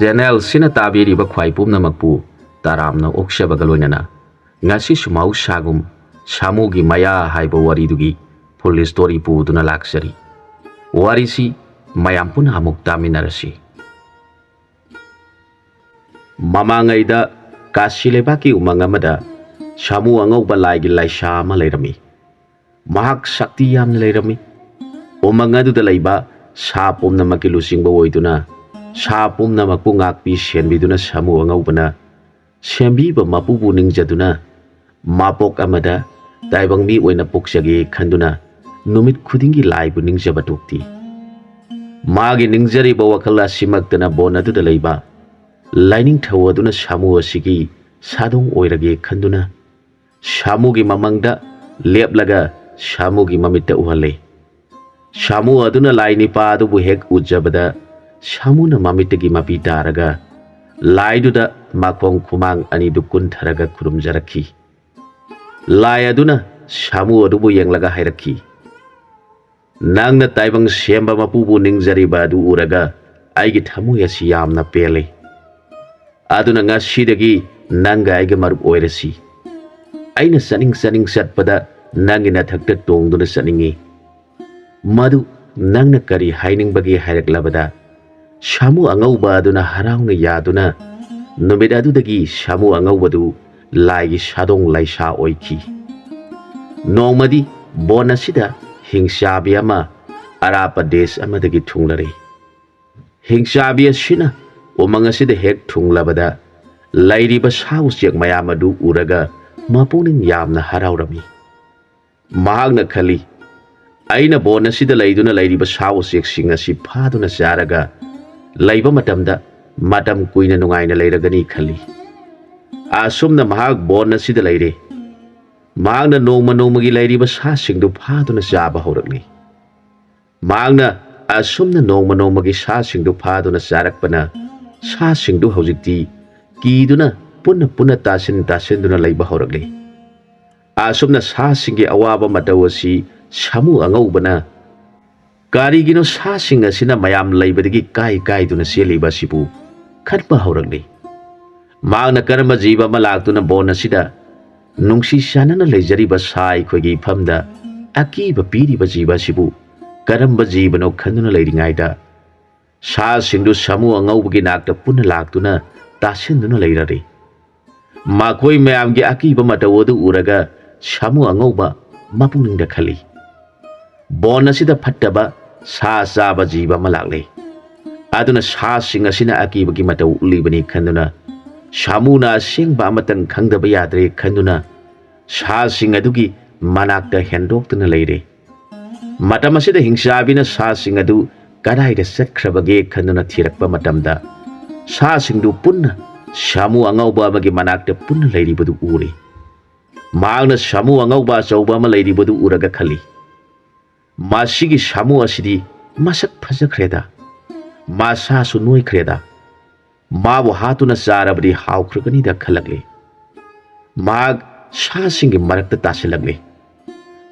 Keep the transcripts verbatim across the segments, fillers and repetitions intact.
ꯆꯦꯅꯦꯜꯁꯤꯅ ꯇꯥꯕꯤꯔꯤꯕ ꯈ꯭ꯋꯥꯏ ꯄꯨꯝꯅꯃꯛꯄꯨ ꯇꯔꯥꯝꯅ ꯑꯣꯛꯆꯕꯒ ꯂꯣꯏꯅꯅ ꯉꯁꯤꯁꯨ ꯃꯍꯧꯁꯥꯒꯨꯝ ꯁꯥꯃꯨꯒꯤ ꯃꯌꯥ ꯍꯥꯏꯕ ꯋꯥꯔꯤꯗꯨꯒꯤ full story ꯄꯨꯗꯨꯅ ꯂꯥꯛꯆꯔꯤ꯫ ꯋꯥꯔꯤꯁꯤ ꯃꯌꯥꯝ ꯄꯨꯟꯅ ꯑꯃꯨꯛ ꯇꯥꯃꯤꯟꯅꯔꯁꯤ꯫ ꯃꯃꯥꯡꯉꯩꯗ ꯀꯥꯁꯤ ꯂꯩꯕꯥꯛꯀꯤ ꯎꯃꯪ ꯑꯃꯗ ꯁꯥꯃꯨ ꯑꯉꯧꯕ ꯂꯥꯏꯒꯤ ꯂꯥꯏꯁꯥ ꯑꯃ ꯂꯩꯔꯝꯃꯤ꯫ ꯃꯍꯥꯛ ꯁꯛꯇꯤ ꯌꯥꯝꯅ ꯂꯩꯔꯝꯃꯤ꯫ ꯎꯃꯪ ꯑꯗꯨꯗ ꯂꯩꯕ ꯁꯥ ꯄꯨꯝꯅꯃꯛꯀꯤ ꯂꯨꯆꯤꯡꯕ ꯑꯣꯏꯗꯨꯅ ꯁꯥ ꯄꯨꯝꯅꯃꯛꯄꯨ ꯉꯥꯛꯄꯤ ꯁꯦꯟꯕꯤꯗꯨꯅ ꯁꯥꯃꯨ ꯑꯉꯧꯕꯅ ꯁꯦꯝꯕꯤꯕ ꯃꯄꯨꯕꯨ ꯅꯤꯡꯖꯗꯨꯅ ꯃꯄꯣꯛ ꯑꯃꯗ ꯇꯥꯏꯕꯪ ꯃꯤ ꯑꯣꯏꯅ ꯄꯣꯛꯆꯒꯦ ꯈꯟꯗꯨꯅ ꯅꯨꯃꯤꯠ ꯈꯨꯗꯤꯡꯒꯤ ꯂꯥꯏꯕꯨ ꯅꯤꯡꯖꯕ ꯇꯣꯛꯇꯦ꯫ ꯃꯥꯒꯤ ꯅꯤꯡꯖꯔꯤꯕ ꯋꯥꯈꯜ ꯑꯁꯤꯃꯛꯇꯅ ꯕꯣꯟ ꯑꯗꯨꯗ ꯂꯩꯕ ꯂꯥꯏꯅꯤꯡꯊꯧ ꯑꯗꯨꯅ ꯁꯥꯃꯨ ꯑꯁꯤꯒꯤ ꯁꯥꯗꯣꯡ ꯑꯣꯏꯔꯒꯦ ꯈꯟꯗꯨꯅ ꯁꯥꯃꯨꯒꯤ ꯃꯃꯥꯡꯗ ꯂꯦꯞꯂꯒ ꯁꯥꯃꯨꯒꯤ ꯃꯃꯤꯠꯇ ꯎꯍꯜꯂꯦ꯫ ꯁꯥꯃꯨ ꯑꯗꯨꯅ ꯂꯥꯏ ꯅꯤꯄꯥ ꯑꯗꯨꯕꯨ ꯍꯦꯛ ꯎꯖꯕꯗ ꯁꯥꯃꯨꯅ ꯃꯃꯤꯠꯇꯒꯤ ꯃꯄꯤ ꯇꯥꯔꯒ ꯂꯥꯏꯗꯨꯗ ꯃꯈꯣꯡ ꯈꯨꯃꯥꯡ ꯑꯅꯤꯗꯨ ꯀꯨꯟꯊꯔꯒ ꯈꯨꯔꯨꯝꯖꯔꯛꯈꯤ꯫ ꯂꯥꯏ ꯑꯗꯨꯅ ꯁꯥꯃꯨ ꯑꯗꯨꯕꯨ ꯌꯦꯡꯂꯒ ꯍꯥꯏꯔꯛꯈꯤ, "ꯅꯪꯅ ꯇꯥꯏꯕꯪ ꯁꯦꯝꯕ ꯃꯄꯨꯕꯨ ꯅꯤꯡꯖꯔꯤꯕ ꯑꯗꯨ ꯎꯔꯒ ꯑꯩꯒꯤ ꯊꯃꯣꯏ ꯑꯁꯤ ꯌꯥꯝꯅ ꯄꯦꯜꯂꯤ꯫ ꯑꯗꯨꯅ ꯉꯁꯤꯗꯒꯤ ꯅꯪꯒ ꯑꯩꯒ ꯃꯔꯨꯞ ꯑꯣꯏꯔꯁꯤ꯫ ꯑꯩꯅ ꯆꯠꯅꯤꯡ ꯆꯠꯅꯤꯡ ꯆꯠꯄꯗ ꯅꯪꯒꯤ ꯅꯊꯛꯇ ꯇꯣꯡꯗꯨꯅ ꯆꯠꯅꯤꯡꯏ꯫" ꯃꯗꯨ ꯅꯪꯅ ꯀꯔꯤ ꯍꯥꯏꯅꯤꯡꯕꯒꯦ ꯍꯥꯏꯔꯛꯂꯕꯗ, ꯁꯥꯃꯨ ꯑꯉꯧꯕ ꯑꯗꯨꯅ ꯍꯔꯥꯎꯅ ꯌꯥꯗꯨꯅ ꯅꯨꯃꯤꯠ ꯑꯗꯨꯗꯒꯤ ꯁꯥꯃꯨ ꯑꯉꯧꯕꯗꯨ ꯂꯥꯏꯒꯤ ꯁꯥꯗꯣꯡ ꯂꯥꯏꯁꯥ ꯑꯣꯏꯈꯤ꯫ ꯅꯣꯡꯃꯗꯤ ꯕꯣꯟ ꯑꯁꯤꯗ ꯍꯤꯡꯆꯥꯕꯤ ꯑꯃ ꯑꯔꯥꯞꯄ ꯗꯦꯁ ꯑꯃꯗꯒꯤ ꯊꯨꯡꯂꯔꯦ꯫ ꯍꯤꯡꯆꯥꯕꯤ ꯑꯁꯤꯅ ꯎꯃꯪ ꯑꯁꯤꯗ ꯍꯦꯛ ꯊꯨꯡꯂꯕꯗ ꯂꯩꯔꯤꯕ ꯁꯥ ꯎꯆꯦꯛ ꯃꯌꯥꯝ ꯑꯗꯨ ꯎꯔꯒ ꯃꯄꯨꯛꯅꯤꯡ ꯌꯥꯝꯅ ꯍꯔꯥꯎꯔꯝꯃꯤ꯫ ꯃꯍꯥꯛꯅ ꯈꯜꯂꯤ, "ꯑꯩꯅ ꯕꯣꯟ ꯑꯁꯤꯗ ꯂꯩꯗꯨꯅ ꯂꯩꯔꯤꯕ ꯁꯥ ꯎꯆꯦꯛꯁꯤꯡ ꯑꯁꯤ ꯐꯥꯗꯨꯅ ꯆꯥꯔꯒ ꯂꯩꯕ ꯃꯇꯝꯗ ꯃꯇꯝ ꯀꯨꯏꯅ ꯅꯨꯡꯉꯥꯏꯅ ꯂꯩꯔꯒꯅꯤ" ꯈꯜꯂꯤ꯫ ꯑꯁꯨꯝꯅ ꯃꯍꯥꯛ ꯕꯣꯟ ꯑꯁꯤꯗ ꯂꯩꯔꯦ꯫ ꯃꯍꯥꯛꯅ ꯅꯣꯡꯃ ꯅꯣꯡꯃꯒꯤ ꯂꯩꯔꯤꯕ ꯁꯥꯁꯤꯡꯗꯨ ꯐꯥꯗꯨꯅ ꯆꯥꯕ ꯍꯧꯔꯛꯂꯤ꯫ ꯃꯍꯥꯛꯅ ꯑꯁꯨꯝꯅ ꯅꯣꯡꯃ ꯅꯣꯡꯃꯒꯤ ꯁꯥꯁꯤꯡꯗꯨ ꯐꯥꯗꯨꯅ ꯆꯥꯔꯛꯄꯅ ꯁꯥꯁꯤꯡꯗꯨ ꯍꯧꯖꯤꯛꯇꯤ ꯀꯤꯗꯨꯅ ꯄꯨꯟꯅ ꯄꯨꯟꯅ ꯇꯥꯁꯤꯟ ꯇꯥꯁꯤꯟꯗꯨꯅ ꯂꯩꯕ ꯍꯧꯔꯛꯂꯤ꯫ ꯑꯁꯨꯝꯅ ꯁꯥꯁꯤꯡꯒꯤ ꯑꯋꯥꯕ ꯃꯇꯧ ꯑꯁꯤ ꯁꯥꯃꯨ ꯑꯉꯧꯕꯅ, "ꯀꯔꯤꯒꯤꯅꯣ ꯁꯥꯁꯤꯡ ꯑꯁꯤꯅ ꯃꯌꯥꯝ ꯂꯩꯕꯗꯒꯤ ꯀꯥꯏ ꯀꯥꯏꯗꯨꯅ ꯆꯦꯜꯂꯤꯕ ꯑꯁꯤꯕꯨ? ꯈꯟꯕ ꯍꯧꯔꯛꯂꯤ꯫ ꯃꯍꯥꯛꯅ ꯀꯔꯝꯕ ꯖꯤꯕ ꯑꯃ ꯂꯥꯛꯇꯨꯅ ꯕꯣꯟ ꯑꯁꯤꯗ ꯅꯨꯡꯁꯤ ꯆꯥꯟꯅꯅ ꯂꯩꯖꯔꯤꯕ ꯁꯥ ꯑꯩꯈꯣꯏꯒꯤ ꯏꯐꯝꯗ ꯑꯀꯤꯕ ꯄꯤꯔꯤꯕ ꯖꯤꯕ ꯑꯁꯤꯕꯨ ꯀꯔꯝꯕ ꯖꯤꯕꯅꯣ ꯈꯟꯗꯨꯅ ꯂꯩꯔꯤꯉꯩꯗ, ꯁꯥꯁꯤꯡꯗꯨ ꯁꯥꯃꯨ ꯑꯉꯧꯕꯒꯤ ꯅꯥꯛꯇ ꯄꯨꯟꯅ ꯂꯥꯛꯇꯨꯅ ꯇꯥꯁꯤꯟꯗꯨꯅ ꯂꯩꯔꯔꯤ꯫ ꯃꯈꯣꯏ ꯃꯌꯥꯝꯒꯤ ꯑꯀꯤꯕ ꯃꯇꯧ ꯑꯗꯨ ꯎꯔꯒ ꯁꯥꯃꯨ ꯑꯉꯧꯕ ꯃꯄꯨꯛꯅꯤꯡꯗ ꯈꯜꯂꯤ, "ꯕꯣꯟ ꯑꯁꯤꯗ ꯐꯠꯇꯕ ꯁꯥ ꯆꯥꯕ ꯖꯤꯕ ꯑꯃ ꯂꯥꯛꯂꯦ꯫ ꯑꯗꯨꯅ ꯁꯥꯁꯤꯡ ꯑꯁꯤꯅ ꯑꯀꯤꯕꯒꯤ ꯃꯇꯧ ꯎꯠꯂꯤꯕꯅꯤ" ꯈꯟꯗꯨꯅ, ꯁꯥꯃꯨꯅ ꯑꯁꯦꯡꯕ ꯑꯃꯇꯪ ꯈꯪꯗꯕ ꯌꯥꯗ꯭ꯔꯦ ꯈꯟꯗꯨꯅ, ꯁꯥꯁꯤꯡ ꯑꯗꯨꯒꯤ ꯃꯅꯥꯛꯇ ꯍꯦꯟꯗꯣꯛꯇꯨꯅ ꯂꯩꯔꯦ꯫ ꯃꯇꯝ ꯑꯁꯤꯗ ꯍꯤꯡꯆꯥꯕꯤꯅ ꯁꯥꯁꯤꯡ ꯑꯗꯨ ꯀꯗꯥꯏꯗ ꯆꯠꯈ꯭ꯔꯕꯒꯦ ꯈꯟꯗꯨꯅ ꯊꯤꯔꯛꯄ ꯃꯇꯝꯗ, ꯁꯥꯁꯤꯡꯗꯨ ꯄꯨꯟꯅ ꯁꯥꯃꯨ ꯑꯉꯧꯕ ꯑꯃꯒꯤ ꯃꯅꯥꯛꯇ ꯄꯨꯟꯅ ꯂꯩꯔꯤꯕꯗꯨ ꯎꯔꯦ꯫ ꯃꯍꯥꯛꯅ ꯁꯥꯃꯨ ꯑꯉꯧꯕ ꯑꯆꯧꯕ ꯑꯃ ꯂꯩꯔꯤꯕꯗꯨ ꯎꯔꯒ ꯈꯜꯂꯤ, "ꯃꯁꯤꯒꯤ ꯁꯥꯃꯨ ꯑꯁꯤꯗꯤ ꯃꯁꯛ ꯐꯖꯈ꯭ꯔꯦꯗ, ꯃꯁꯥꯁꯨ ꯅꯣꯏꯈ꯭ꯔꯦꯗ, ꯃꯥꯕꯨ ꯍꯥꯠꯇꯨꯅ ꯆꯥꯔꯕꯗꯤ ꯍꯥꯎꯈ꯭ꯔꯒꯅꯤꯗ" ꯈꯜꯂꯛꯂꯤ꯫ ꯃꯍꯥꯛ ꯁꯥꯁꯤꯡꯒꯤ ꯃꯔꯛꯇ ꯇꯥꯁꯤꯜꯂꯛꯂꯤ꯫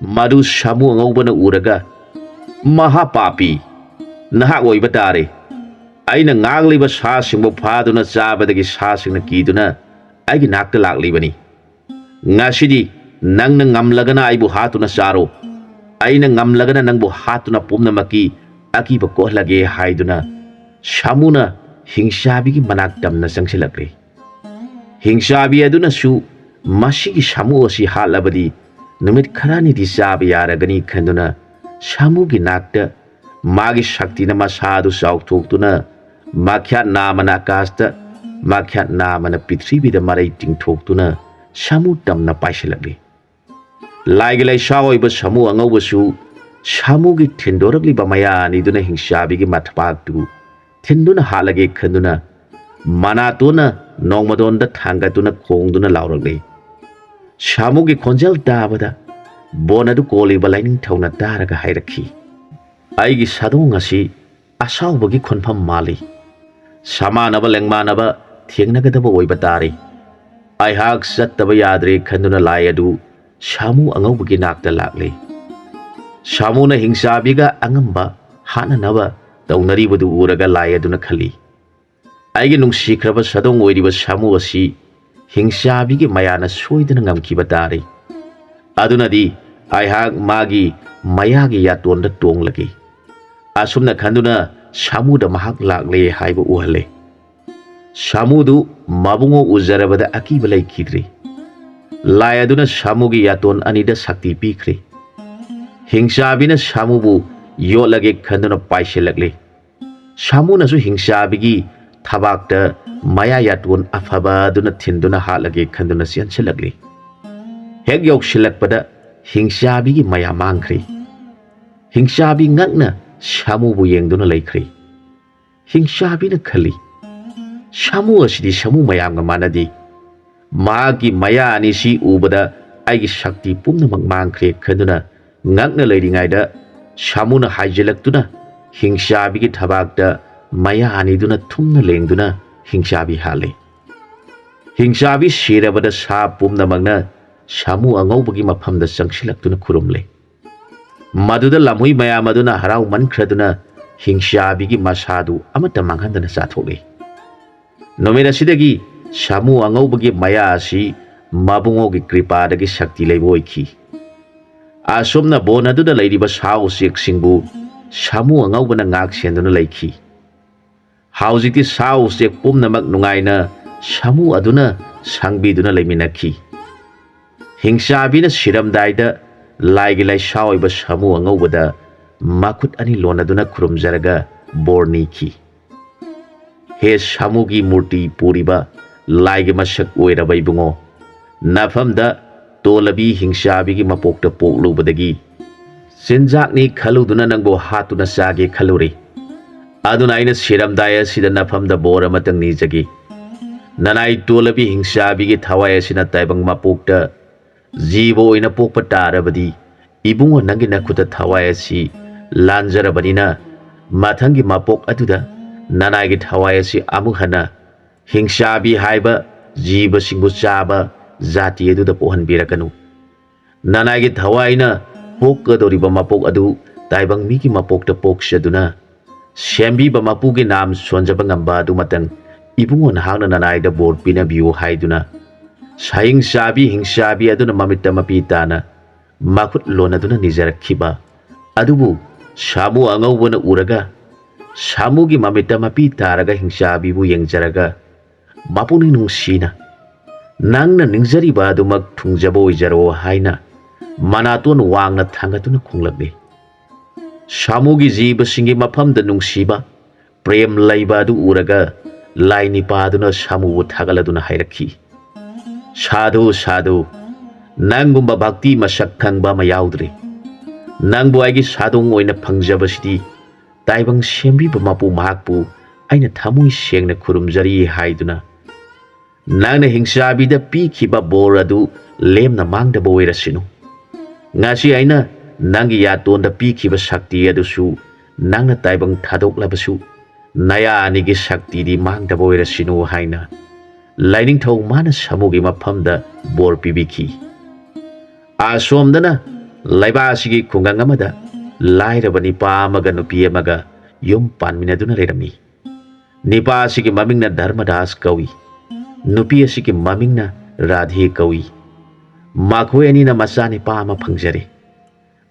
ꯃꯗꯨ ꯁꯥꯃꯨ ꯑꯉꯧꯕꯅ ꯎꯔꯒ, "ꯃꯍꯥ ꯄꯥꯄꯤ, ꯅꯍꯥꯛ ꯑꯣꯏꯕ ꯇꯥꯔꯦ꯫ ꯑꯩꯅ ꯉꯥꯛꯂꯤꯕ ꯁꯥꯁꯤꯡꯕꯨ ꯐꯥꯗꯨꯅ ꯆꯥꯕꯗꯒꯤ ꯁꯥꯁꯤꯡꯅ ꯀꯤꯗꯨꯅ ꯑꯩꯒꯤ ꯅꯥꯛꯇ ꯂꯥꯛꯂꯤꯕꯅꯤ꯫ ꯉꯁꯤꯗꯤ ꯅꯪꯅ ꯉꯝꯂꯒꯅ ꯑꯩꯕꯨ ꯍꯥꯠꯇꯨꯅ ꯆꯥꯔꯣ, ꯑꯩꯅ ꯉꯝꯂꯒꯅ ꯅꯪꯕꯨ ꯍꯥꯠꯇꯨꯅ ꯄꯨꯝꯅꯃꯛꯀꯤ ꯑꯀꯤꯕ ꯀꯣꯛꯍꯜꯂꯒꯦ" ꯍꯥꯏꯗꯨꯅ ꯁꯥꯃꯨꯅ ꯍꯤꯡꯆꯥꯕꯤꯒꯤ ꯃꯅꯥꯛ ꯇꯝꯅ ꯆꯪꯁꯤꯜꯂꯛꯂꯤ꯫ ꯍꯤꯡꯆꯥꯕꯤ ꯑꯗꯨꯅꯁꯨ ꯃꯁꯤꯒꯤ ꯁꯥꯃꯨ ꯑꯁꯤ ꯍꯥꯠꯂꯕꯗꯤ ꯅꯨꯃꯤꯠ ꯈꯔꯅꯤꯗꯤ ꯆꯥꯕ ꯌꯥꯔꯒꯅꯤ ꯈꯟꯗꯨꯅ ꯁꯥꯃꯨꯒꯤ ꯅꯥꯛꯇ ꯃꯥꯒꯤ ꯁꯛꯇꯤꯅ ꯃꯁꯥ ꯑꯗꯨ ꯆꯥꯎꯊꯣꯛꯇꯨꯅ ꯃꯈ꯭ꯌꯥꯠ ꯅꯥꯝꯃꯅ ꯑꯀꯥꯁꯇ, ꯃꯈ꯭ꯌꯥꯠ ꯅꯥꯝꯃꯅ ꯄ꯭ꯔꯤꯊꯤꯕꯤꯗ ꯃꯔꯩ ꯇꯤꯡꯊꯣꯛꯇꯨꯅ ꯁꯥꯃꯨ ꯇꯝꯅ ꯄꯥꯏꯁꯤꯜꯂꯛꯂꯤ꯫ ꯂꯥꯏꯒꯤ ꯂꯩꯁꯥ ꯑꯣꯏꯕ ꯁꯥꯃꯨ ꯑꯉꯧꯕꯁꯨ ꯁꯥꯃꯨꯒꯤ ꯊꯤꯟꯗꯣꯔꯛꯂꯤꯕ ꯃꯌꯥ ꯑꯅꯤꯗꯨꯅ ꯍꯤꯡꯆꯥꯕꯤꯒꯤ ꯃꯊꯕꯥꯛꯇꯨ ꯊꯤꯟꯗꯨꯅ ꯍꯥꯠꯂꯒꯦ ꯈꯟꯗꯨꯅ ꯃꯅꯥꯇꯣꯟꯅ ꯅꯣꯡꯃꯗꯣꯟꯗ ꯊꯥꯡꯒꯠꯇꯨꯅ ꯈꯣꯡꯗꯨꯅ ꯂꯥꯎꯔꯛꯂꯤ꯫ ꯁꯥꯃꯨꯒꯤ ꯈꯣꯟꯖꯦꯜ ꯇꯥꯕꯗ ꯕꯣꯟ ꯑꯗꯨ ꯀꯣꯜꯂꯤꯕ ꯂꯥꯏꯅꯤꯡꯊꯧꯅ ꯇꯥꯔꯒ ꯍꯥꯏꯔꯛꯈꯤ, "ꯑꯩꯒꯤ ꯁꯥꯗꯣꯡ ꯑꯁꯤ ꯑꯁꯥꯎꯕꯒꯤ ꯈꯣꯟꯐꯝ ꯃꯥꯜꯂꯤ꯫ ꯁꯃꯥꯟꯅꯕ ꯂꯦꯡꯃꯥꯟꯅꯕ ꯊꯦꯡꯅꯒꯗꯕ ꯑꯣꯏꯕ ꯇꯥꯔꯦ꯫ ꯑꯩꯍꯥꯛ ꯆꯠꯇꯕ ꯌꯥꯗ꯭ꯔꯦ" ꯈꯟꯗꯨꯅ ꯂꯥꯏ ꯑꯗꯨ ꯁꯥꯃꯨ ꯑꯉꯧꯕꯒꯤ ꯅꯥꯛꯇ ꯂꯥꯛꯂꯦ꯫ ꯁꯥꯃꯨꯅ ꯍꯤꯡꯆꯥꯕꯤꯒ ꯑꯉꯝꯕ ꯍꯥꯠꯅꯅꯕ ꯇꯧꯅꯔꯤꯕꯗꯨ ꯎꯔꯒ ꯂꯥꯏ ꯑꯗꯨꯅ ꯈꯜꯂꯤ, ꯑꯩꯒꯤ ꯅꯨꯡꯁꯤꯈ꯭ꯔꯕ ꯁꯥꯗꯣꯡ ꯑꯣꯏꯔꯤꯕ ꯁꯥꯃꯨ ꯑꯁꯤ ꯍꯤꯡꯆꯥꯕꯤꯒꯤ ꯃꯌꯥꯅ ꯁꯣꯏꯗꯅ ꯉꯝꯈꯤꯕ ꯇꯥꯔꯦ꯫ ꯑꯗꯨꯅꯗꯤ ꯑꯩꯍꯥꯛ ꯃꯥꯒꯤ ꯃꯌꯥꯒꯤ ꯌꯥꯇꯣꯟꯗ ꯇꯣꯡꯂꯒꯦ꯫ ꯑꯁꯨꯝꯅ ꯈꯟꯗꯨꯅ ꯁꯥꯃꯨꯗ ꯃꯍꯥꯛ ꯂꯥꯛꯂꯦ ꯍꯥꯏꯕ ꯎꯍꯜꯂꯦ꯫ ꯁꯥꯃꯨꯗꯨ ꯃꯕꯨꯡꯉꯣ ꯎꯖꯔꯕꯗ ꯑꯀꯤꯕ ꯂꯩꯈꯤꯗ꯭ꯔꯦ꯫ ꯂꯥꯏ ꯑꯗꯨꯅ ꯁꯥꯃꯨꯒꯤ ꯌꯥꯇꯣꯟ ꯑꯅꯤꯗ ꯁꯛꯇꯤ ꯄꯤꯈ꯭ꯔꯦ꯫ ꯍꯤꯡꯆꯥꯕꯤꯅ ꯁꯥꯃꯨꯕꯨ ꯌꯣꯠꯂꯒꯦ ꯈꯟꯗꯨꯅ ꯄꯥꯏꯁꯤꯜꯂꯛꯂꯦ꯫ ꯁꯥꯃꯨꯅꯁꯨ ꯍꯤꯡꯆꯥꯕꯤꯒꯤ ꯊꯕꯥꯛꯇ ꯃꯌꯥ ꯌꯥꯇꯣꯟ ꯑꯐꯕ ꯑꯗꯨꯅ ꯊꯤꯟꯗꯨꯅ ꯍꯥꯠꯂꯒꯦ ꯈꯟꯗꯨꯅ ꯆꯦꯟꯁꯤꯜꯂꯛꯂꯤ꯫ ꯍꯦꯛ ꯌꯧꯁꯤꯜꯂꯛꯄꯗ ꯍꯤꯡꯆꯥꯕꯤꯒꯤ ꯃꯌꯥ ꯃꯥꯡꯈ꯭ꯔꯦ꯫ ꯍꯤꯡꯆꯥꯕꯤ ꯉꯛꯅ ꯁꯥꯃꯨꯕꯨ ꯌꯦꯡꯗꯨꯅ ꯂꯩꯈ꯭ꯔꯦ꯫ ꯍꯤꯡꯆꯥꯕꯤꯅ ꯈꯜꯂꯤ, "ꯁꯥꯃꯨ ꯑꯁꯤꯗꯤ ꯁꯥꯃꯨ ꯃꯌꯥꯝꯒ ꯃꯥꯟꯅꯗꯦ꯫ ꯃꯍꯥꯛꯀꯤ ꯃꯌꯥ ꯑꯅꯤꯁꯤ ꯎꯕꯗ ꯑꯩꯒꯤ ꯁꯛꯇꯤ ꯄꯨꯝꯅꯃꯛ ꯃꯥꯡꯈ꯭ꯔꯦ" ꯈꯟꯗꯨꯅ ꯉꯛꯅ ꯂꯩꯔꯤꯉꯩꯗ ꯁꯥꯃꯨꯅ ꯍꯥꯏꯖꯤꯜꯂꯛꯇꯨꯅ ꯍꯤꯡꯆꯥꯕꯤꯒꯤ ꯊꯕꯥꯛꯇ ꯃꯌꯥ ꯑꯅꯤꯗꯨꯅ ꯊꯨꯝꯅ ꯂꯦꯡꯗꯨꯅ ꯍꯤꯡꯆꯥꯕꯤ ꯍꯥꯠꯂꯦ꯫ ꯍꯤꯡꯆꯥꯕꯤ ꯁꯤꯔꯕꯗ ꯁꯥ ꯄꯨꯝꯅꯃꯛꯅ ꯁꯥꯃꯨ ꯑꯉꯧꯕꯒꯤ ꯃꯐꯝꯗ ꯆꯪꯁꯤꯜꯂꯛꯇꯨꯅ ꯈꯨꯔꯨꯝꯂꯦ꯫ ꯃꯗꯨꯗ ꯂꯝꯍꯨꯏ ꯃꯌꯥꯝ ꯑꯗꯨꯅ ꯍꯔꯥꯎꯃꯟꯈ꯭ꯔꯗꯨꯅ ꯍꯤꯡꯆꯥꯕꯤꯒꯤ ꯃꯁꯥꯗꯨ ꯑꯃꯠꯇ ꯃꯥꯡꯍꯟꯗꯅ ꯆꯥꯊꯣꯛꯂꯦ꯫ ꯅꯨꯃꯤꯠ ꯑꯁꯤꯗꯒꯤ ꯁꯥꯃꯨ ꯑꯉꯧꯕꯒꯤ ꯃꯌꯥ ꯑꯁꯤ ꯃꯕꯨꯡꯉꯣꯒꯤ ꯀ꯭ꯔꯤꯄꯥꯗꯒꯤ ꯁꯛꯇꯤ ꯂꯩꯕ ꯑꯣꯏꯈꯤ꯫ ꯑꯁꯨꯝꯅ ꯕꯣꯟ ꯑꯗꯨꯗ ꯂꯩꯔꯤꯕ ꯁꯥ ꯎꯆꯦꯛꯁꯤꯡꯕꯨ ꯁꯥꯃꯨ ꯑꯉꯧꯕꯅ ꯉꯥꯛ ꯁꯦꯟꯗꯨꯅ ꯂꯩꯈꯤ꯫ ꯍꯧꯖꯤꯛꯇꯤ ꯁꯥ ꯎꯆꯦꯛ ꯄꯨꯝꯅꯃꯛ ꯅꯨꯡꯉꯥꯏꯅ ꯁꯥꯃꯨ ꯑꯗꯨꯅ ꯁꯪꯕꯤꯗꯨꯅ ꯂꯩꯃꯤꯟꯅꯈꯤ꯫ ꯍꯤꯡꯆꯥꯕꯤꯅ ꯁꯤꯔꯝꯗꯥꯏꯗ ꯂꯥꯏꯒꯤ ꯂꯥꯏꯁꯥ ꯑꯣꯏꯕ ꯁꯥꯃꯨ ꯑꯉꯧꯕꯗ ꯃꯈꯨꯠ ꯑꯅꯤ ꯂꯣꯟꯅꯗꯨꯅ ꯈꯨꯔꯨꯝꯖꯔꯒ ꯕꯣꯔ ꯅꯤꯈꯤ꯫ "ꯍꯦ ꯁꯥꯃꯨꯒꯤ ꯃꯨꯔꯇꯤ ꯄꯨꯔꯤꯕ ꯂꯥꯏꯒꯤ ꯃꯁꯛ ꯑꯣꯏꯔꯕ ꯏꯕꯨꯡꯉꯣ, ꯅꯐꯝꯗ ꯇꯣꯜꯂꯕꯤ ꯍꯤꯡꯆꯥꯕꯤꯒꯤ ꯃꯄꯣꯛꯇ ꯄꯣꯛꯂꯨꯕꯗꯒꯤ ꯆꯤꯟꯖꯥꯛꯅꯤ ꯈꯜꯂꯨꯗꯨꯅ ꯅꯪꯕꯨ ꯍꯥꯠꯇꯨꯅ ꯆꯥꯒꯦ ꯈꯜꯂꯨꯔꯦ꯫ ꯑꯗꯨꯅ ꯑꯩꯅ ꯁꯤꯔꯝꯗꯥꯏ ꯑꯁꯤꯗ ꯅꯐꯝꯗ ꯕꯣꯔ ꯑꯃꯇꯪ ꯅꯤꯖꯒꯦ꯫ ꯅꯅꯥꯏ ꯇꯣꯜꯂꯕꯤ ꯍꯤꯡꯆꯥꯕꯤꯒꯤ ꯊꯋꯥꯏ ꯑꯁꯤꯅ ꯇꯥꯏꯕꯪ ꯃꯄꯣꯛꯇ ꯖꯤꯕ ꯑꯣꯏꯅ ꯄꯣꯛꯄ ꯇꯥꯔꯕꯗꯤ, ꯏꯕꯨꯡꯉꯣ, ꯅꯪꯒꯤ ꯅꯈꯨꯠꯇ ꯊꯋꯥꯏ ꯑꯁꯤ ꯂꯥꯟꯖꯔꯕꯅꯤꯅ, ꯃꯊꯪꯒꯤ ꯃꯄꯣꯛ ꯑꯗꯨꯗ ꯅꯅꯥꯏꯒꯤ ꯊꯋꯥꯏ ꯑꯁꯤ ꯑꯃꯨꯛ ꯍꯟꯅ ꯍꯤꯡꯆꯥꯕꯤ ꯍꯥꯏꯕ ꯖꯤꯕꯁꯤꯡꯕꯨ ꯆꯥꯕ ꯖꯥꯇꯤ ꯑꯗꯨꯗ ꯄꯣꯛꯍꯟꯕꯤꯔꯛꯀꯅꯨ꯫ ꯅꯅꯥꯏꯒꯤ ꯊꯋꯥꯏꯅ ꯄꯣꯛꯀꯗꯧꯔꯤꯕ ꯃꯄꯣꯛ ꯑꯗꯨ ꯇꯥꯏꯕꯪ ꯃꯤꯒꯤ ꯃꯄꯣꯛꯇ ꯄꯣꯛꯆꯗꯨꯅ, ꯁꯦꯝꯕꯤꯕ ꯃꯄꯨꯒꯤ ꯅꯥꯝ ꯁꯣꯟꯖꯕ ꯉꯝꯕ ꯑꯗꯨꯃꯇꯪ "ꯏꯕꯨꯡꯉꯣ, ꯅꯍꯥꯛꯅ ꯅꯅꯥꯏꯗ ꯕꯣꯔ ꯄꯤꯅꯕꯤꯌꯨ" ꯍꯥꯏꯗꯨꯅ ꯁꯥꯍꯤꯡ ꯆꯥꯕꯤ ꯍꯤꯡꯆꯥꯕꯤ ꯑꯗꯨꯅ ꯃꯃꯤꯠꯇ ꯃꯄꯤ ꯇꯥꯅ ꯃꯈꯨꯠ ꯂꯣꯟꯅꯗꯨꯅ ꯅꯤꯖꯔꯛꯈꯤꯕ ꯑꯗꯨꯕꯨ ꯁꯥꯃꯨ ꯑꯉꯧꯕꯅ ꯎꯔꯒ, ꯁꯥꯃꯨꯒꯤ ꯃꯃꯤꯠꯇ ꯃꯄꯤ ꯇꯥꯔꯒ ꯍꯤꯡꯆꯥꯕꯤꯕꯨ ꯌꯦꯡꯖꯔꯒ, ꯃꯄꯨꯛꯅꯤꯡ ꯅꯨꯡꯁꯤꯅ, "ꯅꯪꯅ ꯅꯤꯡꯖꯔꯤꯕ ꯑꯗꯨꯃꯛ ꯊꯨꯡꯖꯕ ꯑꯣꯏꯖꯔꯣ" ꯍꯥꯏꯅ ꯃꯅꯥꯇꯣꯟ ꯋꯥꯡꯅ ꯊꯥꯡꯒꯠꯇꯨꯅ ꯈꯣꯡꯂꯛꯂꯤ꯫ ꯁꯥꯃꯨꯒꯤ ꯖꯤꯕꯁꯤꯡꯒꯤ ꯃꯐꯝꯗ ꯅꯨꯡꯁꯤꯕ, ꯄ꯭ꯔꯦꯝ ꯂꯩꯕ ꯑꯗꯨ ꯎꯔꯒ ꯂꯥꯏ ꯅꯤꯄꯥꯗꯨꯅ ꯁꯥꯃꯨꯕꯨ ꯊꯥꯒꯠꯂꯗꯨꯅ ꯍꯥꯏꯔꯛꯈꯤ, "ꯁꯥꯙꯨ, ꯁꯥꯙꯨ, ꯅꯪꯒꯨꯝꯕ ꯚꯛꯇꯤ ꯃꯁꯛ ꯈꯪꯕ ꯑꯃ ꯌꯥꯎꯗ꯭ꯔꯤ꯫ ꯅꯪꯕꯨ ꯑꯩꯒꯤ ꯁꯥꯗꯣꯡ ꯑꯣꯏꯅ ꯐꯪꯖꯕꯁꯤꯗꯤ ꯇꯥꯏꯕꯪ ꯁꯦꯝꯕꯤꯕ ꯃꯄꯨ ꯃꯍꯥꯛꯄꯨ ꯑꯩꯅ ꯊꯃꯣꯏ ꯁꯦꯡꯅ ꯈꯨꯔꯨꯝꯖꯔꯤ" ꯍꯥꯏꯗꯨꯅ ꯅꯪꯅ ꯍꯤꯡꯆꯥꯕꯤꯗ ꯄꯤꯈꯤꯕ ꯕꯣꯔ ꯑꯗꯨ ꯂꯦꯝꯅ ꯃꯥꯡꯗꯕ ꯑꯣꯏꯔꯁꯤꯅꯨ꯫ ꯉꯁꯤ ꯑꯩꯅ ꯅꯪꯒꯤ ꯌꯥꯇꯣꯟꯗ ꯄꯤꯈꯤꯕ ꯁꯛꯇꯤ ꯑꯗꯨꯁꯨ ꯅꯪꯅ ꯇꯥꯏꯕꯪ ꯊꯥꯗꯣꯛꯂꯕꯁꯨ ꯅꯌꯥ ꯑꯅꯤꯒꯤ ꯁꯛꯇꯤꯗꯤ ꯃꯥꯡꯗꯕ ꯑꯣꯏꯔꯁꯤꯅꯨ ꯍꯥꯏꯅ ꯂꯥꯏꯅꯤꯡꯊꯧ ꯃꯥꯅ ꯁꯥꯃꯨꯒꯤ ꯃꯐꯝꯗ ꯕꯣꯔ ꯄꯤꯕꯤꯈꯤ꯫ ꯑꯁꯣꯝꯗꯅ ꯂꯩꯕꯥꯛ ꯑꯁꯤꯒꯤ ꯈꯨꯡꯒꯪ ꯑꯃꯗ ꯂꯥꯏꯔꯕ ꯅꯤꯄꯥ ꯑꯃꯒ ꯅꯨꯄꯤ ꯑꯃꯒ ꯌꯨꯝ ꯄꯥꯟꯃꯤꯟꯅꯗꯨꯅ ꯂꯩꯔꯝꯃꯤ꯫ ꯅꯤꯄꯥ ꯑꯁꯤꯒꯤ ꯃꯃꯤꯡꯅ ꯙꯔꯃꯗꯥꯁ ꯀꯧꯏ꯫ ꯅꯨꯄꯤ ꯑꯁꯤꯒꯤ ꯃꯃꯤꯡꯅ ꯔꯥꯙꯦ ꯀꯧꯏ꯫ ꯃꯈꯣꯏ ꯑꯅꯤꯅ ꯃꯆꯥ ꯅꯤꯄꯥ ꯑꯃ ꯐꯪꯖꯔꯦ꯫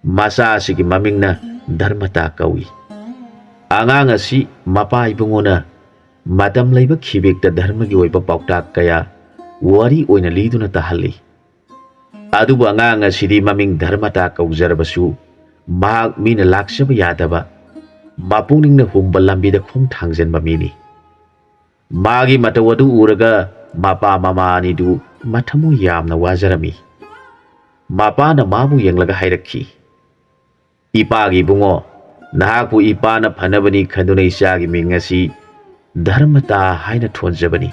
ꯃꯆꯥ ꯑꯁꯤꯒꯤ ꯃꯃꯤꯡꯅ ꯙꯔꯃꯇꯥ ꯀꯧꯏ꯫ ꯑꯉꯥꯡ ꯑꯁꯤ ꯃꯄꯥ ꯏꯕꯨꯡꯉꯣꯅ ꯃꯇꯝ ꯂꯩꯕ ꯈꯤꯕꯦꯛꯇ ꯙꯔꯃꯒꯤ ꯑꯣꯏꯕ ꯄꯥꯎꯇꯥꯛ ꯀꯌꯥ ꯋꯥꯔꯤ ꯑꯣꯏꯅ ꯂꯤꯗꯨꯅ ꯇꯥꯍꯜꯂꯤ꯫ ꯑꯗꯨꯕꯨ ꯑꯉꯥꯡ ꯑꯁꯤꯗꯤ ꯃꯃꯤꯡ ꯙꯔꯃꯇꯥ ꯀꯧꯖꯔꯕꯁꯨ ꯃꯍꯥꯛ ꯃꯤꯅ ꯂꯥꯛꯆꯕ ꯌꯥꯗꯕ, ꯃꯄꯨꯛꯅꯤꯡꯅ ꯍꯨꯝꯕ ꯂꯝꯕꯤꯗ ꯈꯣꯡ ꯊꯥꯡꯖꯟꯕ ꯃꯤꯅꯤ꯫ ꯃꯥꯒꯤ ꯃꯇꯧ ꯑꯗꯨ ꯎꯔꯒ ꯃꯄꯥ ꯃꯃꯥ ꯑꯅꯤꯗꯨ ꯃꯊꯃꯣꯏ ꯌꯥꯝꯅ ꯋꯥꯖꯔꯝꯃꯤ꯫ ꯃꯄꯥꯅ ꯃꯥꯕꯨ ꯌꯦꯡꯂꯒ ꯍꯥꯏꯔꯛꯈꯤ, "ꯏꯄꯥꯒꯤ ꯏꯕꯨꯡꯉꯣ, ꯅꯍꯥꯛꯄꯨ ꯏꯄꯥꯅ ꯐꯅꯕꯅꯤ ꯈꯟꯗꯨꯅ ꯏꯆꯥꯒꯤ ꯃꯤꯡ ꯑꯁꯤ ꯙꯔꯃꯇꯥ ꯍꯥꯏꯅ ꯊꯣꯟꯖꯕꯅꯤ꯫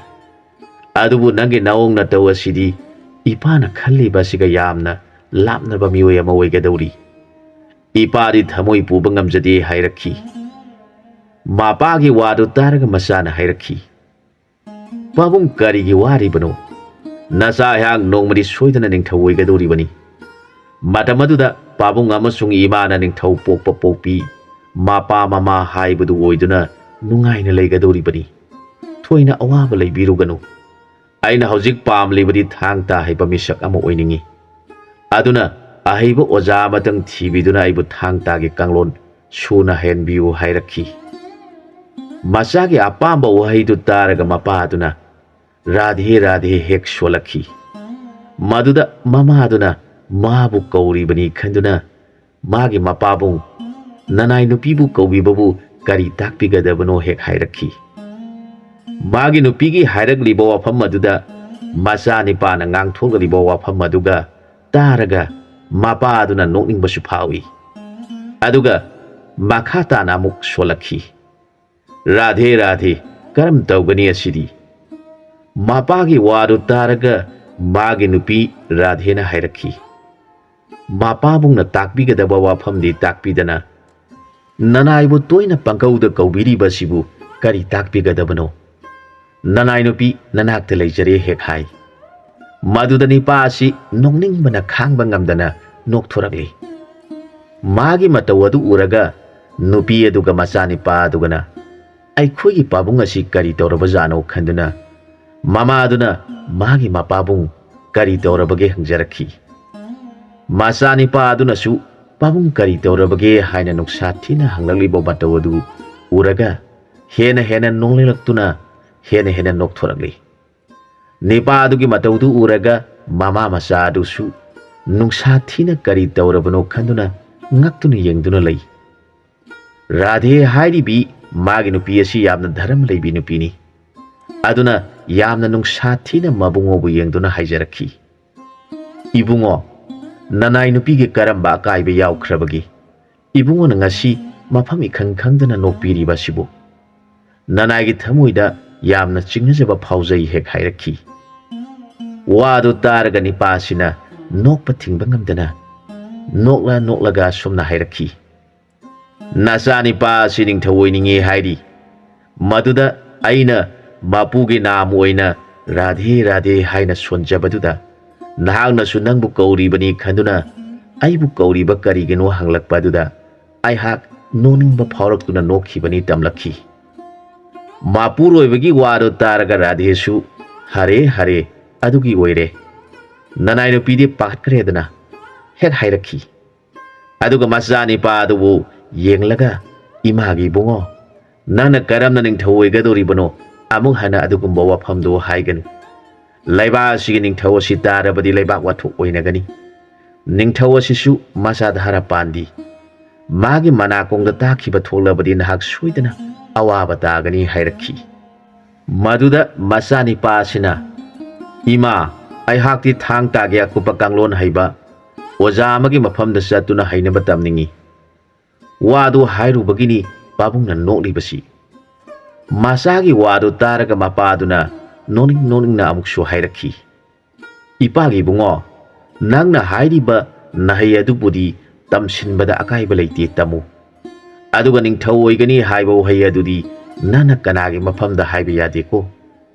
ꯑꯗꯨꯕꯨ ꯅꯪꯒꯤ ꯅꯑꯣꯡ ꯅꯇꯧ ꯑꯁꯤꯗꯤ ꯏꯄꯥꯅ ꯈꯜꯂꯤꯕ ꯑꯁꯤꯒ ꯌꯥꯝꯅ ꯂꯥꯞꯅꯕ ꯃꯤꯑꯣꯏ ꯑꯃ ꯑꯣꯏꯒꯗꯧꯔꯤ꯫" ꯏꯄꯥꯗꯤ ꯊꯃꯣꯏ ꯄꯨꯕ ꯉꯝꯖꯗꯦ ꯍꯥꯏꯔꯛꯈꯤ꯫ ꯃꯄꯥꯒꯤ ꯋꯥꯗꯨ ꯇꯥꯔꯒ ꯃꯆꯥꯅ ꯍꯥꯏꯔꯛꯈꯤ, "ꯄꯥꯕꯨꯡ, ꯀꯔꯤꯒꯤ ꯋꯥꯔꯤꯕꯅꯣ? ꯅꯆꯥ ꯑꯩꯍꯥꯛ ꯅꯣꯡꯃꯗꯤ ꯁꯣꯏꯗꯅ ꯅꯤꯡꯊꯧ ꯑꯣꯏꯒꯗꯧꯔꯤꯕꯅꯤ꯫ ꯃꯇꯝ ꯑꯗꯨꯗ ꯄꯥꯕꯨꯡ ꯑꯃꯁꯨꯡ ꯏꯃꯥꯅ ꯅꯤꯡꯊꯧ ꯄꯣꯛꯄ ꯄꯣꯛꯄꯤ, ꯃꯄꯥ ꯃꯃꯥ ꯍꯥꯏꯕꯗꯨ ꯑꯣꯏꯗꯨꯅ ꯅꯨꯡꯉꯥꯏꯅ ꯂꯩꯒꯗꯧꯔꯤꯕꯅꯤ꯫ ꯊꯣꯏꯅ ꯑꯋꯥꯕ ꯂꯩꯕꯤꯔꯨꯒꯅꯨ꯫ ꯑꯩꯅ ꯍꯧꯖꯤꯛ ꯄꯥꯝꯂꯤꯕꯗꯤ ꯊꯥꯡ ꯇꯥ ꯍꯩꯕ ꯃꯤꯁꯛ ꯑꯃ ꯑꯣꯏꯅꯤꯡꯏ꯫ ꯑꯗꯨꯅ ꯑꯍꯩꯕ ꯑꯣꯖꯥ ꯑꯃꯇꯪ ꯊꯤꯕꯤꯗꯨꯅ ꯑꯩꯕꯨ ꯊꯥꯡ ꯇꯥꯒꯤ ꯀꯥꯡꯂꯣꯟ ꯁꯨꯅ ꯍꯩꯍꯟꯕꯤꯌꯨ" ꯍꯥꯏꯔꯛꯈꯤ꯫ ꯃꯆꯥꯒꯤ ꯑꯄꯥꯝꯕ ꯋꯥꯍꯩꯗꯨ ꯇꯥꯔꯒ ꯃꯄꯥ ꯑꯗꯨꯅ "ꯔꯥꯙꯦ ꯔꯥꯙꯦ" ꯍꯦꯛ ꯁꯣꯜꯂꯛꯈꯤ꯫ ꯃꯗꯨꯗ ꯃꯃꯥꯗꯨꯅ ꯃꯥꯕꯨ ꯀꯧꯔꯤꯕꯅꯤ ꯈꯟꯗꯨꯅ ꯃꯥꯒꯤ ꯃꯄꯥꯕꯨꯡ "ꯅꯅꯥꯏ ꯅꯨꯄꯤꯕꯨ ꯀꯧꯕꯤꯕꯕꯨ ꯀꯔꯤ ꯇꯥꯛꯄꯤꯒꯗꯕꯅꯣ?" ꯍꯦꯛ ꯍꯥꯏꯔꯛꯈꯤ꯫ ꯃꯥꯒꯤ ꯅꯨꯄꯤꯒꯤ ꯍꯥꯏꯔꯛꯂꯤꯕ ꯋꯥꯐꯝ ꯑꯗꯨꯗ ꯃꯆꯥꯅꯤꯄꯥꯅ ꯉꯥꯡꯊꯣꯛꯂꯤꯕ ꯋꯥꯐꯝ ꯑꯗꯨꯒ ꯇꯥꯔꯒ ꯃꯄꯥ ꯑꯗꯨꯅ ꯅꯣꯛꯅꯤꯡꯕꯁꯨ ꯐꯥꯎꯏ꯫ ꯑꯗꯨꯒ ꯃꯈꯥ ꯇꯥꯅ ꯑꯃꯨꯛ ꯁꯣꯜꯂꯛꯈꯤ꯫ "ꯔꯥꯙꯦ ꯔꯥꯙꯦ, ꯀꯔꯝ ꯇꯧꯒꯅꯤ ꯑꯁꯤꯗꯤ?" ꯃꯄꯥꯒꯤ ꯋꯥꯗꯨ ꯇꯥꯔꯒ ꯃꯥꯒꯤ ꯅꯨꯄꯤ ꯔꯥꯙꯦꯅ ꯍꯥꯏꯔꯛꯈꯤ, "ꯃꯄꯥꯕꯨꯡꯅ ꯇꯥꯛꯄꯤꯒꯗꯕ ꯋꯥꯐꯝꯗꯤ ꯇꯥꯛꯄꯤꯗꯅ, ꯅꯅꯥꯏꯕꯨ ꯇꯣꯏꯅ ꯄꯪꯀꯧꯗ ꯀꯧꯕꯤꯔꯤꯕꯁꯤꯕꯨ ꯀꯔꯤ ꯇꯥꯛꯄꯤꯒꯗꯕꯅꯣ? ꯅꯅꯥꯏ ꯅꯨꯄꯤ ꯅꯅꯥꯛꯇ ꯂꯩꯖꯔꯦ" ꯍꯦꯛ ꯍꯥꯏ꯫ ꯃꯗꯨꯗ ꯅꯤꯄꯥ ꯑꯁꯤ ꯅꯣꯛꯅꯤꯡꯕꯅ ꯈꯥꯡꯕ ꯉꯝꯗꯅ ꯅꯣꯛꯊꯣꯔꯛꯂꯤ꯫ ꯃꯥꯒꯤ ꯃꯇꯧ ꯑꯗꯨ ꯎꯔꯒ ꯅꯨꯄꯤ ꯑꯗꯨꯒ ꯃꯆꯥꯅꯤꯄꯥ ꯑꯗꯨꯒꯅ "ꯑꯩꯈꯣꯏꯒꯤ ꯄꯥꯕꯨꯡ ꯑꯁꯤ ꯀꯔꯤ ꯇꯧꯔꯕꯖꯥꯠꯅꯣ?" ꯈꯟꯗꯨꯅ ꯃꯃꯥꯗꯨꯅ ꯃꯥꯒꯤ ꯃꯄꯥꯕꯨꯡ "ꯀꯔꯤ ꯇꯧꯔꯕꯒꯦ?" ꯍꯪꯖꯔꯛꯈꯤ꯫ ꯃꯆꯥꯅꯤꯄꯥ ꯑꯗꯨꯅꯁꯨ "ꯄꯥꯕꯨꯡ ꯀꯔꯤ ꯇꯧꯔꯕꯒꯦ?" ꯍꯥꯏꯅ ꯅꯨꯡꯁꯥ ꯊꯤꯅ ꯍꯪꯂꯛꯂꯤꯕ ꯃꯇꯧ ꯑꯗꯨ ꯎꯔꯒ ꯍꯦꯟꯅ ꯍꯦꯟꯅ ꯅꯣꯛꯅꯤꯡꯂꯛꯇꯨꯅ ꯍꯦꯟꯅ ꯍꯦꯟꯅ ꯅꯣꯛꯊꯣꯔꯛꯂꯤ꯫ ꯅꯤꯄꯥ ꯑꯗꯨꯒꯤ ꯃꯇꯧꯗꯨ ꯎꯔꯒ ꯃꯃꯥ ꯃꯆꯥ ꯑꯗꯨꯁꯨ ꯅꯨꯡꯁꯥ ꯊꯤꯅ ꯀꯔꯤ ꯇꯧꯔꯕꯅꯣ ꯈꯟꯗꯨꯅ ꯉꯛꯇꯨꯅ ꯌꯦꯡꯗꯨꯅ ꯂꯩ꯫ ꯔꯥꯙꯦ ꯍꯥꯏꯔꯤꯕꯤ ꯃꯥꯒꯤ ꯅꯨꯄꯤ ꯑꯁꯤ ꯌꯥꯝꯅ ꯙꯔꯃ ꯂꯩꯕꯤ ꯅꯨꯄꯤꯅꯤ꯫ ꯑꯗꯨꯅ ꯌꯥꯝꯅ ꯅꯨꯡꯁꯥ ꯊꯤꯅ ꯃꯕꯨꯡꯉꯣꯕꯨ ꯌꯦꯡꯗꯨꯅ ꯍꯥꯏꯖꯔꯛꯈꯤ, "ꯏꯕꯨꯡꯉꯣ, ꯅꯅꯥꯏ ꯅꯨꯄꯤꯒꯤ ꯀꯔꯝꯕ ꯑꯀꯥꯏꯕ ꯌꯥꯎꯈ꯭ꯔꯕꯒꯦ? ꯏꯕꯨꯡꯉꯣꯅ ꯉꯁꯤ ꯃꯐꯝ ꯏꯈꯪ ꯈꯪꯗꯅ ꯅꯣꯛꯄꯤꯔꯤꯕ ꯑꯁꯤꯕꯨ? ꯅꯅꯥꯏꯒꯤ ꯊꯃꯣꯏꯗ ꯌꯥꯝꯅ ꯆꯤꯡꯅꯖꯕ ꯐꯥꯎꯖꯩ" ꯍꯦꯛ ꯍꯥꯏꯔꯛꯈꯤ꯫ ꯋꯥꯗꯨ ꯇꯥꯔꯒ ꯅꯤꯄꯥꯁꯤꯅ ꯅꯣꯛꯄ ꯊꯤꯡꯕ ꯉꯝꯗꯅ ꯅꯣꯛꯂ ꯅꯣꯛꯂꯒ ꯑꯁꯨꯝꯅ ꯍꯥꯏꯔꯛꯈꯤ, "ꯅꯆꯥꯅꯤꯄꯥ ꯑꯁꯤ ꯅꯤꯡꯊꯧ ꯑꯣꯏꯅꯤꯡꯉꯤ ꯍꯥꯏꯔꯤ꯫ ꯃꯗꯨꯗ ꯑꯩꯅ ꯃꯄꯨꯒꯤ ꯅꯥꯝ ꯑꯣꯏꯅ ꯔꯥꯙꯦ ꯔꯥꯙꯦ ꯍꯥꯏꯅ ꯁꯣꯟꯖꯕꯗꯨꯗ ꯅꯍꯥꯛꯅꯁꯨ ꯅꯪꯕꯨ ꯀꯧꯔꯤꯕꯅꯤ ꯈꯟꯗꯨꯅ ꯑꯩꯕꯨ ꯀꯧꯔꯤꯕ ꯀꯔꯤꯒꯤꯅꯣ ꯍꯪꯂꯛꯄ ꯑꯗꯨꯗ ꯑꯩꯍꯥꯛ ꯅꯣꯛꯅꯤꯡꯕ ꯐꯥꯎꯔꯛꯇꯨꯅ ꯅꯣꯛꯈꯤꯕꯅꯤ" ꯇꯝꯂꯛꯈꯤ꯫ ꯃꯄꯨꯔꯣꯏꯕꯒꯤ ꯋꯥꯗꯨ ꯇꯥꯔꯒ ꯔꯥꯙꯦꯁꯨ "ꯍꯔꯦ ꯍꯔꯦ, ꯑꯗꯨꯒꯤ ꯑꯣꯏꯔꯦ" ꯅꯅꯥꯏ ꯅꯨꯄꯤꯗꯤ ꯄꯥꯈꯠꯈ꯭ꯔꯦꯗꯅ ꯍꯦꯛ ꯍꯥꯏꯔꯛꯈꯤ꯫ ꯑꯗꯨꯒ ꯃꯆꯥꯅꯤꯄꯥ ꯑꯗꯨꯕꯨ ꯌꯦꯡꯂꯒ, "ꯏꯃꯥꯒꯤ ꯏꯕꯨꯡꯉꯣ, ꯅꯪꯅ ꯀꯔꯝꯅ ꯅꯤꯡꯊꯧ ꯑꯣꯏꯒꯗꯧꯔꯤꯕꯅꯣ? ꯑꯃꯨꯛ ꯍꯟꯅ ꯑꯗꯨꯒꯨꯝꯕ ꯋꯥꯐꯝꯗꯨ ꯍꯥꯏꯒꯅꯨ꯫ ꯂꯩꯕꯥꯛ ꯑꯁꯤꯒꯤ ꯅꯤꯡꯊꯧ ꯑꯁꯤ ꯇꯥꯔꯕꯗꯤ ꯂꯩꯕꯥꯛ ꯋꯥꯊꯣꯛ ꯑꯣꯏꯅꯒꯅꯤ꯫ ꯅꯤꯡꯊꯧ ꯑꯁꯤꯁꯨ ꯃꯆꯥ ꯙꯥꯔꯥ ꯄꯥꯟꯗꯤ꯫ ꯃꯥꯒꯤ ꯃꯅꯥꯀꯣꯡꯗ ꯇꯥꯈꯤꯕ ꯊꯣꯛꯂꯕꯗꯤ ꯅꯍꯥꯛ ꯁꯣꯏꯗꯅ ꯑꯋꯥꯕ ꯇꯥꯒꯅꯤ" ꯍꯥꯏꯔꯛꯈꯤ꯫ ꯃꯗꯨꯗ ꯃꯆꯥꯅꯤꯄꯥ ꯑꯁꯤꯅ, "ꯏꯃꯥ, ꯑꯩꯍꯥꯛꯇꯤ ꯊꯥꯡ ꯇꯥꯒꯤ ꯑꯀꯨꯞꯄ ꯀꯥꯡꯂꯣꯟ ꯍꯩꯕ ꯑꯣꯖꯥ ꯑꯃꯒꯤ ꯃꯐꯝꯗ ꯆꯠꯇꯨꯅ ꯍꯩꯅꯕ ꯇꯝꯅꯤꯡꯏ"꯫ ꯋꯥꯗꯨ ꯍꯥꯏꯔꯨꯕꯒꯤꯅꯤ ꯄꯥꯕꯨꯡꯅ ꯅꯣꯛꯂꯤꯕꯁꯤ꯫ ꯃꯆꯥꯒꯤ ꯋꯥꯗꯨ ꯇꯥꯔꯒ ꯃꯄꯥꯗꯨꯅ ꯅꯣꯛꯅꯤꯡ ꯅꯣꯛꯅꯤꯡꯅ ꯑꯃꯨꯛꯁꯨ ꯍꯥꯏꯔꯛꯈꯤ, "ꯏꯄꯥꯒꯤ ꯏꯕꯨꯡꯉꯣ, ꯅꯪꯅ ꯍꯥꯏꯔꯤꯕ ꯅꯍꯩ ꯑꯗꯨꯕꯨꯗꯤ ꯇꯝꯁꯤꯟꯕꯗ ꯑꯀꯥꯏꯕ ꯂꯩꯇꯦ, ꯇꯝꯃꯨ꯫ ꯑꯗꯨꯒ ꯅꯤꯡꯊꯧ ꯑꯣꯏꯒꯅꯤ ꯍꯥꯏꯕ ꯋꯥꯍꯩ ꯑꯗꯨꯗꯤ ꯅꯪꯅ ꯀꯅꯥꯒꯤ ꯃꯐꯝꯗ ꯍꯥꯏꯕ ꯌꯥꯗꯦꯀꯣ꯫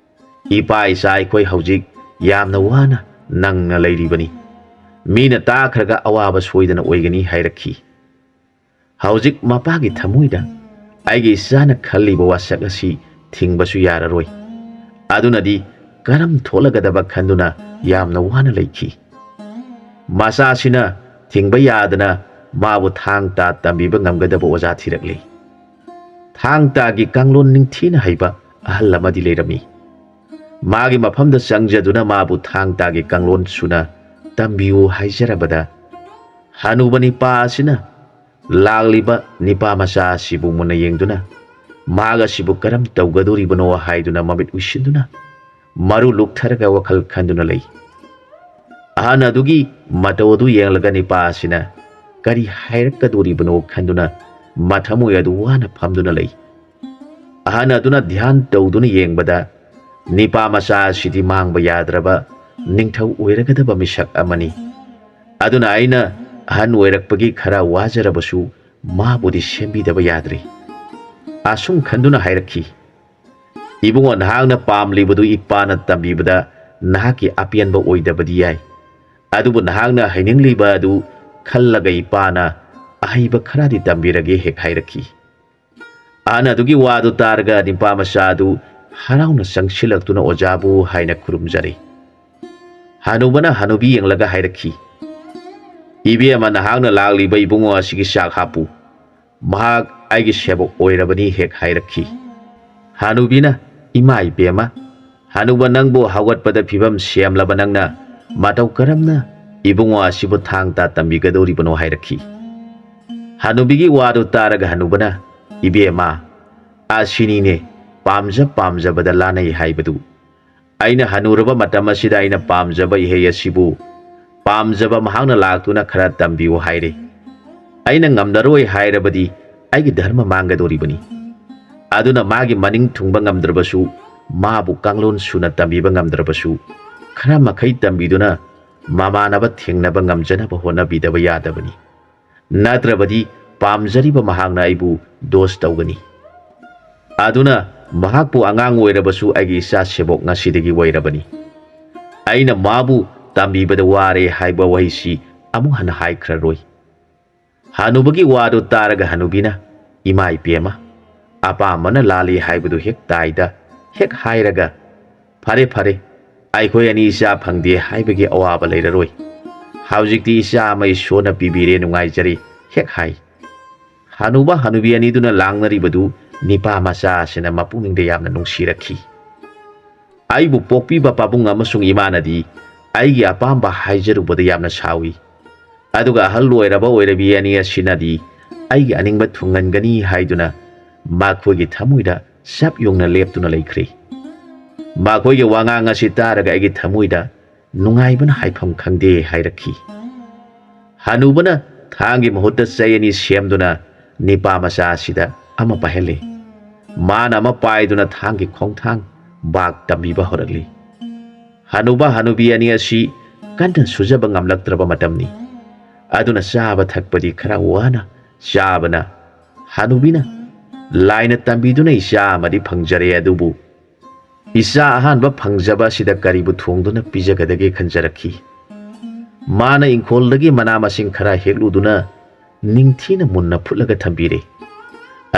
ꯏꯄꯥ ꯏꯆꯥ ꯑꯩꯈꯣꯏ ꯍꯧꯖꯤꯛ ꯌꯥꯝꯅ ꯋꯥꯅ ꯅꯪꯅ ꯂꯩꯔꯤꯕꯅꯤ꯫ ꯃꯤꯅ ꯇꯥꯈ꯭ꯔꯒ ꯑꯋꯥꯕ ꯁꯣꯏꯗꯅ ꯑꯣꯏꯒꯅꯤ" ꯍꯥꯏꯔꯛꯈꯤ꯫ ꯍꯧꯖꯤꯛ ꯃꯄꯥꯒꯤ ꯊꯃꯣꯏꯗ ꯑꯩꯒꯤ ꯏꯆꯥꯅ ꯈꯜꯂꯤꯕ ꯋꯥꯁꯛ ꯑꯁꯤ ꯊꯤꯡꯕꯁꯨ ꯌꯥꯔꯔꯣꯏ꯫ ꯑꯗꯨꯅꯗꯤ ꯀꯔꯝ ꯊꯣꯛꯂꯒꯗꯕ ꯈꯟꯗꯨꯅ ꯌꯥꯝꯅ ꯋꯥꯅ ꯂꯩꯈꯤ꯫ ꯃꯆꯥꯁꯤꯅ ꯊꯤꯡꯕ ꯌꯥꯗꯅ ꯃꯥꯕꯨ ꯊꯥꯡ ꯇꯥ ꯇꯝꯕꯤꯕ ꯉꯝꯒꯗꯕ ꯑꯣꯖꯥ ꯊꯤꯔꯛꯂꯤ꯫ ꯊꯥꯡ ꯇꯥꯒꯤ ꯀꯥꯡꯂꯣꯟ ꯅꯤꯡꯊꯤꯅ ꯍꯩꯕ ꯑꯍꯜ ꯑꯃꯗꯤ ꯂꯩꯔꯝꯃꯤ꯫ ꯃꯥꯒꯤ ꯃꯐꯝꯗ ꯆꯪꯖꯗꯨꯅ ꯃꯥꯕꯨ ꯊꯥꯡ ꯇꯥꯒꯤ ꯀꯥꯡꯂꯣꯟ ꯁꯨꯅ ꯇꯝꯕꯤꯌꯨ ꯍꯥꯏꯖꯔꯕꯗ, ꯍꯅꯨꯕ ꯅꯤꯄꯥ ꯑꯁꯤꯅ ꯂꯥꯛꯂꯤꯕ ꯅꯤꯄꯥ ꯃꯆꯥ ꯑꯁꯤꯕꯨ ꯃꯨꯟꯅ ꯌꯦꯡꯗꯨꯅ, ꯃꯍꯥꯛ ꯑꯁꯤꯕꯨ ꯀꯔꯝ ꯇꯧꯒꯗꯧꯔꯤꯕꯅꯣ ꯍꯥꯏꯗꯨꯅ ꯃꯃꯤꯠ ꯎꯏꯁꯤꯟꯗꯨꯅ ꯃꯔꯨ ꯂꯨꯛꯊꯔꯒ ꯋꯥꯈꯜ ꯈꯟꯗꯨꯅ ꯂꯩ꯫ ꯑꯍꯟ ꯑꯗꯨꯒꯤ ꯃꯇꯧ ꯑꯗꯨ ꯌꯦꯡꯂꯒ ꯅꯤꯄꯥ ꯑꯁꯤꯅ ꯀꯔꯤ ꯍꯥꯏꯔꯛꯀꯗꯧꯔꯤꯕꯅꯣ ꯈꯟꯗꯨꯅ ꯃꯊꯃꯣꯏ ꯑꯗꯨ ꯋꯥꯅ ꯐꯝꯗꯨꯅ ꯂꯩ꯫ ꯑꯍꯟ ꯑꯗꯨꯅ ꯙ꯭ꯌꯥꯟ ꯇꯧꯗꯨꯅ ꯌꯦꯡꯕꯗ, ꯅꯤꯄꯥ ꯃꯆꯥ ꯑꯁꯤꯗꯤ ꯃꯥꯡꯕ ꯌꯥꯗ꯭ꯔꯕ ꯅꯤꯡꯊꯧ ꯑꯣꯏꯔꯒꯗꯕ ꯃꯤꯁꯛ ꯑꯃꯅꯤ꯫ ꯑꯗꯨꯅ ꯑꯩꯅ ꯑꯍꯟ ꯑꯣꯏꯔꯛꯄꯒꯤ ꯈꯔ ꯋꯥꯖꯔꯕꯁꯨ ꯃꯥꯕꯨꯗꯤ ꯁꯦꯝꯕꯤꯗꯕ ꯌꯥꯗ꯭ꯔꯤ꯫ ꯑꯁꯨꯝ ꯈꯟꯗꯨꯅ ꯍꯥꯏꯔꯛꯈꯤ, "ꯏꯕꯨꯡꯉꯣ, ꯅꯍꯥꯛꯅ ꯄꯥꯝꯂꯤꯕꯗꯨ ꯏꯄꯥꯅ ꯇꯝꯕꯤꯕꯗ ꯅꯍꯥꯛꯀꯤ ꯑꯄꯦꯟꯕ ꯑꯣꯏꯗꯕꯗꯤ ꯌꯥꯏ꯫ ꯑꯗꯨꯕꯨ ꯅꯍꯥꯛꯅ ꯍꯩꯅꯤꯡꯂꯤꯕ ꯑꯗꯨ ꯈꯜꯂꯒ ꯏꯄꯥꯅ ꯑꯍꯩꯕ ꯈꯔꯗꯤ ꯇꯝꯕꯤꯔꯒꯦ" ꯍꯦꯛ ꯍꯥꯏꯔꯛꯈꯤ꯫ ꯑꯍꯟ ꯑꯗꯨꯒꯤ ꯋꯥꯗꯨ ꯇꯥꯔꯒ ꯅꯤꯄꯥ ꯃꯆꯥ ꯑꯗꯨ ꯍꯔꯥꯎꯅ ꯆꯪꯁꯤꯜꯂꯛꯇꯨꯅ ꯑꯣꯖꯥꯕꯨ ꯍꯥꯏꯅ ꯈꯨꯔꯨꯝꯖꯔꯦ꯫ ꯍꯅꯨꯕꯅ ꯍꯅꯨꯕꯤ ꯌꯦꯡꯂꯒ ꯍꯥꯏꯔꯛꯈꯤ, "ꯏꯕꯦꯝꯃ, ꯅꯍꯥꯛꯅ ꯂꯥꯛꯂꯤꯕ ꯏꯕꯨꯡꯉꯣ ꯑꯁꯤꯒꯤ ꯆꯥꯛ ꯍꯥꯞꯄꯨ꯫ ꯃꯍꯥꯛ ꯑꯩꯒꯤ ꯁꯦꯕꯣꯛ ꯑꯣꯏꯔꯕꯅꯤ" ꯍꯦꯛ ꯍꯥꯏꯔꯛꯈꯤ꯫ ꯍꯅꯨꯕꯤꯅ, "ꯏꯃꯥ ꯏꯕꯦꯝꯃ, ꯍꯅꯨꯕ ꯅꯪꯕꯨ ꯍꯧꯒꯠꯄꯗ ꯐꯤꯕꯝ ꯁꯦꯝꯂꯕ ꯅꯪꯅ ꯃꯇꯧ ꯀꯔꯝꯅ ꯏꯕꯨꯡꯉꯣ ꯑꯁꯤꯕꯨ ꯊꯥꯡ ꯇꯥ ꯇꯝꯕꯤꯒꯗꯧꯔꯤꯕꯅꯣ?" ꯍꯥꯏꯔꯛꯈꯤ꯫ ꯍꯅꯨꯕꯤꯒꯤ ꯋꯥꯗꯨ ꯇꯥꯔꯒ ꯍꯅꯨꯕꯅ, "ꯏꯕꯦꯝꯃ, ꯑꯁꯤꯅꯤꯅꯦ ꯄꯥꯝꯖ ꯄꯥꯝꯖꯕꯗ ꯂꯥꯟꯅꯩ ꯍꯥꯏꯕꯗꯨ꯫ ꯑꯩꯅ ꯍꯅꯨꯔꯕ ꯃꯇꯝ ꯑꯁꯤꯗ ꯑꯩꯅ ꯄꯥꯝꯖꯕ ꯏꯍꯩ ꯑꯁꯤꯕꯨ ꯄꯥꯝꯖꯕ ꯃꯍꯥꯛꯅ ꯂꯥꯛꯇꯨꯅ ꯈꯔ ꯇꯝꯕꯤꯌꯨ ꯍꯥꯏꯔꯦ꯫ ꯑꯩꯅ ꯉꯝꯂꯔꯣꯏ ꯍꯥꯏꯔꯕꯗꯤ ꯑꯩꯒꯤ ꯙꯔꯃ ꯃꯥꯡꯒꯗꯧꯔꯤꯕꯅꯤ꯫ ꯑꯗꯨꯅ ꯃꯥꯒꯤ ꯃꯅꯤꯡ ꯊꯨꯡꯕ ꯉꯝꯗ꯭ꯔꯕꯁꯨ, ꯃꯥꯕꯨ ꯀꯥꯡꯂꯣꯟ ꯁꯨꯅ ꯇꯝꯕꯤꯕ ꯉꯝꯗ꯭ꯔꯕꯁꯨ, ꯈꯔ ꯃꯈꯩ ꯇꯝꯕꯤꯗꯨꯅ ꯃꯃꯥꯟꯅꯕ ꯊꯦꯡꯅꯕ ꯉꯝꯖꯅꯕ ꯍꯣꯠꯅꯕꯤꯗꯕ ꯌꯥꯗꯕꯅꯤ꯫ ꯅꯠꯇ꯭ꯔꯕꯗꯤ ꯄꯥꯝꯖꯔꯤꯕ ꯃꯍꯥꯛꯅ ꯑꯩꯕꯨ ꯗꯣꯁ ꯇꯧꯒꯅꯤ꯫ ꯑꯗꯨꯅ ꯃꯍꯥꯛꯄꯨ ꯑꯉꯥꯡ ꯑꯣꯏꯔꯕꯁꯨ ꯑꯩꯒꯤ ꯏꯆꯥ ꯁꯦꯕꯣꯛ ꯉꯁꯤꯗꯒꯤ ꯑꯣꯏꯔꯕꯅꯤ꯫ ꯑꯩꯅ ꯃꯥꯕꯨ ꯇꯝꯕꯤꯕꯗ ꯋꯥꯔꯦ ꯍꯥꯏꯕ ꯋꯥꯍꯩꯁꯤ ꯑꯃꯨꯛ ꯍꯟꯅ ꯍꯥꯏꯈ꯭ꯔꯔꯣꯏ"꯫ ꯍꯅꯨꯕꯒꯤ ꯋꯥꯗꯨ ꯇꯥꯔꯒ ꯍꯅꯨꯕꯤꯅ, "ꯏꯃꯥ ꯏꯕꯦꯝꯃ, ꯑꯄꯥꯝꯕꯅ ꯂꯥꯜꯂꯤ ꯍꯥꯏꯕꯗꯨ ꯍꯦꯛ ꯇꯥꯏꯗ" ꯍꯦꯛ ꯍꯥꯏꯔꯒ, "ꯐꯔꯦ, ꯐꯔꯦ, ꯑꯩꯈꯣꯏ ꯑꯅꯤ ꯏꯆꯥ ꯐꯪꯗꯦ ꯍꯥꯏꯕꯒꯤ ꯑꯋꯥꯕ ꯂꯩꯔꯔꯣꯏ꯫ ꯍꯧꯖꯤꯛꯇꯤ ꯏꯆꯥ ꯑꯃ ꯏꯁꯣꯔꯅ ꯄꯤꯕꯤꯔꯦ, ꯅꯨꯡꯉꯥꯏꯖꯔꯦ" ꯍꯦꯛ ꯍꯥꯏ꯫ ꯍꯅꯨꯕ ꯍꯅꯨꯕꯤ ꯑꯅꯤꯗꯨꯅ ꯂꯥꯡꯅꯔꯤꯕꯗꯨ ꯅꯤꯄꯥ ꯃꯆꯥ ꯑꯁꯤꯅ ꯃꯄꯨꯛꯅꯤꯡꯗ ꯌꯥꯝꯅ ꯅꯨꯡꯁꯤꯔꯛꯈꯤ꯫ ꯑꯩꯕꯨ ꯄꯣꯛꯄꯤꯕ ꯄꯥꯕꯨꯡ ꯑꯃꯁꯨꯡ ꯏꯃꯥꯅꯗꯤ ꯑꯩꯒꯤ ꯑꯄꯥꯝꯕ ꯍꯥꯏꯖꯔꯨꯕꯗ ꯌꯥꯝꯅ ꯁꯥꯎꯏ꯫ ꯑꯗꯨꯒ ꯑꯍꯜ ꯑꯣꯏꯔꯕ ꯑꯣꯏꯔꯕꯤ ꯑꯅꯤ ꯑꯁꯤꯅꯗꯤ ꯑꯩꯒꯤ ꯑꯅꯤꯡꯕ ꯊꯨꯡꯍꯟꯒꯅꯤ ꯍꯥꯏꯗꯨꯅ ꯃꯈꯣꯏꯒꯤ ꯊꯃꯣꯏꯗ ꯆꯞ ꯌꯨꯡꯅ ꯂꯦꯞꯇꯨꯅ ꯂꯩꯈ꯭ꯔꯦ꯫ ꯃꯈꯣꯏꯒꯤ ꯋꯥꯉꯥꯡ ꯑꯁꯤ ꯇꯥꯔꯒ ꯑꯩꯒꯤ ꯊꯃꯣꯏꯗ ꯅꯨꯡꯉꯥꯏꯕꯅ ꯍꯥꯏꯐꯝ ꯈꯪꯗꯦ ꯍꯥꯏꯔꯛꯈꯤ꯫ ꯍꯅꯨꯕꯅ ꯊꯥꯡꯒꯤ ꯃꯍꯨꯠꯇ ꯆꯩ ꯑꯅꯤ ꯁꯦꯝꯗꯨꯅ ꯅꯤꯄꯥ ꯃꯆꯥ ꯑꯁꯤꯗ ꯑꯃ ꯄꯥꯏꯍꯜꯂꯦ꯫ ꯃꯥꯅ ꯑꯃ ꯄꯥꯏꯗꯨꯅ ꯊꯥꯡꯒꯤ ꯈꯣꯡꯊꯥꯡ ꯕꯥꯛ ꯇꯝꯕꯤꯕ ꯍꯧꯔꯛꯂꯤ꯫ ꯍꯅꯨꯕ ꯍꯅꯨꯕꯤ ꯑꯅꯤ ꯑꯁꯤ ꯀꯟꯅ ꯁꯨꯖꯕ ꯉꯝꯂꯛꯇ꯭ꯔꯕ ꯃꯇꯝꯅꯤ꯫ ꯑꯗꯨꯅ ꯆꯥꯕ ꯊꯛꯄꯗꯤ ꯈꯔ ꯋꯥꯅ ꯆꯥꯕꯅ ꯍꯅꯨꯕꯤꯅ, "ꯂꯥꯏꯅ ꯇꯝꯕꯤꯗꯨꯅ ꯏꯆꯥ ꯑꯃꯗꯤ ꯐꯪꯖꯔꯦ, ꯑꯗꯨꯕꯨ ꯏꯆꯥ ꯑꯍꯥꯟꯕ ꯐꯪꯖꯕ ꯑꯁꯤꯗ ꯀꯔꯤꯕꯨ ꯊꯣꯡꯗꯨꯅ ꯄꯤꯖꯒꯗꯒꯦ?" ꯈꯟꯖꯔꯛꯈꯤ꯫ ꯃꯥꯅ ꯏꯪꯈꯣꯜꯗꯒꯤ ꯃꯅꯥ ꯃꯁꯤꯡ ꯈꯔ ꯍꯦꯛꯂꯨꯗꯨꯅ ꯅꯤꯡꯊꯤꯅ ꯃꯨꯟꯅ ꯐꯨꯠꯂꯒ ꯊꯝꯕꯤꯔꯦ꯫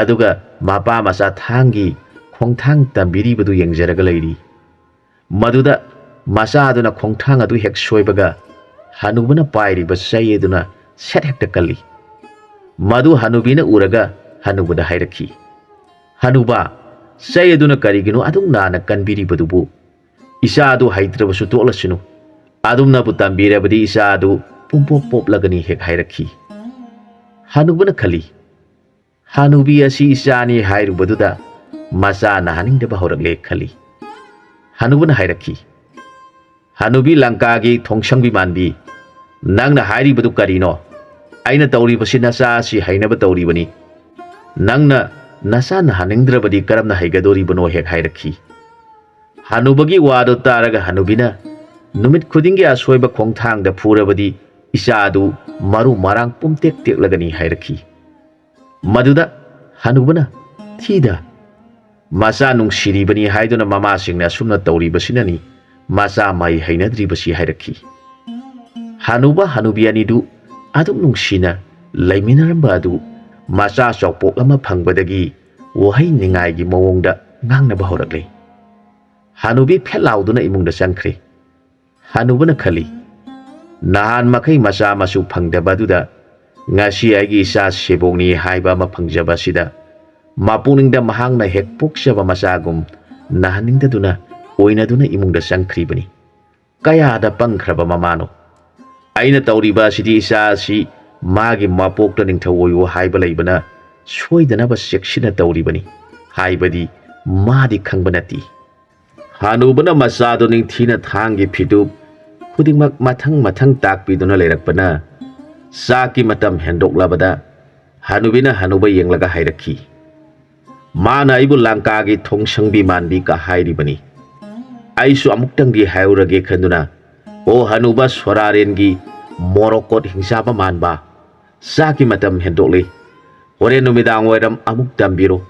ꯑꯗꯨꯒ ꯃꯄꯥ ꯃꯆꯥ ꯊꯥꯡꯒꯤ ꯈꯣꯡꯊꯥꯡ ꯇꯝꯕꯤꯔꯤꯕꯗꯨ ꯌꯦꯡꯖꯔꯒ ꯂꯩꯔꯤ꯫ ꯃꯗꯨꯗ ꯃꯆꯥꯗꯨꯅ ꯈꯣꯡꯊꯥꯡ ꯑꯗꯨ ꯍꯦꯛ ꯁꯣꯏꯕꯒ ꯍꯅꯨꯕꯅ ꯄꯥꯏꯔꯤꯕ ꯆꯩ ꯑꯗꯨꯅ ꯁꯦꯠ ꯍꯦꯛꯇ ꯀꯜꯂꯤ꯫ ꯃꯗꯨ ꯍꯅꯨꯕꯤꯅ ꯎꯔꯒ ꯍꯅꯨꯕꯗ ꯍꯥꯏꯔꯛꯈꯤ, "ꯍꯅꯨꯕ, ꯆꯩ ꯑꯗꯨꯅ ꯀꯔꯤꯒꯤꯅꯣ ꯑꯗꯨꯛ ꯅꯥꯅ ꯀꯟꯕꯤꯔꯤꯕꯗꯨꯕꯨ? ꯏꯆꯥ ꯑꯗꯨ ꯍꯩꯇ꯭ꯔꯕꯁꯨ ꯇꯣꯛꯂꯁꯅꯨ, ꯑꯗꯨꯝꯅꯕꯨ ꯇꯝꯕꯤꯔꯕꯗꯤ ꯏꯆꯥ ꯑꯗꯨ ꯄꯨꯡꯄꯣꯞ ꯄꯣꯞꯂꯒꯅꯤ" ꯍꯦꯛ ꯍꯥꯏꯔꯛꯈꯤ꯫ ꯍꯅꯨꯕꯅ ꯈꯜꯂꯤ, "ꯍꯅꯨꯕꯤ ꯑꯁꯤ ꯏꯆꯥꯅꯤ ꯍꯥꯏꯔꯨꯕꯗꯨꯗ ꯃꯆꯥ ꯅꯥꯍꯟꯅꯤꯡꯗꯕ ꯍꯧꯔꯛꯂꯦ" ꯈꯜꯂꯤ꯫ ꯍꯅꯨꯕꯅ ꯍꯥꯏꯔꯛꯈꯤ, "ꯍꯅꯨꯕꯤ ꯂꯪꯀꯥꯒꯤ ꯊꯣꯡꯁꯪꯕꯤ ꯃꯥꯟꯕꯤ, ꯅꯪꯅ ꯍꯥꯏꯔꯤꯕꯗꯨ ꯀꯔꯤꯅꯣ? ꯑꯩꯅ ꯇꯧꯔꯤꯕꯁꯤ ꯅꯆꯥ ꯑꯁꯤ ꯍꯩꯅꯕ ꯇꯧꯔꯤꯕꯅꯤ꯫ ꯅꯪꯅ ꯅꯆꯥ ꯅꯥꯍꯟꯅꯤꯡꯗ꯭ꯔꯕꯗꯤ ꯀꯔꯝꯅ ꯍꯩꯒꯗꯧꯔꯤꯕꯅꯣ?" ꯍꯦꯛ ꯍꯥꯏꯔꯛꯈꯤ꯫ ꯍꯅꯨꯕꯒꯤ ꯋꯥꯗꯨ ꯇꯥꯔꯒ ꯍꯅꯨꯕꯤꯅ, "ꯅꯨꯃꯤꯠ ꯈꯨꯗꯤꯡꯒꯤ ꯑꯁꯣꯏꯕ ꯈꯣꯡꯊꯥꯡꯗ ꯐꯨꯔꯕꯗꯤ ꯏꯆꯥ ꯑꯗꯨ ꯃꯔꯨ ꯃꯔꯥꯡ ꯄꯨꯝꯇꯦꯛ ꯇꯦꯛꯂꯒꯅꯤ" ꯍꯥꯏꯔꯛꯈꯤ꯫ ꯃꯗꯨꯗ ꯍꯅꯨꯕꯅ, "ꯊꯤꯗ, ꯃꯆꯥ ꯅꯨꯡꯁꯤꯔꯤꯕꯅꯤ ꯍꯥꯏꯗꯨꯅ ꯃꯃꯥꯁꯤꯡꯅ ꯑꯁꯨꯝꯅ ꯇꯧꯔꯤꯕꯁꯤꯅꯅꯤ ꯃꯆꯥ ꯃꯍꯩ ꯍꯩꯅꯗ꯭ꯔꯤꯕꯁꯤ" ꯍꯥꯏꯔꯛꯈꯤ꯫ ꯍꯅꯨꯕ ꯍꯅꯨꯕꯤ ꯑꯅꯤꯗꯨ ꯑꯗꯨꯛ ꯅꯨꯡꯁꯤꯅ ꯂꯩꯃꯤꯟꯅꯔꯝꯕ ꯑꯗꯨ ꯃꯆꯥ ꯆꯥꯎꯄꯣꯛ ꯑꯃ ꯐꯪꯕꯗꯒꯤ ꯋꯥꯍꯩ ꯅꯤꯡꯉꯥꯏꯒꯤ ꯃꯑꯣꯡꯗ ꯉꯥꯡꯅꯕ ꯍꯧꯔꯛꯂꯦ꯫ ꯍꯅꯨꯕꯤ ꯐꯦꯠ ꯂꯥꯎꯗꯨꯅ ꯏꯃꯨꯡꯗ ꯆꯪꯈ꯭ꯔꯦ꯫ ꯍꯅꯨꯕꯅ ꯈꯜꯂꯤ, "ꯅꯍꯥꯟ ꯃꯈꯩ ꯃꯆꯥ ꯃꯁꯨ ꯐꯪꯗꯕ ꯑꯗꯨꯗ ꯉꯁꯤ ꯑꯩꯒꯤ ꯏꯆꯥ ꯁꯦꯕꯣꯛꯅꯤ ꯍꯥꯏꯕ ꯑꯃ ꯐꯪꯖꯕ ꯑꯁꯤꯗ ꯃꯄꯨꯛꯅꯤꯡꯗ ꯃꯍꯥꯛꯅ ꯍꯦꯛ ꯄꯣꯛꯆꯕ ꯃꯆꯥꯒꯨꯝ ꯅꯥꯍꯟꯅꯤꯡꯗꯗꯨꯅ ꯑꯣꯏꯅꯗꯨꯅ ꯏꯃꯨꯡꯗ ꯆꯪꯈ꯭ꯔꯤꯕꯅꯤ꯫ ꯀꯌꯥꯗ ꯄꯪꯈ꯭ꯔꯕ ꯃꯃꯥꯅꯣ! ꯑꯩꯅ ꯇꯧꯔꯤꯕ ꯑꯁꯤꯗꯤ ꯏꯆꯥ ꯑꯁꯤ ꯃꯥꯒꯤ ꯃꯄꯣꯛꯇ ꯅꯤꯡꯊꯧ ꯑꯣꯏꯌꯨ ꯍꯥꯏꯕ ꯂꯩꯕꯅ ꯁꯣꯏꯗꯅꯕ ꯆꯦꯛꯁꯤꯟꯅ ꯇꯧꯔꯤꯕꯅꯤ ꯍꯥꯏꯕꯗꯤ ꯃꯥꯗꯤ ꯈꯪꯕ ꯅꯠꯇꯦ"꯫ ꯍꯅꯨꯕꯅ ꯃꯆꯥꯗꯨ ꯅꯤꯡꯊꯤꯅ ꯊꯥꯡꯒꯤ ꯐꯤꯗꯨꯞ ꯈꯨꯗꯤꯡꯃꯛ ꯃꯊꯪ ꯃꯊꯪ ꯇꯥꯛꯄꯤꯗꯨꯅ ꯂꯩꯔꯛꯄꯅ ꯆꯥꯛꯀꯤ ꯃꯇꯝ ꯍꯦꯟꯗꯣꯛꯂꯕꯗ ꯍꯅꯨꯕꯤꯅ ꯍꯅꯨꯕ ꯌꯦꯡꯂꯒ ꯍꯥꯏꯔꯛꯈꯤ, "ꯃꯥꯅ ꯑꯩꯕꯨ ꯂꯪꯀꯥꯒꯤ ꯊꯣꯡꯁꯪꯕꯤ ꯃꯥꯟꯕꯤꯒ ꯍꯥꯏꯔꯤꯕꯅꯤ꯫ ꯑꯩꯁꯨ ꯑꯃꯨꯛꯇꯪꯗꯤ ꯍꯥꯏꯍꯧꯔꯒꯦ ꯈꯟꯗꯨꯅ, ꯑꯣ ꯍꯅꯨꯕ ꯁꯣꯔꯥꯔꯦꯟꯒꯤ ꯃꯣꯔꯣꯀꯣꯠ ꯍꯤꯡꯆꯥꯕ ꯃꯥꯟꯕ, ꯆꯥꯛꯀꯤ ꯃꯇꯝ ꯍꯦꯟꯗꯣꯛꯂꯦ꯫ ꯍꯣꯔꯦꯟ ꯅꯨꯃꯤꯗꯥꯡ ꯋꯥꯏꯔꯝ ꯑꯃꯨꯛ ꯇꯝꯕꯤꯔꯣ꯫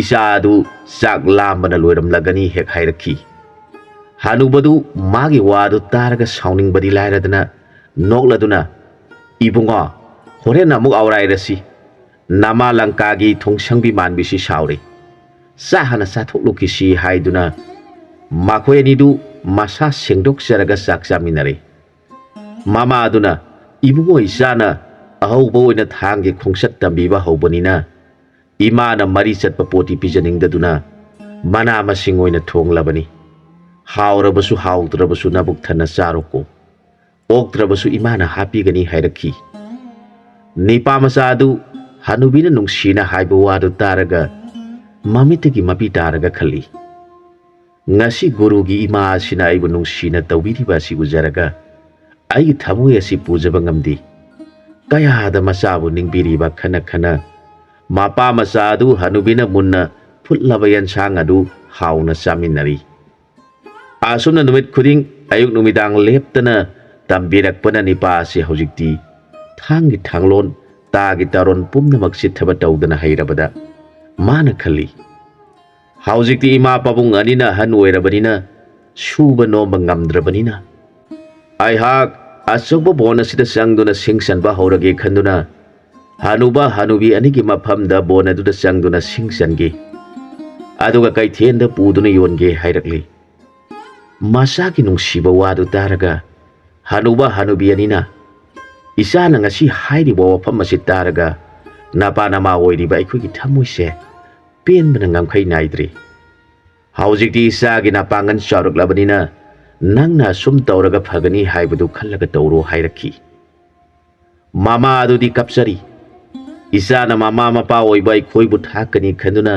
ꯏꯆꯥ ꯑꯗꯨ ꯆꯥꯛ ꯂꯥꯝꯕꯅ ꯂꯣꯏꯔꯝꯂꯒꯅꯤ" ꯍꯦꯛ ꯍꯥꯏꯔꯛꯈꯤ꯫ ꯍꯅꯨꯕꯗꯨ ꯃꯥꯒꯤ ꯋꯥꯗꯨ ꯇꯥꯔꯒ ꯁꯥꯎꯅꯤꯡꯕꯗꯤ ꯂꯥꯏꯔꯗꯅ ꯅꯣꯛꯂꯗꯨꯅ, "ꯏꯕꯨꯡꯉꯣ, ꯍꯣꯔꯦꯟ ꯑꯃꯨꯛ ꯑꯥꯎꯔꯥꯏꯔꯁꯤ꯫ ꯅꯃꯥ ꯂꯪꯀꯥꯒꯤ ꯊꯣꯡꯁꯪꯕꯤ ꯃꯥꯟꯕꯤꯁꯤ ꯁꯥꯎꯔꯦ꯫ "ꯆꯥ ꯍꯥꯟꯅ ꯆꯥꯊꯣꯛꯂꯨꯈꯤꯁꯤ" ꯍꯥꯏꯗꯨꯅ ꯃꯈꯣꯏ ꯑꯅꯤꯗꯨ ꯃꯁꯥ ꯁꯦꯡꯗꯣꯛꯆꯔꯒ ꯆꯥꯛ ꯆꯥꯃꯤꯟꯅꯔꯦ꯫ ꯃꯃꯥ ꯑꯗꯨꯅ, "ꯏꯕꯨꯡꯉꯣ, ꯏꯆꯥꯅ ꯑꯍꯧꯕ ꯑꯣꯏꯅ ꯊꯥꯡꯒꯤ ꯈꯣꯡꯆꯠ ꯇꯝꯕꯤꯕ ꯍꯧꯕꯅꯤꯅ ꯏꯃꯥꯅ ꯃꯔꯤ ꯆꯠꯄ ꯄꯣꯠꯇꯤ ꯄꯤꯖꯅꯤꯡꯗꯗꯨꯅ ꯃꯅꯥ ꯃꯁꯤꯡ ꯑꯣꯏꯅ ꯊꯣꯡꯂꯕꯅꯤ꯫ ꯍꯥꯎꯔꯕꯁꯨ ꯍꯥꯎꯇ꯭ꯔꯕꯁꯨ ꯅꯕꯨꯛ ꯊꯟꯅ ꯆꯥꯔꯣꯀꯣ꯫ ꯑꯣꯛꯇ꯭ꯔꯕꯁꯨ ꯏꯃꯥꯅ ꯍꯥꯞꯄꯤꯒꯅꯤ" ꯍꯥꯏꯔꯛꯈꯤ꯫ ꯅꯤꯄꯥ ꯃꯆꯥ ꯑꯗꯨ ꯍꯅꯨꯕꯤꯅ ꯅꯨꯡꯁꯤꯅ ꯍꯥꯏꯕ ꯋꯥꯗꯨ ꯇꯥꯔꯒ ꯃꯃꯤꯠꯇꯒꯤ ꯃꯄꯤ ꯇꯥꯔꯒ ꯈꯜꯂꯤ, "ꯉꯁꯤ ꯒꯨꯔꯨꯒꯤ ꯏꯃꯥ ꯑꯁꯤꯅ ꯑꯩꯕꯨ ꯅꯨꯡꯁꯤꯅ ꯇꯧꯕꯤꯔꯤꯕ ꯑꯁꯤ ꯎꯖꯔꯒ ꯑꯩꯒꯤ ꯊꯃꯣꯏ ꯑꯁꯤ ꯄꯨꯖꯕ ꯉꯝꯗꯦ꯫ ꯀꯌꯥꯗ ꯃꯆꯥꯕꯨ ꯅꯤꯡꯕꯤꯔꯤꯕ" ꯈꯟꯅ ꯈꯟꯅ ꯃꯄꯥ ꯃꯆꯥ ꯑꯗꯨ ꯍꯅꯨꯕꯤꯅ ꯃꯨꯟꯅ ꯐꯨꯠꯂꯕ ꯌꯦꯟꯁꯥꯡ ꯑꯗꯨ ꯍꯥꯎꯅ ꯆꯥꯃꯤꯟꯅꯔꯤ꯫ ꯑꯁꯨꯝꯅ ꯅꯨꯃꯤꯠ ꯈꯨꯗꯤꯡ ꯑꯌꯨꯛ ꯅꯨꯃꯤꯗꯥꯡ ꯂꯦꯞꯇꯅ ꯇꯝꯕꯤꯔꯛꯄꯅ ꯅꯤꯄꯥ ꯑꯁꯤ ꯍꯧꯖꯤꯛꯇꯤ ꯊꯥꯡꯒꯤ ꯊꯥꯡꯂꯣꯟ, ꯇꯥꯒꯤ ꯇꯥꯔꯣꯟ ꯄꯨꯝꯅꯃꯛ ꯆꯤꯠꯊꯕ ꯇꯧꯗꯅ ꯍꯩꯔꯕꯗ ꯃꯥꯅ ꯈꯜꯂꯤ, "ꯍꯧꯖꯤꯛꯇꯤ ꯏꯃꯥ ꯄꯥꯕꯨꯡ ꯑꯅꯤꯅ ꯑꯍꯟ ꯑꯣꯏꯔꯕꯅꯤꯅ ꯁꯨꯕ ꯅꯣꯝꯕ ꯉꯝꯗ꯭ꯔꯕꯅꯤꯅ ꯑꯩꯍꯥꯛ ꯑꯆꯧꯕ ꯕꯣꯟ ꯑꯁꯤꯗ ꯆꯪꯗꯨꯅ ꯁꯤꯡ ꯆꯟꯕ ꯍꯧꯔꯒꯦ" ꯈꯟꯗꯨꯅ ꯍꯅꯨꯕ ꯍꯅꯨꯕꯤ ꯑꯅꯤꯒꯤ ꯃꯐꯝꯗ ꯕꯣꯟ ꯑꯗꯨꯗ ꯆꯪꯗꯨꯅ ꯁꯤꯡ ꯆꯟꯈꯤ꯫ ꯑꯗꯨꯒ ꯀꯩꯊꯦꯜꯗ ꯄꯨꯗꯨꯅ ꯌꯣꯟꯒꯦ ꯍꯥꯏꯔꯛꯂꯤ꯫ ꯃꯆꯥꯒꯤ ꯅꯨꯡꯁꯤꯕ ꯋꯥꯗꯨ ꯇꯥꯔꯒ ꯍꯅꯨꯕ ꯍꯅꯨꯕꯤ ꯑꯅꯤꯅ, "ꯏꯆꯥꯅ ꯉꯁꯤ ꯍꯥꯏꯔꯤꯕ ꯋꯥꯐꯝ ꯑꯁꯤ ꯇꯥꯔꯒ ꯅꯄꯥ ꯅꯃꯥ ꯑꯣꯏꯔꯤꯕ ꯑꯩꯈꯣꯏꯒꯤ ꯊꯃꯣꯏꯁꯦ ꯄꯦꯟꯕꯅ ꯉꯝꯈꯩ ꯅꯥꯏꯗ꯭ꯔꯦ꯫ ꯍꯧꯖꯤꯛꯇꯤ ꯏꯆꯥꯒꯤ ꯅꯄꯥꯡꯒꯜ ꯆꯥꯎꯔꯛꯂꯕꯅꯤꯅ ꯅꯪꯅ ꯑꯁꯨꯝ ꯇꯧꯔꯒ ꯐꯒꯅꯤ ꯍꯥꯏꯕꯗꯨ ꯈꯜꯂꯒ ꯇꯧꯔꯣ" ꯍꯥꯏꯔꯛꯈꯤ꯫ ꯃꯃꯥ ꯑꯗꯨꯗꯤ ꯀꯞꯆꯔꯤ꯫ "ꯏꯆꯥꯅ ꯃꯃꯥ ꯃꯄꯥ ꯑꯣꯏꯕ ꯑꯩꯈꯣꯏꯕꯨ ꯊꯥꯛꯀꯅꯤ ꯈꯟꯗꯨꯅ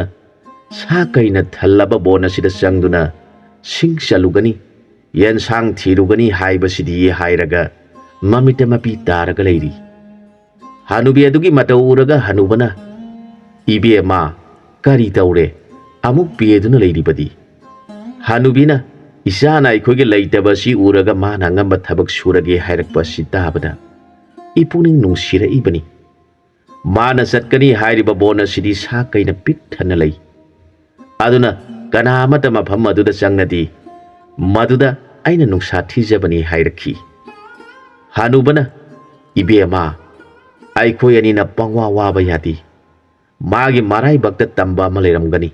ꯁꯥ ꯀꯩꯅ ꯊꯜꯂꯕ ꯕꯣꯟ ꯑꯁꯤꯗ ꯆꯪꯗꯨꯅ ꯁꯤꯡ ꯆꯜꯂꯨꯒꯅꯤ, ꯌꯦꯟꯁꯥꯡ ꯊꯤꯔꯨꯒꯅꯤ ꯍꯥꯏꯕꯁꯤꯗꯤ" ꯍꯥꯏꯔꯒ ꯃꯃꯤꯠꯇ ꯃꯄꯤ ꯇꯥꯔꯒ ꯂꯩꯔꯤ꯫ ꯍꯅꯨꯕꯤ ꯑꯗꯨꯒꯤ ꯃꯇꯧ ꯎꯔꯒ ꯍꯅꯨꯕꯅ, "ꯏꯕꯦꯝꯃ, ꯀꯔꯤ ꯇꯧꯔꯦ? ꯑꯃꯨꯛ ꯄꯦꯗꯨꯅ ꯂꯩꯔꯤꯕꯗꯤ?" ꯍꯅꯨꯕꯤꯅ, "ꯏꯆꯥꯅ ꯑꯩꯈꯣꯏꯒꯤ ꯂꯩꯇꯕ ꯑꯁꯤ ꯎꯔꯒ ꯃꯥꯅ ꯑꯉꯝꯕ ꯊꯕꯛ ꯁꯨꯔꯒꯦ ꯍꯥꯏꯔꯛꯄ ꯑꯁꯤ ꯇꯥꯕꯗ ꯑꯩ ꯄꯨꯛꯅꯤꯡ ꯅꯨꯡꯁꯤꯔꯛꯏꯕꯅꯤ꯫ ꯃꯥꯅ ꯆꯠꯀꯅꯤ ꯍꯥꯏꯔꯤꯕ ꯕꯣꯟ ꯑꯁꯤꯗꯤ ꯁꯥ ꯀꯩꯅ ꯄꯤꯛ ꯊꯟꯅ ꯂꯩ꯫ ꯑꯗꯨꯅ ꯀꯅꯥ ꯑꯃꯠꯇ ꯃꯐꯝ ꯑꯗꯨꯗ ꯆꯪꯂꯗꯤ ꯃꯗꯨꯗ ꯑꯩꯅ ꯅꯨꯡꯁꯥ ꯊꯤꯖꯕꯅꯤ" ꯍꯥꯏꯔꯛꯈꯤ꯫ ꯍꯅꯨꯕꯅ, "ꯏꯕꯦꯝꯃ, ꯑꯩꯈꯣꯏ ꯑꯅꯤꯅ ꯄꯪꯋꯥ ꯋꯥꯕ ꯌꯥꯗꯦ꯫ ꯃꯥꯒꯤ ꯃꯔꯥꯏꯕꯛꯇ ꯇꯝꯕ ꯑꯃ ꯂꯩꯔꯝꯒꯅꯤ꯫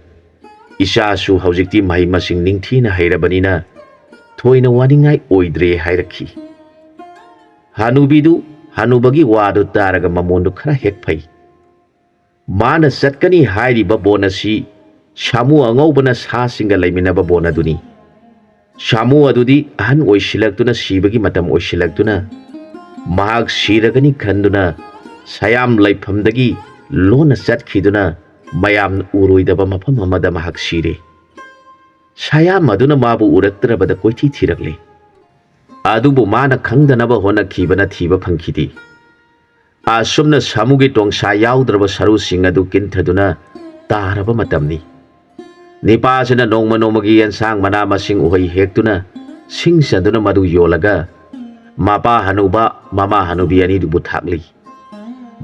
ꯏꯆꯥꯁꯨ ꯍꯧꯖꯤꯛꯇꯤ ꯃꯍꯩ ꯃꯁꯤꯡ ꯅꯤꯡꯊꯤꯅ ꯍꯩꯔꯕꯅꯤꯅ ꯊꯣꯏꯅ ꯋꯥꯅꯤꯡꯉꯥꯏ ꯑꯣꯏꯗ꯭ꯔꯦ" ꯍꯥꯏꯔꯛꯈꯤ꯫ ꯍꯅꯨꯕꯤꯗꯨ ꯍꯅꯨꯕꯒꯤ ꯋꯥꯗꯨ ꯇꯥꯔꯒ ꯃꯃꯣꯟꯗꯨ ꯈꯔ ꯍꯦꯛ ꯐꯩ꯫ ꯃꯥꯅ ꯆꯠꯀꯅꯤ ꯍꯥꯏꯔꯤꯕ ꯕꯣꯟ ꯑꯁꯤ ꯁꯥꯃꯨ ꯑꯉꯧꯕꯅ ꯁꯥꯁꯤꯡꯒ ꯂꯩꯃꯤꯟꯅꯕ ꯕꯣꯟ ꯑꯗꯨꯅꯤ꯫ ꯁꯥꯃꯨ ꯑꯗꯨꯗꯤ ꯑꯍꯟ ꯑꯣꯏꯁꯤꯜꯂꯛꯇꯨꯅ ꯁꯤꯕꯒꯤ ꯃꯇꯝ ꯑꯣꯏꯁꯤꯜꯂꯛꯇꯨꯅ ꯃꯍꯥꯛ ꯁꯤꯔꯒꯅꯤ ꯈꯟꯗꯨꯅ ꯁꯌꯥꯝ ꯂꯩꯐꯝꯗꯒꯤ ꯂꯣꯟꯅ ꯆꯠꯈꯤꯗꯨꯅ ꯃꯌꯥꯝꯅ ꯎꯔꯣꯏꯗꯕ ꯃꯐꯝ ꯑꯃꯗ ꯃꯍꯥꯛ ꯁꯤꯔꯦ꯫ ꯁꯌꯥꯝ ꯑꯗꯨꯅ ꯃꯥꯕꯨ ꯎꯔꯛꯇ꯭ꯔꯕꯗ ꯀꯣꯏꯊꯤ ꯊꯤꯔꯛꯂꯦ꯫ ꯑꯗꯨꯕꯨ ꯃꯥꯅ ꯈꯪꯗꯅꯕ ꯍꯣꯠꯅꯈꯤꯕꯅ ꯊꯤꯕ ꯐꯪꯈꯤꯗꯦ꯫ ꯑꯁꯨꯝꯅ ꯁꯥꯃꯨꯒꯤ ꯇꯣꯡꯁꯥ ꯌꯥꯎꯗ꯭ꯔꯕ ꯁꯔꯨꯁꯤꯡ ꯑꯗꯨ ꯀꯤꯟꯊꯗꯨꯅ ꯇꯥꯔꯕ ꯃꯇꯝꯅꯤ꯫ ꯅꯤꯄꯥꯁꯤꯅ ꯅꯣꯡꯃ ꯅꯣꯡꯃꯒꯤ ꯌꯦꯟꯁꯥꯡ ꯃꯅꯥ ꯃꯁꯤꯡ ꯎꯍꯩ ꯍꯦꯛꯇꯨꯅ ꯁꯤꯡ ꯆꯟꯗꯨꯅ ꯃꯗꯨ ꯌꯣꯜꯂꯒ ꯃꯄꯥ ꯍꯅꯨꯕ ꯃꯃꯥ ꯍꯅꯨꯕꯤ ꯑꯅꯤꯗꯨꯕꯨ ꯊꯥꯛꯂꯤ꯫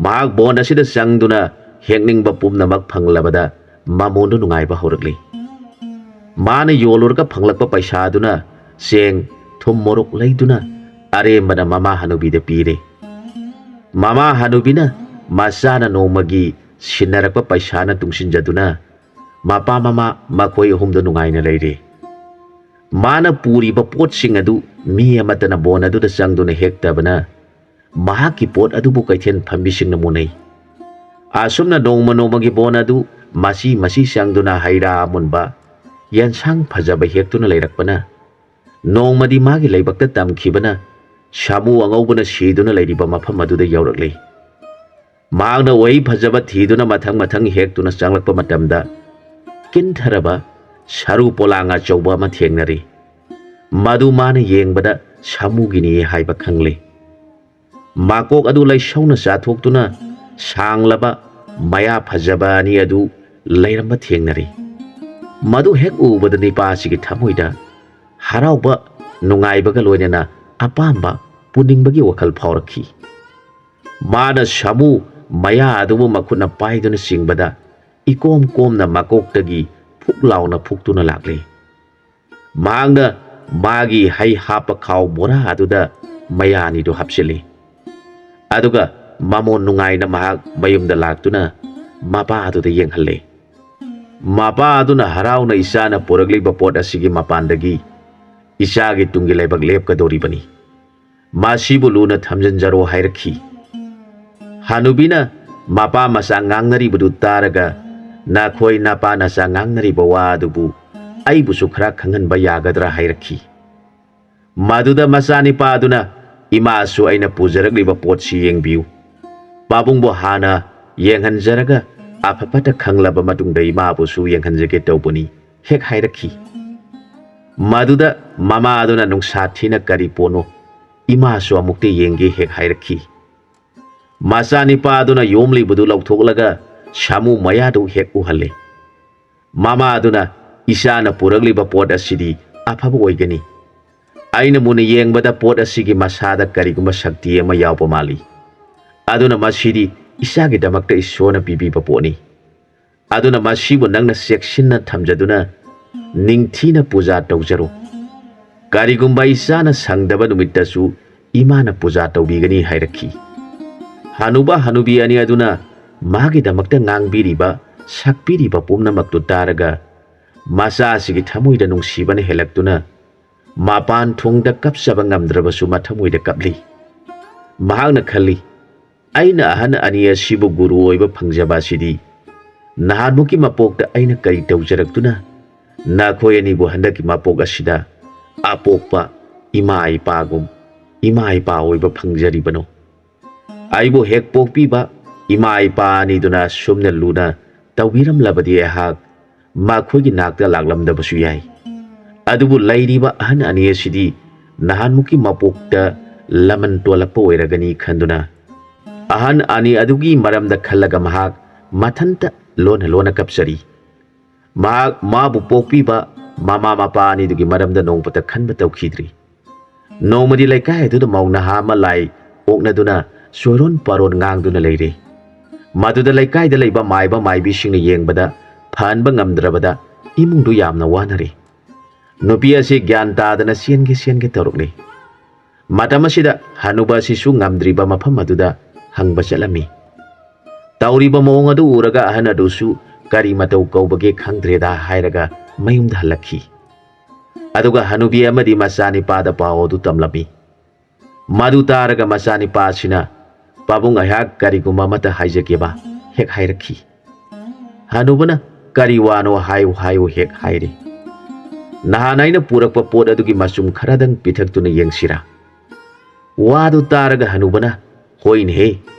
ꯃꯍꯥꯛ ꯕꯣꯟ ꯑꯁꯤꯗ ꯆꯪꯗꯨꯅ ꯍꯦꯛꯅꯤꯡꯕ ꯄꯨꯝꯅꯃꯛ ꯐꯪꯂꯕꯗ ꯃꯃꯣꯟꯗꯨ ꯅꯨꯡꯉꯥꯏꯕ ꯍꯧꯔꯛꯂꯤ꯫ ꯃꯥꯅ ꯌꯣꯜꯂꯨꯔꯒ ꯐꯪꯂꯛꯄ ꯄꯩꯁꯥꯗꯨꯅ ꯆꯦꯡ, ꯊꯨꯝ, ꯃꯣꯔꯣꯛ ꯂꯩꯗꯨꯅ ꯑꯔꯦꯝꯕꯅ ꯃꯃꯥ ꯍꯅꯨꯕꯤꯗ ꯄꯤꯔꯦ꯫ ꯃꯃꯥ ꯍꯅꯨꯕꯤꯅ ꯃꯆꯥꯅ ꯅꯣꯡꯃꯒꯤ ꯁꯤꯟꯅꯔꯛꯄ ꯄꯩꯁꯥꯅ ꯇꯨꯡꯁꯤꯟꯖꯗꯨꯅ ꯃꯄꯥ ꯃꯃꯥ ꯃꯈꯣꯏ ꯑꯍꯨꯝꯗꯨ ꯅꯨꯡꯉꯥꯏꯅ ꯂꯩꯔꯦ꯫ ꯃꯥꯅ ꯄꯨꯔꯤꯕ ꯄꯣꯠꯁꯤꯡ ꯑꯗꯨ ꯃꯤ ꯑꯃꯠꯇꯅ ꯕꯣꯟ ꯑꯗꯨꯗ ꯆꯪꯗꯨꯅ ꯍꯦꯛꯇꯕꯅ ꯃꯍꯥꯛꯀꯤ ꯄꯣꯠ ꯑꯗꯨꯕꯨ ꯀꯩꯊꯦꯜ ꯐꯝꯕꯤꯁꯤꯡꯅ ꯃꯨꯟꯅꯩ꯫ ꯑꯁꯨꯝꯅ ꯅꯣꯡꯃ ꯅꯣꯡꯃꯒꯤ ꯕꯣꯟ ꯑꯗꯨ ꯃꯆꯤ ꯃꯆꯤ ꯆꯪꯗꯨꯅ ꯍꯩ ꯔꯥ ꯑꯃꯨꯟꯕ, ꯌꯦꯟꯁꯥꯡ ꯐꯖꯕ ꯍꯦꯛꯇꯨꯅ ꯂꯩꯔꯛꯄꯅ ꯅꯣꯡꯃꯗꯤ ꯃꯥꯒꯤ ꯂꯥꯏꯕꯛꯇ ꯇꯝꯈꯤꯕꯅ ꯁꯥꯃꯨ ꯑꯉꯧꯕꯅ ꯁꯤꯗꯨꯅ ꯂꯩꯔꯤꯕ ꯃꯐꯝ ꯑꯗꯨꯗ ꯌꯧꯔꯛꯂꯤ꯫ ꯃꯍꯥꯛꯅ ꯎꯍꯩ ꯐꯖꯕ ꯊꯤꯗꯨꯅ ꯃꯊꯪ ꯃꯊꯪ ꯍꯦꯛꯇꯨꯅ ꯆꯪꯂꯛꯄ ꯃꯇꯝꯗ ꯀꯤꯟꯊꯔꯕ ꯁꯔꯨ ꯄꯣꯂꯥꯡ ꯑꯆꯧꯕ ꯑꯃ ꯊꯦꯡꯅꯔꯤ꯫ ꯃꯗꯨ ꯃꯥꯅ ꯌꯦꯡꯕꯗ ꯁꯥꯃꯨꯒꯤꯅꯤ ꯍꯥꯏꯕ ꯈꯪꯂꯦ꯫ ꯃꯀꯣꯛ ꯑꯗꯨ ꯂꯩꯁꯧꯅ ꯆꯥꯊꯣꯛꯇꯨꯅ ꯁꯥꯡꯂꯕ ꯃꯌꯥ ꯐꯖꯕ ꯑꯅꯤ ꯑꯗꯨ ꯂꯩꯔꯝꯕ ꯊꯦꯡꯅꯔꯤ꯫ ꯃꯗꯨ ꯍꯦꯛ ꯎꯕꯗ ꯅꯤꯄꯥ ꯑꯁꯤꯒꯤ ꯊꯃꯣꯏꯗ ꯍꯔꯥꯎꯕ ꯅꯨꯡꯉꯥꯏꯕꯒ ꯂꯣꯏꯅꯅ ꯑꯄꯥꯝꯕ ꯄꯨꯅꯤꯡꯕꯒꯤ ꯋꯥꯈꯜ ꯐꯥꯎꯔꯛꯈꯤ꯫ ꯃꯥꯅ ꯁꯥꯃꯨ ꯃꯌꯥ ꯑꯗꯨꯕꯨ ꯃꯈꯨꯠꯅ ꯄꯥꯏꯗꯨꯅ ꯆꯤꯡꯕꯗ ꯏꯀꯣꯝ ꯀꯣꯝꯅ ꯃꯀꯣꯛꯇꯒꯤ ꯐꯨꯛ ꯂꯥꯎꯅ ꯐꯨꯛꯇꯨꯅ ꯂꯥꯛꯂꯤ꯫ ꯃꯍꯥꯛꯅ ꯃꯥꯒꯤ ꯍꯩ ꯍꯥꯞꯄ ꯈꯥꯎ ꯕꯣꯔꯥ ꯑꯗꯨꯗ ꯃꯌꯥ ꯑꯅꯤꯗꯨ ꯍꯥꯞꯆꯤꯜꯂꯤ꯫ ꯑꯗꯨꯒ ꯃꯃꯣꯟ ꯅꯨꯡꯉꯥꯏꯅ ꯃꯍꯥꯛ ꯃꯌꯨꯝꯗ ꯂꯥꯛꯇꯨꯅ ꯃꯄꯥ ꯑꯗꯨꯗ ꯌꯦꯡꯍꯜꯂꯦ꯫ ꯃꯄꯥ ꯑꯗꯨꯅ ꯍꯔꯥꯎꯅ ꯏꯆꯥꯅ ꯄꯨꯔꯛꯂꯤꯕ ꯄꯣꯠ ꯑꯁꯤꯒꯤ ꯃꯄꯥꯟꯗꯒꯤ ꯏꯆꯥꯒꯤ ꯇꯨꯡꯒꯤ ꯂꯩꯕꯥꯛ ꯂꯦꯞꯀꯗꯧꯔꯤꯕꯅꯤ꯫ ꯃꯁꯤꯕꯨ ꯂꯨꯅ ꯊꯝꯖꯤꯟꯖꯔꯣ ꯍꯥꯏꯔꯛꯈꯤ꯫ ꯍꯅꯨꯕꯤꯅ ꯃꯄꯥ ꯃꯆꯥ ꯉꯥꯡꯅꯔꯤꯕꯗꯨ ꯇꯥꯔꯒ, "ꯅꯈꯣꯏ ꯅꯄꯥ ꯅꯆꯥ ꯉꯥꯡꯅꯔꯤꯕ ꯋꯥ ꯑꯗꯨꯕꯨ ꯑꯩꯕꯨꯁꯨ ꯈꯔ ꯈꯪꯍꯟꯕ ꯌꯥꯒꯗ꯭ꯔꯥ?" ꯍꯥꯏꯔꯛꯈꯤ꯫ ꯃꯗꯨꯗ ꯃꯆꯥꯅꯤꯄꯥ ꯑꯗꯨꯅ, "ꯏꯃꯥꯁꯨ ꯑꯩꯅ ꯄꯨꯖꯔꯛꯂꯤꯕ ꯄꯣꯠꯁꯤ ꯌꯦꯡꯕꯤꯌꯨ꯫ ꯄꯥꯕꯨꯡꯕꯨ ꯍꯥꯟꯅ ꯌꯦꯡꯍꯟꯖꯔꯒ ꯑꯐ ꯐꯠꯇ ꯈꯪꯂꯕ ꯃꯇꯨꯡꯗ ꯏꯃꯥꯕꯨꯁꯨ ꯌꯦꯡꯍꯟꯖꯒꯦ ꯇꯧꯕꯅꯤ" ꯍꯦꯛ ꯍꯥꯏꯔꯛꯈꯤ꯫ ꯃꯗꯨꯗ ꯃꯃꯥ ꯑꯗꯨꯅ, "ꯅꯨꯡꯁꯥ ꯊꯤꯅ ꯀꯔꯤ ꯄꯣꯠꯅꯣ? ꯏꯃꯥꯁꯨ ꯑꯃꯨꯛꯇ ꯌꯦꯡꯒꯦ" ꯍꯦꯛ ꯍꯥꯏꯔꯛꯈꯤ꯫ ꯃꯆꯥꯅꯤꯄꯥ ꯑꯗꯨꯅ ꯌꯣꯝꯂꯤꯕꯗꯨ ꯂꯧꯊꯣꯛꯂꯒ ꯁꯥꯃꯨ ꯃꯌꯥꯗꯨ ꯍꯦꯛ ꯎꯍꯜꯂꯦ꯫ ꯃꯃꯥ ꯑꯗꯨꯅ, "ꯏꯆꯥꯅ ꯄꯨꯔꯛꯂꯤꯕ ꯄꯣꯠ ꯑꯁꯤꯗꯤ ꯑꯐꯕ ꯑꯣꯏꯒꯅꯤ꯫ ꯑꯩꯅ ꯃꯨꯟꯅ ꯌꯦꯡꯕꯗ ꯄꯣꯠ ꯑꯁꯤꯒꯤ ꯃꯁꯥꯗ ꯀꯔꯤꯒꯨꯝꯕ ꯁꯛꯇꯤ ꯑꯃ ꯌꯥꯎꯕ ꯃꯥꯜꯂꯤ꯫ ꯑꯗꯨꯅ ꯃꯁꯤꯗꯤ ꯏꯆꯥꯒꯤꯗꯃꯛꯇ ꯏꯁꯣꯔꯅ ꯄꯤꯕꯤꯕ ꯄꯣꯠꯅꯤ꯫ ꯑꯗꯨꯅ ꯃꯁꯤꯕꯨ ꯅꯪꯅ ꯆꯦꯛꯁꯤꯟꯅ ꯊꯝꯖꯗꯨꯅ ꯅꯤꯡꯊꯤꯅ ꯄꯨꯖꯥ ꯇꯧꯖꯔꯨ꯫ ꯀꯔꯤꯒꯨꯝꯕ ꯏꯆꯥꯅ ꯁꯪꯗꯕ ꯅꯨꯃꯤꯠꯇꯁꯨ ꯏꯃꯥꯅ ꯄꯨꯖꯥ ꯇꯧꯕꯤꯒꯅꯤ" ꯍꯥꯏꯔꯛꯈꯤ꯫ ꯍꯅꯨꯕ ꯍꯅꯨꯕꯤ ꯑꯅꯤ ꯑꯗꯨꯅ ꯃꯥꯒꯤꯗꯃꯛꯇ ꯉꯥꯡꯕꯤꯔꯤꯕ, ꯁꯛꯄꯤꯔꯤꯕ ꯄꯨꯝꯅꯃꯛꯇꯨ ꯇꯥꯔꯒ ꯃꯆꯥꯁꯤꯒꯤ ꯊꯃꯣꯏꯗ ꯅꯨꯡꯁꯤꯕꯅ ꯍꯦꯜꯂꯛꯇꯨꯅ ꯃꯄꯥꯟ ꯊꯣꯡꯗ ꯀꯞꯆꯕ ꯉꯝꯗ꯭ꯔꯕꯁꯨ ꯃꯊꯃꯣꯏꯗ ꯀꯞꯂꯤ꯫ ꯃꯍꯥꯛꯅ ꯈꯜꯂꯤ, "ꯑꯩꯅ ꯑꯍꯟ ꯑꯅꯤ ꯑꯁꯤꯕꯨ ꯒꯨꯔꯨ ꯑꯣꯏꯕ ꯐꯪꯖꯕ ꯑꯁꯤꯗꯤ ꯅꯍꯥꯟꯃꯨꯛꯀꯤ ꯃꯄꯣꯛꯇ ꯑꯩꯅ ꯀꯔꯤ ꯇꯧꯖꯔꯛꯇꯨꯅ ꯅꯈꯣꯏ ꯑꯅꯤꯕꯨ ꯍꯟꯗꯛꯀꯤ ꯃꯄꯣꯛ ꯑꯁꯤꯗ ꯑꯄꯣꯛꯄ ꯏꯃꯥ ꯏꯄꯥꯒꯨꯝ ꯏꯃꯥ ꯏꯄꯥ ꯑꯣꯏꯕ ꯐꯪꯖꯔꯤꯕꯅꯣ? ꯑꯩꯕꯨ ꯍꯦꯛ ꯄꯣꯛꯄꯤꯕ ꯏꯃꯥ ꯏꯄꯥ ꯑꯅꯤꯗꯨꯅ ꯑꯁꯨꯝꯅ ꯂꯨꯅ ꯇꯧꯕꯤꯔꯝꯂꯕꯗꯤ ꯑꯩꯍꯥꯛ ꯃꯈꯣꯏꯒꯤ ꯅꯥꯛꯇ ꯂꯥꯛꯂꯝꯗꯕꯁꯨ ꯌꯥꯏ꯫ ꯑꯗꯨꯕꯨ ꯂꯩꯔꯤꯕ ꯑꯍꯟ ꯑꯅꯤ ꯑꯁꯤꯗꯤ ꯅꯍꯥꯟꯃꯨꯛꯀꯤ ꯃꯄꯣꯛꯇ ꯂꯃꯟ ꯇꯣꯜꯂꯛꯄ ꯑꯣꯏꯔꯒꯅꯤ" ꯈꯟꯗꯨꯅ ꯑꯍꯟ ꯑꯅꯤ ꯑꯗꯨꯒꯤ ꯃꯔꯝꯗ ꯈꯜꯂꯒ ꯃꯍꯥꯛ ꯃꯊꯟꯇ ꯂꯣꯟꯅ ꯂꯣꯟꯅ ꯀꯞꯆꯔꯤ꯫ ꯃꯍꯥꯛ ꯃꯥꯕꯨ ꯄꯣꯛꯄꯤꯕ ꯃꯃꯥ ꯃꯄꯥ ꯑꯅꯤꯗꯨꯒꯤ ꯃꯔꯝꯗ ꯅꯣꯡꯃꯇ ꯈꯟꯕ ꯇꯧꯈꯤꯗ꯭ꯔꯤ꯫ ꯅꯣꯡꯃꯗꯤ ꯂꯩꯀꯥꯏ ꯑꯗꯨꯗ ꯃꯧ ꯅꯍꯥ ꯑꯃ ꯂꯥꯏ ꯑꯣꯛꯅꯗꯨꯅ ꯆꯣꯏꯔꯣꯟ ꯄꯥꯔꯣꯟ ꯉꯥꯡꯗꯨꯅ ꯂꯩꯔꯦ꯫ ꯃꯗꯨꯗ ꯂꯩꯀꯥꯏꯗ ꯂꯩꯕ ꯃꯥꯏꯕ ꯃꯥꯏꯕꯤꯁꯤꯡꯅ ꯌꯦꯡꯕꯗ ꯐꯍꯟꯕ ꯉꯝꯗ꯭ꯔꯕꯗ ꯏꯃꯨꯡꯗꯨ ꯌꯥꯝꯅ ꯋꯥꯅꯔꯦ꯫ ꯅꯨꯄꯤ ꯑꯁꯤ ꯒ꯭ꯌꯥꯟ ꯇꯥꯗꯅ ꯆꯦꯟꯒꯦ ꯆꯦꯟꯒꯦ ꯇꯧꯔꯛꯂꯦ꯫ ꯃꯇꯝ ꯑꯁꯤꯗ ꯍꯅꯨꯕ ꯑꯁꯤꯁꯨ ꯉꯝꯗ꯭ꯔꯤꯕ ꯃꯐꯝ ꯑꯗꯨꯗ ꯍꯪꯕ ꯆꯠꯂꯝꯃꯤ꯫ ꯇꯧꯔꯤꯕ ꯃꯑꯣꯡ ꯑꯗꯨ ꯎꯔꯒ ꯑꯍꯟ ꯑꯗꯨꯁꯨ "ꯀꯔꯤ ꯃꯇꯧ ꯀꯧꯕꯒꯦ ꯈꯪꯗ꯭ꯔꯦꯗ" ꯍꯥꯏꯔꯒ ꯃꯌꯨꯝꯗ ꯍꯜꯂꯛꯈꯤ꯫ ꯑꯗꯨꯒ ꯍꯅꯨꯕꯤ ꯑꯃꯗꯤ ꯃꯆꯥꯅꯤꯄꯥꯗ ꯄꯥꯎ ꯑꯗꯨ ꯇꯝꯂꯝꯃꯤ꯫ ꯃꯗꯨ ꯇꯥꯔꯒ ꯃꯆꯥꯅꯤꯄꯥ ꯑꯁꯤꯅ, "ꯄꯥꯕꯨꯡ, ꯑꯩꯍꯥꯛ ꯀꯔꯤꯒꯨꯝꯕ ꯑꯃꯠꯇ ꯍꯥꯏꯖꯒꯦꯕ" ꯍꯦꯛ ꯍꯥꯏꯔꯛꯈꯤ꯫ ꯍꯅꯨꯕꯅ, "ꯀꯔꯤ ꯋꯥꯅꯣ? ꯍꯥꯏꯌꯨ, ꯍꯥꯏꯌꯨ" ꯍꯦꯛ ꯍꯥꯏꯔꯤ꯫ "ꯅꯍꯥꯟ ꯑꯩꯅ ꯄꯨꯔꯛꯄ ꯄꯣꯠ ꯑꯗꯨꯒꯤ ꯃꯆꯨꯝ ꯈꯔꯗꯪ ꯄꯤꯊꯛꯇꯨꯅ ꯌꯦꯡꯁꯤꯔꯥ?" ꯋꯥꯗꯨ ꯇꯥꯔꯒ ꯍꯅꯨꯕꯅ, "ꯍꯣꯏꯅꯦꯍꯦ,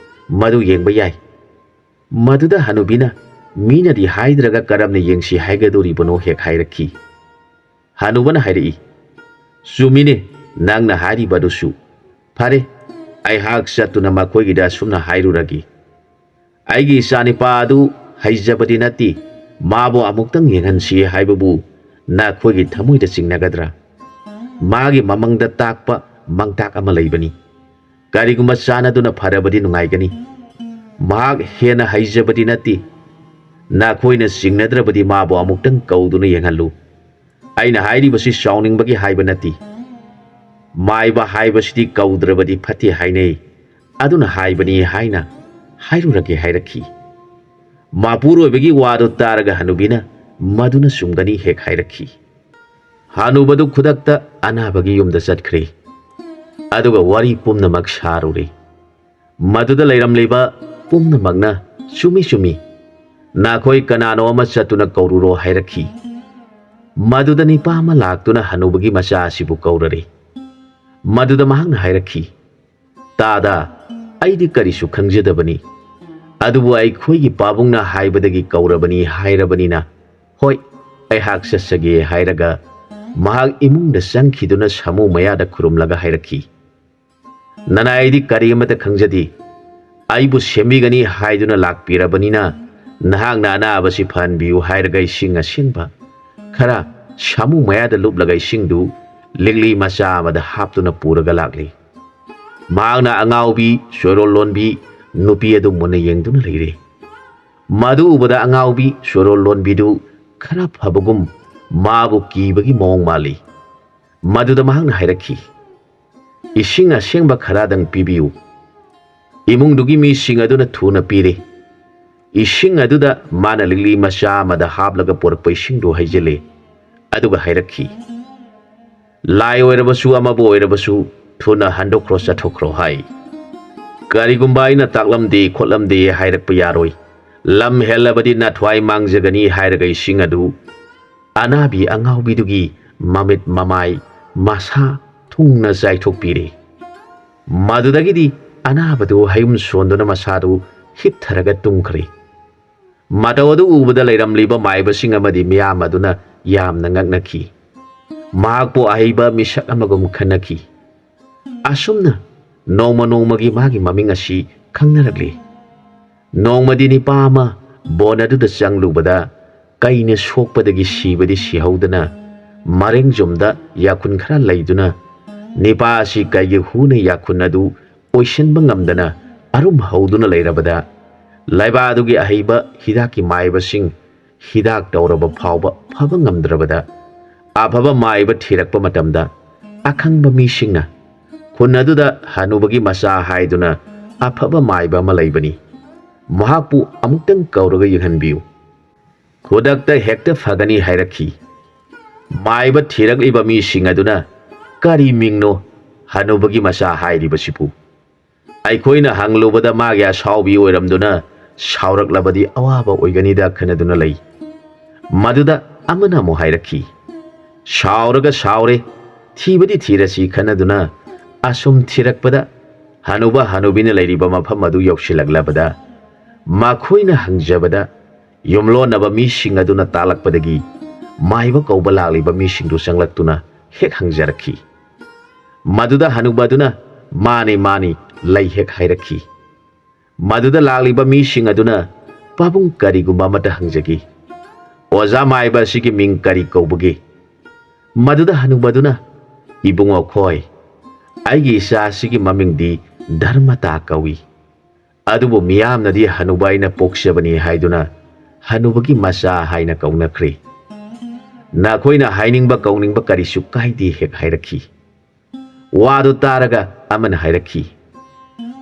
ꯃꯗꯨ ꯌꯦꯡꯕ ꯌꯥꯏ"꯫ ꯃꯗꯨꯗ ꯍꯅꯨꯕꯤꯅ, "ꯃꯤꯅꯗꯤ ꯍꯥꯏꯗ꯭ꯔꯒ ꯀꯔꯝꯅ ꯌꯦꯡꯁꯤ ꯍꯥꯏꯒꯗꯣꯔꯤꯕꯅꯣ?" ꯍꯦꯛ ꯍꯥꯏꯔꯛꯈꯤ꯫ ꯍꯅꯨꯕꯅ ꯍꯥꯏꯔꯛꯏ, "ꯆꯨꯝꯃꯤꯅꯦ ꯅꯪꯅ ꯍꯥꯏꯔꯤꯕꯗꯨꯁꯨ꯫ ꯐꯔꯦ, ꯑꯩꯍꯥꯛ ꯆꯠꯇꯨꯅ ꯃꯈꯣꯏꯒꯤꯗ ꯑꯁꯨꯝꯅ ꯍꯥꯏꯔꯨꯔꯒꯦ꯫ ꯑꯩꯒꯤ ꯏꯆꯥꯅꯤꯄꯥ ꯑꯗꯨ ꯍꯩꯖꯕꯗꯤ ꯅꯠꯇꯦ, ꯃꯥꯕꯨ ꯑꯃꯨꯛꯇꯪ ꯌꯦꯡꯍꯟꯁꯤ ꯍꯥꯏꯕꯕꯨ ꯅꯈꯣꯏꯒꯤ ꯊꯃꯣꯏꯗ ꯆꯤꯡꯅꯒꯗ꯭ꯔꯥ? ꯃꯥꯒꯤ ꯃꯃꯪꯗ ꯇꯥꯛꯄ ꯃꯥꯡꯇꯥꯛ ꯑꯃ ꯂꯩꯕꯅꯤ꯫ ꯀꯔꯤꯒꯨꯝꯕ ꯆꯥꯟꯅꯗꯨꯅ ꯐꯔꯕꯗꯤ ꯅꯨꯡꯉꯥꯏꯒꯅꯤ꯫ ꯃꯍꯥꯛ ꯍꯦꯟꯅ ꯍꯩꯖꯕꯗꯤ ꯅꯠꯇꯦ꯫ ꯅꯈꯣꯏꯅ ꯆꯤꯡꯅꯗ꯭ꯔꯕꯗꯤ ꯃꯥꯕꯨ ꯑꯃꯨꯛꯇꯪ ꯀꯧꯗꯨꯅ ꯌꯦꯡꯍꯜꯂꯨ꯫ ꯑꯩꯅ ꯍꯥꯏꯔꯤꯕꯁꯤ ꯁꯥꯎꯅꯤꯡꯕꯒꯤ ꯍꯥꯏꯕ ꯅꯠꯇꯦ꯫ ꯃꯥꯏꯕ ꯍꯥꯏꯕꯁꯤꯗꯤ ꯀꯧꯗ꯭ꯔꯕꯗꯤ ꯐꯠꯇꯦ ꯍꯥꯏꯅꯩ꯫ ꯑꯗꯨꯅ ꯍꯥꯏꯕꯅꯤ" ꯍꯥꯏꯅ ꯍꯥꯏꯔꯨꯔꯒꯦ ꯍꯥꯏꯔꯛꯈꯤ꯫ ꯃꯄꯨꯔꯣꯏꯕꯒꯤ ꯋꯥꯗꯨ ꯇꯥꯔꯒ ꯍꯅꯨꯕꯤꯅ, "ꯃꯗꯨꯅ ꯆꯨꯝꯒꯅꯤ" ꯍꯦꯛ ꯍꯥꯏꯔꯛꯈꯤ꯫ ꯍꯅꯨꯕꯗꯨ ꯈꯨꯗꯛꯇ ꯑꯅꯥꯕꯒꯤ ꯌꯨꯝꯗ ꯆꯠꯈ꯭ꯔꯦ꯫ ꯑꯗꯨꯒ ꯋꯥꯔꯤ ꯄꯨꯝꯅꯃꯛ ꯁꯥꯔꯨꯔꯦ꯫ ꯃꯗꯨꯗ ꯂꯩꯔꯝꯂꯤꯕ ꯄꯨꯝꯅꯃꯛꯅ, "ꯆꯨꯝꯃꯤ, ꯆꯨꯝꯃꯤ, ꯅꯈꯣꯏ ꯀꯅꯥꯅꯣ ꯑꯃ ꯆꯠꯇꯨꯅ ꯀꯧꯔꯨꯔꯣ" ꯍꯥꯏꯔꯛꯈꯤ꯫ ꯃꯗꯨꯗ ꯅꯤꯄꯥ ꯑꯃ ꯂꯥꯛꯇꯨꯅ ꯍꯅꯨꯕꯒꯤ ꯃꯆꯥ ꯑꯁꯤꯕꯨ ꯀꯧꯔꯔꯦ꯫ ꯃꯗꯨꯗ ꯃꯍꯥꯛꯅ ꯍꯥꯏꯔꯛꯈꯤ, "ꯇꯥꯗ, ꯑꯩꯗꯤ ꯀꯔꯤꯁꯨ ꯈꯪꯖꯗꯕꯅꯤ, ꯑꯗꯨꯕꯨ ꯑꯩꯈꯣꯏꯒꯤ ꯄꯥꯕꯨꯡꯅ ꯍꯥꯏꯕꯗꯒꯤ ꯀꯧꯔꯕꯅꯤ" ꯍꯥꯏꯔꯕꯅꯤꯅ, "ꯍꯣꯏ, ꯑꯩꯍꯥꯛ ꯆꯠꯆꯒꯦ" ꯍꯥꯏꯔꯒ ꯃꯍꯥꯛ ꯏꯃꯨꯡꯗ ꯆꯪꯈꯤꯗꯨꯅ ꯁꯥꯃꯨ ꯃꯌꯥꯗ ꯈꯨꯔꯨꯝꯂꯒ ꯍꯥꯏꯔꯛꯈꯤ, "ꯅꯅꯥꯏ, ꯑꯩꯗꯤ ꯀꯔꯤ ꯑꯃꯠꯇ ꯈꯪꯖꯗꯦ꯫ ꯑꯩꯕꯨ ꯁꯦꯝꯕꯤꯒꯅꯤ ꯍꯥꯏꯗꯨꯅ ꯂꯥꯛꯄꯤꯔꯕꯅꯤꯅ, ꯅꯍꯥꯛꯅ ꯑꯅꯥꯕꯁꯤ ꯐꯍꯟꯕꯤꯌꯨ" ꯍꯥꯏꯔꯒ ꯏꯁꯤꯡ ꯑꯁꯦꯡꯕ ꯈꯔ ꯁꯥꯃꯨ ꯃꯌꯥꯗ ꯂꯨꯞꯂꯒ ꯏꯁꯤꯡꯗꯨ ꯂꯤꯛꯂꯤ ꯃꯆꯥ ꯑꯃꯗ ꯍꯥꯞꯇꯨꯅ ꯄꯨꯔꯒ ꯂꯥꯛꯂꯤ꯫ ꯃꯍꯥꯛꯅ ꯑꯉꯥꯎꯕꯤ ꯆꯣꯏꯔꯣꯜ ꯂꯣꯟꯕꯤ ꯅꯨꯄꯤ ꯑꯗꯨ ꯃꯨꯟꯅ ꯌꯦꯡꯗꯨꯅ ꯂꯩꯔꯦ꯫ ꯃꯗꯨ ꯎꯕꯗ ꯑꯉꯥꯎꯕꯤ ꯆꯣꯏꯔꯣꯜ ꯂꯣꯟꯕꯤꯗꯨ ꯈꯔ ꯐꯕꯒꯨꯝ ꯃꯥꯕꯨ ꯀꯤꯕꯒꯤ ꯃꯑꯣꯡ ꯃꯥꯜꯂꯤ꯫ ꯃꯗꯨꯗ ꯃꯍꯥꯛꯅ ꯍꯥꯏꯔꯛꯈꯤ, "ꯏꯁꯤꯡ ꯑꯁꯦꯡꯕ ꯈꯔꯗꯪ ꯄꯤꯕꯤꯌꯨ"꯫ ꯏꯃꯨꯡꯗꯨꯒꯤ ꯃꯤꯁꯤꯡ ꯑꯗꯨꯅ ꯊꯨꯅ ꯄꯤꯔꯦ꯫ ꯏꯁꯤꯡ ꯑꯗꯨꯗ ꯃꯥꯅ ꯂꯤꯛꯂꯤ ꯃꯆꯥ ꯑꯃꯗ ꯍꯥꯞꯂꯒ ꯄꯨꯔꯛꯄ ꯏꯁꯤꯡꯗꯨ ꯍꯩꯖꯤꯜꯂꯦ, ꯑꯗꯨꯒ ꯍꯥꯏꯔꯛꯈꯤ, "ꯂꯥꯏ ꯑꯣꯏꯔꯕꯁꯨ ꯑꯃꯕꯨ ꯑꯣꯏꯔꯕꯁꯨ ꯊꯨꯅ ꯍꯟꯗꯣꯛꯈ꯭ꯔꯣ, ꯆꯠꯊꯣꯛꯈ꯭ꯔꯣ" ꯍꯥꯏ꯫ "ꯀꯔꯤꯒꯨꯝꯕ ꯑꯩꯅ ꯇꯥꯛꯂꯝꯗꯦ ꯈꯣꯠꯂꯝꯗꯦ ꯍꯥꯏꯔꯛꯄ ꯌꯥꯔꯣꯏ꯫ ꯂꯝ ꯍꯦꯜꯂꯕꯗꯤ ꯅꯊ꯭ꯋꯥꯏ ꯃꯥꯡꯖꯒꯅꯤ" ꯍꯥꯏꯔꯒ ꯏꯁꯤꯡ ꯑꯗꯨ ꯑꯅꯥꯕꯤ ꯑꯉꯥꯎꯕꯤꯗꯨꯒꯤ ꯃꯃꯤꯠ ꯃꯃꯥꯏ ꯃꯁꯥ ꯊꯨꯡꯅ ꯆꯥꯏꯊꯣꯛꯄꯤꯔꯦ꯫ ꯃꯗꯨꯗꯒꯤꯗꯤ ꯑꯅꯥꯕꯗꯨ ꯍꯌꯨꯝ ꯁꯣꯟꯗꯨꯅ ꯃꯁꯥꯗꯨ ꯍꯤꯞꯊꯔꯒ ꯇꯨꯝꯈ꯭ꯔꯦ꯫ ꯃꯇꯧ ꯑꯗꯨ ꯎꯕꯗ ꯂꯩꯔꯝꯂꯤꯕ ꯃꯥꯏꯕꯁꯤꯡ ꯑꯃꯗꯤ ꯃꯤꯌꯥꯝ ꯑꯗꯨꯅ ꯌꯥꯝꯅ ꯉꯛꯅꯈꯤ꯫ ꯃꯍꯥꯛꯄꯨ ꯑꯍꯩꯕ ꯃꯤꯁꯛ ꯑꯃꯒꯨꯝ ꯈꯟꯅꯈꯤ꯫ ꯑꯁꯨꯝꯅ ꯅꯣꯡꯃ ꯅꯣꯡꯃꯒꯤ ꯃꯥꯒꯤ ꯃꯃꯤꯡ ꯑꯁꯤ ꯈꯪꯅꯔꯛꯂꯤ꯫ ꯅꯣꯡꯃꯗꯤ ꯅꯤꯄꯥ ꯑꯃ ꯕꯣꯟ ꯑꯗꯨꯗ ꯆꯪꯂꯨꯕꯗ ꯀꯩꯅ ꯁꯣꯛꯄꯗꯒꯤ ꯁꯤꯕꯗꯤ ꯁꯤꯍꯧꯗꯅ ꯃꯔꯦꯡꯖꯣꯝꯗ ꯌꯥꯈꯨꯟ ꯈꯔ ꯂꯩꯗꯨꯅ ꯅꯤꯄꯥ ꯑꯁꯤ ꯀꯩꯒꯤ ꯍꯨꯅ ꯌꯥꯈꯨꯟ ꯑꯗꯨ ꯑꯣꯏꯁꯤꯟꯕ ꯉꯝꯗꯅ ꯑꯔꯨꯝ ꯍꯧꯗꯨꯅ ꯂꯩꯔꯕꯗ ꯂꯩꯕꯥꯛ ꯑꯗꯨꯒꯤ ꯑꯍꯩꯕ ꯍꯤꯗꯥꯛꯀꯤ ꯃꯥꯏꯕꯁꯤꯡ ꯍꯤꯗꯥꯛ ꯇꯧꯔꯕ ꯐꯥꯎꯕ ꯐꯕ ꯉꯝꯗ꯭ꯔꯕꯗ ꯑꯐꯕ ꯃꯥꯏꯕ ꯊꯤꯔꯛꯄ ꯃꯇꯝꯗ ꯑꯈꯪꯕ ꯃꯤꯁꯤꯡꯅ ꯈꯨꯟ ꯑꯗꯨꯗ ꯍꯅꯨꯕꯒꯤ ꯃꯆꯥ ꯍꯥꯏꯗꯨꯅ ꯑꯐꯕ ꯃꯥꯏꯕ ꯑꯃ ꯂꯩꯕꯅꯤ, ꯃꯍꯥꯛꯄꯨ ꯑꯃꯨꯛꯇꯪ ꯀꯧꯔꯒ ꯌꯦꯡꯍꯟꯕꯤꯌꯨ꯫ ꯈꯨꯗꯛꯇ ꯍꯦꯛꯇ ꯐꯒꯅꯤ ꯍꯥꯏꯔꯛꯈꯤ꯫ ꯃꯥꯏꯕ ꯊꯤꯔꯛꯂꯤꯕ ꯃꯤꯁꯤꯡ ꯑꯗꯨꯅ ꯀꯔꯤ ꯃꯤꯡꯅꯣ ꯍꯅꯨꯕꯒꯤ ꯃꯆꯥ ꯍꯥꯏꯔꯤꯕꯁꯤꯕꯨ? ꯑꯩꯈꯣꯏꯅ ꯍꯪꯂꯨꯕꯗ ꯃꯥꯒꯤ ꯑꯁꯥꯎꯕꯤ ꯑꯣꯏꯔꯝꯗꯨꯅ ꯁꯥꯎꯔꯛꯂꯕꯗꯤ ꯑꯋꯥꯕ ꯑꯣꯏꯒꯅꯤꯗ ꯈꯟꯅꯗꯨꯅ ꯂꯩ꯫ ꯃꯗꯨꯗ ꯑꯃꯅ ꯑꯃꯨꯛ ꯍꯥꯏꯔꯛꯈꯤ, "ꯁꯥꯎꯔꯒ ꯁꯥꯎꯔꯦ, ꯊꯤꯕꯗꯤ ꯊꯤꯔꯁꯤ" ꯈꯟꯅꯗꯨꯅ ꯑꯁꯨꯝ ꯊꯤꯔꯛꯄꯗ ꯍꯅꯨꯕ ꯍꯅꯨꯕꯤꯅ ꯂꯩꯔꯤꯕ ꯃꯐꯝ ꯑꯗꯨ ꯌꯧꯁꯤꯜꯂꯛꯂꯕꯗ ꯃꯈꯣꯏꯅ ꯍꯪꯖꯕꯗ ꯌꯨꯝꯂꯣꯟꯅꯕ ꯃꯤꯁꯤꯡ ꯑꯗꯨꯅ ꯇꯥꯛꯂꯛꯄꯗꯒꯤ ꯃꯥꯏꯕ ꯀꯧꯕ ꯂꯥꯛꯂꯤꯕ ꯃꯤꯁꯤꯡꯗꯨ ꯆꯪꯂꯛꯇꯨꯅ ꯍꯦꯛ ꯍꯪꯖꯔꯛꯈꯤ꯫ ꯃꯗꯨꯗ ꯍꯅꯨꯕ ꯑꯗꯨꯅ "ꯃꯥꯅꯤ, ꯃꯥꯅꯤ, ꯂꯩ" ꯍꯦꯛ ꯍꯥꯏꯔꯛꯈꯤ꯫ ꯃꯗꯨꯗ ꯂꯥꯛꯂꯤꯕ ꯃꯤꯁꯤꯡ ꯑꯗꯨꯅ "ꯄꯥꯕꯨꯡ, ꯀꯔꯤꯒꯨꯝꯕ ꯑꯃꯠꯇ ꯍꯪꯖꯒꯦ꯫ ꯑꯣꯖꯥ ꯃꯥꯏꯕ ꯑꯁꯤꯒꯤ ꯃꯤꯡ ꯀꯔꯤ ꯀꯧꯕꯒꯦ?" ꯃꯗꯨꯗ ꯍꯅꯨꯕ ꯑꯗꯨꯅ "ꯏꯕꯨꯡꯉꯣ ꯈꯣꯏ, ꯑꯩꯒꯤ ꯏꯆꯥ ꯑꯁꯤꯒꯤ ꯃꯃꯤꯡꯗꯤ ꯙꯔꯃꯇꯥ ꯀꯧꯏ꯫ ꯑꯗꯨꯕꯨ ꯃꯤꯌꯥꯝꯅꯗꯤ ꯍꯅꯨꯕ ꯑꯩꯅ ꯄꯣꯛꯆꯕꯅꯤ ꯍꯥꯏꯗꯨꯅ ꯍꯅꯨꯕꯒꯤ ꯃꯆꯥ ꯍꯥꯏꯅ ꯀꯧꯅꯈ꯭ꯔꯦ꯫ ꯅꯈꯣꯏꯅ ꯍꯥꯏꯅꯤꯡꯕ ꯀꯧꯅꯤꯡꯕ ꯀꯔꯤꯁꯨ ꯀꯥꯏꯗꯦ" ꯍꯦꯛ ꯍꯥꯏꯔꯛꯈꯤ꯫ ꯋꯥꯗꯨ ꯇꯥꯔꯒ ꯑꯃꯅ ꯍꯥꯏꯔꯛꯈꯤ,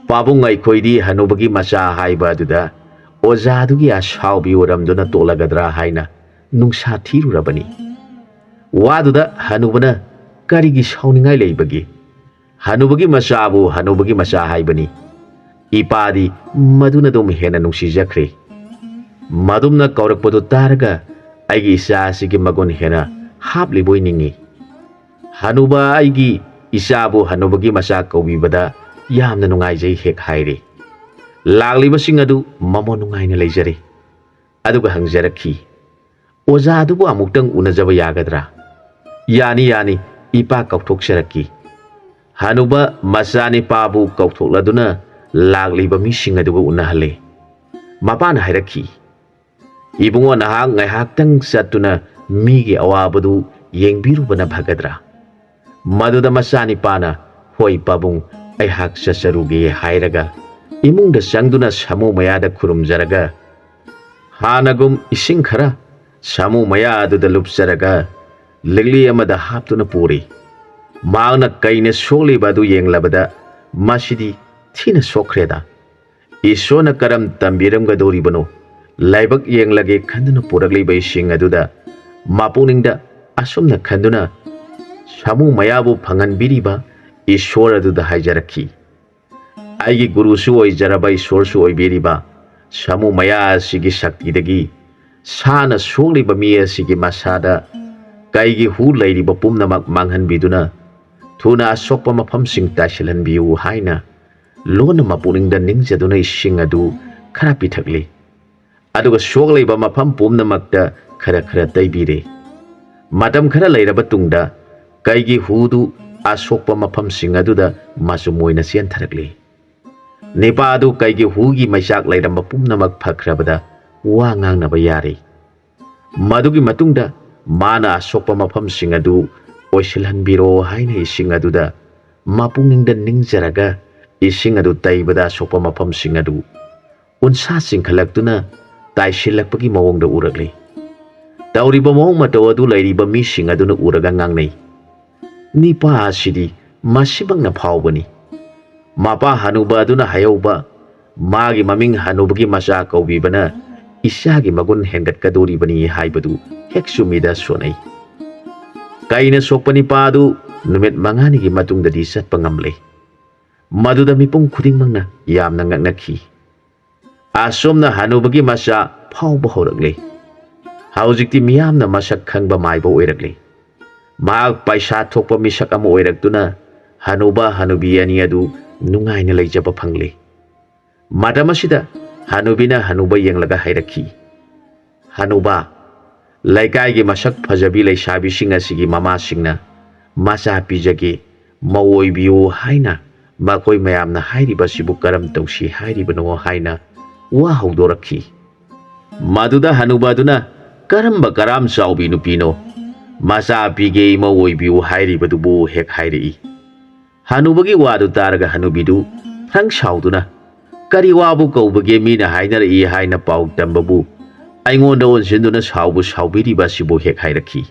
ꯄꯥꯕꯨꯡ, ꯑꯩꯈꯣꯏꯗꯤ ꯍꯅꯨꯕꯒꯤ ꯃꯆꯥ ꯍꯥꯏꯕ ꯑꯗꯨꯗ ꯑꯣꯖꯥꯗꯨꯒꯤ ꯑꯁꯥꯎꯕꯤ ꯑꯣꯏꯔꯝꯗꯨꯅ ꯇꯣꯛꯂꯒꯗ꯭ꯔꯥ ꯍꯥꯏꯅ ꯅꯨꯡꯁꯥ ꯊꯤꯔꯨꯔꯕꯅꯤ꯫ ꯋꯥꯗꯨꯗ ꯍꯅꯨꯕꯅ ꯀꯔꯤꯒꯤ ꯁꯥꯎꯅꯤꯡꯉꯥꯏ ꯂꯩꯕꯒꯦ? ꯍꯅꯨꯕꯒꯤ ꯃꯆꯥꯕꯨ ꯍꯅꯨꯕꯒꯤ ꯃꯆꯥ ꯍꯥꯏꯕꯅꯤ꯫ ꯏꯄꯥꯗꯤ ꯃꯗꯨꯅ ꯑꯗꯨꯝ ꯍꯦꯟꯅ ꯅꯨꯡꯁꯤꯖꯈ꯭ꯔꯦ꯫ ꯃꯗꯨꯝꯅ ꯀꯧꯔꯛꯄꯗꯨ ꯇꯥꯔꯒ ꯑꯩꯒꯤ ꯏꯆꯥ ꯑꯁꯤꯒꯤ ꯃꯒꯨꯟ ꯍꯦꯟꯅ ꯍꯥꯞꯂꯤꯕꯣꯏ ꯅꯤꯡꯏ꯫ ꯍꯅꯨꯕ ꯑꯩꯒꯤ ꯏꯆꯥꯕꯨ ꯍꯅꯨꯕꯒꯤ ꯃꯆꯥ ꯀꯧꯕꯤꯕꯗ ꯌꯥꯝꯅ ꯅꯨꯡꯉꯥꯏꯖꯩ ꯍꯦꯛ ꯍꯥꯏꯔꯦ꯫ ꯂꯥꯛꯂꯤꯕꯁꯤꯡ ꯑꯗꯨ ꯃꯃꯣꯟ ꯅꯨꯡꯉꯥꯏꯅ ꯂꯩꯖꯔꯦ꯫ ꯑꯗꯨꯒ ꯍꯪꯖꯔꯛꯈꯤ, "ꯑꯣꯖꯥ ꯑꯗꯨꯕꯨ ꯑꯃꯨꯛꯇꯪ ꯎꯅꯖꯕ ꯌꯥꯒꯗ꯭ꯔꯥ?" "ꯌꯥꯅꯤ, ꯌꯥꯅꯤ, ꯏꯄꯥ ꯀꯧꯊꯣꯛꯆꯔꯛꯈꯤ꯫" ꯍꯅꯨꯕ ꯃꯆꯥꯅꯤꯄꯥꯕꯨ ꯀꯧꯊꯣꯛꯂꯗꯨꯅ ꯂꯥꯛꯂꯤꯕ ꯃꯤꯁꯤꯡ ꯑꯗꯨꯒ ꯎꯅꯍꯜꯂꯦ꯫ ꯃꯄꯥꯅ ꯍꯥꯏꯔꯛꯈꯤ, "ꯏꯕꯨꯡꯉꯣ, ꯅꯍꯥꯛ ꯉꯥꯏꯍꯥꯛꯇꯪ ꯆꯠꯇꯨꯅ ꯃꯤꯒꯤ ꯑꯋꯥꯕꯗꯨ ꯌꯦꯡꯕꯤꯔꯨꯕꯅ ꯐꯒꯗ꯭ꯔꯥ?" ꯃꯗꯨꯗ ꯃꯆꯥꯅꯤꯄꯥꯅ, "ꯍꯣꯏ ꯄꯥꯕꯨꯡ, ꯑꯩꯍꯥꯛ ꯆꯠꯆꯔꯨꯒꯦ" ꯍꯥꯏꯔꯒ ꯏꯃꯨꯡꯗ ꯆꯪꯗꯨꯅ ꯁꯥꯃꯨ ꯃꯌꯥꯗ ꯈꯨꯔꯨꯝꯖꯔꯒ ꯍꯥꯟꯅꯒꯨꯝ ꯏꯁꯤꯡ ꯈꯔ ꯁꯥꯃꯨ ꯃꯌꯥ ꯑꯗꯨꯗ ꯂꯨꯞꯆꯔꯒ ꯂꯤꯛꯂꯤ ꯑꯃꯗ ꯍꯥꯞꯇꯨꯅ ꯄꯨꯔꯤ꯫ ꯃꯍꯥꯛꯅ ꯀꯩꯅ ꯁꯣꯛꯂꯤꯕ ꯑꯗꯨ ꯌꯦꯡꯂꯕꯗ, "ꯃꯁꯤꯗꯤ ꯊꯤꯅ ꯁꯣꯛꯈ꯭ꯔꯦꯗ꯫ ꯏꯁꯣꯔꯅ ꯀꯔꯝ ꯇꯝꯕꯤꯔꯝꯒꯗꯧꯔꯤꯕꯅꯣ? ꯂꯥꯏꯕꯛ ꯌꯦꯡꯂꯒꯦ" ꯈꯟꯗꯨꯅ ꯄꯨꯔꯛꯂꯤꯕ ꯏꯁꯤꯡ ꯑꯗꯨꯗ ꯃꯄꯨꯛꯅꯤꯡꯗ ꯑꯁꯨꯝꯅ ꯈꯟꯗꯨꯅ ꯁꯥꯃꯨ ꯃꯌꯥꯕꯨ ꯐꯪꯍꯟꯕꯤꯔꯤꯕ ꯏꯁꯣꯔ ꯑꯗꯨꯗ ꯍꯥꯏꯖꯔꯛꯈꯤ, "ꯑꯩꯒꯤ ꯒꯨꯔꯨꯁꯨ ꯑꯣꯏꯖꯔꯕ ꯏꯁꯣꯔꯁꯨ ꯑꯣꯏꯕꯤꯔꯤꯕ ꯁꯥꯃꯨ ꯃꯌꯥ ꯑꯁꯤꯒꯤ ꯁꯛꯇꯤꯗꯒꯤ ꯁꯥꯅ ꯁꯣꯛꯂꯤꯕ ꯃꯤ ꯑꯁꯤꯒꯤ ꯃꯁꯥꯗ ꯀꯩꯒꯤ ꯍꯨ ꯂꯩꯔꯤꯕ ꯄꯨꯝꯅꯃꯛ ꯃꯥꯡꯍꯟꯕꯤꯗꯨꯅ ꯊꯨꯅ ꯑꯁꯣꯛꯄ ꯃꯐꯝꯁꯤꯡ ꯇꯥꯏꯁꯤꯜꯍꯟꯕꯤꯌꯨ" ꯍꯥꯏꯅ ꯂꯣꯟꯅ ꯃꯄꯨꯛꯅꯤꯡꯗ ꯅꯤꯡꯖꯗꯨꯅ ꯏꯁꯤꯡ ꯑꯗꯨ ꯈꯔ ꯄꯤꯊꯛꯂꯤ꯫ ꯑꯗꯨꯒ ꯁꯣꯛꯂꯤꯕ ꯃꯐꯝ ꯄꯨꯝꯅꯃꯛꯇ ꯈꯔ ꯈꯔ ꯇꯩꯕꯤꯔꯦ꯫ ꯃꯇꯝ ꯈꯔ ꯂꯩꯔꯕ ꯇꯨꯡꯗ ꯀꯩꯒꯤ ꯍꯨꯗꯨ ꯑꯁꯣꯛꯄ ꯃꯐꯝꯁꯤꯡ ꯑꯗꯨꯗ ꯃꯆꯨꯝ ꯑꯣꯏꯅ ꯆꯦꯟꯊꯔꯛꯂꯤ꯫ ꯅꯤꯄꯥ ꯑꯗꯨ ꯀꯩꯒꯤ ꯍꯨꯒꯤ ꯃꯩꯆꯥꯛ ꯂꯩꯔꯝꯕ ꯄꯨꯝꯅꯃꯛ ꯐꯈ꯭ꯔꯕꯗ ꯋꯥ ꯉꯥꯡꯅꯕ ꯌꯥꯔꯦ꯫ ꯃꯗꯨꯒꯤ ꯃꯇꯨꯡꯗ ꯃꯥꯅ ꯑꯁꯣꯛꯄ ꯃꯐꯝꯁꯤꯡ ꯑꯗꯨ ꯑꯣꯏꯁꯤꯜꯍꯟꯕꯤꯔꯣ ꯍꯥꯏꯅ ꯏꯁꯤꯡ ꯑꯗꯨꯗ ꯃꯄꯨꯛꯅꯤꯡꯗ ꯅꯤꯡꯖꯔꯒ ꯏꯁꯤꯡ ꯑꯗꯨ ꯇꯩꯕꯗ ꯑꯁꯣꯛꯄ ꯃꯐꯝꯁꯤꯡ ꯑꯗꯨ ꯎꯟꯁꯥ ꯆꯤꯡꯈꯠꯂꯛꯇꯨꯅ ꯇꯥꯏꯁꯤꯜꯂꯛꯄꯒꯤ ꯃꯑꯣꯡꯗ ꯎꯔꯛꯂꯤ꯫ ꯇꯧꯔꯤꯕ ꯃꯑꯣꯡ ꯃꯇꯧ ꯑꯗꯨ ꯂꯩꯔꯤꯕ ꯃꯤꯁꯤꯡ ꯑꯗꯨꯅ ꯎꯔꯒ ꯉꯥꯡꯅꯩ, "ꯅꯤꯄꯥ ꯑꯁꯤꯗꯤ ꯃꯁꯤꯃꯛꯅ ꯐꯥꯎꯕꯅꯤ꯫ ꯃꯄꯥ ꯍꯅꯨꯕ ꯑꯗꯨꯅ ꯍꯥꯏꯍꯧꯕ, "ꯃꯥꯒꯤ ꯃꯃꯤꯡ ꯍꯅꯨꯕꯒꯤ ꯃꯆꯥ ꯀꯧꯕꯤꯕꯅ ꯏꯆꯥꯒꯤ ꯃꯒꯨꯟ ꯍꯦꯟꯒꯠꯀꯗꯣꯔꯤꯕꯅꯤ" ꯍꯥꯏꯕꯗꯨ ꯍꯦꯛ ꯆꯨꯝꯃꯤꯗ ꯁꯣꯟꯅꯩ꯫ ꯀꯩꯅ ꯁꯣꯛꯄ ꯅꯤꯄꯥ ꯑꯗꯨ ꯅꯨꯃꯤꯠ ꯃꯉꯥꯅꯤꯒꯤ ꯃꯇꯨꯡꯗꯗꯤ ꯆꯠꯄ ꯉꯝꯂꯦ꯫ ꯃꯗꯨꯗ ꯃꯤꯄꯨꯝ ꯈꯨꯗꯤꯡꯃꯛꯅ ꯌꯥꯝꯅ ꯉꯛꯅꯈꯤ꯫ ꯑꯁꯨꯝꯅ ꯍꯅꯨꯕꯒꯤ ꯃꯆꯥ ꯐꯥꯎꯕ ꯍꯧꯔꯛꯂꯦ꯫ ꯍꯧꯖꯤꯛꯇꯤ ꯃꯤꯌꯥꯝꯅ ꯃꯁꯛ ꯈꯪꯕ ꯃꯥꯏꯕ ꯑꯣꯏꯔꯛꯂꯦ꯫ ꯃꯍꯥꯛ ꯄꯩꯁꯥ ꯊꯣꯛꯄ ꯃꯤꯁꯛ ꯑꯃ ꯑꯣꯏꯔꯛꯇꯨꯅ ꯍꯅꯨꯕ ꯍꯅꯨꯕꯤ ꯑꯅꯤ ꯑꯗꯨ ꯅꯨꯡꯉꯥꯏꯅ ꯂꯩꯖꯕ ꯐꯪꯂꯦ꯫ ꯃꯇꯝ ꯑꯁꯤꯗ ꯍꯅꯨꯕꯤꯅ ꯍꯅꯨꯕ ꯌꯦꯡꯂꯒ ꯍꯥꯏꯔꯛꯈꯤ, "ꯍꯅꯨꯕ, ꯂꯩꯀꯥꯏꯒꯤ ꯃꯁꯛ ꯐꯖꯕꯤ ꯂꯩꯁꯥꯕꯤꯁꯤꯡ ꯑꯁꯤꯒꯤ ꯃꯃꯥꯁꯤꯡꯅ ꯃꯆꯥ ꯄꯤꯖꯒꯦ, ꯃꯧ ꯑꯣꯏꯕꯤꯌꯨ ꯍꯥꯏꯅ ꯃꯈꯣꯏ ꯃꯌꯥꯝꯅ ꯍꯥꯏꯔꯤꯕꯁꯤꯕꯨ ꯀꯔꯝ ꯇꯧꯁꯤ ꯍꯥꯏꯔꯤꯕꯅꯣ?" ꯍꯥꯏꯅ ꯋꯥ ꯍꯧꯗꯣꯔꯛꯈꯤ꯫ ꯃꯗꯨꯗ ꯍꯅꯨꯕ ꯑꯗꯨꯅ, "ꯀꯔꯝꯕ ꯀꯔꯥꯝ ꯆꯥꯎꯕꯤ ꯅꯨꯄꯤꯅꯣ? ꯃꯆꯥ ꯄꯤꯒꯦ, ꯏꯃꯧ ꯑꯣꯏꯕꯤꯌꯨ ꯍꯥꯏꯔꯤꯕꯗꯨꯕꯨ?" ꯍꯦꯛ ꯍꯥꯏꯔꯛꯏ꯫ ꯍꯅꯨꯕꯒꯤ ꯋꯥꯗꯨ ꯇꯥꯔꯒ ꯍꯅꯨꯕꯤꯗꯨ ꯊ꯭ꯔꯪ ꯁꯥꯎꯗꯨꯅ, "ꯀꯔꯤ ꯋꯥꯕꯨ ꯀꯧꯕꯒꯦ? ꯃꯤꯅ ꯍꯥꯏꯅꯔꯛꯏ ꯍꯥꯏꯅ ꯄꯥꯎ ꯇꯝꯕꯕꯨ ꯑꯩꯉꯣꯟꯗ ꯑꯣꯟꯁꯤꯟꯗꯨꯅ ꯁꯥꯎꯕꯨ ꯁꯥꯎꯕꯤꯔꯤꯕ ꯑꯁꯤꯕꯨ?" ꯍꯦꯛ ꯍꯥꯏꯔꯛꯈꯤ꯫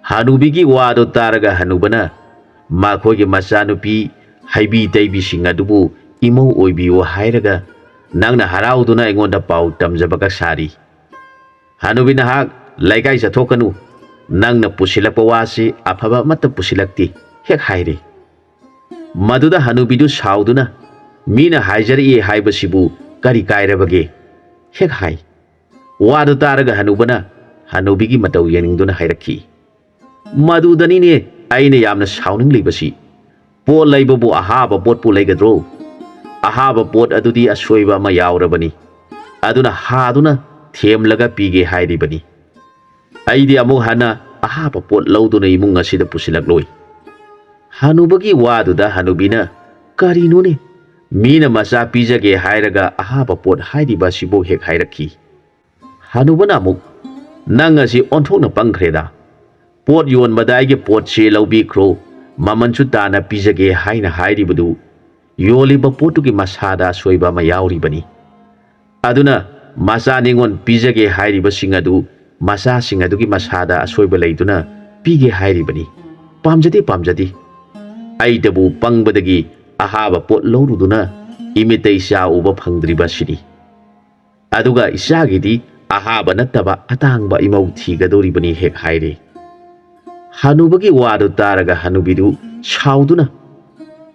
ꯍꯅꯨꯕꯤꯒꯤ ꯋꯥꯗꯨ ꯇꯥꯔꯒ ꯍꯅꯨꯕꯅ, "ꯃꯈꯣꯏꯒꯤ ꯃꯆꯥꯅꯨꯄꯤ ꯍꯩꯕꯤ ꯇꯩꯕꯤꯁꯤꯡ ꯑꯗꯨꯕꯨ ꯏꯃꯧ ꯑꯣꯏꯕꯤꯌꯨ ꯍꯥꯏꯔꯒ ꯅꯪꯅ ꯍꯔꯥꯎꯗꯨꯅ ꯑꯩꯉꯣꯟꯗ ꯄꯥꯎ ꯇꯝꯖꯕꯒ ꯁꯥꯔꯤ꯫ ꯍꯅꯨꯕꯤ ꯅꯍꯥꯛ ꯂꯩꯀꯥꯏ ꯆꯠꯊꯣꯛꯀꯅꯨ, ꯅꯪꯅ ꯄꯨꯁꯤꯜꯂꯛꯄ ꯋꯥꯁꯤ ꯑꯐꯕ ꯑꯃꯠꯇ ꯄꯨꯁꯤꯜꯂꯛꯇꯦ" ꯍꯦꯛ ꯍꯥꯏꯔꯦ꯫ ꯃꯗꯨꯗ ꯍꯅꯨꯕꯤꯗꯨ ꯁꯥꯎꯗꯨꯅ, "ꯃꯤꯅ ꯍꯥꯏꯖꯔꯛꯏ ꯍꯥꯏꯕꯁꯤꯕꯨ ꯀꯔꯤ ꯀꯥꯏꯔꯕꯒꯦ?" ꯍꯦꯛ ꯍꯥꯏ꯫ ꯋꯥꯗꯨ ꯇꯥꯔꯒ ꯍꯅꯨꯕꯅ ꯍꯅꯨꯕꯤꯒꯤ ꯃꯇꯧ ꯌꯦꯡꯅꯤꯡꯗꯨꯅ ꯍꯥꯏꯔꯛꯈꯤ, "ꯃꯗꯨꯗꯅꯤꯅꯦ ꯑꯩꯅ ꯌꯥꯝꯅ ꯁꯥꯎꯅꯤꯡꯂꯤꯕꯁꯤ꯫ ꯄꯣꯠ ꯂꯩꯕꯕꯨ ꯑꯍꯥꯕ ꯄꯣꯠꯄꯨ ꯂꯩꯒꯗ꯭ꯔꯣ? ꯑꯍꯥꯕ ꯄꯣꯠ ꯑꯗꯨꯗꯤ ꯑꯁꯣꯏꯕ ꯑꯃ ꯌꯥꯎꯔꯕꯅꯤ꯫ ꯑꯗꯨꯅ ꯍꯥꯗꯨꯅ ꯊꯦꯝꯂꯒ ꯄꯤꯒꯦ ꯍꯥꯏꯔꯤꯕꯅꯤ꯫ ꯑꯩꯗꯤ ꯑꯃꯨꯛ ꯍꯟꯅ ꯑꯍꯥꯕ ꯄꯣꯠ ꯂꯧꯗꯨꯅ ꯏꯃꯨꯡ ꯑꯁꯤꯗ ꯄꯨꯁꯤꯜꯂꯛꯂꯣꯏ꯫" ꯍꯅꯨꯕꯒꯤ ꯋꯥꯗꯨꯗ ꯍꯅꯨꯕꯤꯅ, "ꯀꯔꯤꯅꯣꯅꯦ? ꯃꯤꯅ ꯃꯆꯥ ꯄꯤꯖꯒꯦ ꯍꯥꯏꯔꯒ ꯑꯍꯥꯕ ꯄꯣꯠ ꯍꯥꯏꯔꯤꯕ ꯑꯁꯤꯕꯨ?" ꯍꯦꯛ ꯍꯥꯏꯔꯛꯈꯤ꯫ ꯍꯅꯨꯕꯅ ꯑꯃꯨꯛ, "ꯅꯪ ꯑꯁꯤ ꯑꯣꯟꯊꯣꯛꯅ ꯄꯪꯈ꯭ꯔꯦꯗ꯫ ꯄꯣꯠ ꯌꯣꯟꯕꯗ ꯑꯩꯒꯤ ꯄꯣꯠꯁꯤ ꯂꯧꯕꯤꯈ꯭ꯔꯣ, ꯃꯃꯜꯁꯨ ꯇꯥꯅ ꯄꯤꯖꯒꯦ ꯍꯥꯏꯅ ꯍꯥꯏꯔꯤꯕꯗꯨ ꯌꯣꯜꯂꯤꯕ ꯄꯣꯠꯇꯨꯒꯤ ꯃꯁꯥꯗ ꯑꯁꯣꯏꯕ ꯑꯃ ꯌꯥꯎꯔꯤꯕꯅꯤ꯫ ꯑꯗꯨꯅ ꯃꯆꯥ ꯅꯤꯉꯣꯜ ꯄꯤꯖꯒꯦ ꯍꯥꯏꯔꯤꯕꯁꯤꯡ ꯑꯗꯨ ꯃꯆꯥꯁꯤꯡ ꯑꯗꯨꯒꯤ ꯃꯁꯥꯗ ꯑꯁꯣꯏꯕ ꯂꯩꯗꯨꯅ ꯄꯤꯒꯦ ꯍꯥꯏꯔꯤꯕꯅꯤ꯫ ꯄꯥꯝꯖꯗꯦ, ꯄꯥꯝꯖꯗꯦ꯫ ꯑꯩꯗꯕꯨ ꯄꯪꯕꯗꯒꯤ ꯑꯍꯥꯕ ꯄꯣꯠ ꯂꯧꯔꯨꯗꯨꯅ ꯏꯃꯤꯠꯇ ꯏꯆꯥ ꯎꯕ ꯐꯪꯗ꯭ꯔꯤꯕ ꯑꯁꯤꯅꯤ꯫ ꯑꯗꯨꯒ ꯏꯆꯥꯒꯤꯗꯤ ꯑꯍꯥꯕ ꯅꯠꯇꯕ ꯑꯇꯥꯡꯕ ꯏꯃꯧ ꯊꯤꯒꯗꯧꯔꯤꯕꯅꯤ ꯍꯦꯛ ꯍꯥꯏꯔꯦ꯫ ꯍꯅꯨꯕꯒꯤ ꯋꯥꯗꯨ ꯇꯥꯔꯒ ꯍꯅꯨꯕꯤꯗꯨ ꯁꯥꯎꯗꯨꯅ,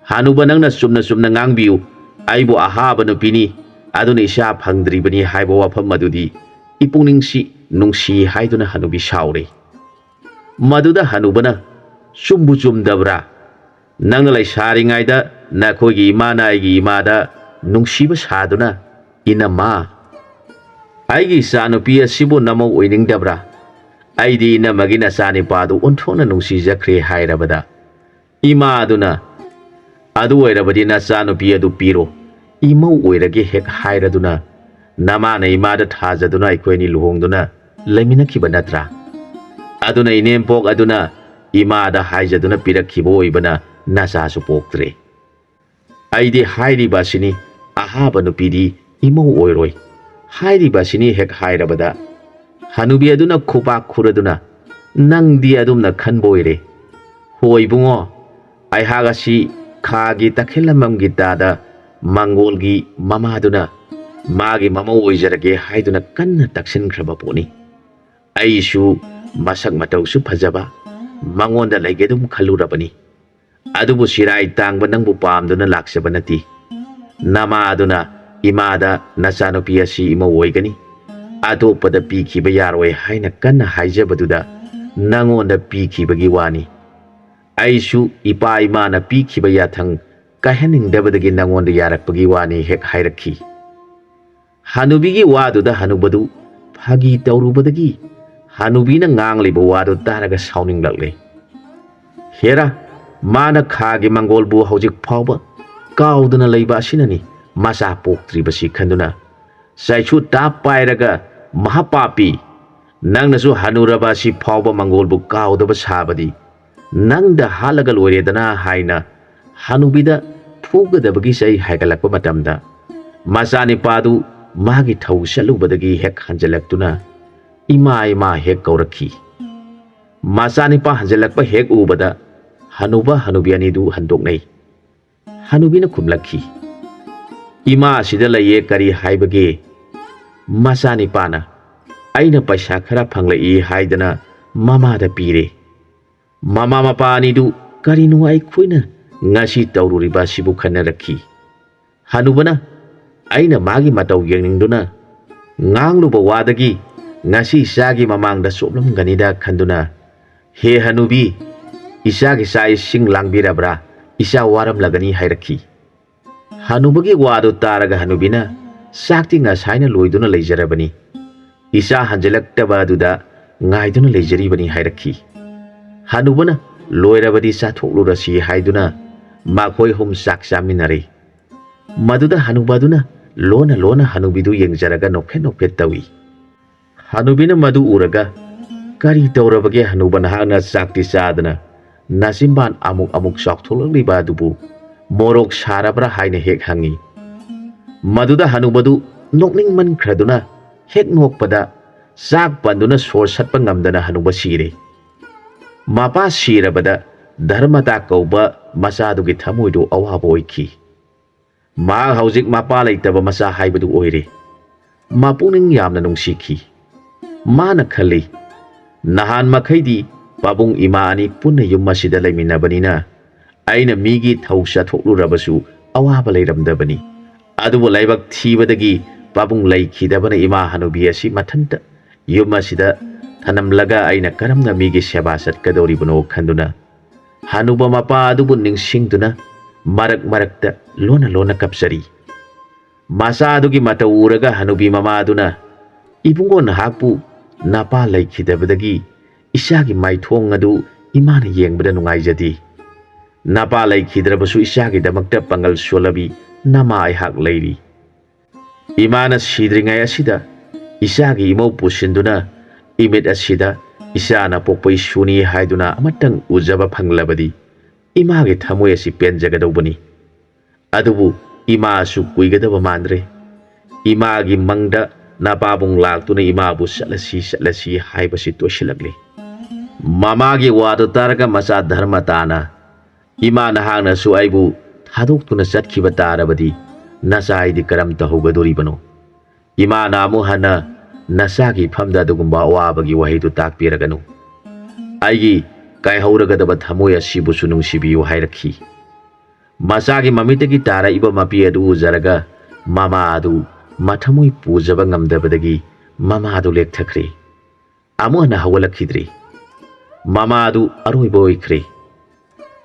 "ꯍꯅꯨꯕ, ꯅꯪꯅ ꯆꯨꯝꯅ ꯆꯨꯝꯅ ꯉꯥꯡꯕꯤꯌꯨ, ꯑꯩꯕꯨ ꯑꯍꯥꯕ ꯅꯨꯄꯤꯅꯤ, ꯑꯗꯨꯅ ꯏꯆꯥ ꯐꯪꯗ꯭ꯔꯤꯕꯅꯤ ꯍꯥꯏꯕ ꯋꯥꯐꯝ ꯑꯗꯨꯗꯤ ꯏꯄꯨꯛꯅꯤꯡꯁꯤ ꯅꯨꯡꯁꯤ" ꯍꯥꯏꯗꯨꯅ ꯍꯅꯨꯕꯤ ꯁꯥꯎꯔꯦ꯫ ꯃꯗꯨꯗ ꯍꯅꯨꯕꯅ, "ꯆꯨꯝꯕꯨ ꯆꯨꯝꯗꯕ꯭ꯔꯥ? ꯅꯪꯅ ꯂꯩꯁꯥꯔꯤꯉꯩꯗ ꯅꯈꯣꯏꯒꯤ ꯏꯃꯥꯅ ꯑꯩꯒꯤ ꯏꯃꯥꯗ ꯅꯨꯡꯁꯤꯕ ꯁꯥꯗꯨꯅ, 'ꯏꯅꯝꯃ, ꯑꯩꯒꯤ ꯏꯆꯥꯅꯨꯄꯤ ꯑꯁꯤꯕꯨ ꯅꯃꯧ ꯑꯣꯏꯅꯤꯡꯗꯕ꯭ꯔꯥ? ꯑꯩꯗꯤ ꯏꯅꯝꯃꯒꯤ ꯅꯆꯥꯅꯤꯄꯥꯗꯨ ꯑꯣꯟꯊꯣꯛꯅ ꯅꯨꯡꯁꯤꯖꯈ꯭ꯔꯦ' ꯍꯥꯏꯔꯕꯗ, ꯏꯃꯥ ꯑꯗꯨꯅ, 'ꯑꯗꯨ ꯑꯣꯏꯔꯕꯗꯤ ꯅꯆꯥꯅꯨꯄꯤ ꯑꯗꯨ ꯄꯤꯔꯣ, ꯏꯃꯧ ꯑꯣꯏꯔꯒꯦ' ꯍꯦꯛ ꯍꯥꯏꯔꯗꯨꯅ, ꯅꯃꯥꯅ ꯏꯃꯥꯗ ꯊꯥꯖꯗꯨꯅ ꯑꯩꯈꯣꯏ ꯑꯅꯤ ꯂꯨꯍꯣꯡꯗꯨꯅ ꯂꯩꯃꯤꯟꯅꯈꯤꯕ ꯅꯠꯇ꯭ꯔꯥ? ꯑꯗꯨꯅ ꯏꯅꯦꯝꯄꯣꯛ ꯑꯗꯨꯅ ꯏꯃꯥꯗ ꯍꯥꯏꯖꯗꯨꯅ ꯄꯤꯔꯛꯈꯤꯕ ꯑꯣꯏꯕꯅ ꯅꯆꯥꯁꯨ ꯄꯣꯛꯇ꯭ꯔꯦ꯫ ꯑꯩꯗꯤ ꯍꯥꯏꯔꯤꯕ ꯑꯁꯤꯅꯤ, ꯑꯍꯥꯕ ꯅꯨꯄꯤꯗꯤ ꯏꯃꯧ ꯑꯣꯏꯔꯣꯏ ꯍꯥꯏꯔꯤꯕ ꯑꯁꯤꯅꯤ" ꯍꯦꯛ ꯍꯥꯏꯔꯕꯗ, ꯍꯅꯨꯕꯤ ꯑꯗꯨꯅ ꯈꯨꯕꯥꯛ ꯈꯨꯔꯗꯨꯅ, "ꯅꯪꯗꯤ ꯑꯗꯨꯝꯅ ꯈꯟꯕ ꯑꯣꯏꯔꯦ꯫ ꯍꯣꯏ ꯏꯕꯨꯡꯉꯣ, ꯑꯩꯍꯥꯛ ꯑꯁꯤ ꯈꯥꯒꯤ ꯇꯈꯦꯜꯂꯝꯕꯝꯒꯤ ꯇꯥꯗ ꯃꯪꯒꯣꯜꯒꯤ ꯃꯃꯥꯗꯨꯅ ꯃꯥꯒꯤ ꯃꯃꯧ ꯑꯣꯏꯖꯔꯒꯦ ꯍꯥꯏꯗꯨꯅ ꯀꯟꯅ ꯇꯛꯁꯤꯟꯈ꯭ꯔꯕ ꯄꯣꯠꯅꯤ꯫ ꯑꯩꯁꯨ ꯃꯁꯛ ꯃꯇꯧꯁꯨ ꯐꯖꯕ, ꯃꯉꯣꯟꯗ ꯂꯩꯒꯦ ꯑꯗꯨꯝ ꯈꯜꯂꯨꯔꯕꯅꯤ꯫ ꯑꯗꯨꯕꯨ ꯆꯤꯔꯥꯏ ꯇꯥꯡꯕ ꯅꯪꯕꯨ ꯄꯥꯝꯗꯨꯅ ꯂꯥꯛꯆꯕ ꯅꯠꯇꯦ꯫ ꯅꯃꯥ ꯑꯗꯨꯅ ꯏꯃꯥꯗ ꯅꯆꯥꯅꯨꯄꯤ ꯑꯁꯤ ꯏꯃꯧ ꯑꯣꯏꯒꯅꯤ, ꯑꯇꯣꯞꯄꯗ ꯄꯤꯈꯤꯕ ꯌꯥꯔꯣꯏ ꯍꯥꯏꯅ ꯀꯟꯅ ꯍꯥꯏꯖꯕꯗꯨꯗ ꯅꯉꯣꯟꯗ ꯄꯤꯈꯤꯕꯒꯤ ꯋꯥꯅꯤ꯫ ꯑꯩꯁꯨ ꯏꯄꯥ ꯏꯃꯥꯅ ꯄꯤꯈꯤꯕ ꯌꯥꯊꯪ ꯀꯥꯏꯍꯟꯅꯤꯡꯗꯕꯗꯒꯤ ꯅꯉꯣꯟꯗ ꯌꯥꯔꯛꯄꯒꯤ ꯋꯥꯅꯤ" ꯍꯦꯛ ꯍꯥꯏꯔꯛꯈꯤ꯫ ꯍꯅꯨꯕꯤꯒꯤ ꯋꯥꯗꯨꯗ ꯍꯅꯨꯕꯗꯨ ꯐꯥꯒꯤ ꯇꯧꯔꯨꯕꯗꯒꯤ ꯍꯅꯨꯕꯤꯅ ꯉꯥꯡꯂꯤꯕ ꯋꯥꯗꯨ ꯇꯥꯔꯒ ꯁꯥꯎꯅꯤꯡꯂꯛꯂꯦ꯫ ꯍꯦꯔꯥ, ꯃꯥꯅ ꯈꯥꯒꯤ ꯃꯪꯒꯣꯜꯕꯨ ꯍꯧꯖꯤꯛ ꯐꯥꯎꯕ ꯀꯥꯎꯗꯅ ꯂꯩꯕ ꯑꯁꯤꯅꯅꯤ ꯃꯆꯥ ꯄꯣꯛꯇ꯭ꯔꯤꯕꯁꯤ ꯈꯟꯗꯨꯅ ꯆꯩꯁꯨ ꯇꯥꯞ ꯄꯥꯏꯔꯒ, "ꯃꯍꯥꯄꯥꯄꯤ, ꯅꯪꯅꯁꯨ ꯍꯅꯨꯔꯕ ꯑꯁꯤ ꯐꯥꯎꯕ ꯃꯪꯒꯣꯜꯕꯨ ꯀꯥꯎꯗꯕ ꯁꯥꯕꯗꯤ ꯅꯪꯗ ꯍꯥꯠꯂꯒ ꯂꯣꯏꯔꯦꯗꯅ" ꯍꯥꯏꯅ ꯍꯅꯨꯕꯤꯗ ꯐꯨꯒꯗꯕꯒꯤ ꯆꯩ ꯍꯥꯏꯒꯠꯂꯛꯄ ꯃꯇꯝꯗ, ꯃꯆꯥꯅꯤꯄꯥꯗꯨ ꯃꯥꯒꯤ ꯊꯧ ꯆꯠꯂꯨꯕꯗꯒꯤ ꯍꯦꯛ ꯍꯟꯖꯤꯜꯂꯛꯇꯨꯅ "ꯏꯃꯥ, ꯏꯃꯥ" ꯍꯦꯛ ꯀꯧꯔꯛꯈꯤ꯫ ꯃꯆꯥꯅꯤꯄꯥ ꯍꯟꯖꯤꯜꯂꯛꯄ ꯍꯦꯛ ꯎꯕꯗ ꯍꯅꯨꯕ ꯍꯅꯨꯕꯤ ꯑꯅꯤꯗꯨ ꯍꯟꯗꯣꯛꯅꯩ꯫ ꯍꯅꯨꯕꯤꯅ ꯈꯨꯝꯂꯛꯈꯤ, "ꯏꯃꯥ ꯑꯁꯤꯗ ꯂꯩꯌꯦ, ꯀꯔꯤ ꯍꯥꯏꯕꯒꯦ?" ꯃꯆꯥꯅꯤꯄꯥꯅ, "ꯑꯩꯅ ꯄꯩꯁꯥ ꯈꯔ ꯐꯪꯂꯛꯏ" ꯍꯥꯏꯗꯅ ꯃꯃꯥꯗ ꯄꯤꯔꯦ꯫ ꯃꯃꯥ ꯃꯄꯥ ꯑꯅꯤꯗꯨ ꯀꯔꯤꯅꯣ ꯑꯩꯈꯣꯏꯅ ꯉꯁꯤ ꯇꯧꯔꯨꯔꯤꯕ ꯑꯁꯤꯕꯨ ꯈꯟꯅꯔꯛꯈꯤ꯫ ꯍꯅꯨꯕꯅ ꯑꯩꯅ ꯃꯥꯒꯤ ꯃꯇꯧ ꯌꯦꯡꯅꯤꯡꯗꯨꯅ ꯉꯥꯡꯂꯨꯕ ꯋꯥꯗꯒꯤ ꯉꯁꯤ ꯏꯆꯥꯒꯤ ꯃꯃꯥꯡꯗ ꯆꯣꯞꯂꯝꯒꯅꯤꯗ ꯈꯟꯗꯨꯅ, "ꯍꯦ ꯍꯅꯨꯕꯤ, ꯏꯆꯥꯒꯤ ꯆꯥꯛ ꯏꯁꯤꯡ ꯂꯥꯡꯕꯤꯔꯕ꯭ꯔꯥ? ꯏꯆꯥ ꯋꯥꯔꯝꯂꯒꯅꯤ" ꯍꯥꯏꯔꯛꯈꯤ꯫ ꯍꯅꯨꯕꯒꯤ ꯋꯥꯗꯨ ꯇꯥꯔꯒ ꯍꯅꯨꯕꯤꯅ, "ꯆꯥꯛꯇꯤ ꯉꯁꯥꯏꯅ ꯂꯣꯏꯗꯨꯅ ꯂꯩꯖꯔꯕꯅꯤ꯫ ꯏꯆꯥ ꯍꯟꯖꯤꯜꯂꯛꯇꯕ ꯑꯗꯨꯗ ꯉꯥꯏꯗꯨꯅ ꯂꯩꯖꯔꯤꯕꯅꯤ" ꯍꯥꯏꯔꯛꯈꯤ꯫ ꯍꯅꯨꯕꯅ, "ꯂꯣꯏꯔꯕꯗꯤ ꯆꯥꯊꯣꯛꯂꯨꯔꯁꯤ" ꯍꯥꯏꯗꯨꯅ ꯃꯈꯣꯏ ꯑꯍꯨꯝ ꯆꯥꯛ ꯆꯥꯃꯤꯟꯅꯔꯦ꯫ ꯃꯗꯨꯗ ꯍꯅꯨꯕꯗꯨꯅ ꯂꯣꯟꯅ ꯂꯣꯟꯅ ꯍꯅꯨꯕꯤꯗꯨ ꯌꯦꯡꯖꯔꯒ ꯅꯣꯛꯐꯦꯠ ꯅꯣꯛꯐꯦꯠ ꯇꯧꯏ꯫ ꯍꯅꯨꯕꯤꯅ ꯃꯗꯨ ꯎꯔꯒ, "ꯀꯔꯤ ꯇꯧꯔꯕꯒꯦ ꯍꯅꯨꯕ, ꯅꯍꯥꯛꯅ ꯆꯥꯛꯇꯤ ꯆꯥꯗꯅ ꯅꯆꯤꯟꯕꯥꯟ ꯑꯃꯨꯛ ꯑꯃꯨꯛ ꯆꯥꯎꯊꯣꯛꯂꯛꯂꯤꯕ ꯑꯗꯨꯕꯨ?" "ꯃꯣꯔꯣꯛ ꯁꯥꯔꯕ꯭ꯔꯥ?" ꯍꯥꯏꯅ ꯍꯦꯛ ꯍꯪꯉꯤ꯫ ꯃꯗꯨꯗ ꯍꯅꯨꯕꯗꯨ ꯅꯣꯛꯅꯤꯡꯃꯟꯈ꯭ꯔꯗꯨꯅ ꯍꯦꯛ ꯅꯣꯛꯄꯗ ꯆꯥꯛ ꯄꯟꯗꯨꯅ ꯁꯣꯔ ꯁꯠꯄ ꯉꯝꯗꯅ ꯍꯅꯨꯕ ꯁꯤꯔꯦ꯫ ꯃꯄꯥ ꯁꯤꯔꯕꯗ ꯙꯔꯃꯇꯥ ꯀꯧꯕ ꯃꯆꯥꯗꯨꯒꯤ ꯊꯃꯣꯏꯗꯨ ꯑꯋꯥꯕ ꯑꯣꯏꯈꯤ꯫ ꯃꯍꯥꯛ ꯍꯧꯖꯤꯛ ꯃꯄꯥ ꯂꯩꯇꯕ ꯃꯆꯥ ꯍꯥꯏꯕꯗꯨ ꯑꯣꯏꯔꯦ꯫ ꯃꯄꯨꯛꯅꯤꯡ ꯌꯥꯝꯅ ꯅꯨꯡꯁꯤꯈꯤ꯫ ꯃꯥꯅ ꯈꯜꯂꯤ, "ꯅꯍꯥꯟ ꯃꯈꯩꯗꯤ ꯄꯥꯕꯨꯡ ꯏꯃꯥ ꯑꯅꯤ ꯄꯨꯟꯅ ꯌꯨꯝ ꯑꯁꯤꯗ ꯂꯩꯃꯤꯟꯅꯕꯅꯤꯅ ꯑꯩꯅ ꯃꯤꯒꯤ ꯊꯧ ꯆꯠꯊꯣꯛꯂꯨꯔꯕꯁꯨ ꯑꯋꯥꯕ ꯂꯩꯔꯝꯗꯕꯅꯤ꯫ ꯑꯗꯨꯕꯨ ꯂꯥꯏꯕꯛ ꯊꯤꯕꯗꯒꯤ ꯄꯥꯕꯨꯡ ꯂꯩꯈꯤꯗꯕꯅ ꯏꯃꯥ ꯍꯅꯨꯕꯤ ꯑꯁꯤ ꯃꯊꯟꯇ ꯌꯨꯝ ꯑꯁꯤꯗ ꯊꯅꯝꯂꯒ ꯑꯩꯅ ꯀꯔꯝꯅ ꯃꯤꯒꯤ ꯁꯦꯕꯥ ꯆꯠꯀꯗꯧꯔꯤꯕꯅꯣ?" ꯈꯟꯗꯨꯅ ꯍꯅꯨꯕ ꯃꯄꯥ ꯑꯗꯨꯕꯨ ꯅꯤꯡꯁꯤꯡꯗꯨꯅ ꯃꯔꯛ ꯃꯔꯛꯇ ꯂꯣꯟꯅ ꯂꯣꯟꯅ ꯀꯞꯆꯔꯤ꯫ ꯃꯆꯥ ꯑꯗꯨꯒꯤ ꯃꯇꯧ ꯎꯔꯒ ꯍꯅꯨꯕꯤ ꯃꯃꯥ ꯑꯗꯨꯅ, "ꯏꯕꯨꯡꯉꯣ, ꯅꯍꯥꯛꯄꯨ ꯅꯄꯥ ꯂꯩꯈꯤꯗꯕꯗꯒꯤ ꯏꯆꯥꯒꯤ ꯃꯥꯏꯊꯣꯡ ꯑꯗꯨ ꯏꯃꯥꯅ ꯌꯦꯡꯕꯗ ꯅꯨꯡꯉꯥꯏꯖꯗꯦ꯫ ꯅꯄꯥ ꯂꯩꯈꯤꯗ꯭ꯔꯕꯁꯨ ꯏꯆꯥꯒꯤꯗꯃꯛꯇ ꯄꯥꯡꯒꯜ ꯁꯣꯜꯂꯕꯤ ꯅꯃꯥ ꯑꯩꯍꯥꯛ ꯂꯩꯔꯤ꯫ ꯏꯃꯥꯅ ꯁꯤꯗ꯭ꯔꯤꯉꯩ ꯑꯁꯤꯗ ꯏꯆꯥꯒꯤ ꯏꯃꯧ ꯄꯨꯁꯤꯟꯗꯨꯅ ꯏꯃꯤꯠ ꯑꯁꯤꯗ ꯏꯆꯥꯅ ꯄꯣꯛꯄ ꯏꯁꯨꯅꯤ ꯍꯥꯏꯗꯨꯅ ꯑꯃꯇꯪ ꯎꯖꯕ ꯐꯪꯂꯕꯗꯤ ꯏꯃꯥꯒꯤ ꯊꯃꯣꯏ ꯑꯁꯤ ꯄꯦꯟꯖꯒꯗꯧꯕꯅꯤ꯫ ꯑꯗꯨꯕꯨ ꯏꯃꯥꯁꯨ ꯀꯨꯏꯒꯗꯕ ꯃꯥꯟꯗ꯭ꯔꯦ꯫ ꯏꯃꯥꯒꯤ ꯃꯪꯗ ꯅꯄꯥꯕꯨꯡ ꯂꯥꯛꯇꯨꯅ ꯏꯃꯥꯕꯨ ꯆꯠꯂꯁꯤ, ꯆꯠꯂꯁꯤ ꯍꯥꯏꯕꯁꯤ ꯇꯣꯏꯁꯤꯜꯂꯛꯂꯤ꯫" ꯃꯃꯥꯒꯤ ꯋꯥꯗꯨ ꯇꯥꯔꯒ ꯃꯆꯥ ꯙꯔꯃꯇꯥꯅ, "ꯏꯃꯥ, ꯅꯍꯥꯛꯅꯁꯨ ꯑꯩꯕꯨ ꯊꯥꯗꯣꯛꯇꯨꯅ ꯆꯠꯈꯤꯕ ꯇꯥꯔꯕꯗꯤ ꯅꯆꯥ ꯑꯩꯗꯤ ꯀꯔꯝ ꯇꯧꯍꯧꯒꯗꯣꯔꯤꯕꯅꯣ? ꯏꯃꯥꯅ ꯑꯃꯨꯛ ꯍꯟꯅ ꯅꯆꯥꯒꯤ ꯏꯐꯝꯗ ꯑꯗꯨꯒꯨꯝꯕ ꯑꯋꯥꯕꯒꯤ ꯋꯥꯍꯩꯗꯨ ꯇꯥꯛꯄꯤꯔꯒꯅꯨ꯫ ꯑꯩꯒꯤ ꯀꯥꯏꯍꯧꯔꯒꯗꯕ ꯊꯃꯣꯏ ꯑꯁꯤꯕꯨꯁꯨ ꯅꯨꯡꯁꯤꯕꯤꯌꯨ ꯍꯥꯏꯔꯛꯈꯤ꯫ ꯃꯆꯥꯒꯤ ꯃꯃꯤꯠꯇꯒꯤ ꯇꯥꯔꯛꯏꯕ ꯃꯄꯤ ꯑꯗꯨ ꯎꯖꯔꯒ ꯃꯃꯥ ꯑꯗꯨ ꯃꯊꯃꯣꯏ ꯄꯨꯖꯕ ꯉꯝꯗꯕꯗꯒꯤ ꯃꯃꯥ ꯑꯗꯨ ꯂꯦꯛꯊꯈ꯭ꯔꯦ꯫ ꯑꯃꯨꯛ ꯍꯟꯅ ꯍꯧꯒꯠꯂꯛꯈꯤꯗ꯭ꯔꯦ꯫ ꯃꯃꯥ ꯑꯗꯨ ꯑꯔꯣꯏꯕ ꯑꯣꯏꯈ꯭ꯔꯦ꯫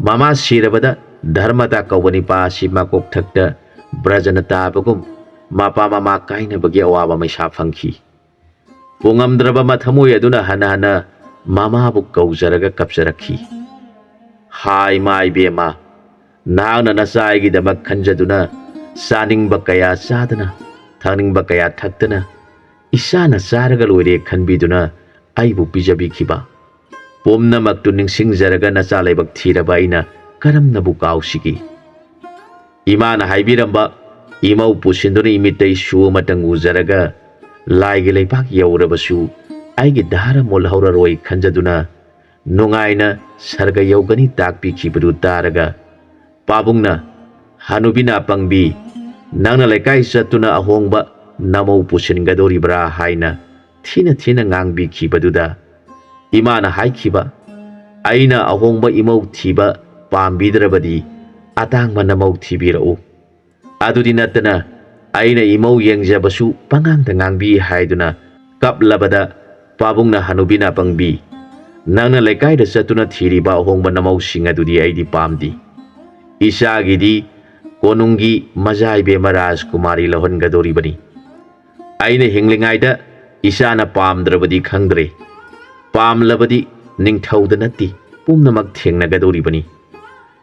ꯃꯃꯥ ꯁꯤꯔꯕꯗ ꯙꯔꯃꯇꯥ ꯀꯧꯕ ꯅꯤꯄꯥ ꯑꯁꯤ ꯃꯀꯣꯛꯊꯛꯇ ꯕ꯭ꯔꯖꯅ ꯇꯥꯕꯒꯨꯝ ꯃꯄꯥ ꯃꯃꯥ ꯀꯥꯏꯅꯕꯒꯤ ꯑꯋꯥꯕ ꯃꯩꯁꯥ ꯐꯪꯈꯤ꯫ ꯄꯨꯉꯝꯗ꯭ꯔꯕ ꯃꯊꯃꯣꯏ ꯑꯗꯨꯅ ꯍꯟꯅ ꯍꯟꯅ ꯃꯃꯥꯕꯨ ꯀꯧꯖꯔꯒ ꯀꯞꯆꯔꯛꯈꯤ꯫ ꯍꯥ ꯏꯃꯥ ꯏꯕꯦꯝꯃ, ꯅꯍꯥꯛꯅ ꯅꯆꯥ ꯑꯩꯒꯤꯗꯃꯛ ꯈꯟꯖꯗꯨꯅ ꯆꯥꯅꯤꯡꯕ ꯀꯌꯥ ꯆꯥꯗꯅ, ꯊꯛꯅꯤꯡꯕ ꯀꯌꯥ ꯊꯛꯇꯅ, ꯏꯆꯥꯅ ꯆꯥꯔꯒ ꯂꯣꯏꯔꯦ ꯈꯟꯕꯤꯗꯨꯅ ꯑꯩꯕꯨ ꯄꯤꯖꯕꯤꯈꯤꯕ ꯄꯨꯝꯅꯃꯛꯇꯨ ꯅꯤꯡꯁꯤꯡꯖꯔꯒ ꯅꯆꯥ ꯂꯥꯏꯕꯛ ꯊꯤꯔꯕ ꯑꯩꯅ ꯀꯔꯝꯅꯕꯨ ꯀꯥꯎꯁꯤꯒꯦ? ꯏꯃꯥꯅ ꯍꯥꯏꯕꯤꯔꯝꯕ ꯏꯃꯧ ꯄꯨꯁꯤꯟꯗꯨꯅ ꯏꯃꯤꯠꯇ ꯏꯁꯨ ꯑꯃꯇꯪ ꯎꯖꯔꯒ ꯂꯥꯏꯒꯤ ꯂꯩꯕꯥꯛ ꯌꯧꯔꯕꯁꯨ ꯑꯩꯒꯤ ꯙꯥꯔ ꯃꯨꯜꯍꯧꯔꯔꯣꯏ ꯈꯟꯖꯗꯨꯅ ꯅꯨꯡꯉꯥꯏꯅ ꯁꯔꯒ ꯌꯧꯒꯅꯤ ꯇꯥꯛꯄꯤꯈꯤꯕꯗꯨ ꯇꯥꯔꯒ ꯄꯥꯕꯨꯡꯅ, "ꯍꯅꯨꯕꯤ ꯅꯥꯄꯪꯕꯤ, ꯅꯪꯅ ꯂꯩꯀꯥꯏ ꯆꯠꯇꯨꯅ ꯑꯍꯣꯡꯕ ꯅꯃꯧ ꯄꯨꯁꯤꯟꯒꯗꯧꯔꯤꯕ꯭ꯔꯥ?" ꯍꯥꯏꯅ ꯊꯤꯅ ꯊꯤꯅ ꯉꯥꯡꯕꯤꯈꯤꯕꯗꯨꯗ ꯏꯃꯥꯅ ꯍꯥꯏꯈꯤꯕ, "ꯑꯩꯅ ꯑꯍꯣꯡꯕ ꯏꯃꯧ ꯊꯤꯕ ꯄꯥꯝꯕꯤꯗ꯭ꯔꯕꯗꯤ ꯑꯇꯥꯡꯕ ꯅꯃꯧ ꯊꯤꯕꯤꯔꯛꯎ꯫ ꯑꯗꯨꯗꯤ ꯅꯠꯇꯅ ꯑꯩꯅ ꯏꯃꯧ ꯌꯦꯡꯖꯕꯁꯨ ꯄꯉꯥꯡꯗ ꯉꯥꯡꯕꯤ" ꯍꯥꯏꯗꯨꯅ ꯀꯞꯂꯕꯗ ꯄꯥꯕꯨꯡꯅ, "ꯍꯅꯨꯕꯤ ꯅꯥꯄꯪꯕꯤ, ꯅꯪꯅ ꯂꯩꯀꯥꯏꯗ ꯆꯠꯇꯨꯅ ꯊꯤꯔꯤꯕ ꯑꯍꯣꯡꯕ ꯅꯃꯧꯁꯤꯡ ꯑꯗꯨꯗꯤ ꯑꯩꯗꯤ ꯄꯥꯝꯗꯦ꯫ ꯏꯆꯥꯒꯤꯗꯤ ꯀꯣꯅꯨꯡꯒꯤ ꯃꯖꯥ ꯏꯕꯦꯝꯃ ꯔꯥꯖꯀꯨꯃꯥꯔꯤ ꯂꯧꯍꯟꯒꯗꯧꯔꯤꯕꯅꯤ꯫ ꯑꯩꯅ ꯍꯤꯡꯂꯤꯉꯩꯗ ꯏꯆꯥꯅ ꯄꯥꯝꯗ꯭ꯔꯕꯗꯤ ꯈꯪꯗ꯭ꯔꯦ, ꯄꯥꯝꯂꯕꯗꯤ ꯅꯤꯡꯊꯧꯗ ꯅꯠꯇꯦ, ꯄꯨꯝꯅꯃꯛ ꯊꯦꯡꯅꯒꯗꯧꯔꯤꯕꯅꯤ꯫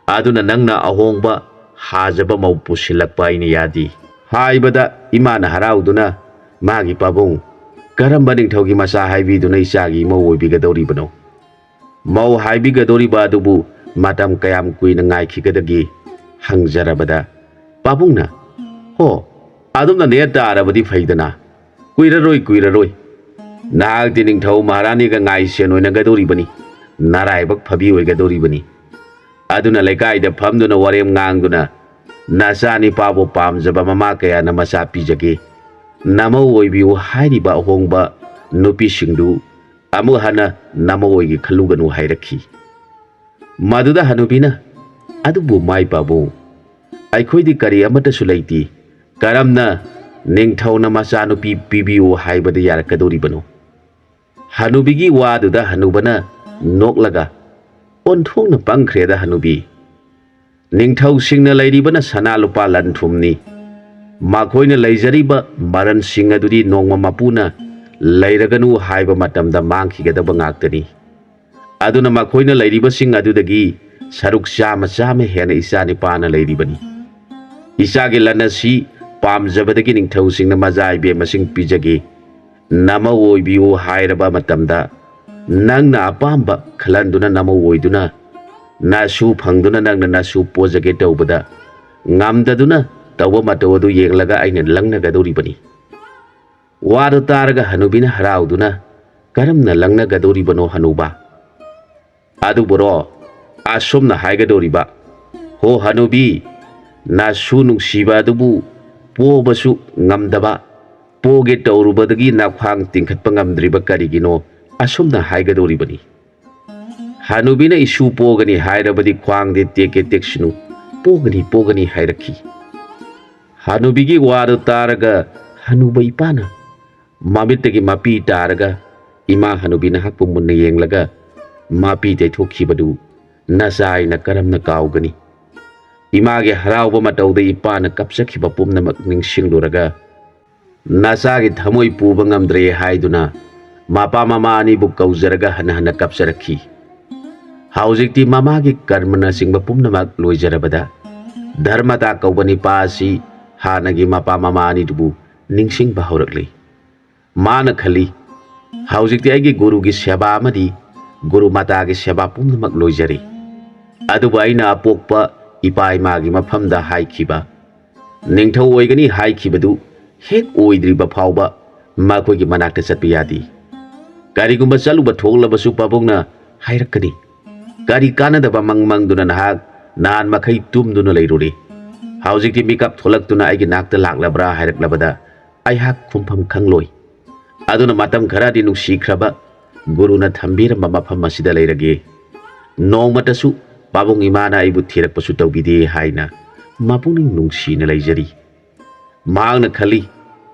ꯑꯗꯨꯅ ꯅꯪꯅ ꯑꯍꯣꯡꯕ ꯍꯥꯖꯕ ꯃꯧ ꯄꯨꯁꯤꯜꯂꯛꯄ ꯑꯩꯅ ꯌꯥꯗꯦ" ꯍꯥꯏꯕꯗ ꯏꯃꯥꯅ ꯍꯔꯥꯎꯗꯨꯅ ꯃꯥꯒꯤ ꯄꯥꯕꯨꯡ, "ꯀꯔꯝꯕ ꯅꯤꯡꯊꯧꯒꯤ ꯃꯆꯥ ꯍꯥꯏꯕꯤꯗꯨꯅ ꯏꯆꯥꯒꯤ ꯏꯃꯧ ꯑꯣꯏꯕꯤꯒꯗꯧꯔꯤꯕꯅꯣ? ꯃꯧ ꯍꯥꯏꯕꯤꯒꯗꯧꯔꯤꯕ ꯑꯗꯨꯕꯨ ꯃꯇꯝ ꯀꯌꯥꯝ ꯀꯨꯏꯅ ꯉꯥꯏꯈꯤꯒꯗꯒꯦ?" ꯍꯪꯖꯔꯕꯗ ꯄꯥꯕꯨꯡꯅ, "ꯍꯣ, ꯑꯗꯨꯝꯅ ꯅꯦ ꯇꯥꯔꯕꯗꯤ ꯐꯩꯗꯅ, ꯀꯨꯏꯔꯔꯣꯏ, ꯀꯨꯏꯔꯔꯣꯏ꯫ ꯅꯍꯥꯛꯇꯤ ꯅꯤꯡꯊꯧ ꯃꯍꯥꯔꯥꯅꯤꯒ ꯉꯥꯏꯁꯦꯟ ꯑꯣꯏꯅꯒꯗꯧꯔꯤꯕꯅꯤ, ꯅꯔꯥꯏꯕꯛ ꯐꯕꯤ ꯑꯣꯏꯒꯗꯧꯔꯤꯕꯅꯤ꯫ ꯑꯗꯨꯅ ꯂꯩꯀꯥꯏꯗ ꯐꯝꯗꯨꯅ ꯋꯥꯔꯦꯝ ꯉꯥꯡꯗꯨꯅ "ꯅꯆꯥꯅꯤꯄꯥꯕꯨ ꯄꯥꯝꯖꯕ ꯃꯃꯥ ꯀꯌꯥꯅ ꯃꯆꯥ ꯄꯤꯖꯒꯦ꯫ ꯅꯃꯧ ꯑꯣꯏꯕꯤꯌꯨ ꯍꯥꯏꯔꯤꯕ ꯑꯍꯣꯡꯕ ꯅꯨꯄꯤꯁꯤꯡꯗꯨ ꯑꯃꯨꯛ ꯍꯟꯅ ꯅꯃꯧ ꯑꯣꯏꯒꯦ ꯈꯜꯂꯨꯒꯅꯨ" ꯍꯥꯏꯔꯛꯈꯤ꯫ ꯃꯗꯨꯗ ꯍꯅꯨꯕꯤꯅ, "ꯑꯗꯨꯕꯨ ꯃꯥꯏ ꯄꯥꯕꯨꯡ, ꯑꯩꯈꯣꯏꯗꯤ ꯀꯔꯤ ꯑꯃꯠꯇꯁꯨ ꯂꯩꯇꯦ꯫ ꯀꯔꯝꯅ ꯅꯤꯡꯊꯧꯅ ꯃꯆꯥꯅꯨꯄꯤ ꯄꯤꯕꯤꯌꯨ ꯍꯥꯏꯕꯗ ꯌꯥꯔꯛꯀꯗꯧꯔꯤꯕꯅꯣ?" ꯍꯅꯨꯕꯤꯒꯤ ꯋꯥꯗꯨꯗ ꯍꯅꯨꯕꯅ ꯅꯣꯛꯂꯒ, "ꯑꯣꯟꯊꯣꯛꯅ ꯄꯪꯈ꯭ꯔꯦꯗ ꯍꯅꯨꯕꯤ꯫ ꯅꯤꯡꯊꯧꯁꯤꯡꯅ ꯂꯩꯔꯤꯕꯅ ꯁꯅꯥ ꯂꯨꯄꯥ ꯂꯟ ꯊꯨꯝꯅꯤ꯫ ꯃꯈꯣꯏꯅ ꯂꯩꯖꯔꯤꯕ ꯃꯔꯜꯁꯤꯡ ꯑꯗꯨꯗꯤ ꯅꯣꯡꯃ ꯃꯄꯨꯅ ꯂꯩꯔꯒꯅꯨ ꯍꯥꯏꯕ ꯃꯇꯝꯗ ꯃꯥꯡꯈꯤꯒꯗꯕ ꯉꯥꯛꯇꯅꯤ꯫ ꯑꯗꯨꯅ ꯃꯈꯣꯏꯅ ꯂꯩꯔꯤꯕꯁꯤꯡ ꯑꯗꯨꯗꯒꯤ ꯁꯔꯨꯛ ꯆꯥꯝꯃ ꯆꯥꯝꯃ ꯍꯦꯟꯅ ꯏꯆꯥ ꯅꯤꯄꯥꯅ ꯂꯩꯔꯤꯕꯅꯤ꯫ ꯏꯆꯥꯒꯤ ꯂꯟ ꯑꯁꯤ ꯄꯥꯝꯖꯕꯗꯒꯤ ꯅꯤꯡꯊꯧꯁꯤꯡꯅ ꯃꯆꯥ ꯏꯕꯦꯝꯃꯁꯤꯡ ꯄꯤꯖꯒꯦ, ꯅꯃꯧ ꯑꯣꯏꯕꯤꯌꯨ ꯍꯥꯏꯔꯕ ꯃꯇꯝꯗ ꯅꯪꯅ ꯑꯄꯥꯝꯕ ꯈꯜꯍꯟꯗꯨꯅ ꯅꯃꯧ ꯑꯣꯏꯗꯨꯅ ꯅꯁꯨ ꯐꯪꯗꯨꯅ ꯅꯪꯅ ꯅꯁꯨ ꯄꯣꯖꯒꯦ ꯇꯧꯕꯗ ꯉꯝꯗꯗꯨꯅ ꯇꯧꯕ ꯃꯇꯧ ꯑꯗꯨ ꯌꯦꯡꯂꯒ ꯑꯩꯅ ꯂꯪꯅꯒꯗꯧꯔꯤꯕꯅꯤ꯫" ꯋꯥꯗꯨ ꯇꯥꯔꯒ ꯍꯅꯨꯕꯤꯅ ꯍꯔꯥꯎꯗꯨꯅ, "ꯀꯔꯝꯅ ꯂꯪꯅꯒꯗꯧꯔꯤꯕꯅꯣ ꯍꯅꯨꯕ?" "ꯑꯗꯨꯕꯨꯔꯣ, ꯑꯁꯨꯝꯅ ꯍꯥꯏꯒꯗꯧꯔꯤꯕ, ꯍꯣ ꯍꯅꯨꯕꯤ, ꯅꯁꯨ ꯅꯨꯡꯁꯤꯕ ꯑꯗꯨꯕꯨ ꯄꯣꯕꯁꯨ ꯉꯝꯗꯕ, ꯄꯣꯒꯦ ꯇꯧꯔꯨꯕꯗꯒꯤ ꯅꯈ꯭ꯋꯥꯡ ꯇꯤꯡꯈꯠꯄ ꯉꯝꯗ꯭ꯔꯤꯕ ꯀꯔꯤꯒꯤꯅꯣ?" ꯑꯁꯨꯝꯅ ꯍꯥꯏꯒꯗꯧꯔꯤꯕꯅꯤ꯫ ꯍꯅꯨꯕꯤꯅ ꯏꯁꯨ ꯄꯣꯒꯅꯤ ꯍꯥꯏꯔꯕꯗꯤ ꯈ꯭ꯋꯥꯡꯗꯤ ꯇꯦꯛꯀꯦ ꯇꯦꯛꯁꯅꯨ, ꯄꯣꯒꯅꯤ ꯄꯣꯒꯅꯤ ꯍꯥꯏꯔꯛꯈꯤ꯫ ꯍꯅꯨꯕꯤꯒꯤ ꯋꯥꯗꯨ ꯇꯥꯔꯒ ꯍꯅꯨꯕ ꯏꯄꯥꯅ ꯃꯃꯤꯠꯇꯒꯤ ꯃꯄꯤ ꯇꯥꯔꯒ ꯏꯃꯥ ꯍꯅꯨꯕꯤ ꯅꯍꯥꯛꯄꯨ ꯃꯨꯟꯅ ꯌꯦꯡꯂꯒ ꯃꯄꯤ ꯇꯩꯊꯣꯛꯈꯤꯕꯗꯨ ꯅꯆꯥ ꯑꯩꯅ ꯀꯔꯝꯅ ꯀꯥꯎꯒꯅꯤ? ꯏꯃꯥꯒꯤ ꯍꯔꯥꯎꯕ ꯃꯇꯧꯗ ꯏꯄꯥꯅ ꯀꯞꯆꯈꯤꯕ ꯄꯨꯝꯅꯃꯛ ꯅꯤꯡꯁꯤꯡꯂꯨꯔꯒ ꯅꯆꯥꯒꯤ ꯊꯃꯣꯏ ꯄꯨꯕ ꯉꯝꯗ꯭ꯔꯦ ꯍꯥꯏꯗꯨꯅ ꯃꯄꯥ ꯃꯃꯥ ꯑꯅꯤꯕꯨ ꯀꯧꯖꯔꯒ ꯍꯟꯅ ꯍꯟꯅ ꯀꯞꯆꯔꯛꯈꯤ꯫ ꯍꯧꯖꯤꯛꯇꯤ ꯃꯃꯥꯒꯤ ꯀꯔꯃꯅꯆꯤꯡꯕ ꯄꯨꯝꯅꯃꯛ ꯂꯣꯏꯖꯔꯕꯗ ꯙꯔꯃꯇꯥ ꯀꯧꯕ ꯅꯤꯄꯥ ꯑꯁꯤ ꯍꯥꯟꯅꯒꯤ ꯃꯄꯥ ꯃꯃꯥ ꯑꯅꯤꯗꯨꯕꯨ ꯅꯤꯡꯁꯤꯡꯕ ꯍꯧꯔꯛꯂꯤ꯫ ꯃꯥꯅ ꯈꯜꯂꯤ, "ꯍꯧꯖꯤꯛꯇꯤ ꯑꯩꯒꯤ ꯒꯨꯔꯨꯒꯤ ꯁꯦꯕꯥ ꯑꯃꯗꯤ ꯒꯨꯔꯨ ꯃꯥꯇꯥꯒꯤ ꯁꯦꯕꯥ ꯄꯨꯝꯅꯃꯛ ꯂꯣꯏꯖꯔꯦ꯫ ꯑꯗꯨꯕꯨ ꯑꯩꯅ ꯑꯄꯣꯛꯄ ꯏꯄꯥ ꯏꯃꯥꯒꯤ ꯃꯐꯝꯗ ꯍꯥꯏꯈꯤꯕ, ꯅꯤꯡꯊꯧ ꯑꯣꯏꯒꯅꯤ ꯍꯥꯏꯈꯤꯕꯗꯨ ꯍꯦꯛ ꯑꯣꯏꯗ꯭ꯔꯤꯕ ꯐꯥꯎꯕ ꯃꯈꯣꯏꯒꯤ ꯃꯅꯥꯛꯇ ꯆꯠꯄ ꯌꯥꯗꯦ꯫ ꯀꯔꯤꯒꯨꯝꯕ ꯆꯠꯂꯨꯕ ꯊꯣꯛꯂꯕꯁꯨ ꯄꯥꯕꯨꯡꯅ ꯍꯥꯏꯔꯛꯀꯅꯤ, 'ꯀꯔꯤ ꯀꯥꯟꯅꯗꯕ ꯃꯪ ꯃꯪꯗꯨꯅ ꯅꯍꯥꯛ ꯅꯍꯥꯟ ꯃꯈꯩ ꯇꯨꯝꯗꯨꯅ ꯂꯩꯔꯨꯔꯦ? ꯍꯧꯖꯤꯛꯇꯤ ꯃꯤꯀꯞ ꯊꯣꯛꯂꯛꯇꯨꯅ ꯑꯩꯒꯤ ꯅꯥꯛꯇ ꯂꯥꯛꯂꯕ꯭ꯔꯥ ꯍꯥꯏꯔꯛꯂꯕꯗ ꯑꯩꯍꯥꯛ ꯈꯨꯝꯐꯝ ꯈꯪꯂꯣꯏ꯫ ꯑꯗꯨꯅ ꯃꯇꯝ ꯈꯔꯗꯤ ꯅꯨꯡꯁꯤꯈ꯭ꯔꯕ ꯒꯨꯔꯨꯅ ꯊꯝꯕꯤꯔꯝꯕ ꯃꯐꯝ ꯑꯁꯤꯗ ꯂꯩꯔꯒꯦ꯫ ꯅꯣꯡꯃꯇꯁꯨ ꯄꯥꯕꯨꯡ ꯏꯃꯥꯅ ꯑꯩꯕꯨ ꯊꯤꯔꯛꯄꯁꯨ ꯇꯧꯕꯤꯗꯦ ꯍꯥꯏꯅ ꯃꯄꯨꯛꯅꯤꯡ ꯅꯨꯡꯁꯤꯅ ꯂꯩꯖꯔꯤ꯫ ꯃꯍꯥꯛꯅ ꯈꯜꯂꯤ,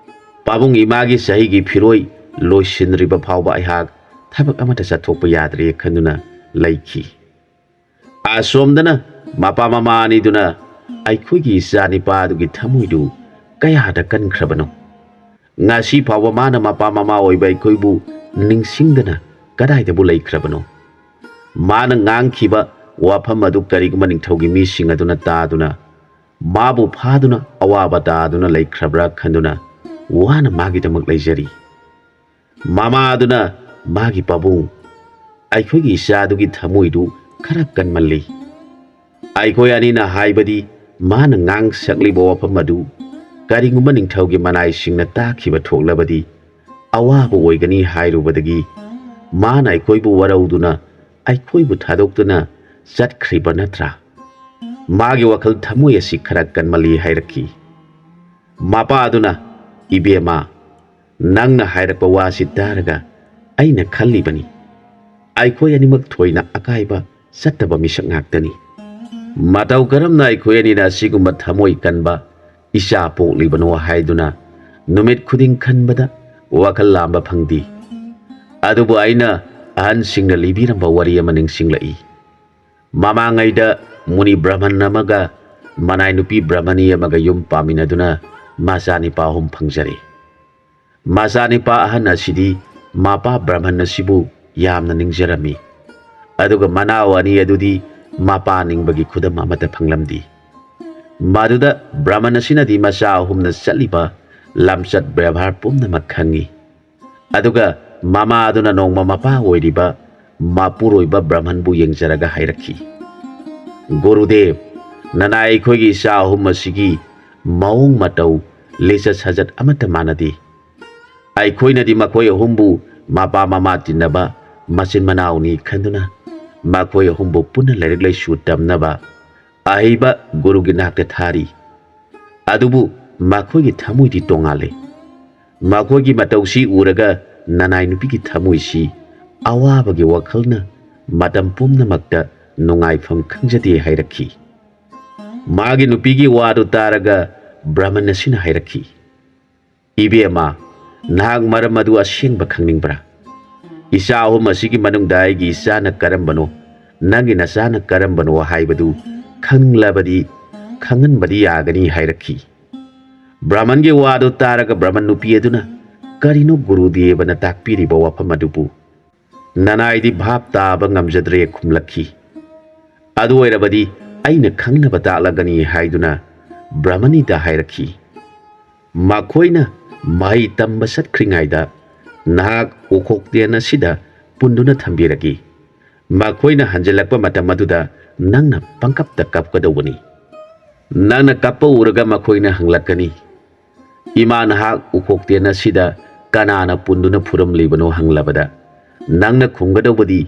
ꯄꯥꯕꯨꯡ ꯏꯃꯥꯒꯤ ꯆꯍꯤꯒꯤ ꯐꯤꯔꯣꯏ ꯂꯣꯏꯁꯤꯟꯗ꯭ꯔꯤꯕ ꯐꯥꯎꯕ ꯑꯩꯍꯥꯛ ꯊꯕꯛ ꯑꯃꯠꯇ ꯆꯠꯊꯣꯛꯄ ꯌꯥꯗ꯭ꯔꯦ ꯈꯟꯗꯨꯅ ꯂꯩꯈꯤ꯫ ꯑꯁꯣꯝꯗꯅ ꯃꯄꯥ ꯃꯃꯥ ꯑꯅꯤꯗꯨꯅ ꯑꯩꯈꯣꯏꯒꯤ ꯏꯆꯥ ꯅꯤꯄꯥ ꯑꯗꯨꯒꯤ ꯊꯃꯣꯏꯗꯨ ꯀꯌꯥꯗ ꯀꯟꯈ꯭ꯔꯕꯅꯣ? ꯉꯁꯤ ꯐꯥꯎꯕ ꯃꯥꯅ ꯃꯄꯥ ꯃꯃꯥ ꯑꯣꯏꯕ ꯑꯩꯈꯣꯏꯕꯨ ꯅꯤꯡꯁꯤꯡꯗꯅ ꯀꯗꯥꯏꯗꯕꯨ ꯂꯩꯈ꯭ꯔꯕꯅꯣ? ꯃꯥꯅ ꯉꯥꯡꯈꯤꯕ ꯋꯥꯐꯝ ꯑꯗꯨ ꯀꯔꯤꯒꯨꯝꯕ ꯅꯤꯡꯊꯧꯒꯤ ꯃꯤꯁꯤꯡ ꯑꯗꯨꯅ ꯇꯥꯗꯨꯅ ꯃꯥꯕꯨ ꯐꯥꯗꯨꯅ ꯑꯋꯥꯕ ꯇꯥꯗꯨꯅ ꯂꯩꯈ꯭ꯔꯕ꯭ꯔꯥ ꯈꯟꯗꯨꯅ ꯋꯥꯅ ꯃꯥꯒꯤꯗꯃꯛ ꯂꯩꯖꯔꯤ꯫ ꯃꯃꯥ ꯑꯗꯨꯅ ꯃꯥꯒꯤ ꯄꯥꯕꯨꯡ, ꯑꯩꯈꯣꯏꯒꯤ ꯏꯆꯥꯗꯨꯒꯤ ꯊꯃꯣꯏꯗꯨ ꯈꯔ ꯀꯟꯃꯜꯂꯤ꯫ ꯑꯩꯈꯣꯏ ꯑꯅꯤꯅ ꯍꯥꯏꯕꯗꯤ ꯃꯥꯅ ꯉꯥꯡ ꯁꯛꯂꯤꯕ ꯋꯥꯐꯝ ꯑꯗꯨ ꯀꯔꯤꯒꯨꯝꯕ ꯅꯤꯡꯊꯧꯒꯤ ꯃꯅꯥꯏꯁꯤꯡꯅ ꯇꯥꯈꯤꯕ ꯊꯣꯛꯂꯕꯗꯤ ꯑꯋꯥꯕ ꯑꯣꯏꯒꯅꯤ ꯍꯥꯏꯔꯨꯕꯗꯒꯤ ꯃꯥꯅ ꯑꯩꯈꯣꯏꯕꯨ ꯋꯥꯔꯧꯗꯨꯅ ꯑꯩꯈꯣꯏꯕꯨ ꯊꯥꯗꯣꯛꯇꯨꯅ ꯆꯠꯈ꯭ꯔꯤꯕ ꯅꯠꯇ꯭ꯔꯥ? ꯃꯥꯒꯤ ꯋꯥꯈꯜ ꯊꯃꯣꯏ ꯑꯁꯤ ꯈꯔ ꯀꯟꯃꯜꯂꯤ ꯍꯥꯏꯔꯛꯈꯤ꯫ ꯃꯄꯥ ꯑꯗꯨꯅ, "ꯏꯕꯦꯝꯃ, ꯅꯪꯅ ꯍꯥꯏꯔꯛꯄ ꯋꯥꯁꯤ ꯇꯥꯔꯒ ꯑꯩꯅ ꯈꯜꯂꯤꯕꯅꯤ, ꯑꯩꯈꯣꯏ ꯑꯅꯤꯃꯛ ꯊꯣꯏꯅ ꯑꯀꯥꯏꯕ ꯆꯠꯇꯕ ꯃꯤꯁꯛ ꯉꯥꯛꯇꯅꯤ꯫ ꯃꯇꯧ ꯀꯔꯝꯅ ꯑꯩꯈꯣꯏ ꯑꯅꯤꯅ ꯑꯁꯤꯒꯨꯝꯕ ꯊꯃꯣꯏ ꯀꯟꯕ ꯏꯆꯥ ꯄꯣꯛꯂꯤꯕꯅꯣ ꯍꯥꯏꯗꯨꯅ ꯅꯨꯃꯤꯠ ꯈꯨꯗꯤꯡ ꯈꯟꯕꯗ ꯋꯥꯈꯜ ꯂꯥꯝꯕ ꯐꯪꯗꯦ꯫ ꯑꯗꯨꯕꯨ ꯑꯩꯅ ꯑꯍꯟꯁꯤꯡꯅ ꯂꯤꯕꯤꯔꯝꯕ ꯋꯥꯔꯤ ꯑꯃ ꯅꯤꯡꯁꯤꯡꯂꯛꯏ꯫ ꯃꯃꯥꯡꯉꯩꯗ ꯃꯨꯅꯤ ꯕ꯭ꯔꯍꯃꯟ ꯑꯃꯒ ꯃꯅꯥꯏ ꯅꯨꯄꯤ ꯕ꯭ꯔꯍꯃꯅꯤ ꯑꯃꯒ ꯌꯨꯝ ꯄꯥꯟꯃꯤꯟꯅꯗꯨꯅ ꯃꯆꯥ ꯅꯤꯄꯥ ꯑꯍꯨꯝ ꯐꯪꯖꯔꯦ꯫ ꯃꯆꯥ ꯅꯤꯄꯥ ꯑꯍꯟ ꯑꯁꯤꯗꯤ ꯃꯄꯥ ꯕ꯭ꯔꯍꯃꯟ ꯑꯁꯤꯕꯨ ꯌꯥꯝꯅ ꯅꯤꯡꯖꯔꯝꯃꯤ꯫ ꯑꯗꯨꯒ ꯃꯅꯥꯎ ꯑꯅꯤ ꯑꯗꯨꯗꯤ ꯃꯄꯥ ꯅꯤꯡꯕꯒꯤ ꯈꯨꯗꯝ ꯑꯃꯠꯇ ꯐꯪꯂꯝꯗꯦ꯫ ꯃꯗꯨꯗ ꯕ꯭ꯔꯍꯃꯟ ꯑꯁꯤꯅꯗꯤ ꯃꯆꯥ ꯑꯍꯨꯝꯅ ꯆꯠꯂꯤꯕ ꯂꯝꯆꯠ ꯕꯦꯕꯥꯔ ꯄꯨꯝꯅꯃꯛ ꯈꯪꯏ꯫ ꯑꯗꯨꯒ ꯃꯃꯥ ꯑꯗꯨꯅ ꯅꯣꯡꯃ ꯃꯄꯥ ꯑꯣꯏꯔꯤꯕ ꯃꯄꯨꯔꯣꯏꯕ ꯕ꯭ꯔꯍꯃꯟꯕꯨ ꯌꯦꯡꯖꯔꯒ ꯍꯥꯏꯔꯛꯈꯤ, "ꯒꯨꯔꯨꯗꯦꯕ, ꯅꯅꯥꯏ ꯑꯩꯈꯣꯏꯒꯤ ꯏꯆꯥ ꯑꯍꯨꯝ ꯑꯁꯤꯒꯤ ꯃꯑꯣꯡ ꯃꯇꯧ, ꯂꯤꯆꯠ ꯁꯥꯖꯠ ꯑꯃꯠꯇ ꯃꯥꯟꯅꯗꯦ꯫ ꯑꯩꯈꯣꯏꯅꯗꯤ ꯃꯈꯣꯏ ꯑꯍꯨꯝꯕꯨ ꯃꯄꯥ ꯃꯃꯥ ꯇꯤꯟꯅꯕ ꯃꯆꯤꯟ ꯃꯅꯥꯎꯅꯤ ꯈꯟꯗꯨꯅ ꯃꯈꯣꯏ ꯑꯍꯨꯝꯕꯨ ꯄꯨꯟꯅ ꯂꯥꯏꯔꯤꯛ ꯂꯥꯏꯁꯨ ꯇꯝꯅꯕ ꯑꯍꯩꯕ ꯒꯨꯔꯨꯒꯤ ꯅꯥꯛꯇ ꯊꯥꯔꯤ꯫ ꯑꯗꯨꯕꯨ ꯃꯈꯣꯏꯒꯤ ꯊꯃꯣꯏꯗꯤ ꯇꯣꯉꯥꯜꯂꯦ꯫ ꯃꯈꯣꯏꯒꯤ ꯃꯇꯧꯁꯤ ꯎꯔꯒ ꯅꯅꯥꯏ ꯅꯨꯄꯤꯒꯤ ꯊꯃꯣꯏꯁꯤ ꯑꯋꯥꯕꯒꯤ ꯋꯥꯈꯜꯅ ꯃꯇꯝ ꯄꯨꯝꯅꯃꯛꯇ ꯅꯨꯡꯉꯥꯏꯐꯝ ꯈꯪꯖꯗꯦ ꯍꯥꯏꯔꯛꯈꯤ꯫ ꯃꯥꯒꯤ ꯅꯨꯄꯤꯒꯤ ꯋꯥꯗꯨ ꯇꯥꯔꯒ ꯕ꯭ꯔꯍꯃꯟ ꯑꯁꯤꯅ ꯍꯥꯏꯔꯛꯈꯤ, "ꯏꯕꯦꯝꯃ, ꯅꯍꯥꯛ ꯃꯔꯝ ꯑꯗꯨ ꯑꯁꯦꯡꯕ ꯈꯪꯅꯤꯡꯕ꯭ꯔꯥ? ꯏꯆꯥ ꯑꯍꯨꯝ ꯑꯁꯤꯒꯤ ꯃꯅꯨꯡꯗ ꯑꯩꯒꯤ ꯏꯆꯥꯅ ꯀꯔꯝꯕꯅꯣ, ꯅꯪꯒꯤ ꯅꯆꯥꯅ ꯀꯔꯝꯕꯅꯣ ꯍꯥꯏꯕꯗꯨ ꯈꯪꯂꯕꯗꯤ ꯈꯪꯍꯟꯕꯗꯤ ꯌꯥꯒꯅꯤ" ꯍꯥꯏꯔꯛꯈꯤ꯫ ꯕ꯭ꯔꯍꯃꯟꯒꯤ ꯋꯥꯗꯨ ꯇꯥꯔꯒ ꯕ꯭ꯔꯍꯃꯟ ꯅꯨꯄꯤ ꯑꯗꯨꯅ, "ꯀꯔꯤꯅꯣ ꯒꯨꯔꯨꯗꯦꯕꯅ ꯇꯥꯛꯄꯤꯔꯤꯕ ꯋꯥꯐꯝ ꯑꯗꯨꯕꯨ? ꯅꯅꯥꯏꯗꯤ ꯚꯥꯞ ꯇꯥꯕ ꯉꯝꯖꯗ꯭ꯔꯦ" ꯈꯨꯝꯂꯛꯈꯤ꯫ "ꯑꯗꯨ ꯑꯣꯏꯔꯕꯗꯤ ꯑꯩꯅ ꯈꯪꯅꯕ ꯇꯥꯛꯂꯒꯅꯤ" ꯍꯥꯏꯗꯨꯅ ꯕ꯭ꯔꯍꯃꯅꯤꯗ ꯍꯥꯏꯔꯛꯈꯤ꯫ ꯃꯈꯣꯏꯅ ꯃꯍꯩ ꯇꯝꯕ ꯆꯠꯈ꯭ꯔꯤꯉꯩꯗ ꯅꯍꯥꯛ ꯎꯈꯣꯛꯇꯦꯟ ꯑꯁꯤꯗ ꯄꯨꯟꯗꯨꯅ ꯊꯝꯕꯤꯔꯒꯦ꯫ ꯃꯈꯣꯏꯅ ꯍꯟꯖꯤꯜꯂꯛꯄ ꯃꯇꯝ ꯑꯗꯨꯗ ꯅꯪꯅ ꯄꯪꯀꯞꯇ ꯀꯞꯀꯗꯧꯕꯅꯤ꯫ ꯅꯪꯅ ꯀꯞꯄ ꯎꯔꯒ ꯃꯈꯣꯏꯅ ꯍꯪꯂꯛꯀꯅꯤ, "ꯏꯃꯥ, ꯅꯍꯥꯛ ꯎꯈꯣꯛꯇꯦꯟ ꯑꯁꯤꯗ ꯀꯅꯥꯅ ꯄꯨꯟꯗꯨꯅ ꯐꯨꯔꯝꯂꯤꯕꯅꯣ?" ꯍꯪꯂꯕꯗ ꯅꯪꯅ ꯈꯨꯝꯒꯗꯧꯕꯗꯤ,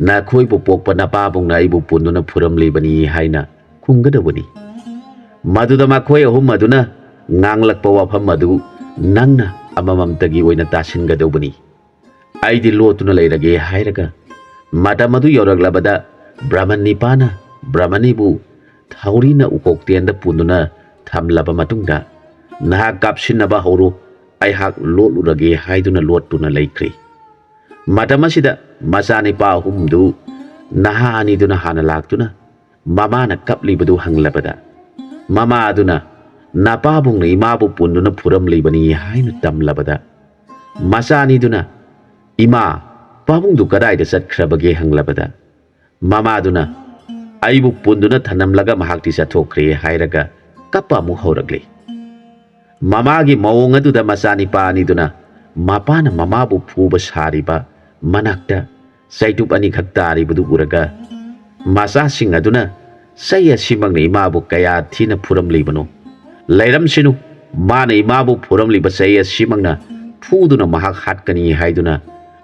"ꯅꯈꯣꯏꯕꯨ ꯄꯣꯛꯄ ꯅꯄꯥꯕꯨꯡꯅ ꯑꯩꯕꯨ ꯄꯨꯟꯗꯨꯅ ꯐꯨꯔꯝꯂꯤꯕꯅꯤ" ꯍꯥꯏꯅ ꯈꯨꯝꯒꯗꯧꯕꯅꯤ꯫ ꯃꯗꯨꯗ ꯃꯈꯣꯏ ꯑꯍꯨꯝ ꯑꯗꯨꯅ ꯉꯥꯡꯂꯛꯄ ꯋꯥꯐꯝ ꯑꯗꯨ ꯅꯪꯅ ꯑꯃꯃꯝꯇꯒꯤ ꯑꯣꯏꯅ ꯇꯥꯁꯤꯟꯒꯗꯧꯕꯅꯤ꯫ "ꯑꯩꯗꯤ ꯂꯣꯠꯇꯨꯅ ꯂꯩꯔꯒꯦ" ꯍꯥꯏꯔꯒ ꯃꯇꯝ ꯑꯗꯨ ꯌꯧꯔꯛꯂꯕꯗ ꯕ꯭ꯔꯍꯃꯟ ꯅꯤꯄꯥꯅ ꯕ꯭ꯔꯍꯃꯅꯤꯕꯨ ꯊꯧꯔꯤꯅ ꯎꯀꯣꯛꯇꯦꯟꯗ ꯄꯨꯟꯗꯨꯅ ꯊꯝꯂꯕ ꯃꯇꯨꯡꯗ, "ꯅꯍꯥꯛ ꯀꯥꯞꯁꯤꯟꯅꯕ ꯍꯧꯔꯣ, ꯑꯩꯍꯥꯛ ꯂꯣꯠꯂꯨꯔꯒꯦ" ꯍꯥꯏꯗꯨꯅ ꯂꯣꯠꯇꯨꯅ ꯂꯩꯈ꯭ꯔꯦ꯫ ꯃꯇꯝ ꯑꯁꯤꯗ ꯃꯆꯥꯅꯤꯄꯥ ꯑꯍꯨꯝꯗꯨ ꯅꯍꯥ ꯑꯅꯤꯗꯨꯅ ꯍꯥꯟꯅ ꯂꯥꯛꯇꯨꯅ ꯃꯃꯥꯅ ꯀꯞꯂꯤꯕꯗꯨ ꯍꯪꯂꯕꯗ, ꯃꯃꯥ ꯑꯗꯨꯅ, "ꯅꯄꯥꯕꯨꯡꯅ ꯏꯃꯥꯕꯨ ꯄꯨꯟꯗꯨꯅ ꯐꯨꯔꯝꯂꯤꯕꯅꯤ" ꯍꯥꯏꯅ ꯇꯝꯂꯕꯗ, ꯃꯆꯥ ꯑꯅꯤꯗꯨꯅ, "ꯏꯃꯥ, ꯄꯥꯕꯨꯡꯗꯨ ꯀꯗꯥꯏꯗ ꯆꯠꯈ꯭ꯔꯕꯒꯦ?" ꯍꯪꯂꯕꯗ, ꯃꯃꯥꯗꯨꯅ, "ꯑꯩꯕꯨ ꯄꯨꯟꯗꯨꯅ ꯊꯅꯝꯂꯒ ꯃꯍꯥꯛꯇꯤ ꯆꯠꯊꯣꯛꯈ꯭ꯔꯦ" ꯍꯥꯏꯔꯒ ꯀꯞꯄ ꯑꯃꯨꯛ ꯍꯧꯔꯛꯂꯤ꯫ ꯃꯃꯥꯒꯤ ꯃꯑꯣꯡ ꯑꯗꯨꯗ ꯃꯆꯥꯅꯤꯄꯥ ꯑꯅꯤꯗꯨꯅ ꯃꯄꯥꯅ ꯃꯃꯥꯕꯨ ꯐꯨꯕ ꯁꯥꯔꯤꯕ ꯃꯅꯥꯛꯇ ꯆꯩꯇꯨꯞ ꯑꯅꯤꯈꯛ ꯇꯥꯔꯤꯕꯗꯨ ꯎꯔꯒ, ꯃꯆꯥꯁꯤꯡ ꯑꯗꯨꯅ ꯆꯩ ꯑꯁꯤꯃꯛꯅ ꯏꯃꯥꯕꯨ ꯀꯌꯥ ꯊꯤꯅ ꯐꯨꯔꯝꯂꯤꯕꯅꯣ? ꯂꯩꯔꯝꯁꯤꯅꯨ, ꯃꯥꯅ ꯏꯃꯥꯕꯨ ꯐꯨꯔꯝꯂꯤꯕ ꯆꯩ ꯑꯁꯤꯃꯛꯅ ꯐꯨꯗꯨꯅ ꯃꯍꯥꯛ ꯍꯥꯠꯀꯅꯤ ꯍꯥꯏꯗꯨꯅ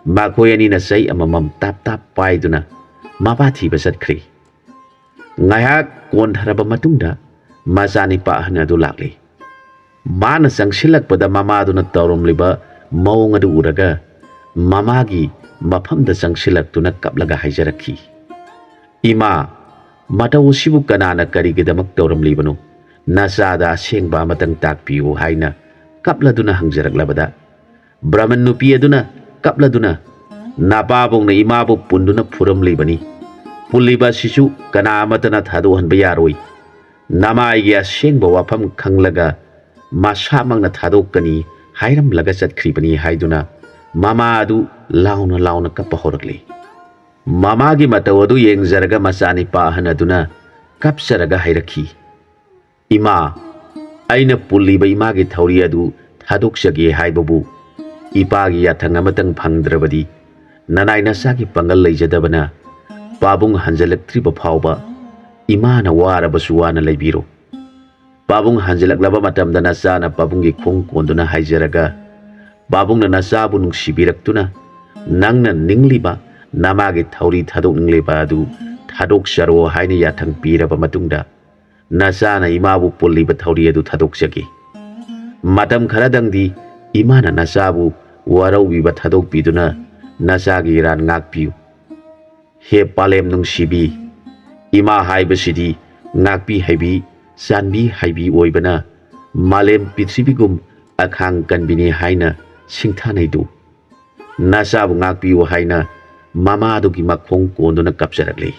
ꯃꯈꯣꯏ ꯑꯅꯤꯅ ꯆꯩ ꯑꯃꯃꯝ ꯇꯥꯞ ꯇꯥꯞ ꯄꯥꯏꯗꯨꯅ ꯃꯄꯥ ꯊꯤꯕ ꯆꯠꯈ꯭ꯔꯦ꯫ ꯉꯥꯏꯍꯥꯛ ꯀꯣꯟꯊꯔꯕ ꯃꯇꯨꯡꯗ ꯃꯆꯥꯅꯤꯄꯥ ꯑꯍꯟ ꯑꯗꯨ ꯂꯥꯛꯂꯤ꯫ ꯃꯥꯅ ꯆꯪꯁꯤꯜꯂꯛꯄꯗ ꯃꯃꯥꯗꯨꯅ ꯇꯧꯔꯝꯂꯤꯕ ꯃꯑꯣꯡ ꯑꯗꯨ ꯎꯔꯒ ꯃꯃꯥꯒꯤ ꯃꯐꯝꯗ ꯆꯪꯁꯤꯜꯂꯛꯇꯨꯅ ꯀꯞꯂꯒ ꯍꯥꯏꯖꯔꯛꯈꯤ, "ꯏꯃꯥ, ꯃꯇꯧ ꯑꯁꯤꯕꯨ ꯀꯅꯥꯅ ꯀꯔꯤꯒꯤꯗꯃꯛ ꯇꯧꯔꯝꯂꯤꯕꯅꯣ? ꯅꯆꯥꯗ ꯑꯁꯦꯡꯕ ꯑꯃꯇꯪ ꯇꯥꯛꯄꯤꯌꯨ" ꯍꯥꯏꯅ ꯀꯞꯂꯗꯨꯅ ꯍꯪꯖꯔꯛꯂꯕꯗ, ꯕ꯭ꯔꯍꯃꯟ ꯅꯨꯄꯤ ꯑꯗꯨꯅ ꯀꯞꯂꯗꯨꯅ, "ꯅꯄꯥꯕꯨꯡꯅ ꯏꯃꯥꯕꯨ ꯄꯨꯟꯗꯨꯅ ꯐꯨꯔꯝꯂꯤꯕꯅꯤ꯫ ꯄꯨꯜꯂꯤꯕ ꯑꯁꯤꯁꯨ ꯀꯅꯥ ꯑꯃꯠꯇꯅ ꯊꯥꯗꯣꯛꯍꯟꯕ ꯌꯥꯔꯣꯏ꯫ ꯅꯃꯥꯏꯒꯤ ꯑꯁꯦꯡꯕ ꯋꯥꯐꯝ ꯈꯪꯂꯒ ꯃꯁꯥꯃꯛꯅ ꯊꯥꯗꯣꯛꯀꯅꯤ ꯍꯥꯏꯔꯝꯂꯒ ꯆꯠꯈ꯭ꯔꯤꯕꯅꯤ" ꯍꯥꯏꯗꯨꯅ ꯃꯃꯥ ꯑꯗꯨ ꯂꯥꯎꯅ ꯂꯥꯎꯅ ꯀꯞꯄ ꯍꯧꯔꯛꯂꯤ꯫ ꯃꯃꯥꯒꯤ ꯃꯇꯧ ꯑꯗꯨ ꯌꯦꯡꯖꯔꯒ ꯃꯆꯥꯅꯤꯄꯥ ꯑꯍꯟ ꯑꯗꯨꯅ ꯀꯞꯆꯔꯒ ꯍꯥꯏꯔꯛꯈꯤ, "ꯏꯃꯥ, ꯑꯩꯅ ꯄꯨꯜꯂꯤꯕ ꯏꯃꯥꯒꯤ ꯊꯧꯔꯤ ꯑꯗꯨ ꯊꯥꯗꯣꯛꯆꯒꯦ ꯍꯥꯏꯕꯕꯨ ꯏꯄꯥꯒꯤ ꯌꯥꯊꯪ ꯑꯃꯇꯪ ꯐꯪꯗ꯭ꯔꯕꯗꯤ ꯅꯅꯥꯏ ꯅꯆꯥꯒꯤ ꯄꯥꯡꯒꯜ ꯂꯩꯖꯗꯕꯅ ꯄꯥꯕꯨꯡ ꯍꯟꯖꯤꯜꯂꯛꯇ꯭ꯔꯤꯕ ꯐꯥꯎꯕ ꯏꯃꯥꯅ ꯋꯥꯔꯕꯁꯨ ꯋꯥꯅ ꯂꯩꯕꯤꯔꯣ꯫ ꯄꯥꯕꯨꯡ ꯍꯟꯖꯤꯜꯂꯛꯂꯕ ꯃꯇꯝꯗ ꯅꯆꯥꯅ ꯄꯥꯕꯨꯡꯒꯤ ꯈꯣꯡ ꯀꯣꯟꯗꯨꯅ ꯍꯥꯏꯖꯔꯒ ꯄꯥꯕꯨꯡꯅ ꯅꯆꯥꯕꯨ ꯅꯨꯡꯁꯤꯕꯤꯔꯛꯇꯨꯅ ꯅꯪꯅ ꯅꯤꯡꯂꯤꯕ ꯅꯃꯥꯒꯤ ꯊꯧꯔꯤ ꯊꯥꯗꯣꯛꯅꯤꯡꯂꯤꯕ ꯑꯗꯨ ꯊꯥꯗꯣꯛꯆꯔꯣ ꯍꯥꯏꯅ ꯌꯥꯊꯪ ꯄꯤꯔꯕ ꯃꯇꯨꯡꯗ ꯅꯆꯥꯅ ꯏꯃꯥꯕꯨ ꯄꯨꯜꯂꯤꯕ ꯊꯧꯔꯤ ꯑꯗꯨ ꯊꯥꯗꯣꯛꯆꯒꯦ꯫ ꯃꯇꯝ ꯈꯔꯗꯪꯗꯤ ꯏꯃꯥꯅ ꯅꯆꯥꯕꯨ ꯋꯥꯔꯧꯕꯤꯕ ꯊꯥꯗꯣꯛꯄꯤꯗꯨꯅ ꯅꯆꯥꯒꯤ ꯏꯔꯥꯟ ꯉꯥꯛꯄꯤꯌꯨ꯫ ꯍꯦ ꯄꯥꯂꯦꯝ ꯅꯨꯡꯁꯤꯕꯤ, ꯏꯃꯥ ꯍꯥꯏꯕꯁꯤꯗꯤ ꯉꯥꯛꯄꯤ ꯍꯩꯕꯤ, ꯆꯥꯟꯕꯤ ꯍꯩꯕꯤ ꯑꯣꯏꯕꯅ ꯃꯥꯂꯦꯝ ꯄ꯭ꯔꯤꯊꯤꯕꯤꯒꯨꯝ ꯑꯈꯥꯡ ꯀꯟꯕꯤꯅꯤ ꯍꯥꯏꯅ ꯁꯤꯡꯊꯥꯅꯩꯗꯨ꯫ ꯅꯆꯥꯕꯨ ꯉꯥꯛꯄꯤꯌꯨ" ꯍꯥꯏꯅ ꯃꯃꯥꯗꯨꯒꯤ ꯃꯈꯣꯡ ꯀꯣꯟꯗꯨꯅ ꯀꯞꯆꯔꯛꯂꯤ꯫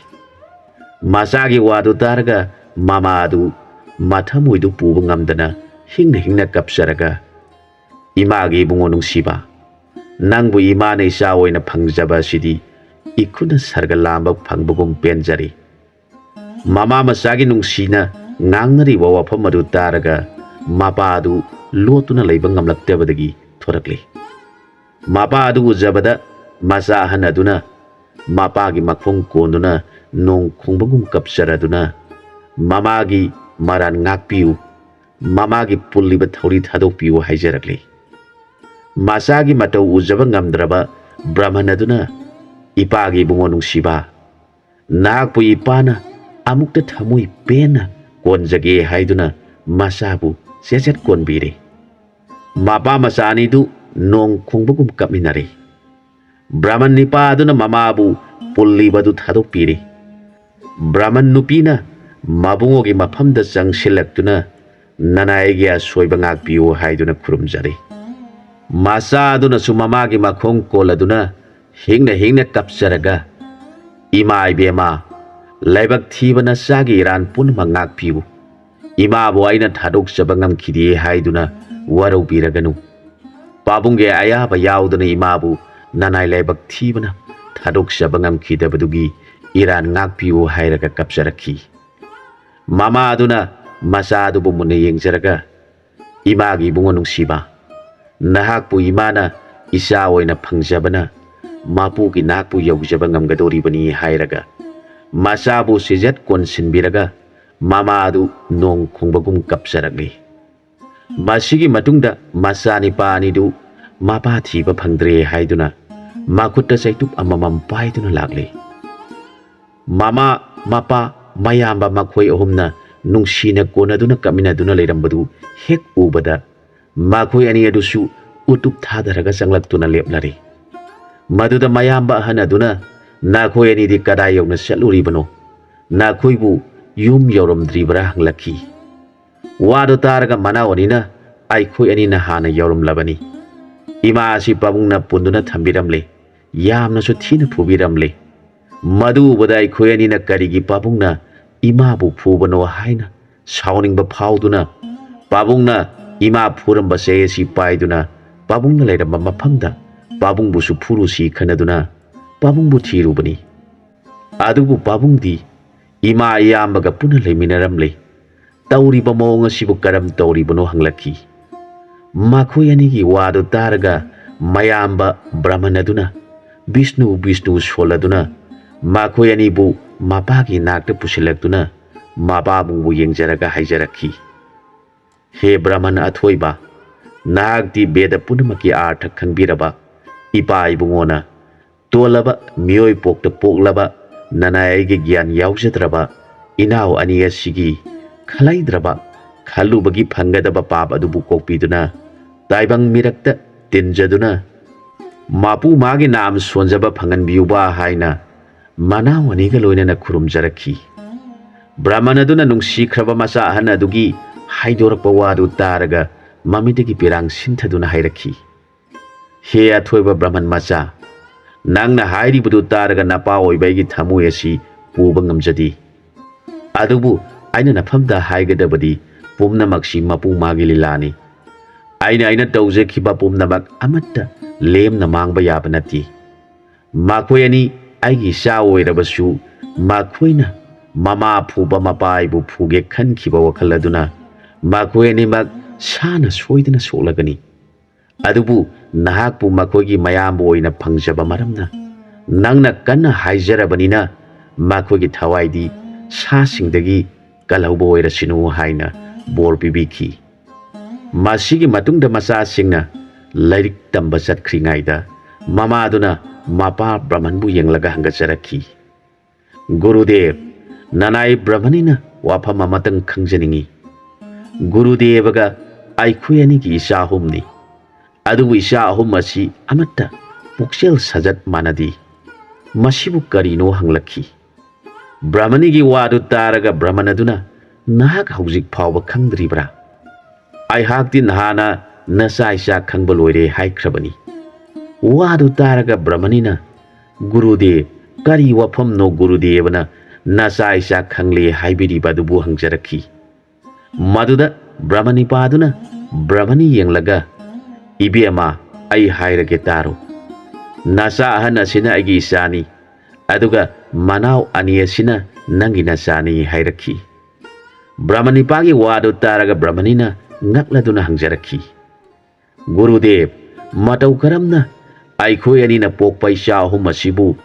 ꯃꯆꯥꯒꯤ ꯋꯥꯗꯨ ꯇꯥꯔꯒ ꯃꯃꯥ ꯑꯗꯨ ꯃꯊꯃꯣꯏꯗꯨ ꯄꯨꯕ ꯉꯝꯗꯅ ꯍꯤꯡꯅ ꯍꯤꯡꯅ ꯀꯞꯆꯔꯒ, "ꯏꯃꯥꯒꯤ ꯏꯕꯨꯡꯉꯣ ꯅꯨꯡꯁꯤꯕ, ꯅꯪꯕꯨ ꯏꯃꯥꯅ ꯏꯆꯥ ꯑꯣꯏꯅ ꯐꯪꯖꯕ ꯑꯁꯤꯗꯤ ꯏꯈꯨꯠꯅ ꯁꯔꯒ ꯂꯥꯝꯕ ꯐꯪꯕꯒꯨꯝ ꯄꯦꯟꯖꯔꯦ"꯫ ꯃꯃꯥ ꯃꯆꯥꯒꯤ ꯅꯨꯡꯁꯤꯅ ꯉꯥꯡꯅꯔꯤꯕ ꯋꯥꯐꯝ ꯑꯗꯨ ꯇꯥꯔꯒ ꯃꯄꯥ ꯑꯗꯨ ꯂꯣꯠꯇꯨꯅ ꯂꯩꯕ ꯉꯝꯂꯛꯇꯕꯗꯒꯤ ꯊꯣꯔꯛꯂꯤ꯫ ꯃꯄꯥ ꯑꯗꯨ ꯎꯖꯕꯗ ꯃꯆꯥ ꯑꯍꯟ ꯑꯗꯨꯅ ꯃꯄꯥꯒꯤ ꯃꯈꯣꯡ ꯀꯣꯟꯗꯨꯅ ꯅꯣꯡ ꯈꯣꯡꯕꯒꯨꯝ ꯀꯞꯆꯔꯗꯨꯅ, "ꯃꯃꯥꯒꯤ ꯃꯔꯥꯟ ꯉꯥꯛꯄꯤꯌꯨ, ꯃꯃꯥꯒꯤ ꯄꯨꯜꯂꯤꯕ ꯊꯧꯔꯤ ꯊꯥꯗꯣꯛꯄꯤꯌꯨ" ꯍꯥꯏꯖꯔꯛꯂꯤ꯫ ꯃꯆꯥꯒꯤ ꯃꯇꯧ ꯎꯖꯕ ꯉꯝꯗ꯭ꯔꯕ ꯕ꯭ꯔꯍꯃꯟ ꯑꯗꯨꯅ, "ꯏꯄꯥꯒꯤ ꯏꯕꯨꯡꯉꯣ ꯅꯨꯡꯁꯤꯕ, ꯅꯍꯥꯛꯄꯨ ꯏꯄꯥꯅ ꯑꯃꯨꯛꯇ ꯊꯃꯣꯏ ꯄꯦꯟꯅ ꯀꯣꯟꯖꯒꯦ ꯍꯥꯏꯗꯨꯅ ꯃꯆꯥꯕꯨ ꯆꯦꯠ ꯆꯦꯠ ꯀꯣꯟꯕꯤꯔꯦ꯫ ꯃꯄꯥ ꯃꯆꯥ ꯑꯅꯤꯗꯨ ꯅꯣꯡ ꯈꯣꯡꯕꯒꯨꯝ ꯀꯞꯃꯤꯟꯅꯔꯦ꯫ ꯕ꯭ꯔꯥꯍꯃꯟ ꯅꯤꯄꯥ ꯑꯗꯨꯅ ꯃꯃꯥꯕꯨ ꯄꯨꯜꯂꯤꯕꯗꯨ ꯊꯥꯗꯣꯛꯄꯤꯔꯦ꯫ ꯕ꯭ꯔꯥꯍꯃꯟ ꯅꯨꯄꯤꯅ ꯃꯕꯨꯡꯉꯣꯒꯤ ꯃꯐꯝꯗ ꯆꯪꯁꯤꯜꯂꯛꯇꯨꯅ, "ꯅꯅꯥꯏꯒꯤ ꯑꯁꯣꯏꯕ ꯉꯥꯛꯄꯤꯌꯨ" ꯍꯥꯏꯗꯨꯅ ꯈꯨꯔꯨꯝꯖꯔꯦ꯫ ꯃꯆꯥ ꯑꯗꯨꯅꯁꯨ ꯃꯃꯥꯒꯤ ꯃꯈꯣꯡ ꯀꯣꯜꯂꯗꯨꯅ ꯍꯤꯡꯅ ꯍꯤꯡꯅ ꯀꯞꯆꯔꯒ, "ꯏꯃꯥ ꯏꯕꯦꯝꯃ, ꯂꯥꯏꯕꯛ ꯊꯤꯕ ꯅꯆꯥꯒꯤ ꯏꯔꯥꯟ ꯄꯨꯝꯅꯃꯛ ꯉꯥꯛꯄꯤꯌꯨ꯫ ꯏꯃꯥꯕꯨ ꯑꯩꯅ ꯊꯥꯗꯣꯛꯆꯕ ꯉꯝꯈꯤꯗꯦ ꯍꯥꯏꯗꯨꯅ ꯋꯥꯔꯧꯕꯤꯔꯒꯅꯨ꯫ ꯄꯥꯕꯨꯡꯒꯤ ꯑꯌꯥꯕ ꯌꯥꯎꯗꯅ ꯏꯃꯥꯕꯨ ꯅꯅꯥꯏ ꯂꯥꯏꯕꯛ ꯊꯤꯕꯅ ꯊꯥꯗꯣꯛꯆꯕ ꯉꯝꯈꯤꯗꯕꯗꯨꯒꯤ ꯏꯔꯥꯟ ꯉꯥꯛꯄꯤꯌꯨ" ꯍꯥꯏꯔꯒ ꯀꯞꯆꯔꯛꯈꯤ꯫ ꯃꯃꯥ ꯑꯗꯨꯅ ꯃꯆꯥ ꯑꯗꯨꯕꯨ ꯃꯨꯟꯅ ꯌꯦꯡꯖꯔꯒ, "ꯏꯃꯥꯒꯤ ꯏꯕꯨꯡꯉꯣ ꯅꯨꯡꯁꯤꯕ, ꯅꯍꯥꯛꯄꯨ ꯏꯃꯥꯅ ꯏꯆꯥ ꯑꯣꯏꯅ ꯐꯪꯖꯕꯅ ꯃꯄꯨꯒꯤ ꯅꯥꯛꯄꯨ ꯌꯧꯖꯕ ꯉꯝꯒꯗꯧꯔꯤꯕꯅꯤ" ꯍꯥꯏꯔꯒ ꯃꯆꯥꯕꯨ ꯁꯤꯖꯠ ꯀꯣꯟꯁꯤꯟꯕꯤꯔꯒ ꯃꯃꯥ ꯑꯗꯨ ꯅꯣꯡ ꯈꯣꯡꯕꯒꯨꯝ ꯀꯞꯆꯔꯛꯂꯤ꯫ ꯃꯁꯤꯒꯤ ꯃꯇꯨꯡꯗ ꯃꯆꯥ ꯅꯤꯄꯥ ꯑꯅꯤꯗꯨ ꯃꯄꯥ ꯊꯤꯕ ꯐꯪꯗ꯭ꯔꯦ ꯍꯥꯏꯗꯨꯅ ꯃꯈꯨꯠꯇ ꯆꯩꯇꯨꯞ ꯑꯃꯃꯝ ꯄꯥꯏꯗꯨꯅ ꯂꯥꯛꯂꯤ꯫ ꯃꯃꯥ, ꯃꯄꯥ, ꯃꯌꯥꯝꯕ ꯃꯈꯣꯏ ꯑꯍꯨꯝꯅ ꯅꯨꯡꯁꯤꯅ ꯀꯣꯟꯅꯗꯨꯅ ꯀꯞꯃꯤꯟꯅꯗꯨꯅ ꯂꯩꯔꯝꯕꯗꯨ ꯍꯦꯛ ꯎꯕꯗ ꯃꯈꯣꯏ ꯑꯅꯤ ꯑꯗꯨꯁꯨ ꯎꯇꯨꯞ ꯊꯥꯗꯔꯒ ꯆꯪꯂꯛꯇꯨꯅ ꯂꯦꯞꯂꯔꯦ꯫ ꯃꯗꯨꯗ ꯃꯌꯥꯝꯕ ꯑꯍꯟ ꯑꯗꯨꯅ, "ꯅꯈꯣꯏ ꯑꯅꯤꯗꯤ ꯀꯗꯥꯏ ꯌꯧꯅ ꯆꯠꯂꯨꯔꯤꯕꯅꯣ? ꯅꯈꯣꯏꯕꯨ ꯌꯨꯝ ꯌꯧꯔꯝꯗ꯭ꯔꯤꯕ꯭ꯔꯥ?" ꯍꯪꯂꯛꯈꯤ꯫ ꯋꯥꯗꯨ ꯇꯥꯔꯒ ꯃꯅꯥꯎ ꯑꯅꯤꯅ, "ꯑꯩꯈꯣꯏ ꯑꯅꯤꯅ ꯍꯥꯟꯅ ꯌꯧꯔꯝꯂꯕꯅꯤ꯫ ꯏꯃꯥ ꯑꯁꯤ ꯄꯥꯕꯨꯡꯅ ꯄꯨꯟꯗꯨꯅ ꯊꯝꯕꯤꯔꯝꯂꯦ꯫ ꯌꯥꯝꯅꯁꯨ ꯊꯤꯅ ꯐꯨꯕꯤꯔꯝꯂꯦ꯫ ꯃꯗꯨ ꯎꯕꯗ ꯑꯩꯈꯣꯏ ꯑꯅꯤꯅ ꯀꯔꯤꯒꯤ ꯄꯥꯕꯨꯡꯅ ꯏꯃꯥꯕꯨ ꯐꯨꯕꯅꯣ ꯍꯥꯏꯅ ꯁꯥꯎꯅꯤꯡꯕ ꯐꯥꯎꯗꯨꯅ ꯄꯥꯕꯨꯡꯅ ꯏꯃꯥ ꯐꯨꯔꯝꯕ ꯆꯩ ꯑꯁꯤ ꯄꯥꯏꯗꯨꯅ ꯄꯥꯕꯨꯡꯅ ꯂꯩꯔꯝꯕ ꯃꯐꯝꯗ ꯄꯥꯕꯨꯡꯕꯨꯁꯨ ꯐꯨꯔꯨꯁꯤ ꯈꯟꯅꯗꯨꯅ ꯄꯥꯕꯨꯡꯕꯨ ꯊꯤꯔꯨꯕꯅꯤ꯫ ꯑꯗꯨꯕꯨ ꯄꯥꯕꯨꯡꯗꯤ ꯏꯃꯥ ꯏꯌꯥꯝꯕꯒ ꯄꯨꯟꯅ ꯂꯩꯃꯤꯟꯅꯔꯝꯂꯦ꯫ ꯇꯧꯔꯤꯕ ꯃꯑꯣꯡ ꯑꯁꯤꯕꯨ ꯀꯔꯝ ꯇꯧꯔꯤꯕꯅꯣ?" ꯍꯪꯂꯛꯈꯤ꯫ ꯃꯈꯣꯏ ꯑꯅꯤꯒꯤ ꯋꯥꯗꯨ ꯇꯥꯔꯒ ꯃꯌꯥꯝꯕ ꯕ꯭ꯔꯥꯍꯃꯟ ꯑꯗꯨꯅ ꯕꯤꯁꯅꯨ, ꯕꯤꯁꯅꯨ ꯁꯣꯜꯂꯗꯨꯅ ꯃꯈꯣꯏ ꯑꯅꯤꯕꯨ ꯃꯄꯥꯒꯤ ꯅꯥꯛꯇ ꯄꯨꯁꯤꯜꯂꯛꯇꯨꯅ ꯃꯄꯥꯕꯨꯡꯕꯨ ꯌꯦꯡꯖꯔꯒ ꯍꯥꯏꯖꯔꯛꯈꯤ, "ꯍꯦ ꯕ꯭ꯔꯥꯍꯃꯟ ꯑꯊꯣꯏꯕ, ꯅꯍꯥꯛꯇꯤ ꯕꯦꯗ ꯄꯨꯝꯅꯃꯛꯀꯤ ꯑꯥꯔꯊ ꯈꯪꯕꯤꯔꯕ ꯏꯄꯥ ꯏꯕꯨꯡꯉꯣꯅ ꯇꯣꯜꯂꯕ ꯃꯤꯑꯣꯏ ꯄꯣꯛꯇ ꯄꯣꯛꯂꯕ ꯅꯅꯥꯏ ꯑꯩꯒꯤ ꯒ꯭ꯌꯥꯟ ꯌꯥꯎꯖꯗ꯭ꯔꯕ ꯏꯅꯥꯎ ꯑꯅꯤ ꯑꯁꯤꯒꯤ ꯈꯜꯂꯩꯗ꯭ꯔꯕ, ꯈꯜꯂꯨꯕꯒꯤ ꯐꯪꯒꯗꯕ ꯄꯥꯞ ꯑꯗꯨꯕꯨ ꯀꯣꯛꯄꯤꯗꯨꯅ, ꯇꯥꯏꯕꯪ ꯃꯤꯔꯛꯇ ꯇꯤꯟꯖꯗꯨꯅ, ꯃꯄꯨ ꯃꯥꯒꯤ ꯅꯥꯝ ꯁꯣꯟꯖꯕ ꯐꯪꯍꯟꯕꯤꯌꯨꯕ ꯍꯥꯏꯅ ꯃꯅꯥꯎ ꯑꯅꯤꯒ ꯂꯣꯏꯅꯅ ꯈꯨꯔꯨꯝꯖꯔꯛꯈꯤ꯫ ꯕ꯭ꯔꯍꯃꯟ ꯑꯗꯨꯅ ꯅꯨꯡꯁꯤꯈ꯭ꯔꯕ ꯃꯆꯥ ꯑꯍꯟ ꯑꯗꯨꯒꯤ ꯍꯥꯏꯗꯣꯔꯛꯄ ꯋꯥꯗꯨ ꯇꯥꯔꯒ ꯃꯃꯤꯠꯇꯒꯤ ꯄꯤꯔꯥꯡ ꯁꯤꯟꯊꯗꯨꯅ ꯍꯥꯏꯔꯛꯈꯤ, "ꯍꯦ ꯑꯊꯣꯏꯕ ꯕ꯭ꯔꯍꯃꯟ ꯃꯆꯥ, ꯅꯪꯅ ꯍꯥꯏꯔꯤꯕꯗꯨ ꯇꯥꯔꯒ ꯅꯄꯥ ꯑꯣꯏꯕ ꯑꯩꯒꯤ ꯊꯃꯣꯏ ꯑꯁꯤ ꯄꯨꯕ ꯉꯝꯖꯗꯦ꯫ ꯑꯗꯨꯕꯨ ꯑꯩꯅ ꯅꯐꯝꯗ ꯍꯥꯏꯒꯗꯕꯗꯤ ꯄꯨꯝꯅꯃꯛꯁꯤ ꯃꯄꯨ ꯃꯥꯒꯤ ꯂꯤꯂꯥꯅꯤ꯫ ꯑꯩꯅ, ꯑꯩꯅ ꯇꯧꯖꯈꯤꯕ ꯄꯨꯝꯅꯃꯛ ꯑꯃꯠꯇ ꯂꯦꯝꯅ ꯃꯥꯡꯕ ꯌꯥꯕ ꯅꯠꯇꯦ꯫ ꯃꯈꯣꯏ ꯑꯅꯤ ꯑꯩꯒꯤ ꯏꯆꯥ ꯑꯣꯏꯔꯕꯁꯨ, ꯃꯈꯣꯏꯅ ꯃꯃꯥ ꯐꯨꯕ ꯃꯄꯥ ꯑꯩꯕꯨ ꯐꯨꯒꯦ ꯈꯟꯈꯤꯕ ꯋꯥꯈꯜ ꯑꯗꯨꯅ ꯃꯈꯣꯏ ꯑꯅꯤꯃꯛ ꯁꯥꯅ ꯁꯣꯏꯗꯅ ꯁꯣꯛꯂꯒꯅꯤ꯫ ꯑꯗꯨꯕꯨ ꯅꯍꯥꯛꯄꯨ ꯃꯈꯣꯏꯒꯤ ꯃꯌꯥꯝꯕ ꯑꯣꯏꯅ ꯐꯪꯖꯕ ꯃꯔꯝꯅ, ꯅꯪꯅ ꯀꯟꯅ ꯍꯥꯏꯖꯔꯕꯅꯤꯅ, ꯃꯈꯣꯏꯒꯤ ꯊꯋꯥꯏꯗꯤ ꯁꯥꯁꯤꯡꯗꯒꯤ ꯀꯜꯍꯧꯕ ꯑꯣꯏꯔꯁꯅꯨ" ꯍꯥꯏꯅ ꯕꯣꯔ ꯄꯤꯕꯤꯈꯤ꯫ ꯃꯁꯤꯒꯤ ꯃꯇꯨꯡꯗ ꯃꯆꯥꯁꯤꯡꯅ ꯂꯥꯏꯔꯤꯛ ꯇꯝꯕ ꯆꯠꯈ꯭ꯔꯤꯉꯩꯗ, ꯃꯃꯥꯗꯨꯅ ꯃꯄꯥ ꯕ꯭ꯔꯍꯃꯟꯕꯨ ꯌꯦꯡꯂꯒ ꯍꯪꯒꯠꯆꯔꯛꯈꯤ, "ꯒꯨꯔꯨꯗꯦꯕ, ꯅꯅꯥꯏ ꯕ꯭ꯔꯍꯃꯅꯤꯅ ꯋꯥꯐꯝ ꯑꯃꯇꯪ ꯈꯪꯖꯅꯤꯡꯏ꯫ ꯒꯨꯔꯨꯗꯦꯕꯒ ꯑꯩꯈꯣꯏ ꯑꯅꯤꯒꯤ ꯏꯆꯥ ꯑꯍꯨꯝꯅꯤ꯫ ꯑꯗꯨꯕꯨ ꯏꯆꯥ ꯑꯍꯨꯝ ꯑꯁꯤ ꯑꯃꯠꯇ ꯄꯨꯛꯆꯦꯜ ꯁꯥꯖꯠ ꯃꯥꯟꯅꯗꯦ꯫ ꯃꯁꯤꯕꯨ ꯀꯔꯤꯅꯣ?" ꯍꯪꯂꯛꯈꯤ꯫ ꯕ꯭ꯔꯍꯃꯅꯤꯒꯤ ꯋꯥꯗꯨ ꯇꯥꯔꯒ ꯕ꯭ꯔꯍꯃꯟ ꯑꯗꯨꯅ, "ꯅꯍꯥꯛ ꯍꯧꯖꯤꯛ ꯐꯥꯎꯕ ꯈꯪꯗ꯭ꯔꯤꯕ꯭ꯔꯥ? ꯑꯩꯍꯥꯛꯇꯤ ꯅꯍꯥꯟꯅ ꯅꯆꯥ ꯏꯆꯥ ꯈꯪꯕ ꯂꯣꯏꯔꯦ" ꯍꯥꯏꯈ꯭ꯔꯕꯅꯤ꯫ ꯋꯥꯗꯨ ꯇꯥꯔꯒ ꯕ꯭ꯔꯍꯃꯅꯤꯅ, "ꯒꯨꯔꯨꯗꯦꯕ, ꯀꯔꯤ ꯋꯥꯐꯝꯅꯣ ꯒꯨꯔꯨꯗꯦꯕꯅ ꯅꯆꯥ ꯏꯆꯥ ꯈꯪꯂꯦ ꯍꯥꯏꯕꯤꯔꯤꯕ ꯑꯗꯨꯕꯨ?" ꯍꯪꯖꯔꯛꯈꯤ꯫ ꯃꯗꯨꯗ ꯕ꯭ꯔꯍꯃꯅꯤꯄꯥꯗꯨꯅ ꯕ꯭ꯔꯍꯃꯅꯤ ꯌꯦꯡꯂꯒ, "ꯏꯕꯦꯝꯃ, ꯑꯩ ꯍꯥꯏꯔꯒꯦ ꯇꯥꯔꯣ꯫ ꯅꯆꯥ ꯑꯍꯟ ꯑꯁꯤꯅ ꯑꯩꯒꯤ ꯏꯆꯥꯅꯤ, ꯑꯗꯨꯒ ꯃꯅꯥꯎ ꯑꯅꯤ ꯑꯁꯤꯅ ꯅꯪꯒꯤ ꯅꯆꯥꯅꯤ" ꯍꯥꯏꯔꯛꯈꯤ꯫ ꯕ꯭ꯔꯍꯃꯅꯤꯄꯥꯒꯤ ꯋꯥꯗꯨ ꯇꯥꯔꯒ ꯕ꯭ꯔꯍꯃꯅꯤꯅ ꯉꯛꯂꯗꯨꯅ ꯍꯪꯖꯔꯛꯈꯤ, "ꯒꯨꯔꯨꯗꯦꯕ, ꯃꯇꯧ ꯀꯔꯝꯅ ꯑꯩꯈꯣꯏ ꯑꯅꯤꯅ ꯄꯣꯛꯄ ꯏꯆꯥ ꯑꯍꯨꯝ ꯑꯁꯤꯕꯨ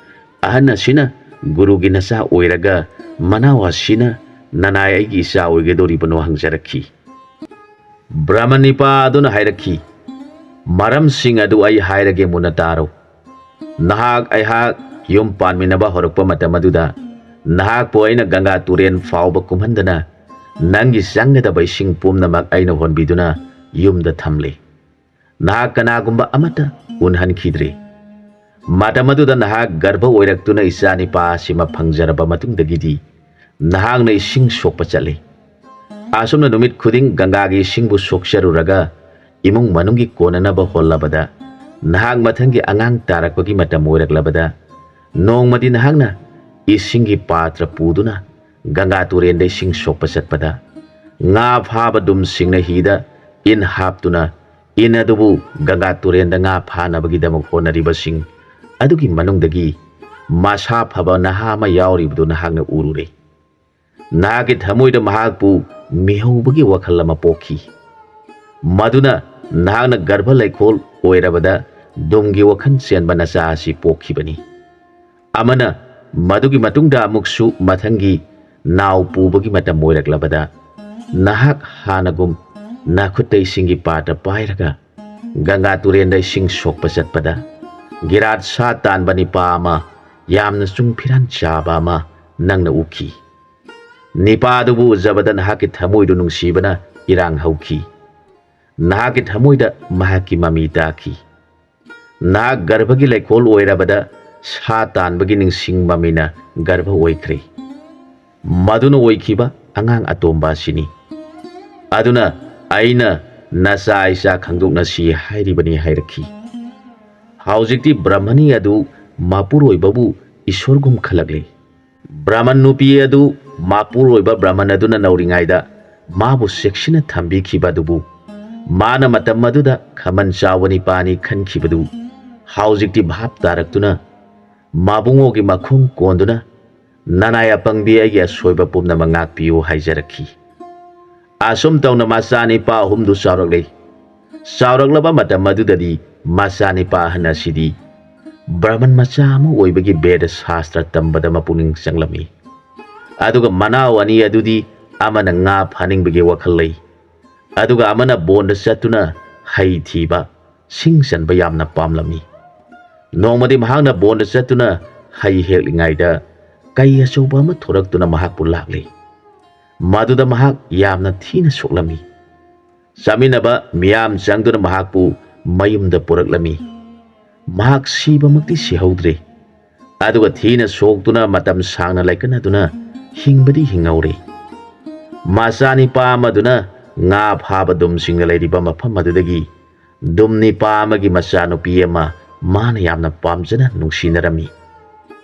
ꯑꯍꯟ ꯑꯁꯤꯅ ꯒꯨꯔꯨꯒꯤ ꯅꯆꯥ ꯑꯣꯏꯔꯒ ꯃꯅꯥꯎ ꯑꯁꯤꯅ ꯅꯅꯥꯏ ꯑꯩꯒꯤ ꯏꯆꯥ ꯑꯣꯏꯒꯗꯧꯔꯤꯕꯅꯣ?" ꯍꯪꯖꯔꯛꯈꯤ꯫ ꯕ꯭ꯔꯍꯃꯅꯤꯄꯥ ꯑꯗꯨꯅ ꯍꯥꯏꯔꯛꯈꯤ, "ꯃꯔꯝꯁꯤꯡ ꯑꯗꯨ ꯑꯩ ꯍꯥꯏꯔꯒꯦ, ꯃꯨꯟꯅ ꯇꯥꯔꯣ꯫ ꯅꯍꯥꯛ ꯑꯩꯍꯥꯛ ꯌꯨꯝ ꯄꯥꯟꯃꯤꯟꯅꯕ ꯍꯧꯔꯛꯄ ꯃꯇꯝ ꯑꯗꯨꯗ ꯅꯍꯥꯛꯄꯨ ꯑꯩꯅ ꯒꯪꯒꯥ ꯇꯨꯔꯦꯟ ꯐꯥꯎꯕ ꯀꯨꯝꯍꯟꯗꯅ ꯅꯪꯒꯤ ꯆꯪꯒꯗꯕ ꯏꯁꯤꯡ ꯄꯨꯝꯅꯃꯛ ꯑꯩꯅ ꯍꯣꯟꯕꯤꯗꯨꯅ ꯌꯨꯝꯗ ꯊꯝꯂꯦ꯫ ꯅꯍꯥꯛ ꯀꯅꯥꯒꯨꯝꯕ ꯑꯃꯠꯇ ꯎꯅꯍꯟꯈꯤꯗ꯭ꯔꯦ꯫ ꯃꯇꯝ ꯑꯗꯨꯗ ꯅꯍꯥꯛ ꯒꯔꯚ ꯑꯣꯏꯔꯛꯇꯨꯅ ꯏꯆꯥ ꯅꯤꯄꯥ ꯑꯁꯤꯃ ꯐꯪꯖꯔꯕ ꯃꯇꯨꯡꯗꯒꯤꯗꯤ ꯅꯍꯥꯛꯅ ꯏꯁꯤꯡ ꯁꯣꯛꯄ ꯆꯠꯂꯤ꯫ ꯑꯁꯨꯝꯅ ꯅꯨꯃꯤꯠ ꯈꯨꯗꯤꯡ ꯒꯪꯒꯥꯒꯤ ꯏꯁꯤꯡꯕꯨ ꯁꯣꯛꯆꯔꯨꯔꯒ ꯏꯃꯨꯡ ꯃꯅꯨꯡꯒꯤ ꯀꯣꯟꯅꯅꯕ ꯍꯣꯠꯂꯕꯗ, ꯅꯍꯥꯛ ꯃꯊꯪꯒꯤ ꯑꯉꯥꯡ ꯇꯥꯔꯛꯄꯒꯤ ꯃꯇꯝ ꯑꯣꯏꯔꯛꯂꯕꯗ, ꯅꯣꯡꯃꯗꯤ ꯅꯍꯥꯛꯅ ꯏꯁꯤꯡꯒꯤ ꯄꯥꯇ꯭ꯔ ꯄꯨꯗꯨꯅ ꯒꯪꯒꯥ ꯇꯨꯔꯦꯟꯗ ꯏꯁꯤꯡ ꯁꯣꯛꯄ ꯆꯠꯄꯗ, ꯉꯥ ꯐꯥꯕ ꯗꯨꯝꯁꯤꯡꯅ ꯍꯤꯗ ꯏꯟ ꯍꯥꯞꯇꯨꯅ ꯏꯟ ꯑꯗꯨꯕꯨ ꯒꯪꯒꯥ ꯇꯨꯔꯦꯟꯗ ꯉꯥ ꯐꯥꯅꯕꯒꯤꯗꯃꯛ ꯍꯣꯠꯅꯔꯤꯕꯁꯤꯡ ꯑꯗꯨꯒꯤ ꯃꯅꯨꯡꯗꯒꯤ ꯃꯁꯥ ꯐꯕ ꯅꯍꯥ ꯑꯃ ꯌꯥꯎꯔꯤꯕꯗꯨ ꯅꯍꯥꯛꯅ ꯎꯔꯨꯔꯦ꯫ ꯅꯍꯥꯛꯀꯤ ꯊꯃꯣꯏꯗ ꯃꯍꯥꯛꯄꯨ ꯃꯤꯍꯧꯕꯒꯤ ꯋꯥꯈꯜ ꯑꯃ ꯄꯣꯛꯈꯤ꯫ ꯃꯗꯨꯅ ꯅꯍꯥꯛꯅ ꯒꯔꯚ ꯂꯩꯈꯣꯜ ꯑꯣꯏꯔꯕꯗ ꯗꯨꯝꯒꯤ ꯋꯥꯈꯜ ꯆꯦꯟꯕ ꯅꯆꯥ ꯑꯁꯤ ꯄꯣꯛꯈꯤꯕꯅꯤ꯫ ꯑꯃꯅ ꯃꯗꯨꯒꯤ ꯃꯇꯨꯡꯗ ꯑꯃꯨꯛꯁꯨ ꯃꯊꯪꯒꯤ ꯅꯥꯎ ꯄꯨꯕꯒꯤ ꯃꯇꯝ ꯑꯣꯏꯔꯛꯂꯕꯗ, ꯅꯍꯥꯛ ꯍꯥꯟꯅꯒꯨꯝ ꯅꯈꯨꯠꯇ ꯏꯁꯤꯡꯒꯤ ꯄꯥꯇ꯭ꯔ ꯄꯥꯏꯔꯒ ꯒꯪꯒꯥ ꯇꯨꯔꯦꯟꯗ ꯏꯁꯤꯡ ꯁꯣꯛꯄ ꯆꯠꯄꯗ, ꯒꯤꯔꯥꯠ ꯁꯥ ꯇꯥꯟꯕ ꯅꯤꯄꯥ ꯑꯃ ꯌꯥꯝꯅ ꯆꯨꯡ ꯐꯤꯔꯥꯟ ꯆꯥꯕ ꯑꯃ ꯅꯪꯅ ꯎꯈꯤ꯫ ꯅꯤꯄꯥ ꯑꯗꯨꯕꯨ ꯎꯖꯕꯗ ꯅꯍꯥꯛꯀꯤ ꯊꯃꯣꯏꯗꯨ ꯅꯨꯡꯁꯤꯕꯅ ꯏꯔꯥꯡ ꯍꯧꯈꯤ꯫ ꯅꯍꯥꯛꯀꯤ ꯊꯃꯣꯏꯗ ꯃꯍꯥꯛꯀꯤ ꯃꯃꯤ ꯇꯥꯈꯤ꯫ ꯅꯍꯥꯛ ꯒꯔꯚꯒꯤ ꯂꯩꯈꯣꯜ ꯑꯣꯏꯔꯕꯗ ꯁꯥ ꯇꯥꯟꯕꯒꯤ ꯅꯤꯡꯁꯤꯡ ꯃꯃꯤꯅ ꯒꯔꯚ ꯑꯣꯏꯈ꯭ꯔꯦ꯫ ꯃꯗꯨꯅ ꯑꯣꯏꯈꯤꯕ ꯑꯉꯥꯡ ꯑꯇꯣꯝꯕ ꯑꯁꯤꯅꯤ꯫ ꯑꯗꯨꯅ ꯑꯩꯅ ꯅꯆꯥ ꯏꯆꯥ ꯈꯪꯗꯣꯛꯅꯁꯤ ꯍꯥꯏꯔꯤꯕꯅꯤ ꯍꯥꯏꯔꯛꯈꯤ꯫ ꯍꯧꯖꯤꯛꯇꯤ ꯕ꯭ꯔꯍꯃꯅꯤ ꯑꯗꯨ ꯃꯄꯨꯔꯣꯏꯕꯕꯨ ꯏꯁꯣꯔꯒꯨꯝ ꯈꯜꯂꯛꯂꯤ꯫ ꯕ꯭ꯔꯍꯃꯟ ꯅꯨꯄꯤ ꯑꯗꯨ ꯃꯄꯨꯔꯣꯏꯕ ꯕ꯭ꯔꯍꯃꯟ ꯑꯗꯨꯅ ꯅꯧꯔꯤꯉꯩꯗ ꯃꯥꯕꯨ ꯆꯦꯛꯁꯤꯟꯅ ꯊꯝꯕꯤꯈꯤꯕ ꯑꯗꯨꯕꯨ, ꯃꯥꯅ ꯃꯇꯝ ꯑꯗꯨꯗ ꯈꯃꯟ ꯆꯥꯎꯕ ꯅꯤꯄꯥꯅꯤ ꯈꯟꯈꯤꯕꯗꯨ ꯍꯧꯖꯤꯛꯇꯤ ꯚꯥꯞ ꯇꯥꯔꯛꯇꯨꯅ, ꯃꯕꯨꯡꯉꯣꯒꯤ ꯃꯈꯣꯡ ꯀꯣꯟꯗꯨꯅ, "ꯅꯅꯥꯏ ꯑꯄꯪꯕꯤ, ꯑꯩꯒꯤ ꯑꯁꯣꯏꯕ ꯄꯨꯝꯅꯃꯛ ꯉꯥꯛꯄꯤꯌꯨ" ꯍꯥꯏꯖꯔꯛꯈꯤ꯫ ꯑꯁꯨꯝ ꯇꯧꯅ ꯃꯆꯥ ꯅꯤꯄꯥ ꯑꯍꯨꯝꯗꯨ ꯆꯥꯎꯔꯛꯂꯦ꯫ ꯆꯥꯎꯔꯛꯂꯕ ꯃꯇꯝ ꯑꯗꯨꯗꯗꯤ ꯃꯆꯥ ꯅꯤꯄꯥ ꯑꯍꯟ ꯑꯁꯤꯗꯤ ꯕ꯭ꯔꯍꯃꯟ ꯃꯆꯥ ꯑꯃ ꯑꯣꯏꯕꯒꯤ ꯕꯦꯗ ꯁꯥꯁꯇ꯭ꯔ ꯇꯝꯕꯗ ꯃꯄꯨꯛꯅꯤꯡ ꯆꯪꯂꯝꯃꯤ꯫ ꯑꯗꯨꯒ ꯃꯅꯥꯎ ꯑꯅꯤ ꯑꯗꯨꯗꯤ ꯑꯃꯅ ꯉꯥ ꯐꯥꯅꯤꯡꯕꯒꯤ ꯋꯥꯈꯜ ꯂꯩ, ꯑꯗꯨꯒ ꯑꯃꯅ ꯕꯣꯟꯗ ꯆꯠꯇꯨꯅ ꯍꯩ ꯊꯤꯕ, ꯁꯤꯡ ꯆꯟꯕ ꯌꯥꯝꯅ ꯄꯥꯝꯂꯝꯃꯤ꯫ ꯅꯣꯡꯃꯗꯤ ꯃꯍꯥꯛꯅ ꯕꯣꯟꯗ ꯆꯠꯇꯨꯅ ꯍꯩ ꯍꯦꯛꯂꯤꯉꯩꯗ ꯀꯩ ꯑꯆꯧꯕ ꯑꯃ ꯊꯣꯔꯛꯇꯨꯅ ꯃꯍꯥꯛꯄꯨ ꯂꯥꯛꯂꯦ꯫ ꯃꯗꯨꯗ ꯃꯍꯥꯛ ꯌꯥꯝꯅ ꯊꯤꯅ ꯁꯣꯛꯂꯝꯃꯤ꯫ ꯆꯥꯃꯤꯟꯅꯕ ꯃꯤꯌꯥꯝ ꯆꯪꯗꯨꯅ ꯃꯍꯥꯛꯄꯨ ꯃꯌꯨꯝꯗ ꯄꯨꯔꯛꯂꯝꯃꯤ꯫ ꯃꯍꯥꯛ ꯁꯤꯕꯃꯛꯇꯤ ꯁꯤꯍꯧꯗ꯭ꯔꯦ, ꯑꯗꯨꯒ ꯊꯤꯅ ꯁꯣꯛꯇꯨꯅ ꯃꯇꯝ ꯁꯥꯡꯅ ꯂꯩꯀꯠꯅꯗꯨꯅ ꯍꯤꯡꯕꯗꯤ ꯍꯤꯡꯍꯧꯔꯦ꯫ ꯃꯆꯥꯅꯤꯄꯥ ꯑꯃꯗꯨꯅ ꯉꯥ ꯐꯥꯕ ꯗꯨꯝꯁꯤꯡꯅ ꯂꯩꯔꯤꯕ ꯃꯐꯝ ꯑꯗꯨꯗꯒꯤ ꯗꯨꯝ ꯅꯤꯄꯥ ꯑꯃꯒꯤ ꯃꯆꯥꯅꯨꯄꯤ ꯑꯃ ꯃꯥꯅ ꯌꯥꯝꯅ ꯄꯥꯝꯖꯅ ꯅꯨꯡꯁꯤꯅꯔꯝꯃꯤ꯫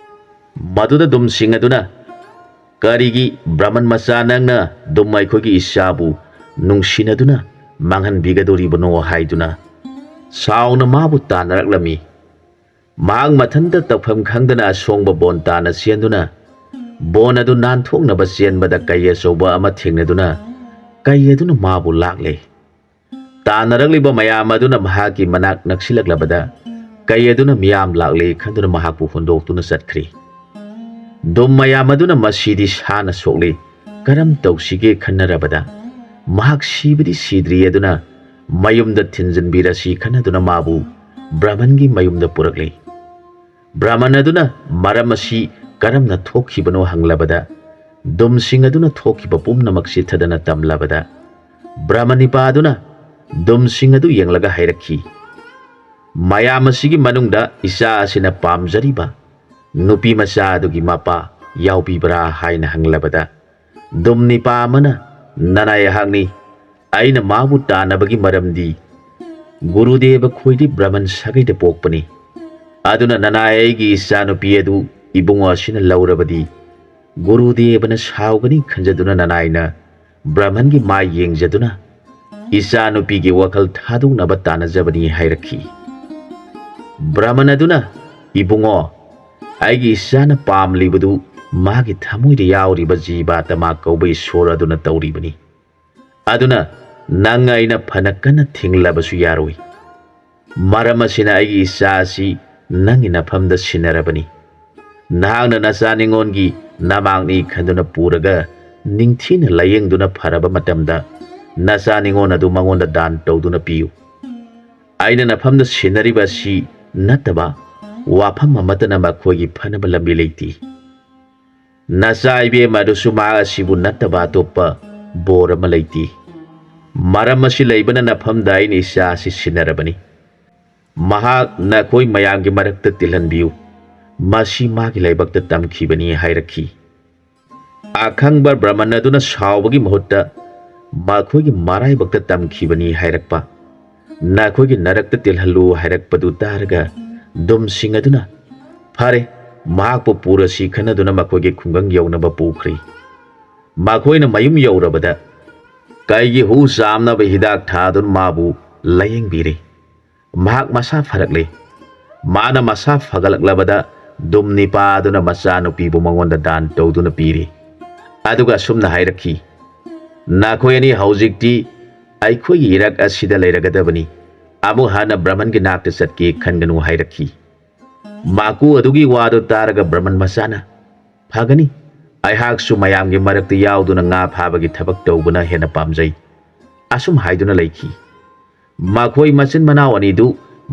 ꯃꯗꯨꯗ ꯗꯨꯝꯁꯤꯡ ꯑꯗꯨꯅ, "ꯀꯔꯤꯒꯤ ꯕ꯭ꯔꯍꯃꯟ ꯃꯆꯥ ꯅꯪꯅ ꯗꯨꯝ ꯑꯩꯈꯣꯏꯒꯤ ꯏꯆꯥꯕꯨ ꯅꯨꯡꯁꯤꯅꯗꯨꯅ ꯃꯥꯡꯍꯟꯕꯤꯒꯗꯧꯔꯤꯕꯅꯣ?" ꯍꯥꯏꯗꯨꯅ ꯁꯥꯎꯅ ꯃꯥꯕꯨ ꯇꯥꯟꯅꯔꯛꯂꯝꯃꯤ꯫ ꯃꯍꯥꯛ ꯃꯊꯟꯇ ꯇꯧꯐꯝ ꯈꯪꯗꯅ ꯑꯁꯣꯡꯕ ꯕꯣꯟ ꯇꯥꯅ ꯆꯦꯟꯗꯨꯅ, ꯕꯣꯟ ꯑꯗꯨ ꯅꯥꯟꯊꯣꯛꯅꯕ ꯆꯦꯟꯕꯗ ꯀꯩ ꯑꯆꯧꯕ ꯑꯃ ꯊꯦꯡꯅꯗꯨꯅ, ꯀꯩ ꯑꯗꯨꯅ ꯃꯥꯕꯨ ꯂꯥꯛꯂꯦ꯫ ꯇꯥꯟꯅꯔꯛꯂꯤꯕ ꯃꯌꯥꯝ ꯑꯗꯨꯅ ꯃꯍꯥꯛꯀꯤ ꯃꯅꯥꯛ ꯅꯛꯁꯤꯜꯂꯛꯂꯕꯗ, ꯀꯩ ꯑꯗꯨꯅ ꯃꯤꯌꯥꯝ ꯂꯥꯛꯂꯦ ꯈꯟꯗꯨꯅ ꯃꯍꯥꯛꯄꯨ ꯍꯨꯟꯗꯣꯛꯇꯨꯅ ꯆꯠꯈ꯭ꯔꯦ꯫ ꯗꯨꯝ ꯃꯌꯥꯝ ꯑꯗꯨꯅ, "ꯃꯁꯤꯗꯤ ꯁꯥꯅ ꯁꯣꯛꯂꯦ, ꯀꯔꯝ ꯇꯧꯁꯤꯒꯦ?" ꯈꯟꯅꯔꯕꯗ, ꯃꯍꯥꯛ ꯁꯤꯕꯗꯤ ꯁꯤꯗ꯭ꯔꯤ ꯑꯗꯨꯅ ꯃꯌꯨꯝꯗ ꯊꯤꯟꯖꯤꯟꯕꯤꯔꯁꯤ ꯈꯟꯅꯗꯨꯅ ꯃꯥꯕꯨ ꯕ꯭ꯔꯍꯃꯟꯒꯤ ꯃꯌꯨꯝꯗ ꯄꯨꯔꯛꯂꯦ꯫ ꯕ꯭ꯔꯍꯃꯟ ꯑꯗꯨꯅ ꯃꯔꯝ ꯑꯁꯤ ꯀꯔꯝꯅ ꯊꯣꯛꯈꯤꯕꯅꯣ ꯍꯪꯂꯕꯗ, ꯗꯨꯝꯁꯤꯡ ꯑꯗꯨꯅ ꯊꯣꯛꯈꯤꯕ ꯄꯨꯝꯅꯃꯛ ꯆꯤꯊꯗꯅ ꯇꯝꯂꯕꯗ, ꯕ꯭ꯔꯍꯃꯟ ꯅꯤꯄꯥ ꯑꯗꯨꯅ ꯗꯨꯝꯁꯤꯡ ꯑꯗꯨ ꯌꯦꯡꯂꯒ ꯍꯥꯏꯔꯛꯈꯤ, "ꯃꯌꯥꯝ ꯑꯁꯤꯒꯤ ꯃꯅꯨꯡꯗ ꯏꯆꯥ ꯑꯁꯤꯅ ꯄꯥꯝꯖꯔꯤꯕ ꯅꯨꯄꯤ ꯃꯆꯥ ꯑꯗꯨꯒꯤ ꯃꯄꯥ ꯌꯥꯎꯕꯤꯕ꯭ꯔꯥ?" ꯍꯥꯏꯅ ꯍꯪꯂꯕꯗ, ꯗꯨꯝ ꯅꯤꯄꯥ ꯑꯃꯅ, "ꯅꯅꯥꯏ ꯑꯩꯍꯥꯛꯅꯤ꯫ ꯑꯩꯅ ꯃꯥꯕꯨ ꯇꯥꯟꯅꯕꯒꯤ ꯃꯔꯝꯗꯤ ꯒꯨꯔꯨꯗꯦꯕ ꯈꯣꯏꯗꯤ ꯕ꯭ꯔꯍꯃꯟ ꯁꯥꯒꯩꯗ ꯄꯣꯛꯄꯅꯤ꯫ ꯑꯗꯨꯅ ꯅꯅꯥꯏ ꯑꯩꯒꯤ ꯏꯆꯥꯅꯨꯄꯤ ꯑꯗꯨ ꯏꯕꯨꯡꯉꯣ ꯑꯁꯤꯅ ꯂꯧꯔꯕꯗꯤ ꯒꯨꯔꯨꯗꯦꯕꯅ ꯁꯥꯎꯒꯅꯤ ꯈꯟꯖꯗꯨꯅ ꯅꯅꯥꯏꯅ ꯕ꯭ꯔꯍꯃꯟꯒꯤ ꯃꯥꯏ ꯌꯦꯡꯖꯗꯨꯅ ꯏꯆꯥꯅꯨꯄꯤꯒꯤ ꯋꯥꯈꯜ ꯊꯥꯗꯣꯛꯅꯕ ꯇꯥꯟꯅꯖꯕꯅꯤ" ꯍꯥꯏꯔꯛꯈꯤ꯫ ꯕ꯭ꯔꯍꯃꯟ ꯑꯗꯨꯅ, "ꯏꯕꯨꯡꯉꯣ, ꯑꯩꯒꯤ ꯏꯆꯥꯅ ꯄꯥꯝꯂꯤꯕꯗꯨ ꯃꯥꯒꯤ ꯊꯃꯣꯏꯗ ꯌꯥꯎꯔꯤꯕ ꯖꯤꯕꯥꯇꯃꯥ ꯀꯧꯕ ꯏꯁꯣꯔ ꯑꯗꯨꯅ ꯇꯧꯔꯤꯕꯅꯤ꯫ ꯑꯗꯨꯅ ꯅꯪ ꯑꯩꯅ ꯐꯅ ꯀꯟꯅ ꯊꯤꯡꯂꯕꯁꯨ ꯌꯥꯔꯣꯏ꯫ ꯃꯔꯝ ꯑꯁꯤꯅ ꯑꯩꯒꯤ ꯏꯆꯥ ꯑꯁꯤ ꯅꯪꯒꯤ ꯅꯐꯝꯗ ꯁꯤꯟꯅꯔꯕꯅꯤ꯫ ꯅꯍꯥꯛꯅ ꯅꯆꯥ ꯅꯤꯉꯣꯟꯒꯤ ꯅꯃꯥꯡꯅꯤ ꯈꯟꯗꯨꯅ ꯄꯨꯔꯒ ꯅꯤꯡꯊꯤꯅ ꯂꯥꯌꯦꯡꯗꯨꯅ ꯐꯔꯕ ꯃꯇꯝꯗ ꯅꯆꯥ ꯅꯤꯉꯣꯟ ꯑꯗꯨ ꯃꯉꯣꯟꯗ ꯗꯥꯟ ꯇꯧꯗꯨꯅ ꯄꯤꯌꯨ꯫ ꯑꯩꯅ ꯅꯐꯝꯗ ꯁꯤꯟꯅꯔꯤꯕ ꯑꯁꯤ ꯅꯠꯇꯕ ꯋꯥꯐꯝ ꯑꯃꯠꯇꯅ ꯃꯈꯣꯏꯒꯤ ꯐꯅꯕ ꯂꯝꯕꯤ ꯂꯩꯇꯦ"꯫ ꯅꯆꯥ ꯏꯕꯦꯝꯃ ꯑꯗꯨꯁꯨ ꯃꯍꯥꯛ ꯑꯁꯤꯕꯨ ꯅꯠꯇꯕ ꯑꯇꯣꯞꯄ ꯕꯣꯔ ꯑꯃ ꯂꯩꯇꯦ꯫ ꯃꯔꯝ ꯑꯁꯤ ꯂꯩꯕꯅ ꯅꯐꯝꯗ ꯑꯩꯅ ꯏꯆꯥ ꯑꯁꯤ ꯁꯤꯟꯅꯔꯕꯅꯤ꯫ ꯃꯍꯥꯛ ꯅꯈꯣꯏ ꯃꯌꯥꯝꯒꯤ ꯃꯔꯛꯇ ꯇꯤꯜꯍꯟꯕꯤꯌꯨ꯫ ꯃꯁꯤ ꯃꯥꯒꯤ ꯂꯥꯏꯕꯛꯇ ꯇꯝꯈꯤꯕꯅꯤ ꯍꯥꯏꯔꯛꯈꯤ꯫ ꯑꯈꯪꯕ ꯕ꯭ꯔꯃꯟ ꯑꯗꯨꯅ ꯁꯥꯎꯕꯒꯤ ꯃꯍꯨꯠꯇ ꯃꯈꯣꯏꯒꯤ ꯃꯔꯥꯏꯕꯛꯇ ꯇꯝꯈꯤꯕꯅꯤ ꯍꯥꯏꯔꯛꯄ, ꯅꯈꯣꯏꯒꯤ ꯅꯔꯛꯇ ꯇꯤꯜꯍꯜꯂꯨ ꯍꯥꯏꯔꯛꯄꯗꯨ ꯇꯥꯔꯒ ꯗꯨꯝꯁꯤꯡ ꯑꯗꯨꯅ ꯐꯔꯦ, ꯃꯍꯥꯛꯄꯨ ꯄꯨꯔꯁꯤ ꯈꯟꯅꯗꯨꯅ ꯃꯈꯣꯏꯒꯤ ꯈꯨꯡꯒꯪ ꯌꯧꯅꯕ ꯄꯨꯈ꯭ꯔꯤ꯫ ꯃꯈꯣꯏꯅ ꯃꯌꯨꯝ ꯌꯧꯔꯕꯗ ꯀꯩꯒꯤ ꯍꯨ ꯆꯥꯝꯅꯕ ꯍꯤꯗꯥꯛ ꯊꯥꯗꯨꯅ ꯃꯥꯕꯨ ꯂꯥꯌꯦꯡꯕꯤꯔꯤ꯫ ꯃꯍꯥꯛ ꯃꯁꯥ ꯐꯔꯛꯂꯦ꯫ ꯃꯥꯅ ꯃꯁꯥ ꯐꯒꯠꯂꯛꯂꯕꯗ ꯗꯨꯝ ꯅꯤꯄꯥ ꯑꯗꯨꯅ ꯃꯆꯥꯅꯨꯄꯤꯕꯨ ꯃꯉꯣꯟꯗ ꯗꯥꯟ ꯇꯧꯗꯨꯅ ꯄꯤꯔꯤ꯫ ꯑꯗꯨꯒ ꯑꯁꯨꯝꯅ ꯍꯥꯏꯔꯛꯈꯤ, "ꯅꯈꯣꯏ ꯑꯅꯤ ꯍꯧꯖꯤꯛꯇꯤ ꯑꯩꯈꯣꯏꯒꯤ ꯏꯔꯛ ꯑꯁꯤꯗ ꯂꯩꯔꯒꯗꯕꯅꯤ꯫ ꯑꯃꯨꯛ ꯍꯟꯅ ꯕ꯭ꯔꯃꯟꯒꯤ ꯅꯥꯛꯇ ꯆꯠꯀꯦ ꯈꯟꯒꯅꯨ" ꯍꯥꯏꯔꯛꯈꯤ꯫ ꯃꯀꯨ ꯑꯗꯨꯒꯤ ꯋꯥꯗꯨ ꯇꯥꯔꯒ ꯕ꯭ꯔꯃꯟ ꯃꯆꯥꯅ, "ꯐꯒꯅꯤ, ꯑꯩꯍꯥꯛꯁꯨ ꯃꯌꯥꯝꯒꯤ ꯃꯔꯛꯇ ꯌꯥꯎꯗꯨꯅ ꯉꯥ ꯐꯥꯕꯒꯤ ꯊꯕꯛ ꯇꯧꯕꯅ ꯍꯦꯟꯅ ꯄꯥꯝꯖꯩ" ꯑꯁꯨꯝ ꯍꯥꯏꯗꯨꯅ ꯂꯩꯈꯤ꯫ ꯃꯈꯣꯏ ꯃꯆꯤꯟ ꯃꯅꯥꯎ ꯑꯅꯤꯗꯨ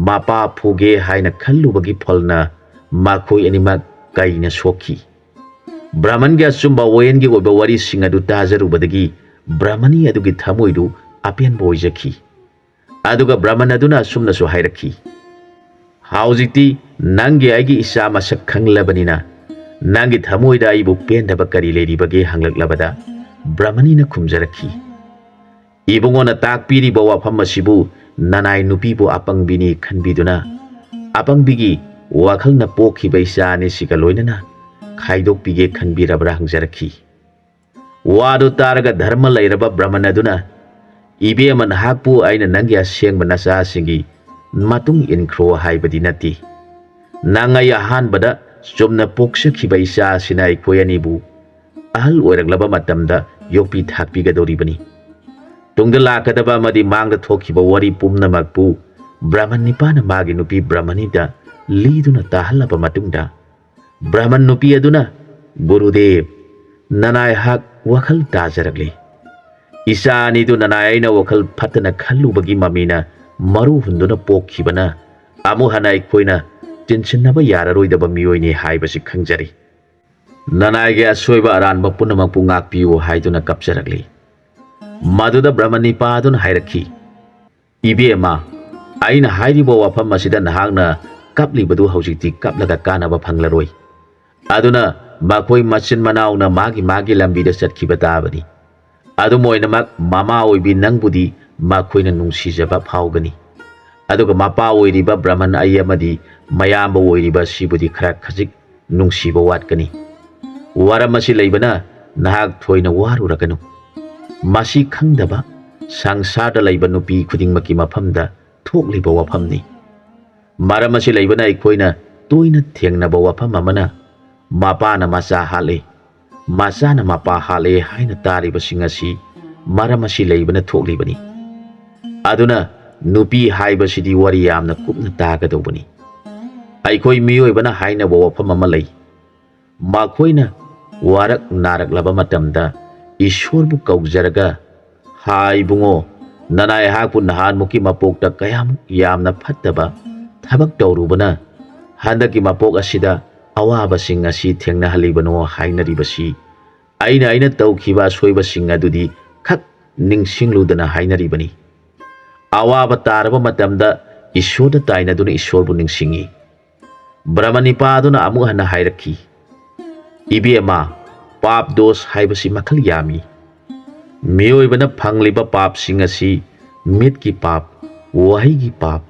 ꯃꯄꯥ ꯐꯨꯒꯦ ꯍꯥꯏꯅ ꯈꯜꯂꯨꯕꯒꯤ ꯐꯜꯅ ꯃꯈꯣꯏ ꯑꯅꯤꯃꯛ ꯀꯩꯅ ꯁꯣꯛꯈꯤ꯫ ꯕ꯭ꯔꯍꯃꯟꯒꯤ ꯑꯆꯨꯝꯕ ꯋꯥꯌꯦꯜꯒꯤ ꯑꯣꯏꯕ ꯋꯥꯔꯤꯁꯤꯡ ꯑꯗꯨ ꯇꯥꯖꯔꯨꯕꯗꯒꯤ ꯕ꯭ꯔꯍꯃꯅꯤ ꯑꯗꯨꯒꯤ ꯊꯃꯣꯏꯗꯨ ꯑꯄꯦꯟꯕ ꯑꯣꯏꯖꯈꯤ꯫ ꯑꯗꯨꯒ ꯕ꯭ꯔꯍꯃꯟ ꯑꯗꯨꯅ ꯑꯁꯨꯝꯅꯁꯨ ꯍꯥꯏꯔꯛꯈꯤ, "ꯍꯧꯖꯤꯛꯇꯤ ꯅꯪꯒꯤ ꯑꯩꯒꯤ ꯏꯆꯥ ꯃꯁꯛ ꯈꯪꯂꯕꯅꯤꯅ ꯅꯪꯒꯤ ꯊꯃꯣꯏꯗ ꯑꯩꯕꯨ ꯄꯦꯟꯗꯕ ꯀꯔꯤ ꯂꯩꯔꯤꯕꯒꯦ?" ꯍꯪꯂꯛꯂꯕꯗ ꯕ꯭ꯔꯍꯃꯅꯤꯅ ꯈꯨꯝꯖꯔꯛꯈꯤ, "ꯏꯕꯨꯡꯉꯣꯅ ꯇꯥꯛꯄꯤꯔꯤꯕ ꯋꯥꯐꯝ ꯑꯁꯤꯕꯨ ꯅꯅꯥꯏ ꯅꯨꯄꯤꯕꯨ ꯑꯄꯪꯕꯤꯅꯤ ꯈꯟꯕꯤꯗꯨꯅ ꯑꯄꯪꯕꯤꯒꯤ ꯋꯥꯈꯜꯅ ꯄꯣꯛꯈꯤꯕ ꯏꯆꯥ ꯑꯅꯤꯁꯤꯒ ꯂꯣꯏꯅꯅ ꯈꯥꯏꯗꯣꯛꯄꯤꯒꯦ ꯈꯟꯕꯤꯔꯕ꯭ꯔꯥ?" ꯍꯪꯖꯔꯛꯈꯤ꯫ ꯋꯥꯗꯨ ꯇꯥꯔꯒ ꯙꯔꯃ ꯂꯩꯔꯕ ꯕ꯭ꯔꯍꯃꯟ ꯑꯗꯨꯅ, "ꯏꯕꯦꯝꯃ, ꯅꯍꯥꯛꯄꯨ ꯑꯩꯅ ꯅꯪꯒꯤ ꯑꯁꯦꯡꯕ ꯅꯆꯥꯁꯤꯡꯒꯤ ꯃꯇꯨꯡ ꯏꯟꯈ꯭ꯔꯣ ꯍꯥꯏꯕꯗꯤ ꯅꯠꯇꯦ꯫ ꯅꯪ ꯑꯩ ꯑꯍꯥꯟꯕꯗ ꯆꯨꯝꯅ ꯄꯣꯛꯆꯈꯤꯕ ꯏꯆꯥ ꯑꯁꯤꯅ ꯑꯩꯈꯣꯏ ꯑꯅꯤꯕꯨ ꯑꯍꯜ ꯑꯣꯏꯔꯛꯂꯕ ꯃꯇꯝꯗ ꯌꯣꯛꯄꯤ ꯊꯥꯛꯄꯤꯒꯗꯧꯔꯤꯕꯅꯤ꯫ ꯇꯨꯡꯗ ꯂꯥꯛꯀꯗꯕ ꯑꯃꯗꯤ ꯃꯥꯡꯗ ꯊꯣꯛꯈꯤꯕ ꯋꯥꯔꯤ ꯄꯨꯝꯅꯃꯛꯄꯨ ꯕ꯭ꯔꯍꯃꯟ ꯅꯤꯄꯥꯅ ꯃꯥꯒꯤ ꯅꯨꯄꯤ ꯕ꯭ꯔꯍꯃꯅꯤꯗ ꯂꯤꯗꯨꯅ ꯇꯥꯍꯜꯂꯕ ꯃꯇꯨꯡꯗ, ꯕ꯭ꯔꯍꯃꯟ ꯅꯨꯄꯤ ꯑꯗꯨꯅ, 'ꯒꯨꯔꯨꯗꯦꯕ, ꯅꯅꯥꯏꯍꯥꯛ ꯋꯥꯈꯜ ꯇꯥꯖꯔꯛꯂꯤ꯫ ꯏꯆꯥ ꯑꯅꯤꯗꯨ ꯅꯅꯥꯏ ꯑꯩꯅ ꯋꯥꯈꯜ ꯐꯠꯇꯅ ꯈꯜꯂꯨꯕꯒꯤ ꯃꯃꯤꯅ ꯃꯔꯨ ꯍꯨꯟꯗꯨꯅ ꯄꯣꯛꯈꯤꯕꯅ ꯑꯃꯨꯛ ꯍꯟꯅ ꯑꯩꯈꯣꯏꯅ ꯇꯤꯟꯁꯤꯟꯅꯕ ꯌꯥꯔꯔꯣꯏꯗꯕ ꯃꯤꯑꯣꯏꯅꯤ ꯍꯥꯏꯕꯁꯤ ꯈꯪꯖꯔꯤ꯫ ꯅꯅꯥꯏꯒꯤ ꯑꯁꯣꯏꯕ ꯑꯔꯥꯟꯕ ꯄꯨꯝꯅꯃꯛꯄꯨ ꯉꯥꯛꯄꯤꯌꯨ" ꯍꯥꯏꯗꯨꯅ ꯀꯞꯆꯔꯛꯂꯤ꯫ ꯃꯗꯨꯗ ꯕ꯭ꯔꯍꯃꯅꯤꯄꯥ ꯑꯗꯨꯅ ꯍꯥꯏꯔꯛꯈꯤ, "ꯏꯕꯦꯝꯃ, ꯑꯩꯅ ꯍꯥꯏꯔꯤꯕ ꯋꯥꯐꯝ ꯑꯁꯤꯗ ꯅꯍꯥꯛꯅ ꯀꯞꯂꯤꯕꯗꯨ ꯍꯧꯖꯤꯛꯇꯤ ꯀꯞꯂꯒ ꯀꯥꯟꯅꯕ ꯐꯪꯂꯔꯣꯏ꯫ ꯑꯗꯨꯅ ꯃꯈꯣꯏ ꯃꯆꯤꯟ ꯃꯅꯥꯎꯅ ꯃꯥꯒꯤ ꯃꯥꯒꯤ ꯂꯝꯕꯤꯗ ꯆꯠꯈꯤꯕ ꯇꯥꯕꯅꯤ꯫ ꯑꯗꯨꯝ ꯑꯣꯏꯅꯃꯛ, ꯃꯃꯥ ꯑꯣꯏꯕꯤ ꯅꯪꯕꯨꯗꯤ ꯃꯈꯣꯏꯅ ꯅꯨꯡꯁꯤꯖꯕ ꯐꯥꯎꯒꯅꯤ꯫ ꯑꯗꯨꯒ ꯃꯄꯥ ꯑꯣꯏꯔꯤꯕ ꯕ꯭ꯔꯍꯃꯟ ꯑꯩ ꯑꯃꯗꯤ ꯃꯌꯥꯝꯕ ꯑꯣꯏꯔꯤꯕ ꯁꯤꯕꯨꯗꯤ ꯈꯔ ꯈꯖꯤꯛ ꯅꯨꯡꯁꯤꯕ ꯋꯥꯠꯀꯅꯤ꯫ ꯋꯥꯔꯝ ꯑꯁꯤ ꯂꯩꯕꯅ ꯅꯍꯥꯛ ꯊꯣꯏꯅ ꯋꯥꯔꯨꯔꯒꯅꯨ꯫ ꯃꯁꯤ ꯈꯪꯗꯕ ꯁꯪꯁꯥꯔꯗ ꯂꯩꯕ ꯅꯨꯄꯤ ꯈꯨꯗꯤꯡꯃꯛꯀꯤ ꯃꯐꯝꯗ ꯊꯣꯛꯂꯤꯕ ꯋꯥꯐꯝꯅꯤ꯫ ꯃꯔꯝ ꯑꯁꯤ ꯂꯩꯕꯅ ꯑꯩꯈꯣꯏꯅ ꯇꯣꯏꯅ ꯊꯦꯡꯅꯕ ꯋꯥꯐꯝ ꯑꯃꯅ, ꯃꯄꯥꯅ ꯃꯆꯥ ꯍꯥꯠꯂꯦ, ꯃꯆꯥꯅ ꯃꯄꯥ ꯍꯥꯠꯂꯦ ꯍꯥꯏꯅ ꯇꯥꯔꯤꯕꯁꯤꯡ ꯑꯁꯤ ꯃꯔꯝ ꯑꯁꯤ ꯂꯩꯕꯅ ꯊꯣꯛꯂꯤꯕꯅꯤ꯫ ꯑꯗꯨꯅ ꯅꯨꯄꯤ ꯍꯥꯏꯕꯁꯤꯗꯤ ꯋꯥꯔꯤ ꯌꯥꯝꯅ ꯀꯨꯞꯅ ꯇꯥꯒꯗꯧꯕꯅꯤ꯫ ꯑꯩꯈꯣꯏ ꯃꯤꯑꯣꯏꯕꯅ ꯍꯥꯏꯅꯕ ꯋꯥꯐꯝ ꯑꯃ ꯂꯩ, ꯃꯈꯣꯏꯅ ꯋꯥꯔꯛ ꯅꯥꯔꯛꯂꯕ ꯃꯇꯝꯗ ꯏꯁꯣꯔꯕꯨ ꯀꯧꯖꯔꯒ, "ꯍꯥ ꯏꯕꯨꯡꯉꯣ, ꯅꯅꯥꯏ ꯑꯩꯍꯥꯛꯄꯨ ꯅꯍꯥꯟꯃꯨꯛꯀꯤ ꯃꯄꯣꯛꯇ ꯀꯌꯥꯃꯨꯛ ꯌꯥꯝꯅ ꯐꯠꯇꯕ ꯊꯕꯛ ꯇꯧꯔꯨꯕꯅ ꯍꯟꯗꯛꯀꯤ ꯃꯄꯣꯛ ꯑꯁꯤꯗ ꯑꯋꯥꯕꯁꯤꯡ ꯑꯁꯤ ꯊꯦꯡꯅꯍꯜꯂꯤꯕꯅꯣ?" ꯍꯥꯏꯅꯔꯤꯕꯁꯤ ꯑꯩꯅ ꯑꯩꯅ ꯇꯧꯈꯤꯕ ꯑꯁꯣꯏꯕꯁꯤꯡ ꯑꯗꯨꯗꯤ ꯈꯛ ꯅꯤꯡꯁꯤꯡꯂꯨꯗꯅ ꯍꯥꯏꯅꯔꯤꯕꯅꯤ꯫ ꯑꯋꯥꯕ ꯇꯥꯔꯕ ꯃꯇꯝꯗ ꯏꯁꯣꯔꯗ ꯇꯥꯏꯅꯗꯨꯅ ꯏꯁꯣꯔꯕꯨ ꯅꯤꯡꯁꯤꯡꯏ꯫ ꯕ꯭ꯔꯍꯃꯅꯤꯄꯥ ꯑꯗꯨꯅ ꯑꯃꯨꯛ ꯍꯟꯅ ꯍꯥꯏꯔꯛꯈꯤ, "ꯏꯕꯦꯝꯃ, ꯄꯥꯞ ꯗꯣꯁ ꯍꯥꯏꯕꯁꯤ ꯃꯈꯜ ꯌꯥꯝꯃꯤ꯫ ꯃꯤꯑꯣꯏꯕꯅ ꯐꯪꯂꯤꯕ ꯄꯥꯞꯁꯤꯡ ꯑꯁꯤ ꯃꯤꯠꯀꯤ ꯄꯥꯞ, ꯋꯥꯍꯩꯒꯤ ꯄꯥꯞ,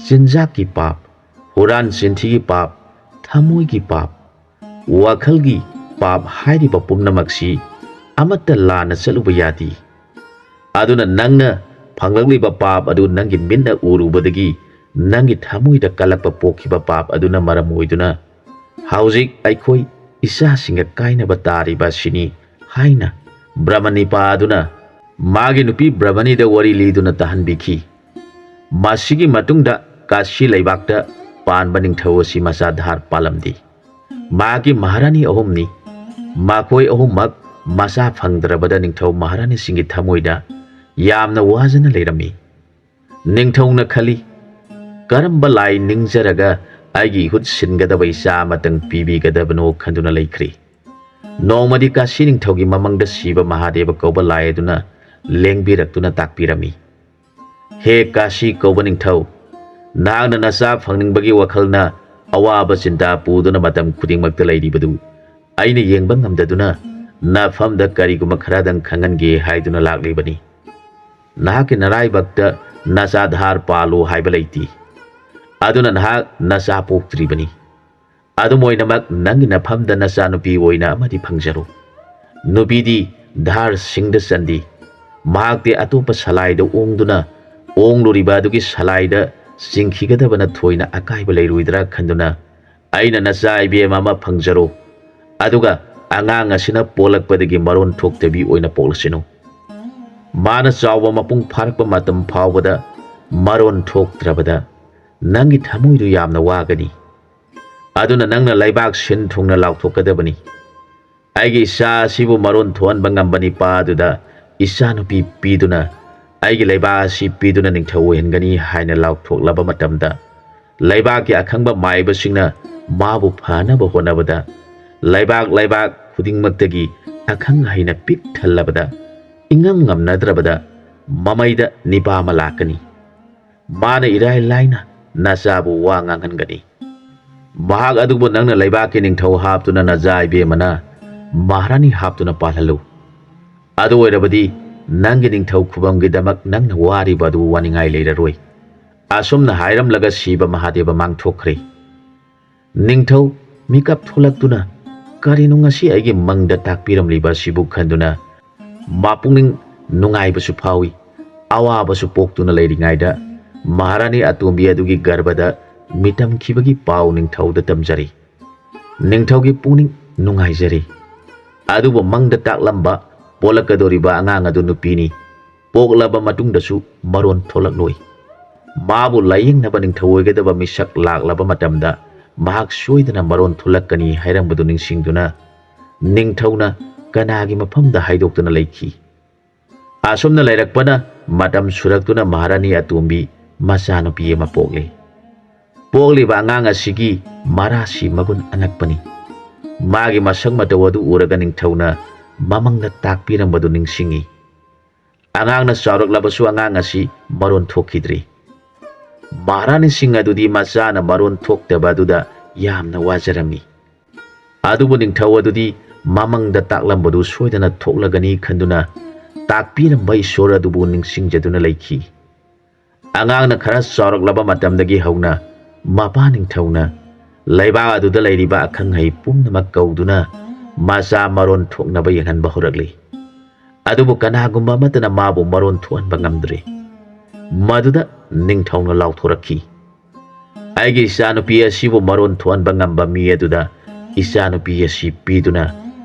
ꯆꯤꯟꯖꯥꯛꯀꯤ ꯄꯥꯞ, ꯍꯨꯔꯥꯟ ꯆꯤꯟꯊꯤꯒꯤ ꯄꯥꯞ, ꯊꯃꯣꯏꯒꯤ ꯄꯥꯞ, ꯋꯥꯈꯜꯒꯤ ꯄꯥꯞ ꯍꯥꯏꯔꯤꯕ ꯄꯨꯝꯅꯃꯛꯁꯤ ꯑꯃꯠꯇ ꯂꯥꯟꯅ ꯆꯠꯂꯨꯕ ꯌꯥꯗꯦ꯫ ꯑꯗꯨꯅ ꯅꯪꯅ ꯐꯪꯂꯛꯂꯤꯕ ꯄꯥꯞ ꯑꯗꯨ ꯅꯪꯒꯤ ꯃꯤꯠꯅ ꯎꯔꯨꯕꯗꯒꯤ ꯅꯪꯒꯤ ꯊꯃꯣꯏꯗ ꯀꯜꯂꯛꯄ ꯄꯣꯛꯈꯤꯕ ꯄꯥꯞ ꯑꯗꯨꯅ ꯃꯔꯝ ꯑꯣꯏꯗꯨꯅ ꯍꯧꯖꯤꯛ ꯑꯩꯈꯣꯏ ꯏꯆꯥꯁꯤꯡꯒ ꯀꯥꯏꯅꯕ ꯇꯥꯔꯤꯕ ꯑꯁꯤꯅꯤ" ꯍꯥꯏꯅ ꯕ꯭ꯔꯍꯃꯅꯤꯄꯥ ꯑꯗꯨꯅ ꯃꯥꯒꯤ ꯅꯨꯄꯤ ꯕ꯭ꯔꯍꯃꯅꯤꯗ ꯋꯥꯔꯤ ꯂꯤꯗꯨꯅ ꯇꯥꯍꯟꯕꯤꯈꯤ꯫ ꯃꯁꯤꯒꯤ ꯃꯇꯨꯡꯗ ꯀꯥꯁꯤ ꯂꯩꯕꯥꯛꯇ ꯄꯥꯟꯕ ꯅꯤꯡꯊꯧ ꯑꯁꯤ ꯃꯆꯥ ꯙꯥꯔ ꯄꯥꯜꯂꯝꯗꯦ꯫ ꯃꯍꯥꯛꯀꯤ ꯃꯍꯥꯔꯥꯅꯤ ꯑꯍꯨꯝꯅꯤ꯫ ꯃꯈꯣꯏ ꯑꯍꯨꯝꯃꯛ ꯃꯆꯥ ꯐꯪꯗ꯭ꯔꯕꯗ ꯅꯤꯡꯊꯧ ꯃꯍꯥꯔꯥꯅꯤꯁꯤꯡꯒꯤ ꯊꯃꯣꯏꯗ ꯌꯥꯝꯅ ꯋꯥꯖꯅ ꯂꯩꯔꯝꯃꯤ꯫ ꯅꯤꯡꯊꯧꯅ ꯈꯜꯂꯤ, "ꯀꯔꯝꯕ ꯂꯥꯏ ꯅꯤꯡꯖꯔꯒ ꯑꯩꯒꯤ ꯏꯍꯨꯠ ꯁꯤꯟꯒꯗꯕ ꯏꯆꯥ ꯑꯃꯇꯪ ꯄꯤꯕꯤꯒꯗꯕꯅꯣ?" ꯈꯟꯗꯨꯅ ꯂꯩꯈ꯭ꯔꯦ꯫ ꯅꯣꯡꯃꯗꯤ ꯀꯥꯁꯤ ꯅꯤꯡꯊꯧꯒꯤ ꯃꯃꯪꯗ ꯁꯤꯕ ꯃꯍꯥꯗꯦꯕ ꯀꯧꯕ ꯂꯥꯏ ꯑꯗꯨꯅ ꯂꯦꯡꯕꯤꯔꯛꯇꯨꯅ ꯇꯥꯛꯄꯤꯔꯝꯃꯤ, "ꯍꯦ ꯀꯥꯁꯤ ꯀꯧꯕ ꯅꯤꯡꯊꯧ, ꯅꯍꯥꯛꯅ ꯅꯆꯥ ꯐꯪꯅꯤꯡꯕꯒꯤ ꯋꯥꯈꯜꯅ ꯑꯋꯥꯕ ꯆꯤꯟꯇꯥ ꯄꯨꯗꯨꯅ ꯃꯇꯝ ꯈꯨꯗꯤꯡꯃꯛꯇ ꯂꯩꯔꯤꯕꯗꯨ ꯑꯩꯅ ꯌꯦꯡꯕ ꯉꯝꯗꯗꯨꯅ ꯅꯐꯝꯗ ꯀꯔꯤꯒꯨꯝꯕ ꯈꯔꯗꯪ ꯈꯪꯍꯟꯒꯦ ꯍꯥꯏꯗꯨꯅ ꯂꯥꯛꯂꯤꯕꯅꯤ꯫ ꯅꯍꯥꯛꯀꯤ ꯅꯔꯥꯏꯕꯛꯇ ꯅꯆꯥ ꯙꯥꯔ ꯄꯥꯜꯂꯨ ꯍꯥꯏꯕ ꯂꯩꯇꯦ꯫ ꯑꯗꯨꯅ ꯅꯍꯥꯛ ꯅꯆꯥ ꯄꯣꯛꯇ꯭ꯔꯤꯕꯅꯤ꯫ ꯑꯗꯨꯝ ꯑꯣꯏꯅꯃꯛ ꯅꯪꯒꯤ ꯅꯐꯝꯗ ꯅꯆꯥꯅꯨꯄꯤ ꯑꯣꯏꯅ ꯑꯃꯗꯤ ꯐꯪꯖꯔꯨ꯫ ꯅꯨꯄꯤꯗꯤ ꯙꯥꯔ ꯁꯤꯡꯗ ꯆꯟꯗꯦ꯫ ꯃꯍꯥꯛꯇꯤ ꯑꯇꯣꯞꯄ ꯁꯂꯥꯏꯗ ꯑꯣꯡꯗꯨꯅ ꯑꯣꯡꯂꯨꯔꯤꯕ ꯑꯗꯨꯒꯤ ꯁꯂꯥꯏꯗ ꯆꯤꯡꯈꯤꯒꯗꯕꯅ ꯊꯣꯏꯅ ꯑꯀꯥꯏꯕ ꯂꯩꯔꯣꯏꯗ꯭ꯔꯥ ꯈꯟꯗꯨꯅ ꯑꯩꯅ ꯅꯆꯥ ꯏꯕꯦꯝ ꯑꯃ ꯐꯪꯖꯔꯣ, ꯑꯗꯨꯒ ꯑꯉꯥꯡ ꯑꯁꯤꯅ ꯄꯣꯛꯂꯛꯄꯗꯒꯤ ꯃꯔꯣꯟ ꯊꯣꯛꯇꯕꯤ ꯑꯣꯏꯅ ꯄꯣꯛꯂꯁꯅꯨ꯫ ꯃꯥꯅ ꯆꯥꯎꯕ ꯃꯄꯨꯡ ꯐꯥꯔꯛꯄ ꯃꯇꯝ ꯐꯥꯎꯕꯗ ꯃꯔꯣꯟ ꯊꯣꯛꯇ꯭ꯔꯕꯗ ꯅꯪꯒꯤ ꯊꯃꯣꯏꯗꯨ ꯌꯥꯝꯅ ꯋꯥꯒꯅꯤ꯫ ꯑꯗꯨꯅ ꯅꯪꯅ ꯂꯩꯕꯥꯛ ꯁꯤꯟ ꯊꯨꯡꯅ ꯂꯥꯎꯊꯣꯛꯀꯗꯕꯅꯤ꯫ ꯑꯩꯒꯤ ꯏꯆꯥ ꯑꯁꯤꯕꯨ ꯃꯔꯣꯟ ꯊꯣꯛꯍꯟꯕ ꯉꯝꯕ ꯅꯤꯄꯥ ꯑꯗꯨꯗ ꯏꯆꯥꯅꯨꯄꯤ ꯄꯤꯗꯨꯅ ꯑꯩꯒꯤ ꯂꯩꯕꯥꯛ ꯑꯁꯤ ꯄꯤꯗꯨꯅ ꯅꯤꯡꯊꯧ ꯑꯣꯏꯍꯟꯒꯅꯤ" ꯍꯥꯏꯅ ꯂꯥꯎꯊꯣꯛꯂꯕ ꯃꯇꯝꯗ, ꯂꯩꯕꯥꯛꯀꯤ ꯑꯈꯪꯕ ꯃꯥꯏꯕꯁꯤꯡꯅ ꯃꯥꯕꯨ ꯐꯅꯕ ꯍꯣꯠꯅꯕꯗ, ꯂꯩꯕꯥꯛ ꯂꯩꯕꯥꯛ ꯈꯨꯗꯤꯡꯃꯛꯇꯒꯤ ꯑꯈꯪ ꯑꯍꯩꯅ ꯄꯤꯛ ꯊꯜꯂꯕꯗ, ꯏꯉꯝ ꯉꯝꯅꯗ꯭ꯔꯕꯗ, ꯃꯃꯩꯗ ꯅꯤꯄꯥ ꯑꯃ ꯂꯥꯛꯀꯅꯤ꯫ ꯃꯥꯅ ꯏꯔꯥꯏ ꯂꯥꯏꯅ ꯅꯆꯥꯕꯨ ꯋꯥ ꯉꯥꯡꯍꯟꯒꯅꯤ꯫ ꯃꯍꯥꯛ ꯑꯗꯨꯕꯨ ꯅꯪꯅ ꯂꯩꯕꯥꯛꯀꯤ ꯅꯤꯡꯊꯧ ꯍꯥꯞꯇꯨꯅ ꯅꯆꯥ ꯏꯕꯦꯝꯃꯅ ꯃꯍꯥꯔꯥꯅꯤ ꯍꯥꯞꯇꯨꯅ ꯄꯥꯜꯍꯜꯂꯨ꯫ ꯑꯗꯨ ꯑꯣꯏꯔꯕꯗꯤ ꯅꯪꯒꯤ ꯅꯤꯡꯊꯧ ꯈꯨꯕꯝꯒꯤꯗꯃꯛ ꯅꯪꯅ ꯋꯥꯔꯤꯕ ꯑꯗꯨ ꯋꯥꯅꯤꯡꯉꯥꯏ ꯂꯩꯔꯔꯣꯏ꯫ ꯑꯁꯨꯝꯅ ꯍꯥꯏꯔꯝꯂꯒ ꯁꯤꯕ ꯃꯍꯥꯗꯦꯕ ꯃꯥꯡꯊꯣꯛꯈ꯭ꯔꯦ꯫ ꯅꯤꯡꯊꯧ ꯃꯤꯀꯞ ꯊꯣꯛꯂꯛꯇꯨꯅ, "ꯀꯔꯤꯅꯣ ꯉꯁꯤ ꯑꯩꯒꯤ ꯃꯪꯗ ꯇꯥꯛꯄꯤꯔꯝꯂꯤꯕ ꯑꯁꯤꯕꯨ?" ꯈꯟꯗꯨꯅ ꯃꯄꯨꯛꯅꯤꯡ ꯅꯨꯡꯉꯥꯏꯕꯁꯨ ꯐꯥꯎꯏ꯫ ꯑꯋꯥꯕꯁꯨ ꯄꯣꯛꯇꯨꯅ ꯂꯩꯔꯤꯉꯩꯗ ꯃꯍꯥꯔꯥꯅꯤ ꯑꯇꯣꯝꯕꯤ ꯑꯗꯨꯒꯤ ꯒꯔꯚꯗ ꯃꯤꯇꯝꯈꯤꯕꯒꯤ ꯄꯥꯎ ꯅꯤꯡꯊꯧꯗ ꯇꯝꯖꯔꯤ꯫ ꯅꯤꯡꯊꯧꯒꯤ ꯄꯨꯛꯅꯤꯡ ꯅꯨꯡꯉꯥꯏꯖꯔꯤ꯫ ꯑꯗꯨꯕꯨ ꯃꯪꯗ ꯇꯥꯛꯂꯝꯕ ꯄꯣꯛꯂꯛꯀꯗꯧꯔꯤꯕ ꯑꯉꯥꯡ ꯑꯗꯨ ꯅꯨꯄꯤꯅꯤ꯫ ꯄꯣꯛꯂꯕ ꯃꯇꯨꯡꯗꯁꯨ ꯃꯔꯣꯟ ꯊꯣꯛꯂꯛꯂꯣꯏ꯫ ꯃꯥꯕꯨ ꯂꯥꯌꯦꯡꯅꯕ ꯅꯤꯡꯊꯧ ꯑꯣꯏꯒꯗꯕ ꯃꯤꯁꯛ ꯂꯥꯛꯂꯕ ꯃꯇꯝꯗ ꯃꯍꯥꯛ ꯁꯣꯏꯗꯅ ꯃꯔꯣꯟ ꯊꯣꯛꯂꯛꯀꯅꯤ ꯍꯥꯏꯔꯝꯕꯗꯨ ꯅꯤꯡꯁꯤꯡꯗꯨꯅ ꯅꯤꯡꯊꯧꯅ ꯀꯅꯥꯒꯤ ꯃꯐꯝꯗ ꯍꯥꯏꯗꯣꯛꯇꯨꯅ ꯂꯩꯈꯤ꯫ ꯑꯁꯨꯝꯅ ꯂꯩꯔꯛꯄꯅ ꯃꯇꯝ ꯁꯨꯔꯛꯇꯨꯅ ꯃꯍꯥꯔꯥꯅꯤ ꯑꯇꯣꯝꯕꯤ ꯃꯆꯥꯅꯨꯄꯤ ꯑꯃ ꯄꯣꯛꯂꯤ꯫ ꯄꯣꯛꯂꯤꯕ ꯑꯉꯥꯡ ꯑꯁꯤꯒꯤ ꯃꯔꯥꯁꯤ ꯃꯒꯨꯟ ꯑꯉꯛꯄꯅꯤ꯫ ꯃꯥꯒꯤ ꯃꯁꯛ ꯃꯇꯧ ꯑꯗꯨ ꯎꯔꯒ ꯅꯤꯡꯊꯧꯅ ꯃꯃꯪꯗ ꯇꯥꯛꯄꯤꯔꯝꯕꯗꯨ ꯅꯤꯡꯁꯤꯡꯏ꯫ ꯑꯉꯥꯡꯅ ꯆꯥꯎꯔꯛꯂꯕꯁꯨ ꯑꯉꯥꯡ ꯑꯁꯤ ꯃꯔꯣꯟ ꯊꯣꯛꯈꯤꯗ꯭ꯔꯤ꯫ ꯃꯍꯥꯔꯥꯅꯤꯁꯤꯡ ꯑꯗꯨꯗꯤ ꯃꯆꯥꯅ ꯃꯔꯣꯟ ꯊꯣꯛꯇꯕ ꯑꯗꯨꯗ ꯌꯥꯝꯅ ꯋꯥꯖꯔꯝꯃꯤ꯫ ꯑꯗꯨꯕꯨ ꯅꯤꯡꯊꯧ ꯑꯗꯨꯗꯤ ꯃꯃꯪꯗ ꯇꯥꯛꯂꯝꯕꯗꯨ ꯁꯣꯏꯗꯅ ꯊꯣꯛꯂꯒꯅꯤ ꯈꯟꯗꯨꯅ ꯇꯥꯛꯄꯤꯔꯝꯕ ꯏꯁꯣꯔ ꯑꯗꯨꯕꯨ ꯅꯤꯡꯁꯤꯡꯖꯗꯨꯅ ꯂꯩꯈꯤ꯫ ꯑꯉꯥꯡꯅ ꯈꯔ ꯆꯥꯎꯔꯛꯂꯕ ꯃꯇꯝꯗꯒꯤ ꯍꯧꯅ ꯃꯄꯥ ꯅꯤꯡꯊꯧꯅ ꯂꯩꯕꯥꯛ ꯑꯗꯨꯗ ꯂꯩꯔꯤꯕ ꯑꯈꯪ ꯑꯍꯩ ꯄꯨꯝꯅꯃꯛ ꯀꯧꯗꯨꯅ ꯃꯆꯥ ꯃꯔꯣꯟ ꯊꯣꯛꯅꯕ ꯌꯦꯡꯍꯟꯕ ꯍꯧꯔꯛꯂꯤ꯫ ꯑꯗꯨꯕꯨ ꯀꯅꯥꯒꯨꯝꯕ ꯑꯃꯠꯇꯅ ꯃꯥꯕꯨ ꯃꯔꯣꯟ ꯊꯣꯛꯍꯟꯕ ꯉꯝꯗ꯭ꯔꯤ꯫ ꯃꯗꯨꯗ ꯅꯤꯡꯊꯧꯅ ꯂꯥꯎꯊꯣꯔꯛꯈꯤ, "ꯑꯩꯒꯤ ꯏꯆꯥꯅꯨꯄꯤ ꯑꯁꯤꯕꯨ ꯃꯔꯣꯟ ꯊꯣꯛꯍꯟꯕ ꯉꯝꯕ ꯃꯤ ꯑꯗꯨꯗ ꯏꯆꯥꯅꯨꯄꯤ ꯑꯁꯤ ꯄꯤꯗꯨꯅ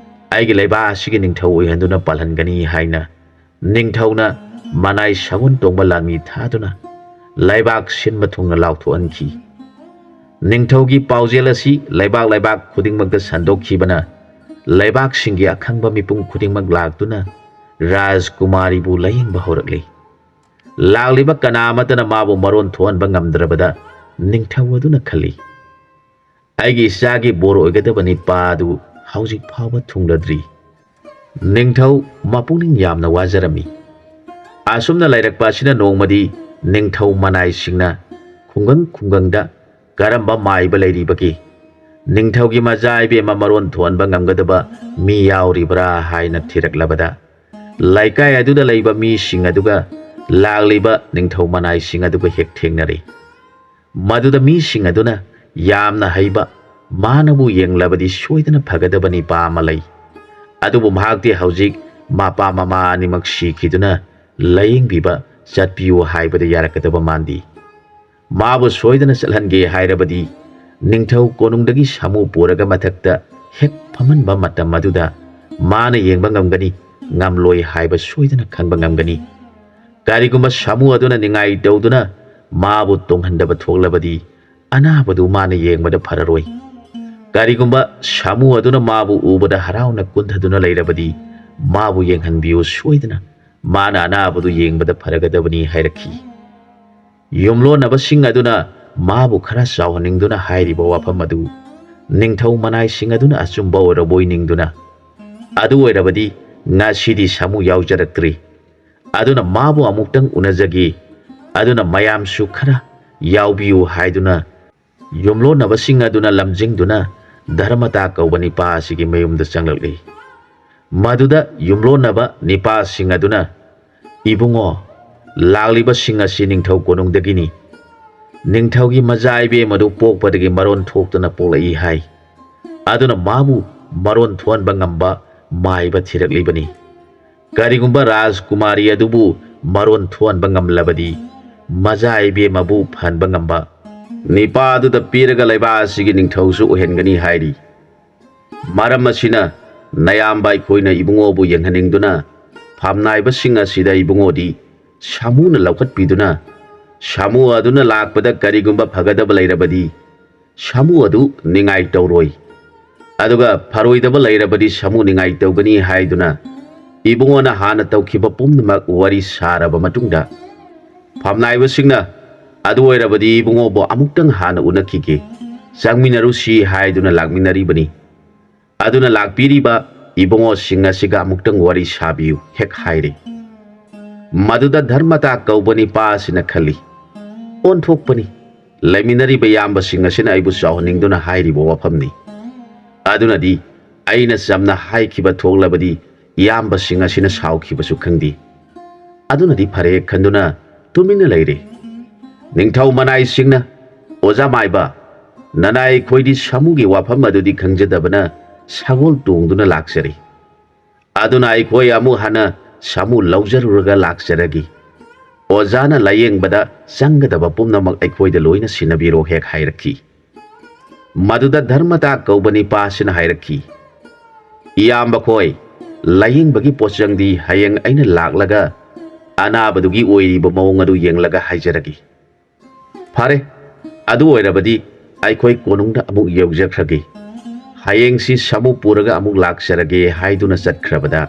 ꯑꯩꯒꯤ ꯂꯩꯕꯥꯛ ꯑꯁꯤꯒꯤ ꯅꯤꯡꯊꯧ ꯑꯣꯏꯍꯟꯗꯨꯅ ꯄꯥꯜꯍꯟꯒꯅꯤ" ꯍꯥꯏꯅ ꯅꯤꯡꯊꯧꯅ ꯃꯅꯥꯏ ꯁꯒꯣꯜ ꯇꯣꯡꯕ ꯂꯥꯟꯃꯤ ꯊꯥꯗꯨꯅ ꯂꯩꯕꯥꯛ ꯁꯤꯟꯕ ꯊꯨꯡꯅ ꯂꯥꯎꯊꯣꯛꯍꯟꯈꯤ꯫ ꯅꯤꯡꯊꯧꯒꯤ ꯄꯥꯎꯖꯦꯜ ꯑꯁꯤ ꯂꯩꯕꯥꯛ ꯂꯩꯕꯥꯛ ꯈꯨꯗꯤꯡꯃꯛꯇ ꯁꯟꯗꯣꯛꯈꯤꯕꯅ ꯂꯩꯕꯥꯛꯁꯤꯡꯒꯤ ꯑꯈꯪꯕ ꯃꯤꯄꯨꯝ ꯈꯨꯗꯤꯡꯃꯛ ꯂꯥꯛꯇꯨꯅ ꯔꯥꯖꯀꯨꯃꯥꯔꯤꯕꯨ ꯂꯥꯌꯦꯡꯕ ꯍꯧꯔꯛꯂꯤ꯫ ꯂꯥꯛꯂꯤꯕ ꯀꯅꯥ ꯑꯃꯠꯇꯅ ꯃꯥꯕꯨ ꯃꯔꯣꯟ ꯊꯣꯛꯍꯟꯕ ꯉꯝꯗ꯭ꯔꯕꯗ ꯅꯤꯡꯊꯧ ꯑꯗꯨꯅ ꯈꯜꯂꯤ, "ꯑꯩꯒꯤ ꯏꯆꯥꯒꯤ ꯕꯣꯔ ꯑꯣꯏꯒꯗꯕ ꯅꯤꯄꯥ ꯑꯗꯨ ꯍꯧꯖꯤꯛ ꯐꯥꯎꯕ ꯊꯨꯡꯂꯗ꯭ꯔꯤ"꯫ ꯅꯤꯡꯊꯧ ꯃꯄꯨꯛꯅꯤꯡ ꯌꯥꯝꯅ ꯋꯥꯖꯔꯝꯃꯤ꯫ ꯑꯁꯨꯝꯅ ꯂꯩꯔꯛꯄ ꯑꯁꯤꯅ ꯅꯣꯡꯃꯗꯤ ꯅꯤꯡꯊꯧ ꯃꯅꯥꯏꯁꯤꯡꯅ ꯈꯨꯡꯒꯪ ꯈꯨꯡꯒꯪꯗ ꯀꯔꯝꯕ ꯃꯥꯏꯕ ꯂꯩꯔꯤꯕꯒꯦ? ꯅꯤꯡꯊꯧꯒꯤ ꯃꯆꯥ ꯏꯕꯦꯝꯃ ꯃꯔꯣꯟ ꯊꯣꯛꯍꯟꯕ ꯉꯝꯒꯗꯕ ꯃꯤ ꯌꯥꯎꯔꯤꯕ꯭ꯔꯥ ꯍꯥꯏꯅ ꯊꯤꯔꯛꯂꯕꯗ, ꯂꯩꯀꯥꯏ ꯑꯗꯨꯗ ꯂꯩꯕ ꯃꯤꯁꯤꯡ ꯑꯗꯨꯒ ꯂꯥꯛꯂꯤꯕ ꯅꯤꯡꯊꯧ ꯃꯅꯥꯏꯁꯤꯡ ꯑꯗꯨꯒ ꯍꯦꯛ ꯊꯦꯡꯅꯔꯦ꯫ ꯃꯗꯨꯗ ꯃꯤꯁꯤꯡ ꯑꯗꯨꯅ ꯌꯥꯝꯅ ꯍꯩꯕ, ꯃꯥꯅꯕꯨ ꯌꯦꯡꯂꯕꯗꯤ ꯁꯣꯏꯗꯅ ꯐꯒꯗꯕ ꯅꯤꯄꯥ ꯑꯃ ꯂꯩ꯫ ꯑꯗꯨꯕꯨ ꯃꯍꯥꯛꯇꯤ ꯍꯧꯖꯤꯛ ꯃꯄꯥ ꯃꯃꯥ ꯑꯅꯤꯃꯛ ꯁꯤꯈꯤꯗꯨꯅ ꯂꯥꯌꯦꯡꯕꯤꯕ ꯆꯠꯄꯤꯌꯨ ꯍꯥꯏꯕꯗ ꯌꯥꯔꯛꯀꯗꯕ ꯃꯥꯟꯗꯦ꯫ ꯃꯥꯕꯨ ꯁꯣꯏꯗꯅ ꯆꯠꯍꯟꯒꯦ ꯍꯥꯏꯔꯕꯗꯤ ꯅꯤꯡꯊꯧ ꯀꯣꯅꯨꯡꯗꯒꯤ ꯁꯥꯃꯨ ꯄꯨꯔꯒ ꯃꯊꯛꯇ ꯍꯦꯛ ꯐꯝꯍꯟꯕ ꯃꯇꯝ ꯑꯗꯨꯗ ꯃꯥꯅ ꯌꯦꯡꯕ ꯉꯝꯒꯅꯤ, ꯉꯝꯂꯣꯏ ꯍꯥꯏꯕ ꯁꯣꯏꯗꯅ ꯈꯪꯕ ꯉꯝꯒꯅꯤ꯫ ꯀꯔꯤꯒꯨꯝꯕ ꯁꯥꯃꯨ ꯑꯗꯨꯅ ꯅꯤꯡꯉꯥꯏ ꯇꯧꯗꯨꯅ ꯃꯥꯕꯨ ꯇꯣꯡꯍꯟꯗꯕ ꯊꯣꯛꯂꯕꯗꯤ ꯑꯅꯥꯕꯗꯨ ꯃꯥꯅ ꯌꯦꯡꯕꯗ ꯐꯔꯔꯣꯏ꯫ ꯀꯔꯤꯒꯨꯝꯕ ꯁꯥꯃꯨ ꯑꯗꯨꯅ ꯃꯥꯕꯨ ꯎꯕꯗ ꯍꯔꯥꯎꯅ ꯀꯨꯟꯊꯗꯨꯅ ꯂꯩꯔꯕꯗꯤ ꯃꯥꯕꯨ ꯌꯦꯡꯍꯟꯕꯤꯌꯨ ꯁꯣꯏꯗꯅ, ꯃꯥꯅ ꯑꯅꯥꯕꯗꯨ ꯌꯦꯡꯕꯗ ꯐꯔꯒꯗꯕꯅꯤ ꯍꯥꯏꯔꯛꯈꯤ꯫ ꯌꯨꯝꯂꯣꯟꯅꯕꯁꯤꯡ ꯑꯗꯨꯅ ꯃꯥꯕꯨ ꯈꯔ ꯆꯥꯎꯍꯟꯅꯤꯡꯗꯨꯅ ꯍꯥꯏꯔꯤꯕ ꯋꯥꯐꯝ ꯑꯗꯨ ꯅꯤꯡꯊꯧ ꯃꯅꯥꯏꯁꯤꯡ ꯑꯗꯨꯅ ꯑꯆꯨꯝꯕ ꯑꯣꯏꯔꯕꯣꯏ ꯅꯤꯡꯗꯨꯅ, "ꯑꯗꯨ ꯑꯣꯏꯔꯕꯗꯤ ꯉꯁꯤꯗꯤ ꯁꯥꯃꯨ ꯌꯥꯎꯖꯔꯛꯇ꯭ꯔꯤ, ꯑꯗꯨꯅ ꯃꯥꯕꯨ ꯑꯃꯨꯛꯇꯪ ꯎꯅꯖꯒꯦ, ꯑꯗꯨꯅ ꯃꯌꯥꯝꯁꯨ ꯈꯔ ꯌꯥꯎꯕꯤꯌꯨ" ꯍꯥꯏꯗꯨꯅ ꯌꯨꯝꯂꯣꯟꯅꯕꯁꯤꯡ ꯑꯗꯨꯅ ꯂꯝꯖꯤꯡꯗꯨꯅ ꯙꯔꯃꯇꯥ ꯀꯧꯕ ꯅꯤꯄꯥ ꯑꯁꯤꯒꯤ ꯃꯌꯨꯝꯗ ꯆꯪꯂꯛꯂꯤ꯫ ꯃꯗꯨꯗ ꯌꯨꯝꯂꯣꯟꯅꯕ ꯅꯤꯄꯥꯁꯤꯡ ꯑꯗꯨꯅ, "ꯏꯕꯨꯡꯉꯣ, ꯂꯥꯛꯂꯤꯕꯁꯤꯡ ꯑꯁꯤ ꯅꯤꯡꯊꯧ ꯀꯣꯅꯨꯡꯗꯒꯤꯅꯤ꯫ ꯅꯤꯡꯊꯧꯒꯤ ꯃꯆꯥ ꯏꯕꯦꯝ ꯑꯗꯨ ꯄꯣꯛꯄꯗꯒꯤ ꯃꯔꯣꯟ ꯊꯣꯛꯇꯅ ꯄꯣꯛꯂꯛꯏ" ꯍꯥꯏ꯫ "ꯑꯗꯨꯅ ꯃꯥꯕꯨ ꯃꯔꯣꯟ ꯊꯣꯛꯍꯟꯕ ꯉꯝꯕ ꯃꯥꯏꯕ ꯊꯤꯔꯛꯂꯤꯕꯅꯤ꯫ ꯀꯔꯤꯒꯨꯝꯕ ꯔꯥꯖꯀꯨꯃꯥꯔꯤ ꯑꯗꯨꯕꯨ ꯃꯔꯣꯟ ꯊꯣꯛꯍꯟꯕ ꯉꯝꯂꯕꯗꯤ, ꯃꯆꯥ ꯏꯕꯦꯝ ꯑꯕꯨ ꯐꯍꯟꯕ ꯉꯝꯕ ꯅꯤꯄꯥ ꯑꯗꯨꯗ ꯄꯤꯔꯒ ꯂꯩꯕꯥꯛ ꯑꯁꯤꯒꯤ ꯅꯤꯡꯊꯧꯁꯨ ꯑꯣꯏꯍꯟꯒꯅꯤ" ꯍꯥꯏꯔꯤ꯫ "ꯃꯔꯝ ꯑꯁꯤꯅ ꯅꯌꯥꯝꯕ ꯑꯩꯈꯣꯏꯅ ꯏꯕꯨꯡꯉꯣꯕꯨ ꯌꯦꯡꯍꯟꯅꯤꯡꯗꯨꯅ ꯐꯝꯅꯥꯏꯕꯁꯤꯡ ꯑꯁꯤꯗ ꯏꯕꯨꯡꯉꯣꯗꯤ ꯁꯥꯃꯨꯅ ꯂꯧꯈꯠꯄꯤꯗꯨꯅ, ꯁꯥꯃꯨ ꯑꯗꯨꯅ ꯂꯥꯛꯄꯗ ꯀꯔꯤꯒꯨꯝꯕ ꯐꯒꯗꯕ ꯂꯩꯔꯕꯗꯤ ꯁꯥꯃꯨ ꯑꯗꯨ ꯅꯤꯡꯉꯥꯏ ꯇꯧꯔꯣꯏ, ꯑꯗꯨꯒ ꯐꯔꯣꯏꯗꯕ ꯂꯩꯔꯕꯗꯤ ꯁꯥꯃꯨ ꯅꯤꯡꯉꯥꯏ ꯇꯧꯒꯅꯤ" ꯍꯥꯏꯗꯨꯅ ꯏꯕꯨꯡꯉꯣꯅ ꯍꯥꯟꯅ ꯇꯧꯈꯤꯕ ꯄꯨꯝꯅꯃꯛ ꯋꯥꯔꯤ ꯁꯥꯔꯕ ꯃꯇꯨꯡꯗ, ꯐꯝꯅꯥꯏꯕꯁꯤꯡꯅ, "ꯑꯗꯨ ꯑꯣꯏꯔꯕꯗꯤ ꯏꯕꯨꯡꯉꯣꯕꯨ ꯑꯃꯨꯛꯇꯪ ꯍꯥꯟꯅ ꯎꯅꯈꯤꯒꯦ, ꯆꯪꯃꯤꯟꯅꯔꯨꯁꯤ" ꯍꯥꯏꯗꯨꯅ ꯂꯥꯛꯃꯤꯟꯅꯔꯤꯕꯅꯤ꯫ ꯑꯗꯨꯅ ꯂꯥꯛꯄꯤꯔꯤꯕ ꯏꯕꯨꯡꯉꯣꯁꯤꯡ ꯑꯁꯤꯒ ꯑꯃꯨꯛꯇꯪ ꯋꯥꯔꯤ ꯁꯥꯕꯤꯌꯨ ꯍꯦꯛ ꯍꯥꯏꯔꯦ꯫ ꯃꯗꯨꯗ ꯙꯔꯃꯇꯥ ꯀꯧꯕ ꯅꯤꯄꯥ ꯑꯁꯤꯅ ꯈꯜꯂꯤ, "ꯑꯣꯟꯊꯣꯛꯄꯅꯤ, ꯂꯩꯃꯤꯟꯅꯔꯤꯕ ꯏꯌꯥꯝꯕꯁꯤꯡ ꯑꯁꯤꯅ ꯑꯩꯕꯨ ꯆꯥꯎꯍꯟꯅꯤꯡꯗꯨꯅ ꯍꯥꯏꯔꯤꯕ ꯋꯥꯐꯝꯅꯤ꯫ ꯑꯗꯨꯅꯗꯤ ꯑꯩꯅ ꯆꯝꯅ ꯍꯥꯏꯈꯤꯕ ꯊꯣꯛꯂꯕꯗꯤ ꯏꯌꯥꯝꯕꯁꯤꯡ ꯑꯁꯤꯅ ꯁꯥꯎꯈꯤꯕꯁꯨ ꯈꯪꯗꯦ꯫ ꯑꯗꯨꯅꯗꯤ ꯐꯔꯦ" ꯈꯟꯗꯨꯅ ꯇꯨꯃꯤꯟꯅ ꯂꯩꯔꯦ꯫ ꯅꯤꯡꯊꯧ ꯃꯅꯥꯏꯁꯤꯡꯅ, "ꯑꯣꯖꯥ ꯃꯥꯏꯕ, ꯅꯅꯥꯏ ꯑꯩꯈꯣꯏꯗꯤ ꯁꯥꯃꯨꯒꯤ ꯋꯥꯐꯝ ꯑꯗꯨꯗꯤ ꯈꯪꯖꯗꯕꯅ ꯁꯒꯣꯜ ꯇꯣꯡꯗꯨꯅ ꯂꯥꯛꯆꯔꯤ꯫ ꯑꯗꯨꯅ ꯑꯩꯈꯣꯏ ꯑꯃꯨꯛ ꯍꯟꯅ ꯁꯥꯃꯨ ꯂꯧꯖꯔꯨꯔꯒ ꯂꯥꯛꯆꯔꯒꯦ꯫ ꯑꯣꯖꯥꯅ ꯂꯥꯌꯦꯡꯕꯗ ꯆꯪꯒꯗꯕ ꯄꯨꯝꯅꯃꯛ ꯑꯩꯈꯣꯏꯗ ꯂꯣꯏꯅ ꯁꯤꯟꯅꯕꯤꯔꯣ" ꯍꯦꯛ ꯍꯥꯏꯔꯛꯈꯤ꯫ ꯃꯗꯨꯗ ꯙꯔꯃꯇꯥ ꯀꯧꯕ ꯅꯤꯄꯥ ꯑꯁꯤꯅ ꯍꯥꯏꯔꯛꯈꯤ, "ꯏꯌꯥꯝꯕ ꯈꯣꯏ, ꯂꯥꯌꯦꯡꯕꯒꯤ ꯄꯣꯠꯆꯪꯗꯤ ꯍꯌꯦꯡ ꯑꯩꯅ ꯂꯥꯛꯂꯒ ꯑꯅꯥꯕꯗꯨꯒꯤ ꯑꯣꯏꯔꯤꯕ ꯃꯑꯣꯡ ꯑꯗꯨ ꯌꯦꯡꯂꯒ ꯍꯥꯏꯖꯔꯒꯦ"꯫ "ꯐꯔꯦ, ꯑꯗꯨ ꯑꯣꯏꯔꯕꯗꯤ ꯑꯩꯈꯣꯏ ꯀꯣꯅꯨꯡꯗ ꯑꯃꯨꯛ ꯌꯧꯖꯈ꯭ꯔꯒꯦ꯫ ꯍꯌꯦꯡꯁꯤ ꯁꯥꯃꯨ ꯄꯨꯔꯒ ꯑꯃꯨꯛ ꯂꯥꯛꯆꯔꯒꯦ" ꯍꯥꯏꯗꯨꯅ ꯆꯠꯈ꯭ꯔꯕꯗ,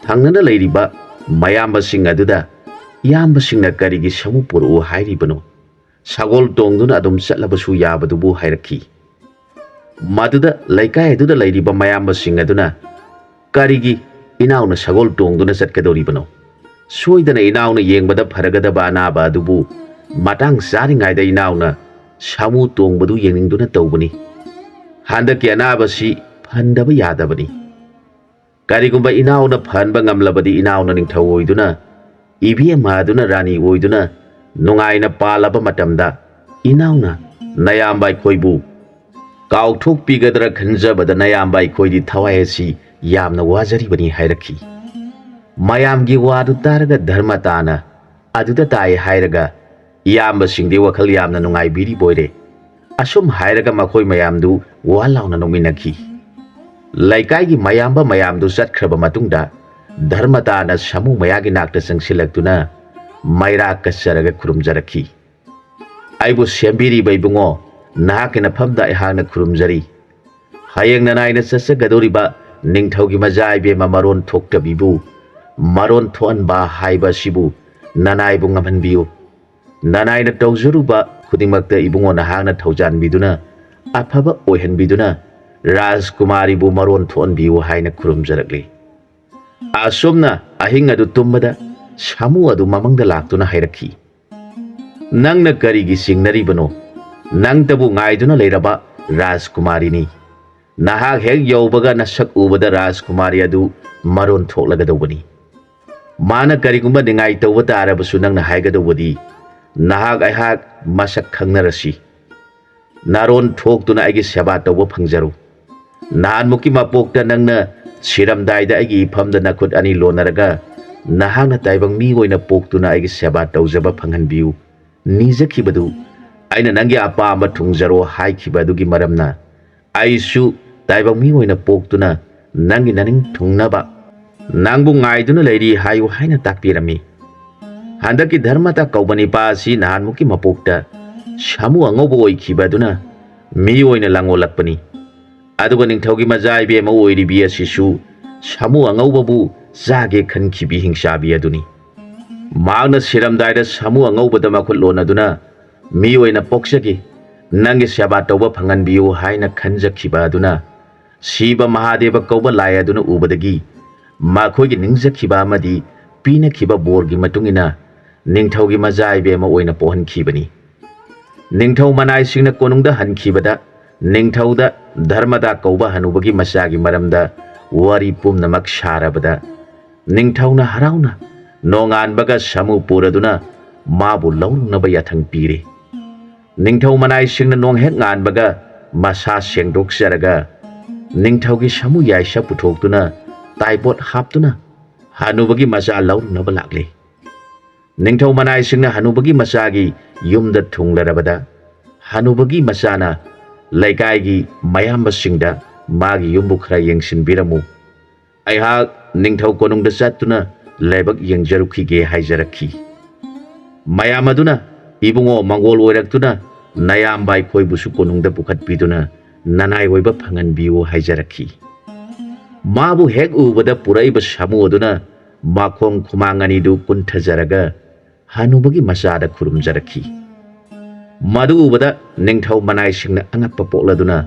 ꯊꯪꯅꯅ ꯂꯩꯔꯤꯕ ꯃꯌꯥꯝꯕꯁꯤꯡ ꯑꯗꯨꯗ, "ꯏꯌꯥꯝꯕꯁꯤꯡꯅ ꯀꯔꯤꯒꯤ ꯁꯥꯃꯨ ꯄꯨꯔꯛꯎ ꯍꯥꯏꯔꯤꯕꯅꯣ? ꯁꯒꯣꯜ ꯇꯣꯡꯗꯨꯅ ꯑꯗꯨꯝ ꯆꯠꯂꯕꯁꯨ ꯌꯥꯕꯗꯨꯕꯨ" ꯍꯥꯏꯔꯛꯈꯤ꯫ ꯃꯗꯨꯗ ꯂꯩꯀꯥꯏ ꯑꯗꯨꯗ ꯂꯩꯔꯤꯕ ꯃꯌꯥꯝꯕꯁꯤꯡ ꯑꯗꯨꯅ, "ꯀꯔꯤꯒꯤ ꯏꯅꯥꯎꯅ ꯁꯒꯣꯜ ꯇꯣꯡꯗꯨꯅ ꯆꯠꯀꯗꯧꯔꯤꯕꯅꯣ? ꯁꯣꯏꯗꯅ ꯏꯅꯥꯎꯅ ꯌꯦꯡꯕꯗ ꯐꯔꯒꯗꯕ ꯑꯅꯥꯕ ꯑꯗꯨꯕꯨ ꯃꯇꯥꯡ ꯆꯥꯔꯤꯉꯩꯗ ꯏꯅꯥꯎꯅ ꯁꯥꯃꯨ ꯇꯣꯡꯕꯗꯨ ꯌꯦꯡꯅꯤꯡꯗꯨꯅ ꯇꯧꯕꯅꯤ꯫ ꯍꯟꯗꯛꯀꯤ ꯑꯅꯥꯕꯁꯤ ꯐꯍꯟꯗꯕ ꯌꯥꯗꯕꯅꯤ꯫ ꯀꯔꯤꯒꯨꯝꯕ ꯏꯅꯥꯎꯅ ꯐꯍꯟꯕ ꯉꯝꯂꯕꯗꯤ ꯏꯅꯥꯎꯅ ꯅꯤꯡꯊꯧ ꯑꯣꯏꯗꯨꯅ, ꯏꯕꯦꯝꯃ ꯑꯗꯨꯅ ꯔꯥꯅꯤ ꯑꯣꯏꯗꯨꯅ ꯅꯨꯡꯉꯥꯏꯅ ꯄꯥꯜꯂꯕ ꯃꯇꯝꯗ ꯏꯅꯥꯎꯅ ꯅꯌꯥꯝꯕ ꯑꯩꯈꯣꯏꯕꯨ ꯀꯥꯎꯊꯣꯛꯄꯤꯒꯗ꯭ꯔꯥ ꯈꯟꯖꯕꯗ ꯅꯌꯥꯝꯕ ꯑꯩꯈꯣꯏꯗꯤ ꯊꯋꯥꯏ ꯑꯁꯤ ꯌꯥꯝꯅ ꯋꯥꯖꯔꯤꯕꯅꯤ" ꯍꯥꯏꯔꯛꯈꯤ꯫ ꯃꯌꯥꯝꯒꯤ ꯋꯥꯗꯨ ꯇꯥꯔꯒ ꯙꯔꯃꯇꯥꯅ ꯑꯗꯨꯗ ꯇꯥꯏ ꯍꯥꯏꯔꯒ ꯏꯌꯥꯝꯕꯁꯤꯡꯗꯤ ꯋꯥꯈꯜ ꯌꯥꯝꯅ ꯅꯨꯡꯉꯥꯏꯕꯤꯔꯤꯕꯣꯏꯔꯦ꯫ ꯑꯁꯨꯝ ꯍꯥꯏꯔꯒ ꯃꯈꯣꯏ ꯃꯌꯥꯝꯗꯨ ꯋꯥ ꯂꯥꯎꯅ ꯅꯣꯛꯃꯤꯟꯅꯈꯤ꯫ ꯂꯩꯀꯥꯏꯒꯤ ꯃꯌꯥꯝꯕ ꯃꯌꯥꯝꯗꯨ ꯆꯠꯈ꯭ꯔꯕ ꯃꯇꯨꯡꯗ ꯙꯔꯃꯇꯥꯅ ꯁꯥꯃꯨ ꯃꯌꯥꯒꯤ ꯅꯥꯛꯇ ꯆꯪꯁꯤꯜꯂꯛꯇꯨꯅ ꯃꯩꯔꯥ ꯀꯠꯆꯔꯒ ꯈꯨꯔꯨꯝꯖꯔꯛꯈꯤ꯫ "ꯑꯩꯕꯨ ꯁꯦꯝꯕꯤꯔꯤꯕ ꯏꯕꯨꯡꯉꯣ, ꯅꯍꯥꯛꯀꯤ ꯅꯐꯝꯗ ꯑꯩꯍꯥꯛꯅ ꯈꯨꯔꯨꯝꯖꯔꯤ꯫ ꯍꯌꯦꯡ ꯅꯅꯥꯏꯅ ꯆꯠꯆꯒꯗꯧꯔꯤꯕ ꯅꯤꯡꯊꯧꯒꯤ ꯃꯆꯥ ꯏꯕꯦꯝꯃ ꯃꯔꯣꯟ ꯊꯣꯛꯇꯕꯤꯕꯨ ꯃꯔꯣꯟ ꯊꯣꯛꯍꯟꯕ ꯍꯥꯏꯕ ꯑꯁꯤꯕꯨ ꯅꯅꯥꯏꯕꯨ ꯉꯝꯍꯟꯕꯤꯌꯨ꯫ ꯅꯅꯥꯏꯅ ꯇꯧꯖꯔꯨꯕ ꯈꯨꯗꯤꯡꯃꯛꯇ ꯏꯕꯨꯡꯉꯣ ꯅꯍꯥꯛꯅ ꯊꯧꯖꯥꯟꯕꯤꯗꯨꯅ ꯑꯐꯕ ꯑꯣꯏꯍꯟꯕꯤꯗꯨꯅ ꯔꯥꯖꯀꯨꯃꯥꯔꯤꯕꯨ ꯃꯔꯣꯟ ꯊꯣꯛꯍꯟꯕꯤꯌꯨ" ꯍꯥꯏꯅ ꯈꯨꯔꯨꯝꯖꯔꯛꯂꯤ꯫ ꯑꯁꯨꯝꯅ ꯑꯍꯤꯡ ꯑꯗꯨ ꯇꯨꯝꯕꯗ ꯁꯥꯃꯨ ꯑꯗꯨ ꯃꯃꯪꯗ ꯂꯥꯛꯇꯨꯅ ꯍꯥꯏꯔꯛꯈꯤ, "ꯅꯪꯅ ꯀꯔꯤꯒꯤ ꯆꯤꯡꯅꯔꯤꯕꯅꯣ? ꯅꯪꯇꯕꯨ ꯉꯥꯏꯗꯨꯅ ꯂꯩꯔꯕ ꯔꯥꯖꯀꯨꯃꯥꯔꯤꯅꯤ꯫ ꯅꯍꯥꯛ ꯍꯦꯛ ꯌꯧꯕꯒ ꯅꯁꯛ ꯎꯕꯗ ꯔꯥꯖꯀꯨꯃꯥꯔꯤ ꯑꯗꯨ ꯃꯔꯣꯟ ꯊꯣꯛꯂꯒꯗꯧꯕꯅꯤ꯫ ꯃꯥꯅ ꯀꯔꯤꯒꯨꯝꯕ ꯅꯤꯡꯉꯥꯏ ꯇꯧꯕ ꯇꯥꯔꯕꯁꯨ ꯅꯪꯅ ꯍꯥꯏꯒꯗꯧꯕꯗꯤ ꯅꯍꯥꯛ ꯑꯩꯍꯥꯛ ꯃꯁꯛ ꯈꯪꯅꯔꯁꯤ꯫ ꯅꯔꯣꯟ ꯊꯣꯛꯇꯨꯅ ꯑꯩꯒꯤ ꯁꯦꯕꯥ ꯇꯧꯕ ꯐꯪꯖꯔꯨ꯫ ꯅꯍꯥꯟꯃꯨꯛꯀꯤ ꯃꯄꯣꯛꯇ ꯅꯪꯅ ꯁꯤꯔꯝꯗꯥꯏꯗ ꯑꯩꯒꯤ ꯏꯐꯝꯗ ꯅꯈꯨꯠ ꯑꯅꯤ ꯂꯣꯟꯅꯔꯒ ꯅꯍꯥꯛꯅ ꯇꯥꯏꯕꯪ ꯃꯤ ꯑꯣꯏꯅ ꯄꯣꯛꯇꯨꯅ ꯑꯩꯒꯤ ꯁꯦꯕꯥ ꯇꯧꯖꯕ ꯐꯪꯍꯟꯕꯤꯌꯨ ꯅꯤꯖꯈꯤꯕꯗꯨ ꯑꯩꯅ ꯅꯪꯒꯤ ꯑꯄꯥꯝꯕ ꯊꯨꯡꯖꯔꯣ ꯍꯥꯏꯈꯤꯕ ꯑꯗꯨꯒꯤ ꯃꯔꯝꯅ ꯑꯩꯁꯨ ꯇꯥꯏꯕꯪ ꯃꯤ ꯑꯣꯏꯅ ꯄꯣꯛꯇꯨꯅ ꯅꯪꯒꯤ ꯅꯅꯤꯡ ꯊꯨꯡꯅꯕ ꯅꯪꯕꯨ ꯉꯥꯏꯗꯨꯅ ꯂꯩꯔꯤ ꯍꯥꯏꯌꯨ" ꯍꯥꯏꯅ ꯇꯥꯛꯄꯤꯔꯝꯃꯤ꯫ ꯍꯟꯗꯛꯀꯤ ꯙꯔꯃꯇ ꯀꯧꯕ ꯅꯤꯄꯥ ꯑꯁꯤ ꯅꯍꯥꯟꯃꯨꯛꯀꯤ ꯃꯄꯣꯛꯇ ꯁꯥꯃꯨ ꯑꯉꯧꯕ ꯑꯣꯏꯈꯤꯕ ꯑꯗꯨꯅ ꯃꯤ ꯑꯣꯏꯅ ꯂꯥꯡꯑꯣꯜꯂꯛꯄꯅꯤ꯫ ꯑꯗꯨꯒ ꯅꯤꯡꯊꯧꯒꯤ ꯃꯆꯥ ꯏꯕꯦꯝꯃ ꯑꯣꯏꯔꯤꯕꯤ ꯑꯁꯤꯁꯨ ꯁꯥꯃꯨ ꯑꯉꯧꯕꯕꯨ ꯆꯥꯒꯦ ꯈꯟꯈꯤꯕꯤ ꯍꯤꯡꯆꯥꯕꯤ ꯑꯗꯨꯅꯤ꯫ ꯃꯍꯥꯛꯅ ꯁꯤꯔꯝꯗꯥꯏꯗ ꯁꯥꯃꯨ ꯑꯉꯧꯕꯗ ꯃꯈꯨꯠ ꯂꯣꯟꯅꯗꯨꯅ ꯃꯤ ꯑꯣꯏꯅ ꯄꯣꯛꯆꯒꯦ, ꯅꯪꯒꯤ ꯁꯦꯕꯥ ꯇꯧꯕ ꯐꯪꯍꯟꯕꯤꯌꯨ ꯍꯥꯏꯅ ꯈꯟꯖꯈꯤꯕ ꯑꯗꯨꯅ ꯁꯤꯕ ꯃꯍꯥꯗꯦꯕ ꯀꯧꯕ ꯂꯥꯏ ꯑꯗꯨꯅ ꯎꯕꯗꯒꯤ ꯃꯈꯣꯏꯒꯤ ꯅꯤꯡꯖꯈꯤꯕ ꯑꯃꯗꯤ ꯄꯤꯅꯈꯤꯕ ꯕꯣꯔꯒꯤ ꯃꯇꯨꯡ ꯏꯟꯅ ꯅꯤꯡꯊꯧꯒꯤ ꯃꯆꯥ ꯏꯕꯦꯝꯃ ꯑꯣꯏꯅ ꯄꯣꯛꯍꯟꯈꯤꯕꯅꯤ꯫ ꯅꯤꯡꯊꯧ ꯃꯅꯥꯏꯁꯤꯡꯅ ꯀꯣꯅꯨꯡꯗ ꯍꯟꯈꯤꯕꯗ ꯅꯤꯡꯊꯧꯗ ꯙꯔꯃꯗꯥ ꯀꯧꯕ ꯍꯅꯨꯕꯒꯤ ꯃꯆꯥꯒꯤ ꯃꯔꯝꯗ ꯋꯥꯔꯤ ꯄꯨꯝꯅꯃꯛ ꯁꯥꯔꯕꯗ ꯅꯤꯡꯊꯧꯅ ꯍꯔꯥꯎꯅ ꯅꯣꯡꯉꯥꯟꯕꯒ ꯁꯥꯃꯨ ꯄꯨꯔꯗꯨꯅ ꯃꯥꯕꯨ ꯂꯧꯔꯨꯅꯕ ꯌꯥꯊꯪ ꯄꯤꯔꯦ꯫ ꯅꯤꯡꯊꯧ ꯃꯅꯥꯏꯁꯤꯡꯅ ꯅꯣꯡ ꯍꯦꯛ ꯉꯥꯟꯕꯒ ꯃꯁꯥ ꯁꯦꯡꯗꯣꯛꯆꯔꯒ ꯅꯤꯡꯊꯧꯒꯤ ꯁꯥꯃꯨ ꯌꯥꯏꯁ ꯄꯨꯊꯣꯛꯇꯨꯅ ꯇꯥꯏꯄꯣꯠ ꯍꯥꯞꯇꯨꯅ ꯍꯅꯨꯕꯒꯤ ꯃꯆꯥ ꯂꯧꯔꯨꯅꯕ ꯂꯥꯛꯂꯦ꯫ ꯅꯤꯡꯊꯧ ꯃꯅꯥꯏꯁꯤꯡꯅ ꯍꯅꯨꯕꯒꯤ ꯃꯆꯥꯒꯤ ꯌꯨꯝꯗ ꯊꯨꯡꯂꯔꯕꯗ ꯍꯅꯨꯕꯒꯤ ꯃꯆꯥꯅ ꯂꯩꯀꯥꯏꯒꯤ ꯃꯌꯥꯝꯕꯁꯤꯡꯗ ꯃꯥꯒꯤ ꯌꯨꯝꯕꯨ ꯈꯔ ꯌꯦꯡꯁꯤꯟꯕꯤꯔꯝꯃꯨ, ꯑꯩꯍꯥꯛ ꯅꯤꯡꯊꯧ ꯀꯣꯅꯨꯡꯗ ꯆꯠꯇꯨꯅ ꯂꯥꯏꯕꯛ ꯌꯦꯡꯖꯔꯨꯈꯤꯒꯦ ꯍꯥꯏꯖꯔꯛꯈꯤ꯫ ꯃꯌꯥꯝ ꯑꯗꯨꯅ ꯏꯕꯨꯡꯉꯣ ꯃꯪꯒꯣꯜ ꯑꯣꯏꯔꯛꯇꯨꯅ ꯅꯌꯥꯝꯕ ꯑꯩꯈꯣꯏꯕꯨꯁꯨ ꯀꯣꯅꯨꯡꯗ ꯄꯨꯈꯠꯄꯤꯗꯨꯅ ꯅꯅꯥꯏ ꯑꯣꯏꯕ ꯐꯪꯍꯟꯕꯤꯌꯨ ꯍꯥꯏꯖꯔꯛꯈꯤ꯫ ꯃꯥꯕꯨ ꯍꯦꯛ ꯎꯕꯗ ꯄꯨꯔꯛꯏꯕ ꯁꯥꯃꯨ ꯑꯗꯨꯅ ꯃꯈꯣꯡ ꯈꯨꯃꯥꯡ ꯑꯅꯤꯗꯨ ꯀꯨꯟꯊꯖꯔꯒ ꯍꯅꯨꯕꯒꯤ ꯃꯆꯥꯗ ꯈꯨꯔꯨꯝꯖꯔꯛꯈꯤ꯫ ꯃꯗꯨ ꯎꯕꯗ ꯅꯤꯡꯊꯧ ꯃꯅꯥꯏꯁꯤꯡꯅ ꯑꯉꯛꯄ ꯄꯣꯛꯂꯗꯨꯅ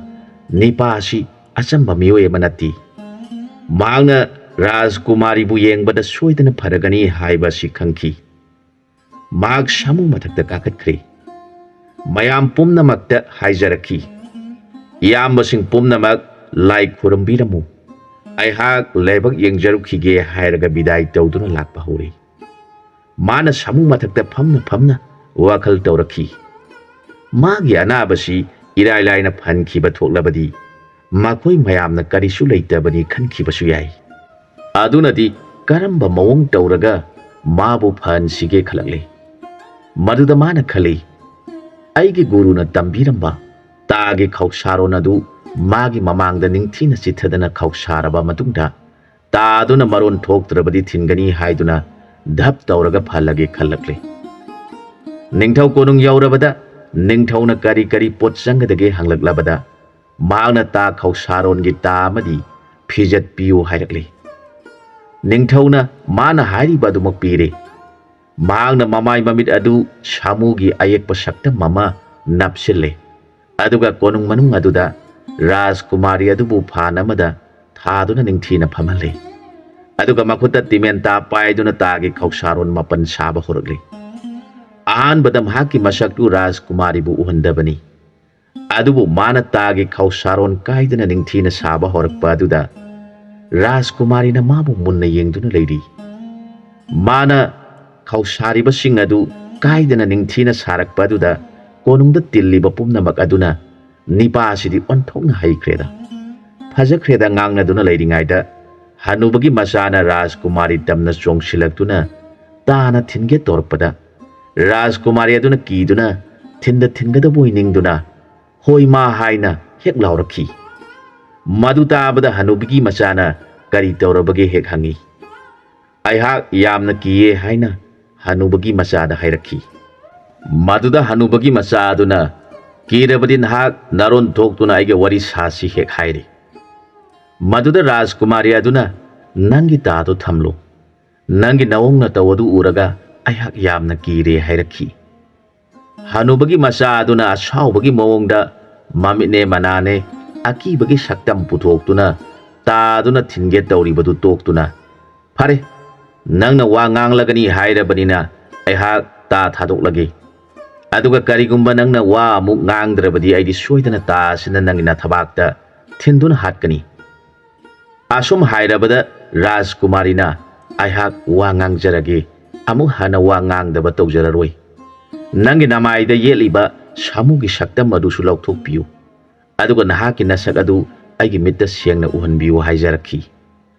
ꯅꯤꯄꯥ ꯑꯁꯤ ꯑꯆꯝꯕ ꯃꯤꯑꯣꯏ ꯑꯃ ꯅꯠꯇꯦ, ꯃꯍꯥꯛꯅ ꯔꯥꯖꯀꯨꯃꯥꯔꯤꯕꯨ ꯌꯦꯡꯕꯗ ꯁꯣꯏꯗꯅ ꯐꯔꯒꯅꯤ ꯍꯥꯏꯕ ꯑꯁꯤ ꯈꯪꯈꯤ꯫ ꯃꯍꯥꯛ ꯁꯥꯃꯨ ꯃꯊꯛꯇ ꯀꯥꯈꯠꯈ꯭ꯔꯦ꯫ ꯃꯌꯥꯝ ꯄꯨꯝꯅꯃꯛꯇ ꯍꯥꯏꯖꯔꯛꯈꯤ, ꯏꯌꯥꯝꯕꯁꯤꯡ ꯄꯨꯝꯅꯃꯛ ꯂꯥꯏ ꯈꯨꯔꯨꯝꯕꯤꯔꯝꯃꯨ, ꯑꯩꯍꯥꯛ ꯂꯥꯏꯕꯛ ꯌꯦꯡꯖꯔꯨꯈꯤꯒꯦ ꯍꯥꯏꯔꯒ ꯕꯤꯗꯥꯏ ꯇꯧꯗꯨꯅ ꯂꯥꯛꯄ ꯍꯧꯔꯦ꯫ ꯃꯥꯅ ꯁꯥꯃꯨ ꯃꯊꯛꯇ ꯐꯝꯅ ꯐꯝꯅ ꯋꯥꯈꯜ ꯇꯧꯔꯛꯈꯤ꯫ ꯃꯥꯒꯤ ꯑꯅꯥꯕꯁꯤ ꯏꯔꯥꯏ ꯂꯥꯏꯅ ꯐꯍꯟꯈꯤꯕ ꯊꯣꯛꯂꯕꯗꯤ ꯃꯈꯣꯏ ꯃꯌꯥꯝꯅ ꯀꯔꯤꯁꯨ ꯂꯩꯇꯕꯅꯤ ꯈꯟꯈꯤꯕꯁꯨ ꯌꯥꯏ꯫ ꯑꯗꯨꯅꯗꯤ ꯀꯔꯝꯕ ꯃꯑꯣꯡ ꯇꯧꯔꯒ ꯃꯥꯕꯨ ꯐꯍꯟꯁꯤꯒꯦ ꯈꯜꯂꯛꯂꯦ꯫ ꯃꯗꯨꯗ ꯃꯥꯅ ꯈꯜꯂꯤ, ꯑꯩꯒꯤ ꯒꯨꯔꯨꯅ ꯇꯝꯕꯤꯔꯝꯕ ꯇꯥꯒꯤ ꯈꯧꯁꯥꯔꯣꯟ ꯑꯗꯨ ꯃꯥꯒꯤ ꯃꯃꯥꯡꯗ ꯅꯤꯡꯊꯤꯅ ꯆꯤꯠꯊꯗꯅ ꯈꯧꯁꯥꯔꯕ ꯃꯇꯨꯡꯗ ꯇꯥꯗꯨꯅ ꯃꯔꯣꯟ ꯊꯣꯛꯇ꯭ꯔꯕꯗꯤ ꯊꯤꯟꯒꯅꯤ ꯍꯥꯏꯗꯨꯅ ꯙꯞ ꯇꯧꯔꯒ ꯐꯍꯜꯂꯒꯦ ꯈꯜꯂꯛꯂꯦ꯫ ꯅꯤꯡꯊꯧ ꯀꯣꯅꯨꯡ ꯌꯧꯔꯕꯗ ꯅꯤꯡꯊꯧꯅ ꯀꯔꯤ ꯀꯔꯤ ꯄꯣꯠ ꯆꯪꯒꯗꯒꯦ ꯍꯪꯂꯛꯂꯕꯗ ꯃꯍꯥꯛꯅ ꯇꯥ ꯈꯧꯁꯥꯔꯣꯟꯒꯤ ꯇꯥ ꯑꯃꯗꯤ ꯐꯤꯖꯠ ꯄꯤꯌꯨ ꯍꯥꯏꯔꯛꯂꯦ꯫ ꯅꯤꯡꯊꯧꯅ ꯃꯥꯅ ꯍꯥꯏꯔꯤꯕ ꯑꯗꯨꯃꯛ ꯄꯤꯔꯦ꯫ ꯃꯍꯥꯛꯅ ꯃꯃꯥꯏ ꯃꯃꯤꯠ ꯑꯗꯨ ꯁꯥꯃꯨꯒꯤ ꯑꯌꯦꯛꯄ ꯁꯛꯇꯝ ꯑꯃ ꯅꯞꯁꯤꯜꯂꯦ꯫ ꯑꯗꯨꯒ ꯀꯣꯅꯨꯡ ꯃꯅꯨꯡ ꯑꯗꯨꯗ ꯔꯥꯖꯀꯨꯃꯥꯔꯤ ꯑꯗꯨꯕꯨ ꯐꯥꯟ ꯑꯃꯗ ꯊꯥꯗꯨꯅ ꯅꯤꯡꯊꯤꯅ ꯐꯝꯍꯜꯂꯤ꯫ ꯑꯗꯨꯒ ꯃꯈꯨꯠꯇ ꯇꯤꯃꯦꯟꯇꯥ ꯄꯥꯏꯗꯨꯅ ꯇꯥꯒꯤ ꯈꯧꯁꯥꯔꯣꯟ ꯃꯥꯄꯟ ꯁꯥꯕ ꯍꯧꯔꯛꯂꯤ꯫ ꯑꯍꯥꯟꯕꯗ ꯃꯍꯥꯛꯀꯤ ꯃꯁꯛꯇꯨ ꯔꯥꯖꯀꯨꯃꯥꯔꯤꯕꯨ ꯎꯍꯟꯗꯕꯅꯤ꯫ ꯑꯗꯨꯕꯨ ꯃꯥꯅ ꯇꯥꯒꯤ ꯈꯧꯁꯥꯔꯣꯟ ꯀꯥꯏꯗꯅ ꯅꯤꯡꯊꯤꯅ ꯁꯥꯕ ꯍꯧꯔꯛꯄ ꯑꯗꯨꯗ ꯔꯥꯖꯀꯨꯃꯥꯔꯤꯅ ꯃꯥꯕꯨ ꯃꯨꯟꯅ ꯌꯦꯡꯗꯨꯅ ꯂꯩꯔꯤ꯫ ꯃꯥꯅ ꯈꯧꯁꯥꯔꯤꯕꯁꯤꯡ ꯑꯗꯨ ꯀꯥꯏꯗꯅ ꯅꯤꯡꯊꯤꯅ ꯁꯥꯔꯛꯄ ꯑꯗꯨꯗ ꯀꯣꯅꯨꯡꯗ ꯇꯤꯜꯂꯤꯕ ꯄꯨꯝꯅꯃꯛ ꯑꯗꯨꯅ ꯅꯤꯄꯥꯁꯤꯗꯤ ꯑꯣꯟꯊꯣꯛꯅ ꯍꯩꯈ꯭ꯔꯦꯗ, ꯐꯖꯈ꯭ꯔꯦꯗ ꯉꯥꯡꯅꯗꯨꯅ ꯂꯩꯔꯤꯉꯩꯗ ꯍꯅꯨꯕꯒꯤ ꯃꯆꯥꯅ ꯔꯥꯖꯀꯨꯃꯥꯔꯤ ꯇꯝꯅ ꯆꯣꯡꯁꯤꯜꯂꯛꯇꯨꯅ ꯇꯥꯅ ꯊꯤꯟꯒꯦ ꯇꯧꯔꯛꯄꯗ ꯔꯥꯖꯀꯨꯃꯥꯔꯤ ꯑꯗꯨꯅ ꯀꯤꯗꯨꯅ ꯊꯤꯟꯗ ꯊꯤꯟꯒꯗꯕ ꯑꯣꯏ ꯅꯤꯡꯗꯨꯅ "ꯍꯣꯏ ꯃꯥ" ꯍꯥꯏꯅ ꯍꯦꯛ ꯂꯥꯎꯔꯛꯈꯤ꯫ ꯃꯗꯨ ꯇꯥꯕꯗ ꯍꯅꯨꯕꯤꯒꯤ ꯃꯆꯥꯅ "ꯀꯔꯤ ꯇꯧꯔꯕꯒꯦ?" ꯍꯦꯛ ꯍꯪꯉꯤ꯫ "ꯑꯩꯍꯥꯛ ꯌꯥꯝꯅ ꯀꯤꯌꯦ" ꯍꯥꯏꯅ ꯍꯅꯨꯕꯒꯤ ꯃꯆꯥꯗ ꯍꯥꯏꯔꯛꯈꯤ꯫ ꯃꯗꯨꯗ ꯍꯅꯨꯕꯒꯤ ꯃꯆꯥ ꯑꯗꯨꯅ "ꯀꯤꯔꯕꯗꯤ ꯅꯍꯥꯛ ꯅꯔꯣꯟ ꯊꯣꯛꯇꯨꯅ ꯑꯩꯒ ꯋꯥꯔꯤ ꯁꯥꯁꯤ" ꯍꯦꯛ ꯍꯥꯏꯔꯤ꯫ ꯃꯗꯨꯗ ꯔꯥꯖꯀꯨꯃꯥꯔꯤ ꯑꯗꯨꯅ "ꯅꯪꯒꯤ ꯇꯥꯗꯨ ꯊꯝꯂꯨ, ꯅꯪꯒꯤ ꯅꯑꯣꯡ ꯅꯇꯧ ꯑꯗꯨ ꯎꯔꯒ ꯑꯩꯍꯥꯛ ꯌꯥꯝꯅ ꯀꯤꯔꯦ" ꯍꯥꯏꯔꯛꯈꯤ꯫ ꯍꯅꯨꯕꯒꯤ ꯃꯆꯥ ꯑꯗꯨꯅ ꯑꯁꯥꯎꯕꯒꯤ ꯃꯑꯣꯡꯗ ꯃꯃꯤꯠꯅꯦ ꯃꯅꯥꯅꯦ ꯑꯀꯤꯕꯒꯤ ꯁꯛꯇꯝ ꯄꯨꯊꯣꯛꯇꯨꯅ ꯇꯥꯗꯨꯅ ꯊꯤꯟꯒꯦ ꯇꯧꯔꯤꯕꯗꯨ ꯇꯣꯛꯇꯨꯅ, "ꯐꯔꯦ, ꯅꯪꯅ ꯋꯥ ꯉꯥꯡꯂꯒꯅꯤ ꯍꯥꯏꯔꯕꯅꯤꯅ ꯑꯩꯍꯥꯛ ꯇꯥ ꯊꯥꯗꯣꯛꯂꯒꯦ꯫ ꯑꯗꯨꯒ ꯀꯔꯤꯒꯨꯝꯕ ꯅꯪꯅ ꯋꯥ ꯑꯃꯨꯛ ꯉꯥꯡꯗ꯭ꯔꯕꯗꯤ ꯑꯩꯗꯤ ꯁꯣꯏꯗꯅ ꯇꯥ ꯑꯁꯤꯅ ꯅꯪꯒꯤ ꯅꯊꯕꯥꯛꯇ ꯊꯤꯟꯗꯨꯅ ꯍꯥꯠꯀꯅꯤ"꯫ ꯑꯁꯨꯝ ꯍꯥꯏꯔꯕꯗ ꯔꯥꯖꯀꯨꯃꯥꯔꯤꯅ "ꯑꯩꯍꯥꯛ ꯋꯥ ꯉꯥꯡꯖꯔꯒꯦ, ꯑꯃꯨꯛ ꯍꯟꯅ ꯋꯥ ꯉꯥꯡꯗꯕ ꯇꯧꯖꯔꯔꯣꯏ꯫ ꯅꯪꯒꯤ ꯅꯃꯥꯏꯗ ꯌꯦꯠꯂꯤꯕ ꯁꯥꯃꯨꯒꯤ ꯁꯛꯇꯝ ꯑꯗꯨꯁꯨ ꯂꯧꯊꯣꯛꯄꯤꯌꯨ, ꯑꯗꯨꯒ ꯅꯍꯥꯛꯀꯤ ꯅꯁꯛ ꯑꯗꯨ ꯑꯩꯒꯤ ꯃꯤꯠꯇ ꯁꯦꯡꯅ ꯎꯍꯟꯕꯤꯌꯨ" ꯍꯥꯏꯖꯔꯛꯈꯤ꯫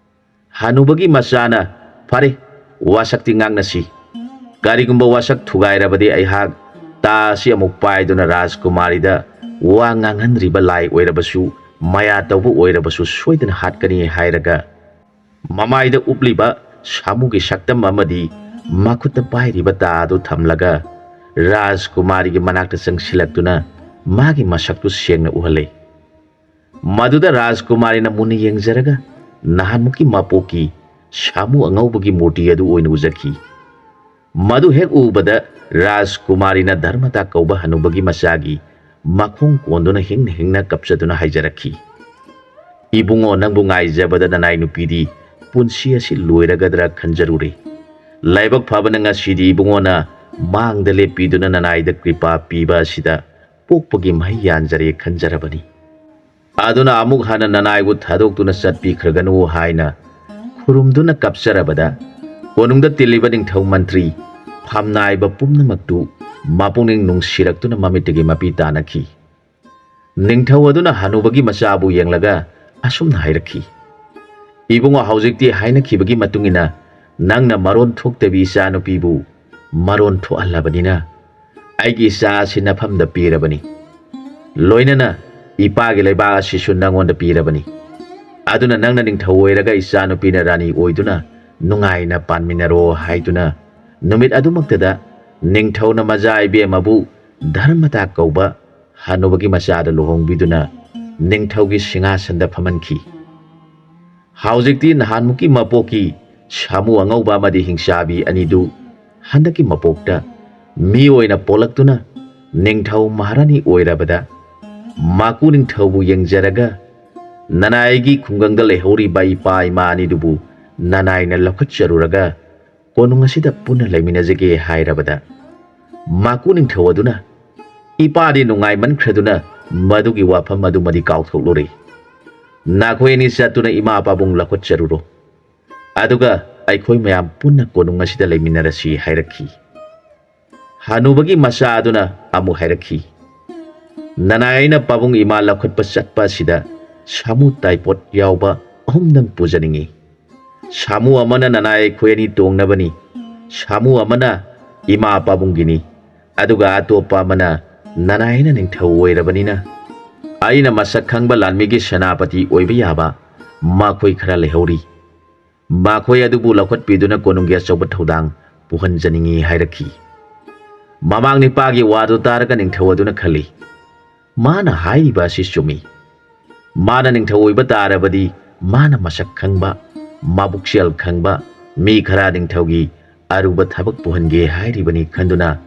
ꯍꯅꯨꯕꯒꯤ ꯃꯆꯥꯅ "ꯐꯔꯦ, ꯋꯥꯁꯛꯇꯤ ꯉꯥꯡꯅꯁꯤ꯫ ꯀꯔꯤꯒꯨꯝꯕ ꯋꯥꯁꯛ ꯊꯨꯒꯥꯏꯔꯕꯗꯤ ꯑꯩꯍꯥꯛ ꯇꯥ ꯑꯁꯤ ꯑꯃꯨꯛ ꯄꯥꯏꯗꯨꯅ ꯔꯥꯖꯀꯨꯃꯥꯔꯤꯗ ꯋꯥ ꯉꯥꯡꯍꯟꯗ꯭ꯔꯤꯕ ꯂꯥꯏ ꯑꯣꯏꯔꯕꯁꯨ, ꯃꯌꯥ ꯇꯧꯕ ꯑꯣꯏꯔꯕꯁꯨ ꯁꯣꯏꯗꯅ ꯍꯥꯠꯀꯅꯤ" ꯍꯥꯏꯔꯒ ꯃꯃꯥꯏꯗ ꯎꯞꯂꯤꯕ ꯁꯥꯃꯨꯒꯤ ꯁꯛꯇꯝ ꯑꯃꯗꯤ ꯃꯈꯨꯠꯇ ꯄꯥꯏꯔꯤꯕ ꯇꯥ ꯑꯗꯨ ꯊꯝꯂꯒ ꯔꯥꯖꯀꯨꯃꯥꯔꯤꯒꯤ ꯃꯅꯥꯛꯇ ꯆꯪꯁꯤꯜꯂꯛꯇꯨꯅ ꯃꯥꯒꯤ ꯃꯁꯛꯇꯨ ꯁꯦꯡꯅ ꯎꯍꯜꯂꯤ꯫ ꯃꯗꯨꯗ ꯔꯥꯖꯀꯨꯃꯥꯔꯤꯅ ꯃꯨꯟꯅ ꯌꯦꯡꯖꯔꯒ ꯅꯍꯥꯟꯃꯨꯛꯀꯤ ꯃꯄꯣꯛꯀꯤ ꯁꯥꯃꯨ ꯑꯉꯧꯕꯒꯤ ꯃꯨꯔꯇꯤ ꯑꯗꯨ ꯑꯣꯏꯅ ꯎꯖꯈꯤ꯫ ꯃꯗꯨ ꯍꯦꯛ ꯎꯕꯗ ꯔꯥꯖꯀꯨꯃꯥꯔꯤꯅ ꯙꯔꯃꯇꯥ ꯀꯧꯕ ꯍꯅꯨꯕꯒꯤ ꯃꯆꯥꯒꯤ ꯃꯈꯣꯡ ꯀꯣꯟꯗꯨꯅ ꯍꯤꯡꯅ ꯍꯤꯡꯅ ꯀꯞꯆꯗꯨꯅ ꯍꯥꯏꯖꯔꯛꯈꯤ, "ꯏꯕꯨꯡꯉꯣ, ꯅꯪꯕꯨ ꯉꯥꯏꯖꯕꯗ ꯅꯅꯥꯏ ꯅꯨꯄꯤꯗꯤ ꯄꯨꯟꯁꯤ ꯑꯁꯤ ꯂꯣꯏꯔꯒꯗ꯭ꯔꯥ ꯈꯟꯖꯔꯨꯔꯦ꯫ ꯂꯥꯏꯕꯛ ꯐꯕꯅ ꯉꯁꯤꯗꯤ ꯏꯕꯨꯡꯉꯣꯅ ꯃꯥꯡꯗ ꯂꯦꯞꯄꯤꯗꯨꯅ ꯅꯅꯥꯏꯗ ꯀ꯭ꯔꯤꯄꯥ ꯄꯤꯕ ꯑꯁꯤꯗ ꯄꯣꯛꯄꯒꯤ ꯃꯍꯩ ꯌꯥꯟꯖꯔꯦ ꯈꯟꯖꯔꯕꯅꯤ꯫ ꯑꯗꯨꯅ ꯑꯃꯨꯛ ꯍꯟꯅ ꯅꯅꯥꯏꯕꯨ ꯊꯥꯗꯣꯛꯇꯨꯅ ꯆꯠꯄꯤꯈ꯭ꯔꯒꯅꯨ" ꯍꯥꯏꯅ ꯈꯨꯔꯨꯝꯗꯨꯅ ꯀꯞꯆꯔꯕꯗ, ꯀꯣꯅꯨꯡꯗ ꯇꯤꯜꯂꯤꯕ ꯅꯤꯡꯊꯧ ꯃꯟꯇ꯭ꯔꯤ ꯐꯝꯅꯥꯏꯕ ꯄꯨꯝꯅꯃꯛꯇꯨ ꯃꯄꯨꯛꯅꯤꯡ ꯅꯨꯡꯁꯤꯔꯛꯇꯨꯅ ꯃꯃꯤꯠꯇꯒꯤ ꯃꯄꯤ ꯇꯥꯅꯈꯤ꯫ ꯅꯤꯡꯊꯧ ꯑꯗꯨꯅ ꯍꯅꯨꯕꯒꯤ ꯃꯆꯥꯕꯨ ꯌꯦꯡꯂꯒ ꯑꯁꯨꯝꯅ ꯍꯥꯏꯔꯛꯈꯤ, "ꯏꯕꯨꯡꯉꯣ, ꯍꯧꯖꯤꯛꯇꯤ ꯍꯥꯏꯅꯈꯤꯕꯒꯤ ꯃꯇꯨꯡ ꯏꯟꯅ ꯅꯪꯅ ꯃꯔꯣꯟ ꯊꯣꯛꯇꯕꯤ ꯏꯆꯥ ꯅꯨꯄꯤꯕꯨ ꯃꯔꯣꯟ ꯊꯣꯛꯍꯜꯂꯕꯅꯤꯅ ꯑꯩꯒꯤ ꯏꯆꯥ ꯑꯁꯤ ꯅꯐꯝꯗ ꯄꯤꯔꯕꯅꯤ꯫ ꯂꯣꯏꯅꯅ ꯏꯄꯥꯒꯤ ꯂꯩꯕꯥꯛ ꯑꯁꯤꯁꯨ ꯅꯪꯉꯣꯟꯗ ꯄꯤꯔꯕꯅꯤ꯫ ꯑꯗꯨꯅ ꯅꯪꯅ ꯅꯤꯡꯊꯧ ꯑꯣꯏꯔꯒ ꯏꯆꯥ ꯅꯨꯄꯤꯅ ꯔꯥꯅꯤ ꯑꯣꯏꯗꯨꯅ ꯅꯨꯡꯉꯥꯏꯅ ꯄꯥꯟꯃꯤꯟꯅꯔꯣ" ꯍꯥꯏꯗꯨꯅ ꯅꯨꯃꯤꯠ ꯑꯗꯨꯃꯛꯇꯗ ꯅꯤꯡꯊꯧꯅ ꯃꯆꯥ ꯏꯕꯦꯝꯃꯕꯨ ꯙꯔꯃꯇꯥ ꯀꯧꯕ ꯍꯅꯨꯕꯒꯤ ꯃꯆꯥꯗ ꯂꯨꯍꯣꯡꯕꯤꯗꯨꯅ ꯅꯤꯡꯊꯧꯒꯤ ꯁꯤꯡꯍꯥꯁꯟꯗ ꯐꯝꯍꯟꯈꯤ꯫ ꯍꯧꯖꯤꯛꯇꯤ ꯅꯍꯥꯟꯃꯨꯛꯀꯤ ꯃꯄꯣꯛꯀꯤ ꯁꯥꯃꯨ ꯑꯉꯧꯕ ꯑꯃꯗꯤ ꯍꯤꯡꯆꯥꯕꯤ ꯑꯅꯤꯗꯨ ꯍꯟꯗꯛꯀꯤ ꯃꯄꯣꯛꯇ ꯃꯤ ꯑꯣꯏꯅ ꯄꯣꯛꯂꯛꯇꯨꯅ ꯅꯤꯡꯊꯧ ꯃꯍꯥꯔꯥꯅꯤ ꯑꯣꯏꯔꯕꯗ, ꯃꯥꯀꯨ ꯅꯤꯡꯊꯧꯕꯨ ꯌꯦꯡꯖꯔꯒ ꯅꯅꯥꯏꯒꯤ ꯈꯨꯡꯒꯪꯗ ꯂꯩꯍꯧꯔꯤꯕ ꯏꯄꯥ ꯏꯃꯥ ꯑꯅꯤꯗꯨꯕꯨ ꯅꯅꯥꯏꯅ ꯂꯧꯈꯠꯆꯔꯨꯔꯒ ꯀꯣꯅꯨꯡ ꯑꯁꯤꯗ ꯄꯨꯟꯅ ꯂꯩꯃꯤꯟꯅꯖꯒꯦ ꯍꯥꯏꯔꯕꯗ, ꯃꯥꯀꯨ ꯅꯤꯡꯊꯧ ꯑꯗꯨꯅ, "ꯏꯄꯥꯗꯤ ꯅꯨꯡꯉꯥꯏꯃꯟꯈ꯭ꯔꯗꯨꯅ ꯃꯗꯨꯒꯤ ꯋꯥꯐꯝ ꯑꯗꯨꯃꯗꯤ ꯀꯥꯎꯊꯣꯛꯂꯨꯔꯦ꯫ ꯅꯈꯣꯏ ꯑꯅꯤ ꯆꯠꯇꯨꯅ ꯏꯃꯥ ꯄꯥꯕꯨꯡ ꯂꯧꯈꯠꯆꯔꯨꯔꯣ꯫ ꯑꯗꯨꯒ ꯑꯩꯈꯣꯏ ꯃꯌꯥꯝ ꯄꯨꯟꯅ ꯀꯣꯅꯨꯡ ꯑꯁꯤꯗ ꯂꯩꯃꯤꯟꯅꯔꯁꯤ" ꯍꯥꯏꯔꯛꯈꯤ꯫ ꯍꯅꯨꯕꯒꯤ ꯃꯆꯥ ꯑꯗꯨꯅ ꯑꯃꯨꯛ ꯍꯥꯏꯔꯛꯈꯤ, "ꯅꯅꯥꯏ ꯑꯩꯅ ꯄꯥꯕꯨꯡ ꯏꯃꯥ ꯂꯧꯈꯠꯄ ꯆꯠꯄ ꯑꯁꯤꯗ ꯁꯥꯃꯨ ꯇꯥꯏꯄꯣꯠ ꯌꯥꯎꯕ ꯑꯍꯨꯝꯗꯪ ꯄꯨꯖꯅꯤꯡꯏ꯫ ꯁꯥꯃꯨ ꯑꯃꯅ ꯅꯅꯥꯏ ꯑꯩꯈꯣꯏ ꯑꯅꯤ ꯇꯣꯡꯅꯕꯅꯤ, ꯁꯥꯃꯨ ꯑꯃꯅ ꯏꯃꯥ ꯄꯥꯕꯨꯡꯒꯤꯅꯤ, ꯑꯗꯨꯒ ꯑꯇꯣꯞꯄ ꯑꯃꯅ ꯅꯅꯥꯏ ꯑꯩꯅ ꯅꯤꯡꯊꯧ ꯑꯣꯏꯔꯕꯅꯤꯅ꯫ ꯑꯩꯅ ꯃꯁꯛ ꯈꯪꯕ ꯂꯥꯟꯃꯤꯒꯤ ꯁꯦꯅꯥꯄꯇꯤ ꯑꯣꯏꯕ ꯌꯥꯕ ꯃꯈꯣꯏ ꯈꯔ ꯂꯩꯍꯧꯔꯤ꯫ ꯃꯈꯣꯏ ꯑꯗꯨꯕꯨ ꯂꯧꯈꯠꯄꯤꯗꯨꯅ ꯀꯣꯅꯨꯡꯒꯤ ꯑꯆꯧꯕ ꯊꯧꯗꯥꯡ ꯄꯨꯍꯟꯖꯅꯤꯡꯏ" ꯍꯥꯏꯔꯛꯈꯤ꯫ ꯃꯃꯥꯡ ꯅꯤꯄꯥꯒꯤ ꯋꯥꯗꯨ ꯇꯥꯔꯒ ꯅꯤꯡꯊꯧ ꯑꯗꯨꯅ ꯈꯜꯂꯤ, "ꯃꯥꯅ ꯍꯥꯏꯔꯤꯕ ꯑꯁꯤ ꯆꯨꯝꯃꯤ꯫ ꯃꯥꯅ ꯅꯤꯡꯊꯧ ꯑꯣꯏꯕ ꯇꯥꯔꯕꯗꯤ ꯃꯥꯅ ꯃꯁꯛ ꯈꯪꯕ, ꯃꯕꯨꯛꯆꯦꯜ ꯈꯪꯕ ꯃꯤ ꯈꯔ ꯅꯤꯡꯊꯧꯒꯤ ꯑꯔꯨꯕ ꯊꯕꯛ ꯄꯨꯍꯟꯒꯦ ꯍꯥꯏꯔꯤꯕꯅꯤ" ꯈꯟꯗꯨꯅ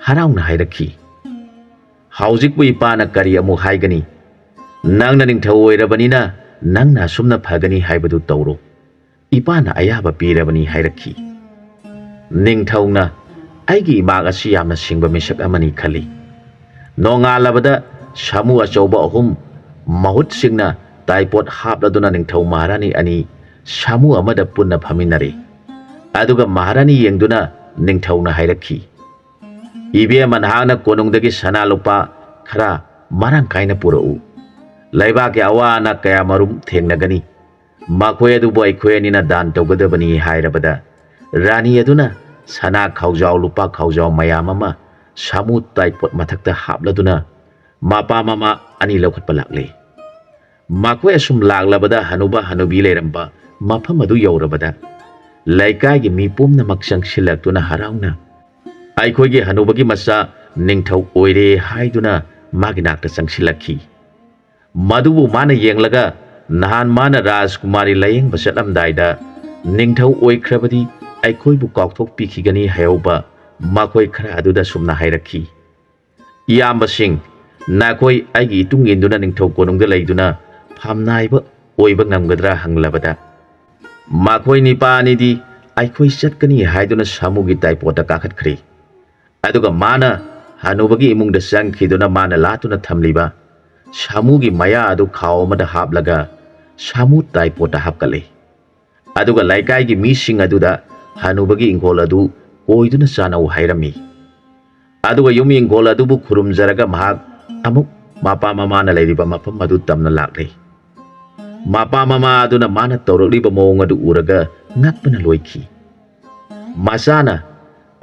ꯍꯔꯥꯎꯅ ꯍꯥꯏꯔꯛꯈꯤ꯫ "ꯍꯧꯖꯤꯛꯄꯨ ꯏꯄꯥꯅ ꯀꯔꯤ ꯑꯃꯨꯛ ꯍꯥꯏꯒꯅꯤ? ꯅꯪꯅ ꯅꯤꯡꯊꯧ ꯑꯣꯏꯔꯕꯅꯤꯅ ꯅꯪꯅ ꯑꯁꯨꯝꯅ ꯐꯒꯅꯤ ꯍꯥꯏꯕꯗꯨ ꯇꯧꯔꯣ꯫ ꯏꯄꯥꯅ ꯑꯌꯥꯕ ꯄꯤꯔꯕꯅꯤ" ꯍꯥꯏꯔꯛꯈꯤ꯫ ꯅꯤꯡꯊꯧꯅ, "ꯑꯩꯒꯤ ꯏꯃꯥ ꯑꯁꯤ ꯌꯥꯝꯅ ꯁꯤꯡꯕ ꯃꯤꯁꯛ ꯑꯃꯅꯤ" ꯈꯜꯂꯤ꯫ ꯅꯣꯡꯉꯥꯜꯂꯕꯗ ꯁꯥꯃꯨ ꯑꯆꯧꯕ ꯑꯍꯨꯝ ꯃꯍꯨꯠꯁꯤꯡꯅ ꯇꯥꯏꯄꯣꯠ ꯍꯥꯞꯂꯗꯨꯅ ꯅꯤꯡꯊꯧ ꯃꯍꯥꯔꯥꯅꯤ ꯑꯅꯤ ꯁꯥꯃꯨ ꯑꯃꯗ ꯄꯨꯟꯅ ꯐꯝꯃꯤꯟꯅꯔꯦ꯫ ꯑꯗꯨꯒ ꯃꯍꯥꯔꯥꯅꯤ ꯌꯦꯡꯗꯨꯅ ꯅꯤꯡꯊꯧꯅ ꯍꯥꯏꯔꯛꯈꯤ, "ꯏꯕꯦꯝꯃ, ꯅꯍꯥꯛꯅ ꯀꯣꯅꯨꯡꯗꯒꯤ ꯁꯅꯥ ꯂꯨꯄꯥ ꯈꯔ ꯃꯔꯥꯡ ꯀꯥꯏꯅ ꯄꯨꯔꯛꯎ꯫ ꯂꯩꯕꯥꯛꯀꯤ ꯑꯋꯥ ꯑꯅꯥ ꯀꯌꯥ ꯃꯔꯨꯝ ꯊꯦꯡꯅꯒꯅꯤ꯫ ꯃꯈꯣꯏ ꯑꯗꯨꯕꯨ ꯑꯩꯈꯣꯏ ꯑꯅꯤꯅ ꯗꯥꯟ ꯇꯧꯒꯗꯕꯅꯤ" ꯍꯥꯏꯔꯕꯗ, ꯔꯥꯅꯤ ꯑꯗꯨꯅ ꯁꯅꯥ ꯈꯥꯎꯖꯥꯎ ꯂꯨꯄꯥ ꯈꯥꯎꯖꯥꯎ ꯃꯌꯥꯝ ꯑꯃ ꯁꯥꯃꯨ ꯇꯥꯏꯄꯣꯠ ꯃꯊꯛꯇ ꯍꯥꯞꯂꯗꯨꯅ ꯃꯄꯥ ꯃꯃꯥ ꯑꯅꯤ ꯂꯧꯈꯠꯄ ꯂꯥꯛꯂꯦ꯫ ꯃꯈꯣꯏ ꯑꯁꯨꯝ ꯂꯥꯛꯂꯕꯗ ꯍꯅꯨꯕ ꯍꯅꯨꯕꯤ ꯂꯩꯔꯝꯕ ꯃꯐꯝ ꯑꯗꯨ ꯌꯧꯔꯕꯗ, ꯂꯩꯀꯥꯏꯒꯤ ꯃꯤ ꯄꯨꯝꯅꯃꯛ ꯆꯪꯁꯤꯜꯂꯛꯇꯨꯅ ꯍꯔꯥꯎꯅ, "ꯑꯩꯈꯣꯏꯒꯤ ꯍꯅꯨꯕꯒꯤ ꯃꯆꯥ ꯅꯤꯡꯊꯧ ꯑꯣꯏꯔꯦ" ꯍꯥꯏꯗꯨꯅ ꯃꯥꯒꯤ ꯅꯥꯛꯇ ꯆꯪꯁꯤꯜꯂꯛꯈꯤ꯫ ꯃꯗꯨꯕꯨ ꯃꯥꯅ ꯌꯦꯡꯂꯒ, "ꯅꯍꯥꯟ ꯃꯥꯅ ꯔꯥꯖꯀꯨꯃꯥꯔꯤ ꯂꯥꯌꯦꯡꯕ ꯆꯠꯂꯝꯗꯥꯏꯗ ꯅꯤꯡꯊꯧ ꯑꯣꯏꯈ꯭ꯔꯕꯗꯤ ꯑꯩꯈꯣꯏꯕꯨ ꯀꯥꯎꯊꯣꯛꯄꯤꯈꯤꯒꯅꯤ" ꯍꯥꯏꯍꯧꯕ ꯃꯈꯣꯏ ꯈꯔ ꯑꯗꯨꯗ ꯁꯨꯝꯅ ꯍꯥꯏꯔꯛꯈꯤ, "ꯏꯌꯥꯝꯕꯁꯤꯡ, ꯅꯈꯣꯏ ꯑꯩꯒꯤ ꯏꯇꯨꯡ ꯏꯟꯗꯨꯅ ꯅꯤꯡꯊꯧ ꯀꯣꯅꯨꯡꯗ ꯂꯩꯗꯨꯅ ꯐꯝꯅꯥꯏꯕ ꯑꯣꯏꯕ ꯉꯝꯒꯗ꯭ꯔꯥ?" ꯍꯪꯂꯕꯗ, ꯃꯈꯣꯏ ꯅꯤꯄꯥ ꯑꯅꯤꯗꯤ ꯑꯩꯈꯣꯏ ꯆꯠꯀꯅꯤ ꯍꯥꯏꯗꯨꯅ ꯁꯥꯃꯨꯒꯤ ꯇꯥꯏꯄꯣꯠꯇ ꯀꯥꯈꯠꯈ꯭ꯔꯦ꯫ ꯑꯗꯨꯒ ꯃꯥꯅ ꯍꯅꯨꯕꯒꯤ ꯏꯃꯨꯡꯗ ꯆꯪꯈꯤꯗꯨꯅ ꯃꯥꯅ ꯂꯥꯠꯇꯨꯅ ꯊꯝꯂꯤꯕ ꯁꯥꯃꯨꯒꯤ ꯃꯌꯥ ꯑꯗꯨ ꯈꯥꯎ ꯑꯃꯗ ꯍꯥꯞꯂꯒ ꯁꯥꯃꯨ ꯇꯥꯏꯄꯣꯠꯇ ꯍꯥꯞꯀꯠꯂꯦ꯫ ꯑꯗꯨꯒ ꯂꯩꯀꯥꯏꯒꯤ ꯃꯤꯁꯤꯡ ꯑꯗꯨꯗ ꯍꯅꯨꯕꯒꯤ ꯏꯪꯈꯣꯜ ꯑꯗꯨ ꯀꯣꯏꯗꯨꯅ ꯆꯥꯅꯧ ꯍꯥꯏꯔꯝꯃꯤ꯫ ꯑꯗꯨꯒ ꯌꯨꯝ ꯏꯪꯈꯣꯜ ꯑꯗꯨꯕꯨ ꯈꯨꯔꯨꯝꯖꯔꯒ ꯃꯍꯥꯛ ꯑꯃꯨꯛ ꯃꯄꯥ ꯃꯃꯥꯅ ꯂꯩꯔꯤꯕ ꯃꯐꯝ ꯑꯗꯨ ꯇꯝꯅ ꯂꯥꯛꯂꯦ꯫ ꯃꯄꯥ ꯃꯃꯥ ꯑꯗꯨꯅ ꯃꯥꯅ ꯇꯧꯔꯛꯂꯤꯕ ꯃꯑꯣꯡ ꯑꯗꯨ ꯎꯔꯒ ꯉꯛꯄꯅ ꯂꯣꯏꯈꯤ꯫ ꯃꯆꯥꯅ,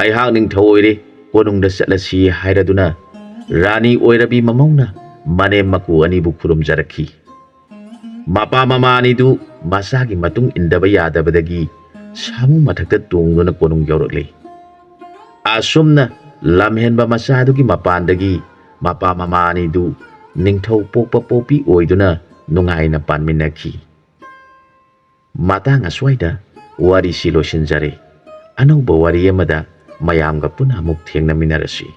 "ꯑꯩꯍꯥꯛ ꯅꯤꯡꯊꯧ ꯑꯣꯏꯔꯦ, ꯀꯣꯅꯨꯡꯗ ꯆꯠꯂꯁꯤ" ꯍꯥꯏꯔꯗꯨꯅ ꯔꯥꯅꯤ ꯑꯣꯏꯔꯕꯤ ꯃꯃꯧꯅ ꯃꯅꯦꯝ ꯃꯀꯨ ꯑꯅꯤꯕꯨ ꯈꯨꯔꯨꯝꯖꯔꯛꯈꯤ꯫ ꯃꯄꯥ ꯃꯃꯥ ꯑꯅꯤꯗꯨ ꯃꯆꯥꯒꯤ ꯃꯇꯨꯡ ꯏꯟꯗꯕ ꯌꯥꯗꯕꯗꯒꯤ ꯁꯥꯃꯨ ꯃꯊꯛꯇ ꯇꯣꯡꯗꯨꯅ ꯀꯣꯅꯨꯡ ꯌꯧꯔꯛꯂꯤ꯫ ꯑꯁꯨꯝꯅ ꯂꯝꯍꯦꯟꯕ ꯃꯆꯥꯗꯨꯒꯤ ꯃꯄꯥꯟꯗꯒꯤ ꯃꯄꯥ ꯃꯃꯥ ꯑꯅꯤꯗꯨ ꯅꯤꯡꯊꯧ ꯄꯣꯛꯄ ꯄꯣꯛꯄꯤ ꯑꯣꯏꯗꯨꯅ ꯅꯨꯡꯉꯥꯏꯅ ꯄꯥꯟꯃꯤꯟꯅꯈꯤ꯫ ꯃꯇꯥꯡ ꯑꯁ꯭ꯋꯥꯏꯗ ꯋꯥꯔꯤꯁꯤ ꯂꯣꯏꯁꯤꯟꯖꯔꯦ꯫ ꯑꯅꯧꯕ ꯋꯥꯔꯤ ꯑꯃꯗ ꯃꯌꯥꯝꯒ ꯄꯨꯟꯅ ꯑꯃꯨꯛ ꯊꯦꯡꯅꯃꯤꯟꯅꯔꯁꯤ꯫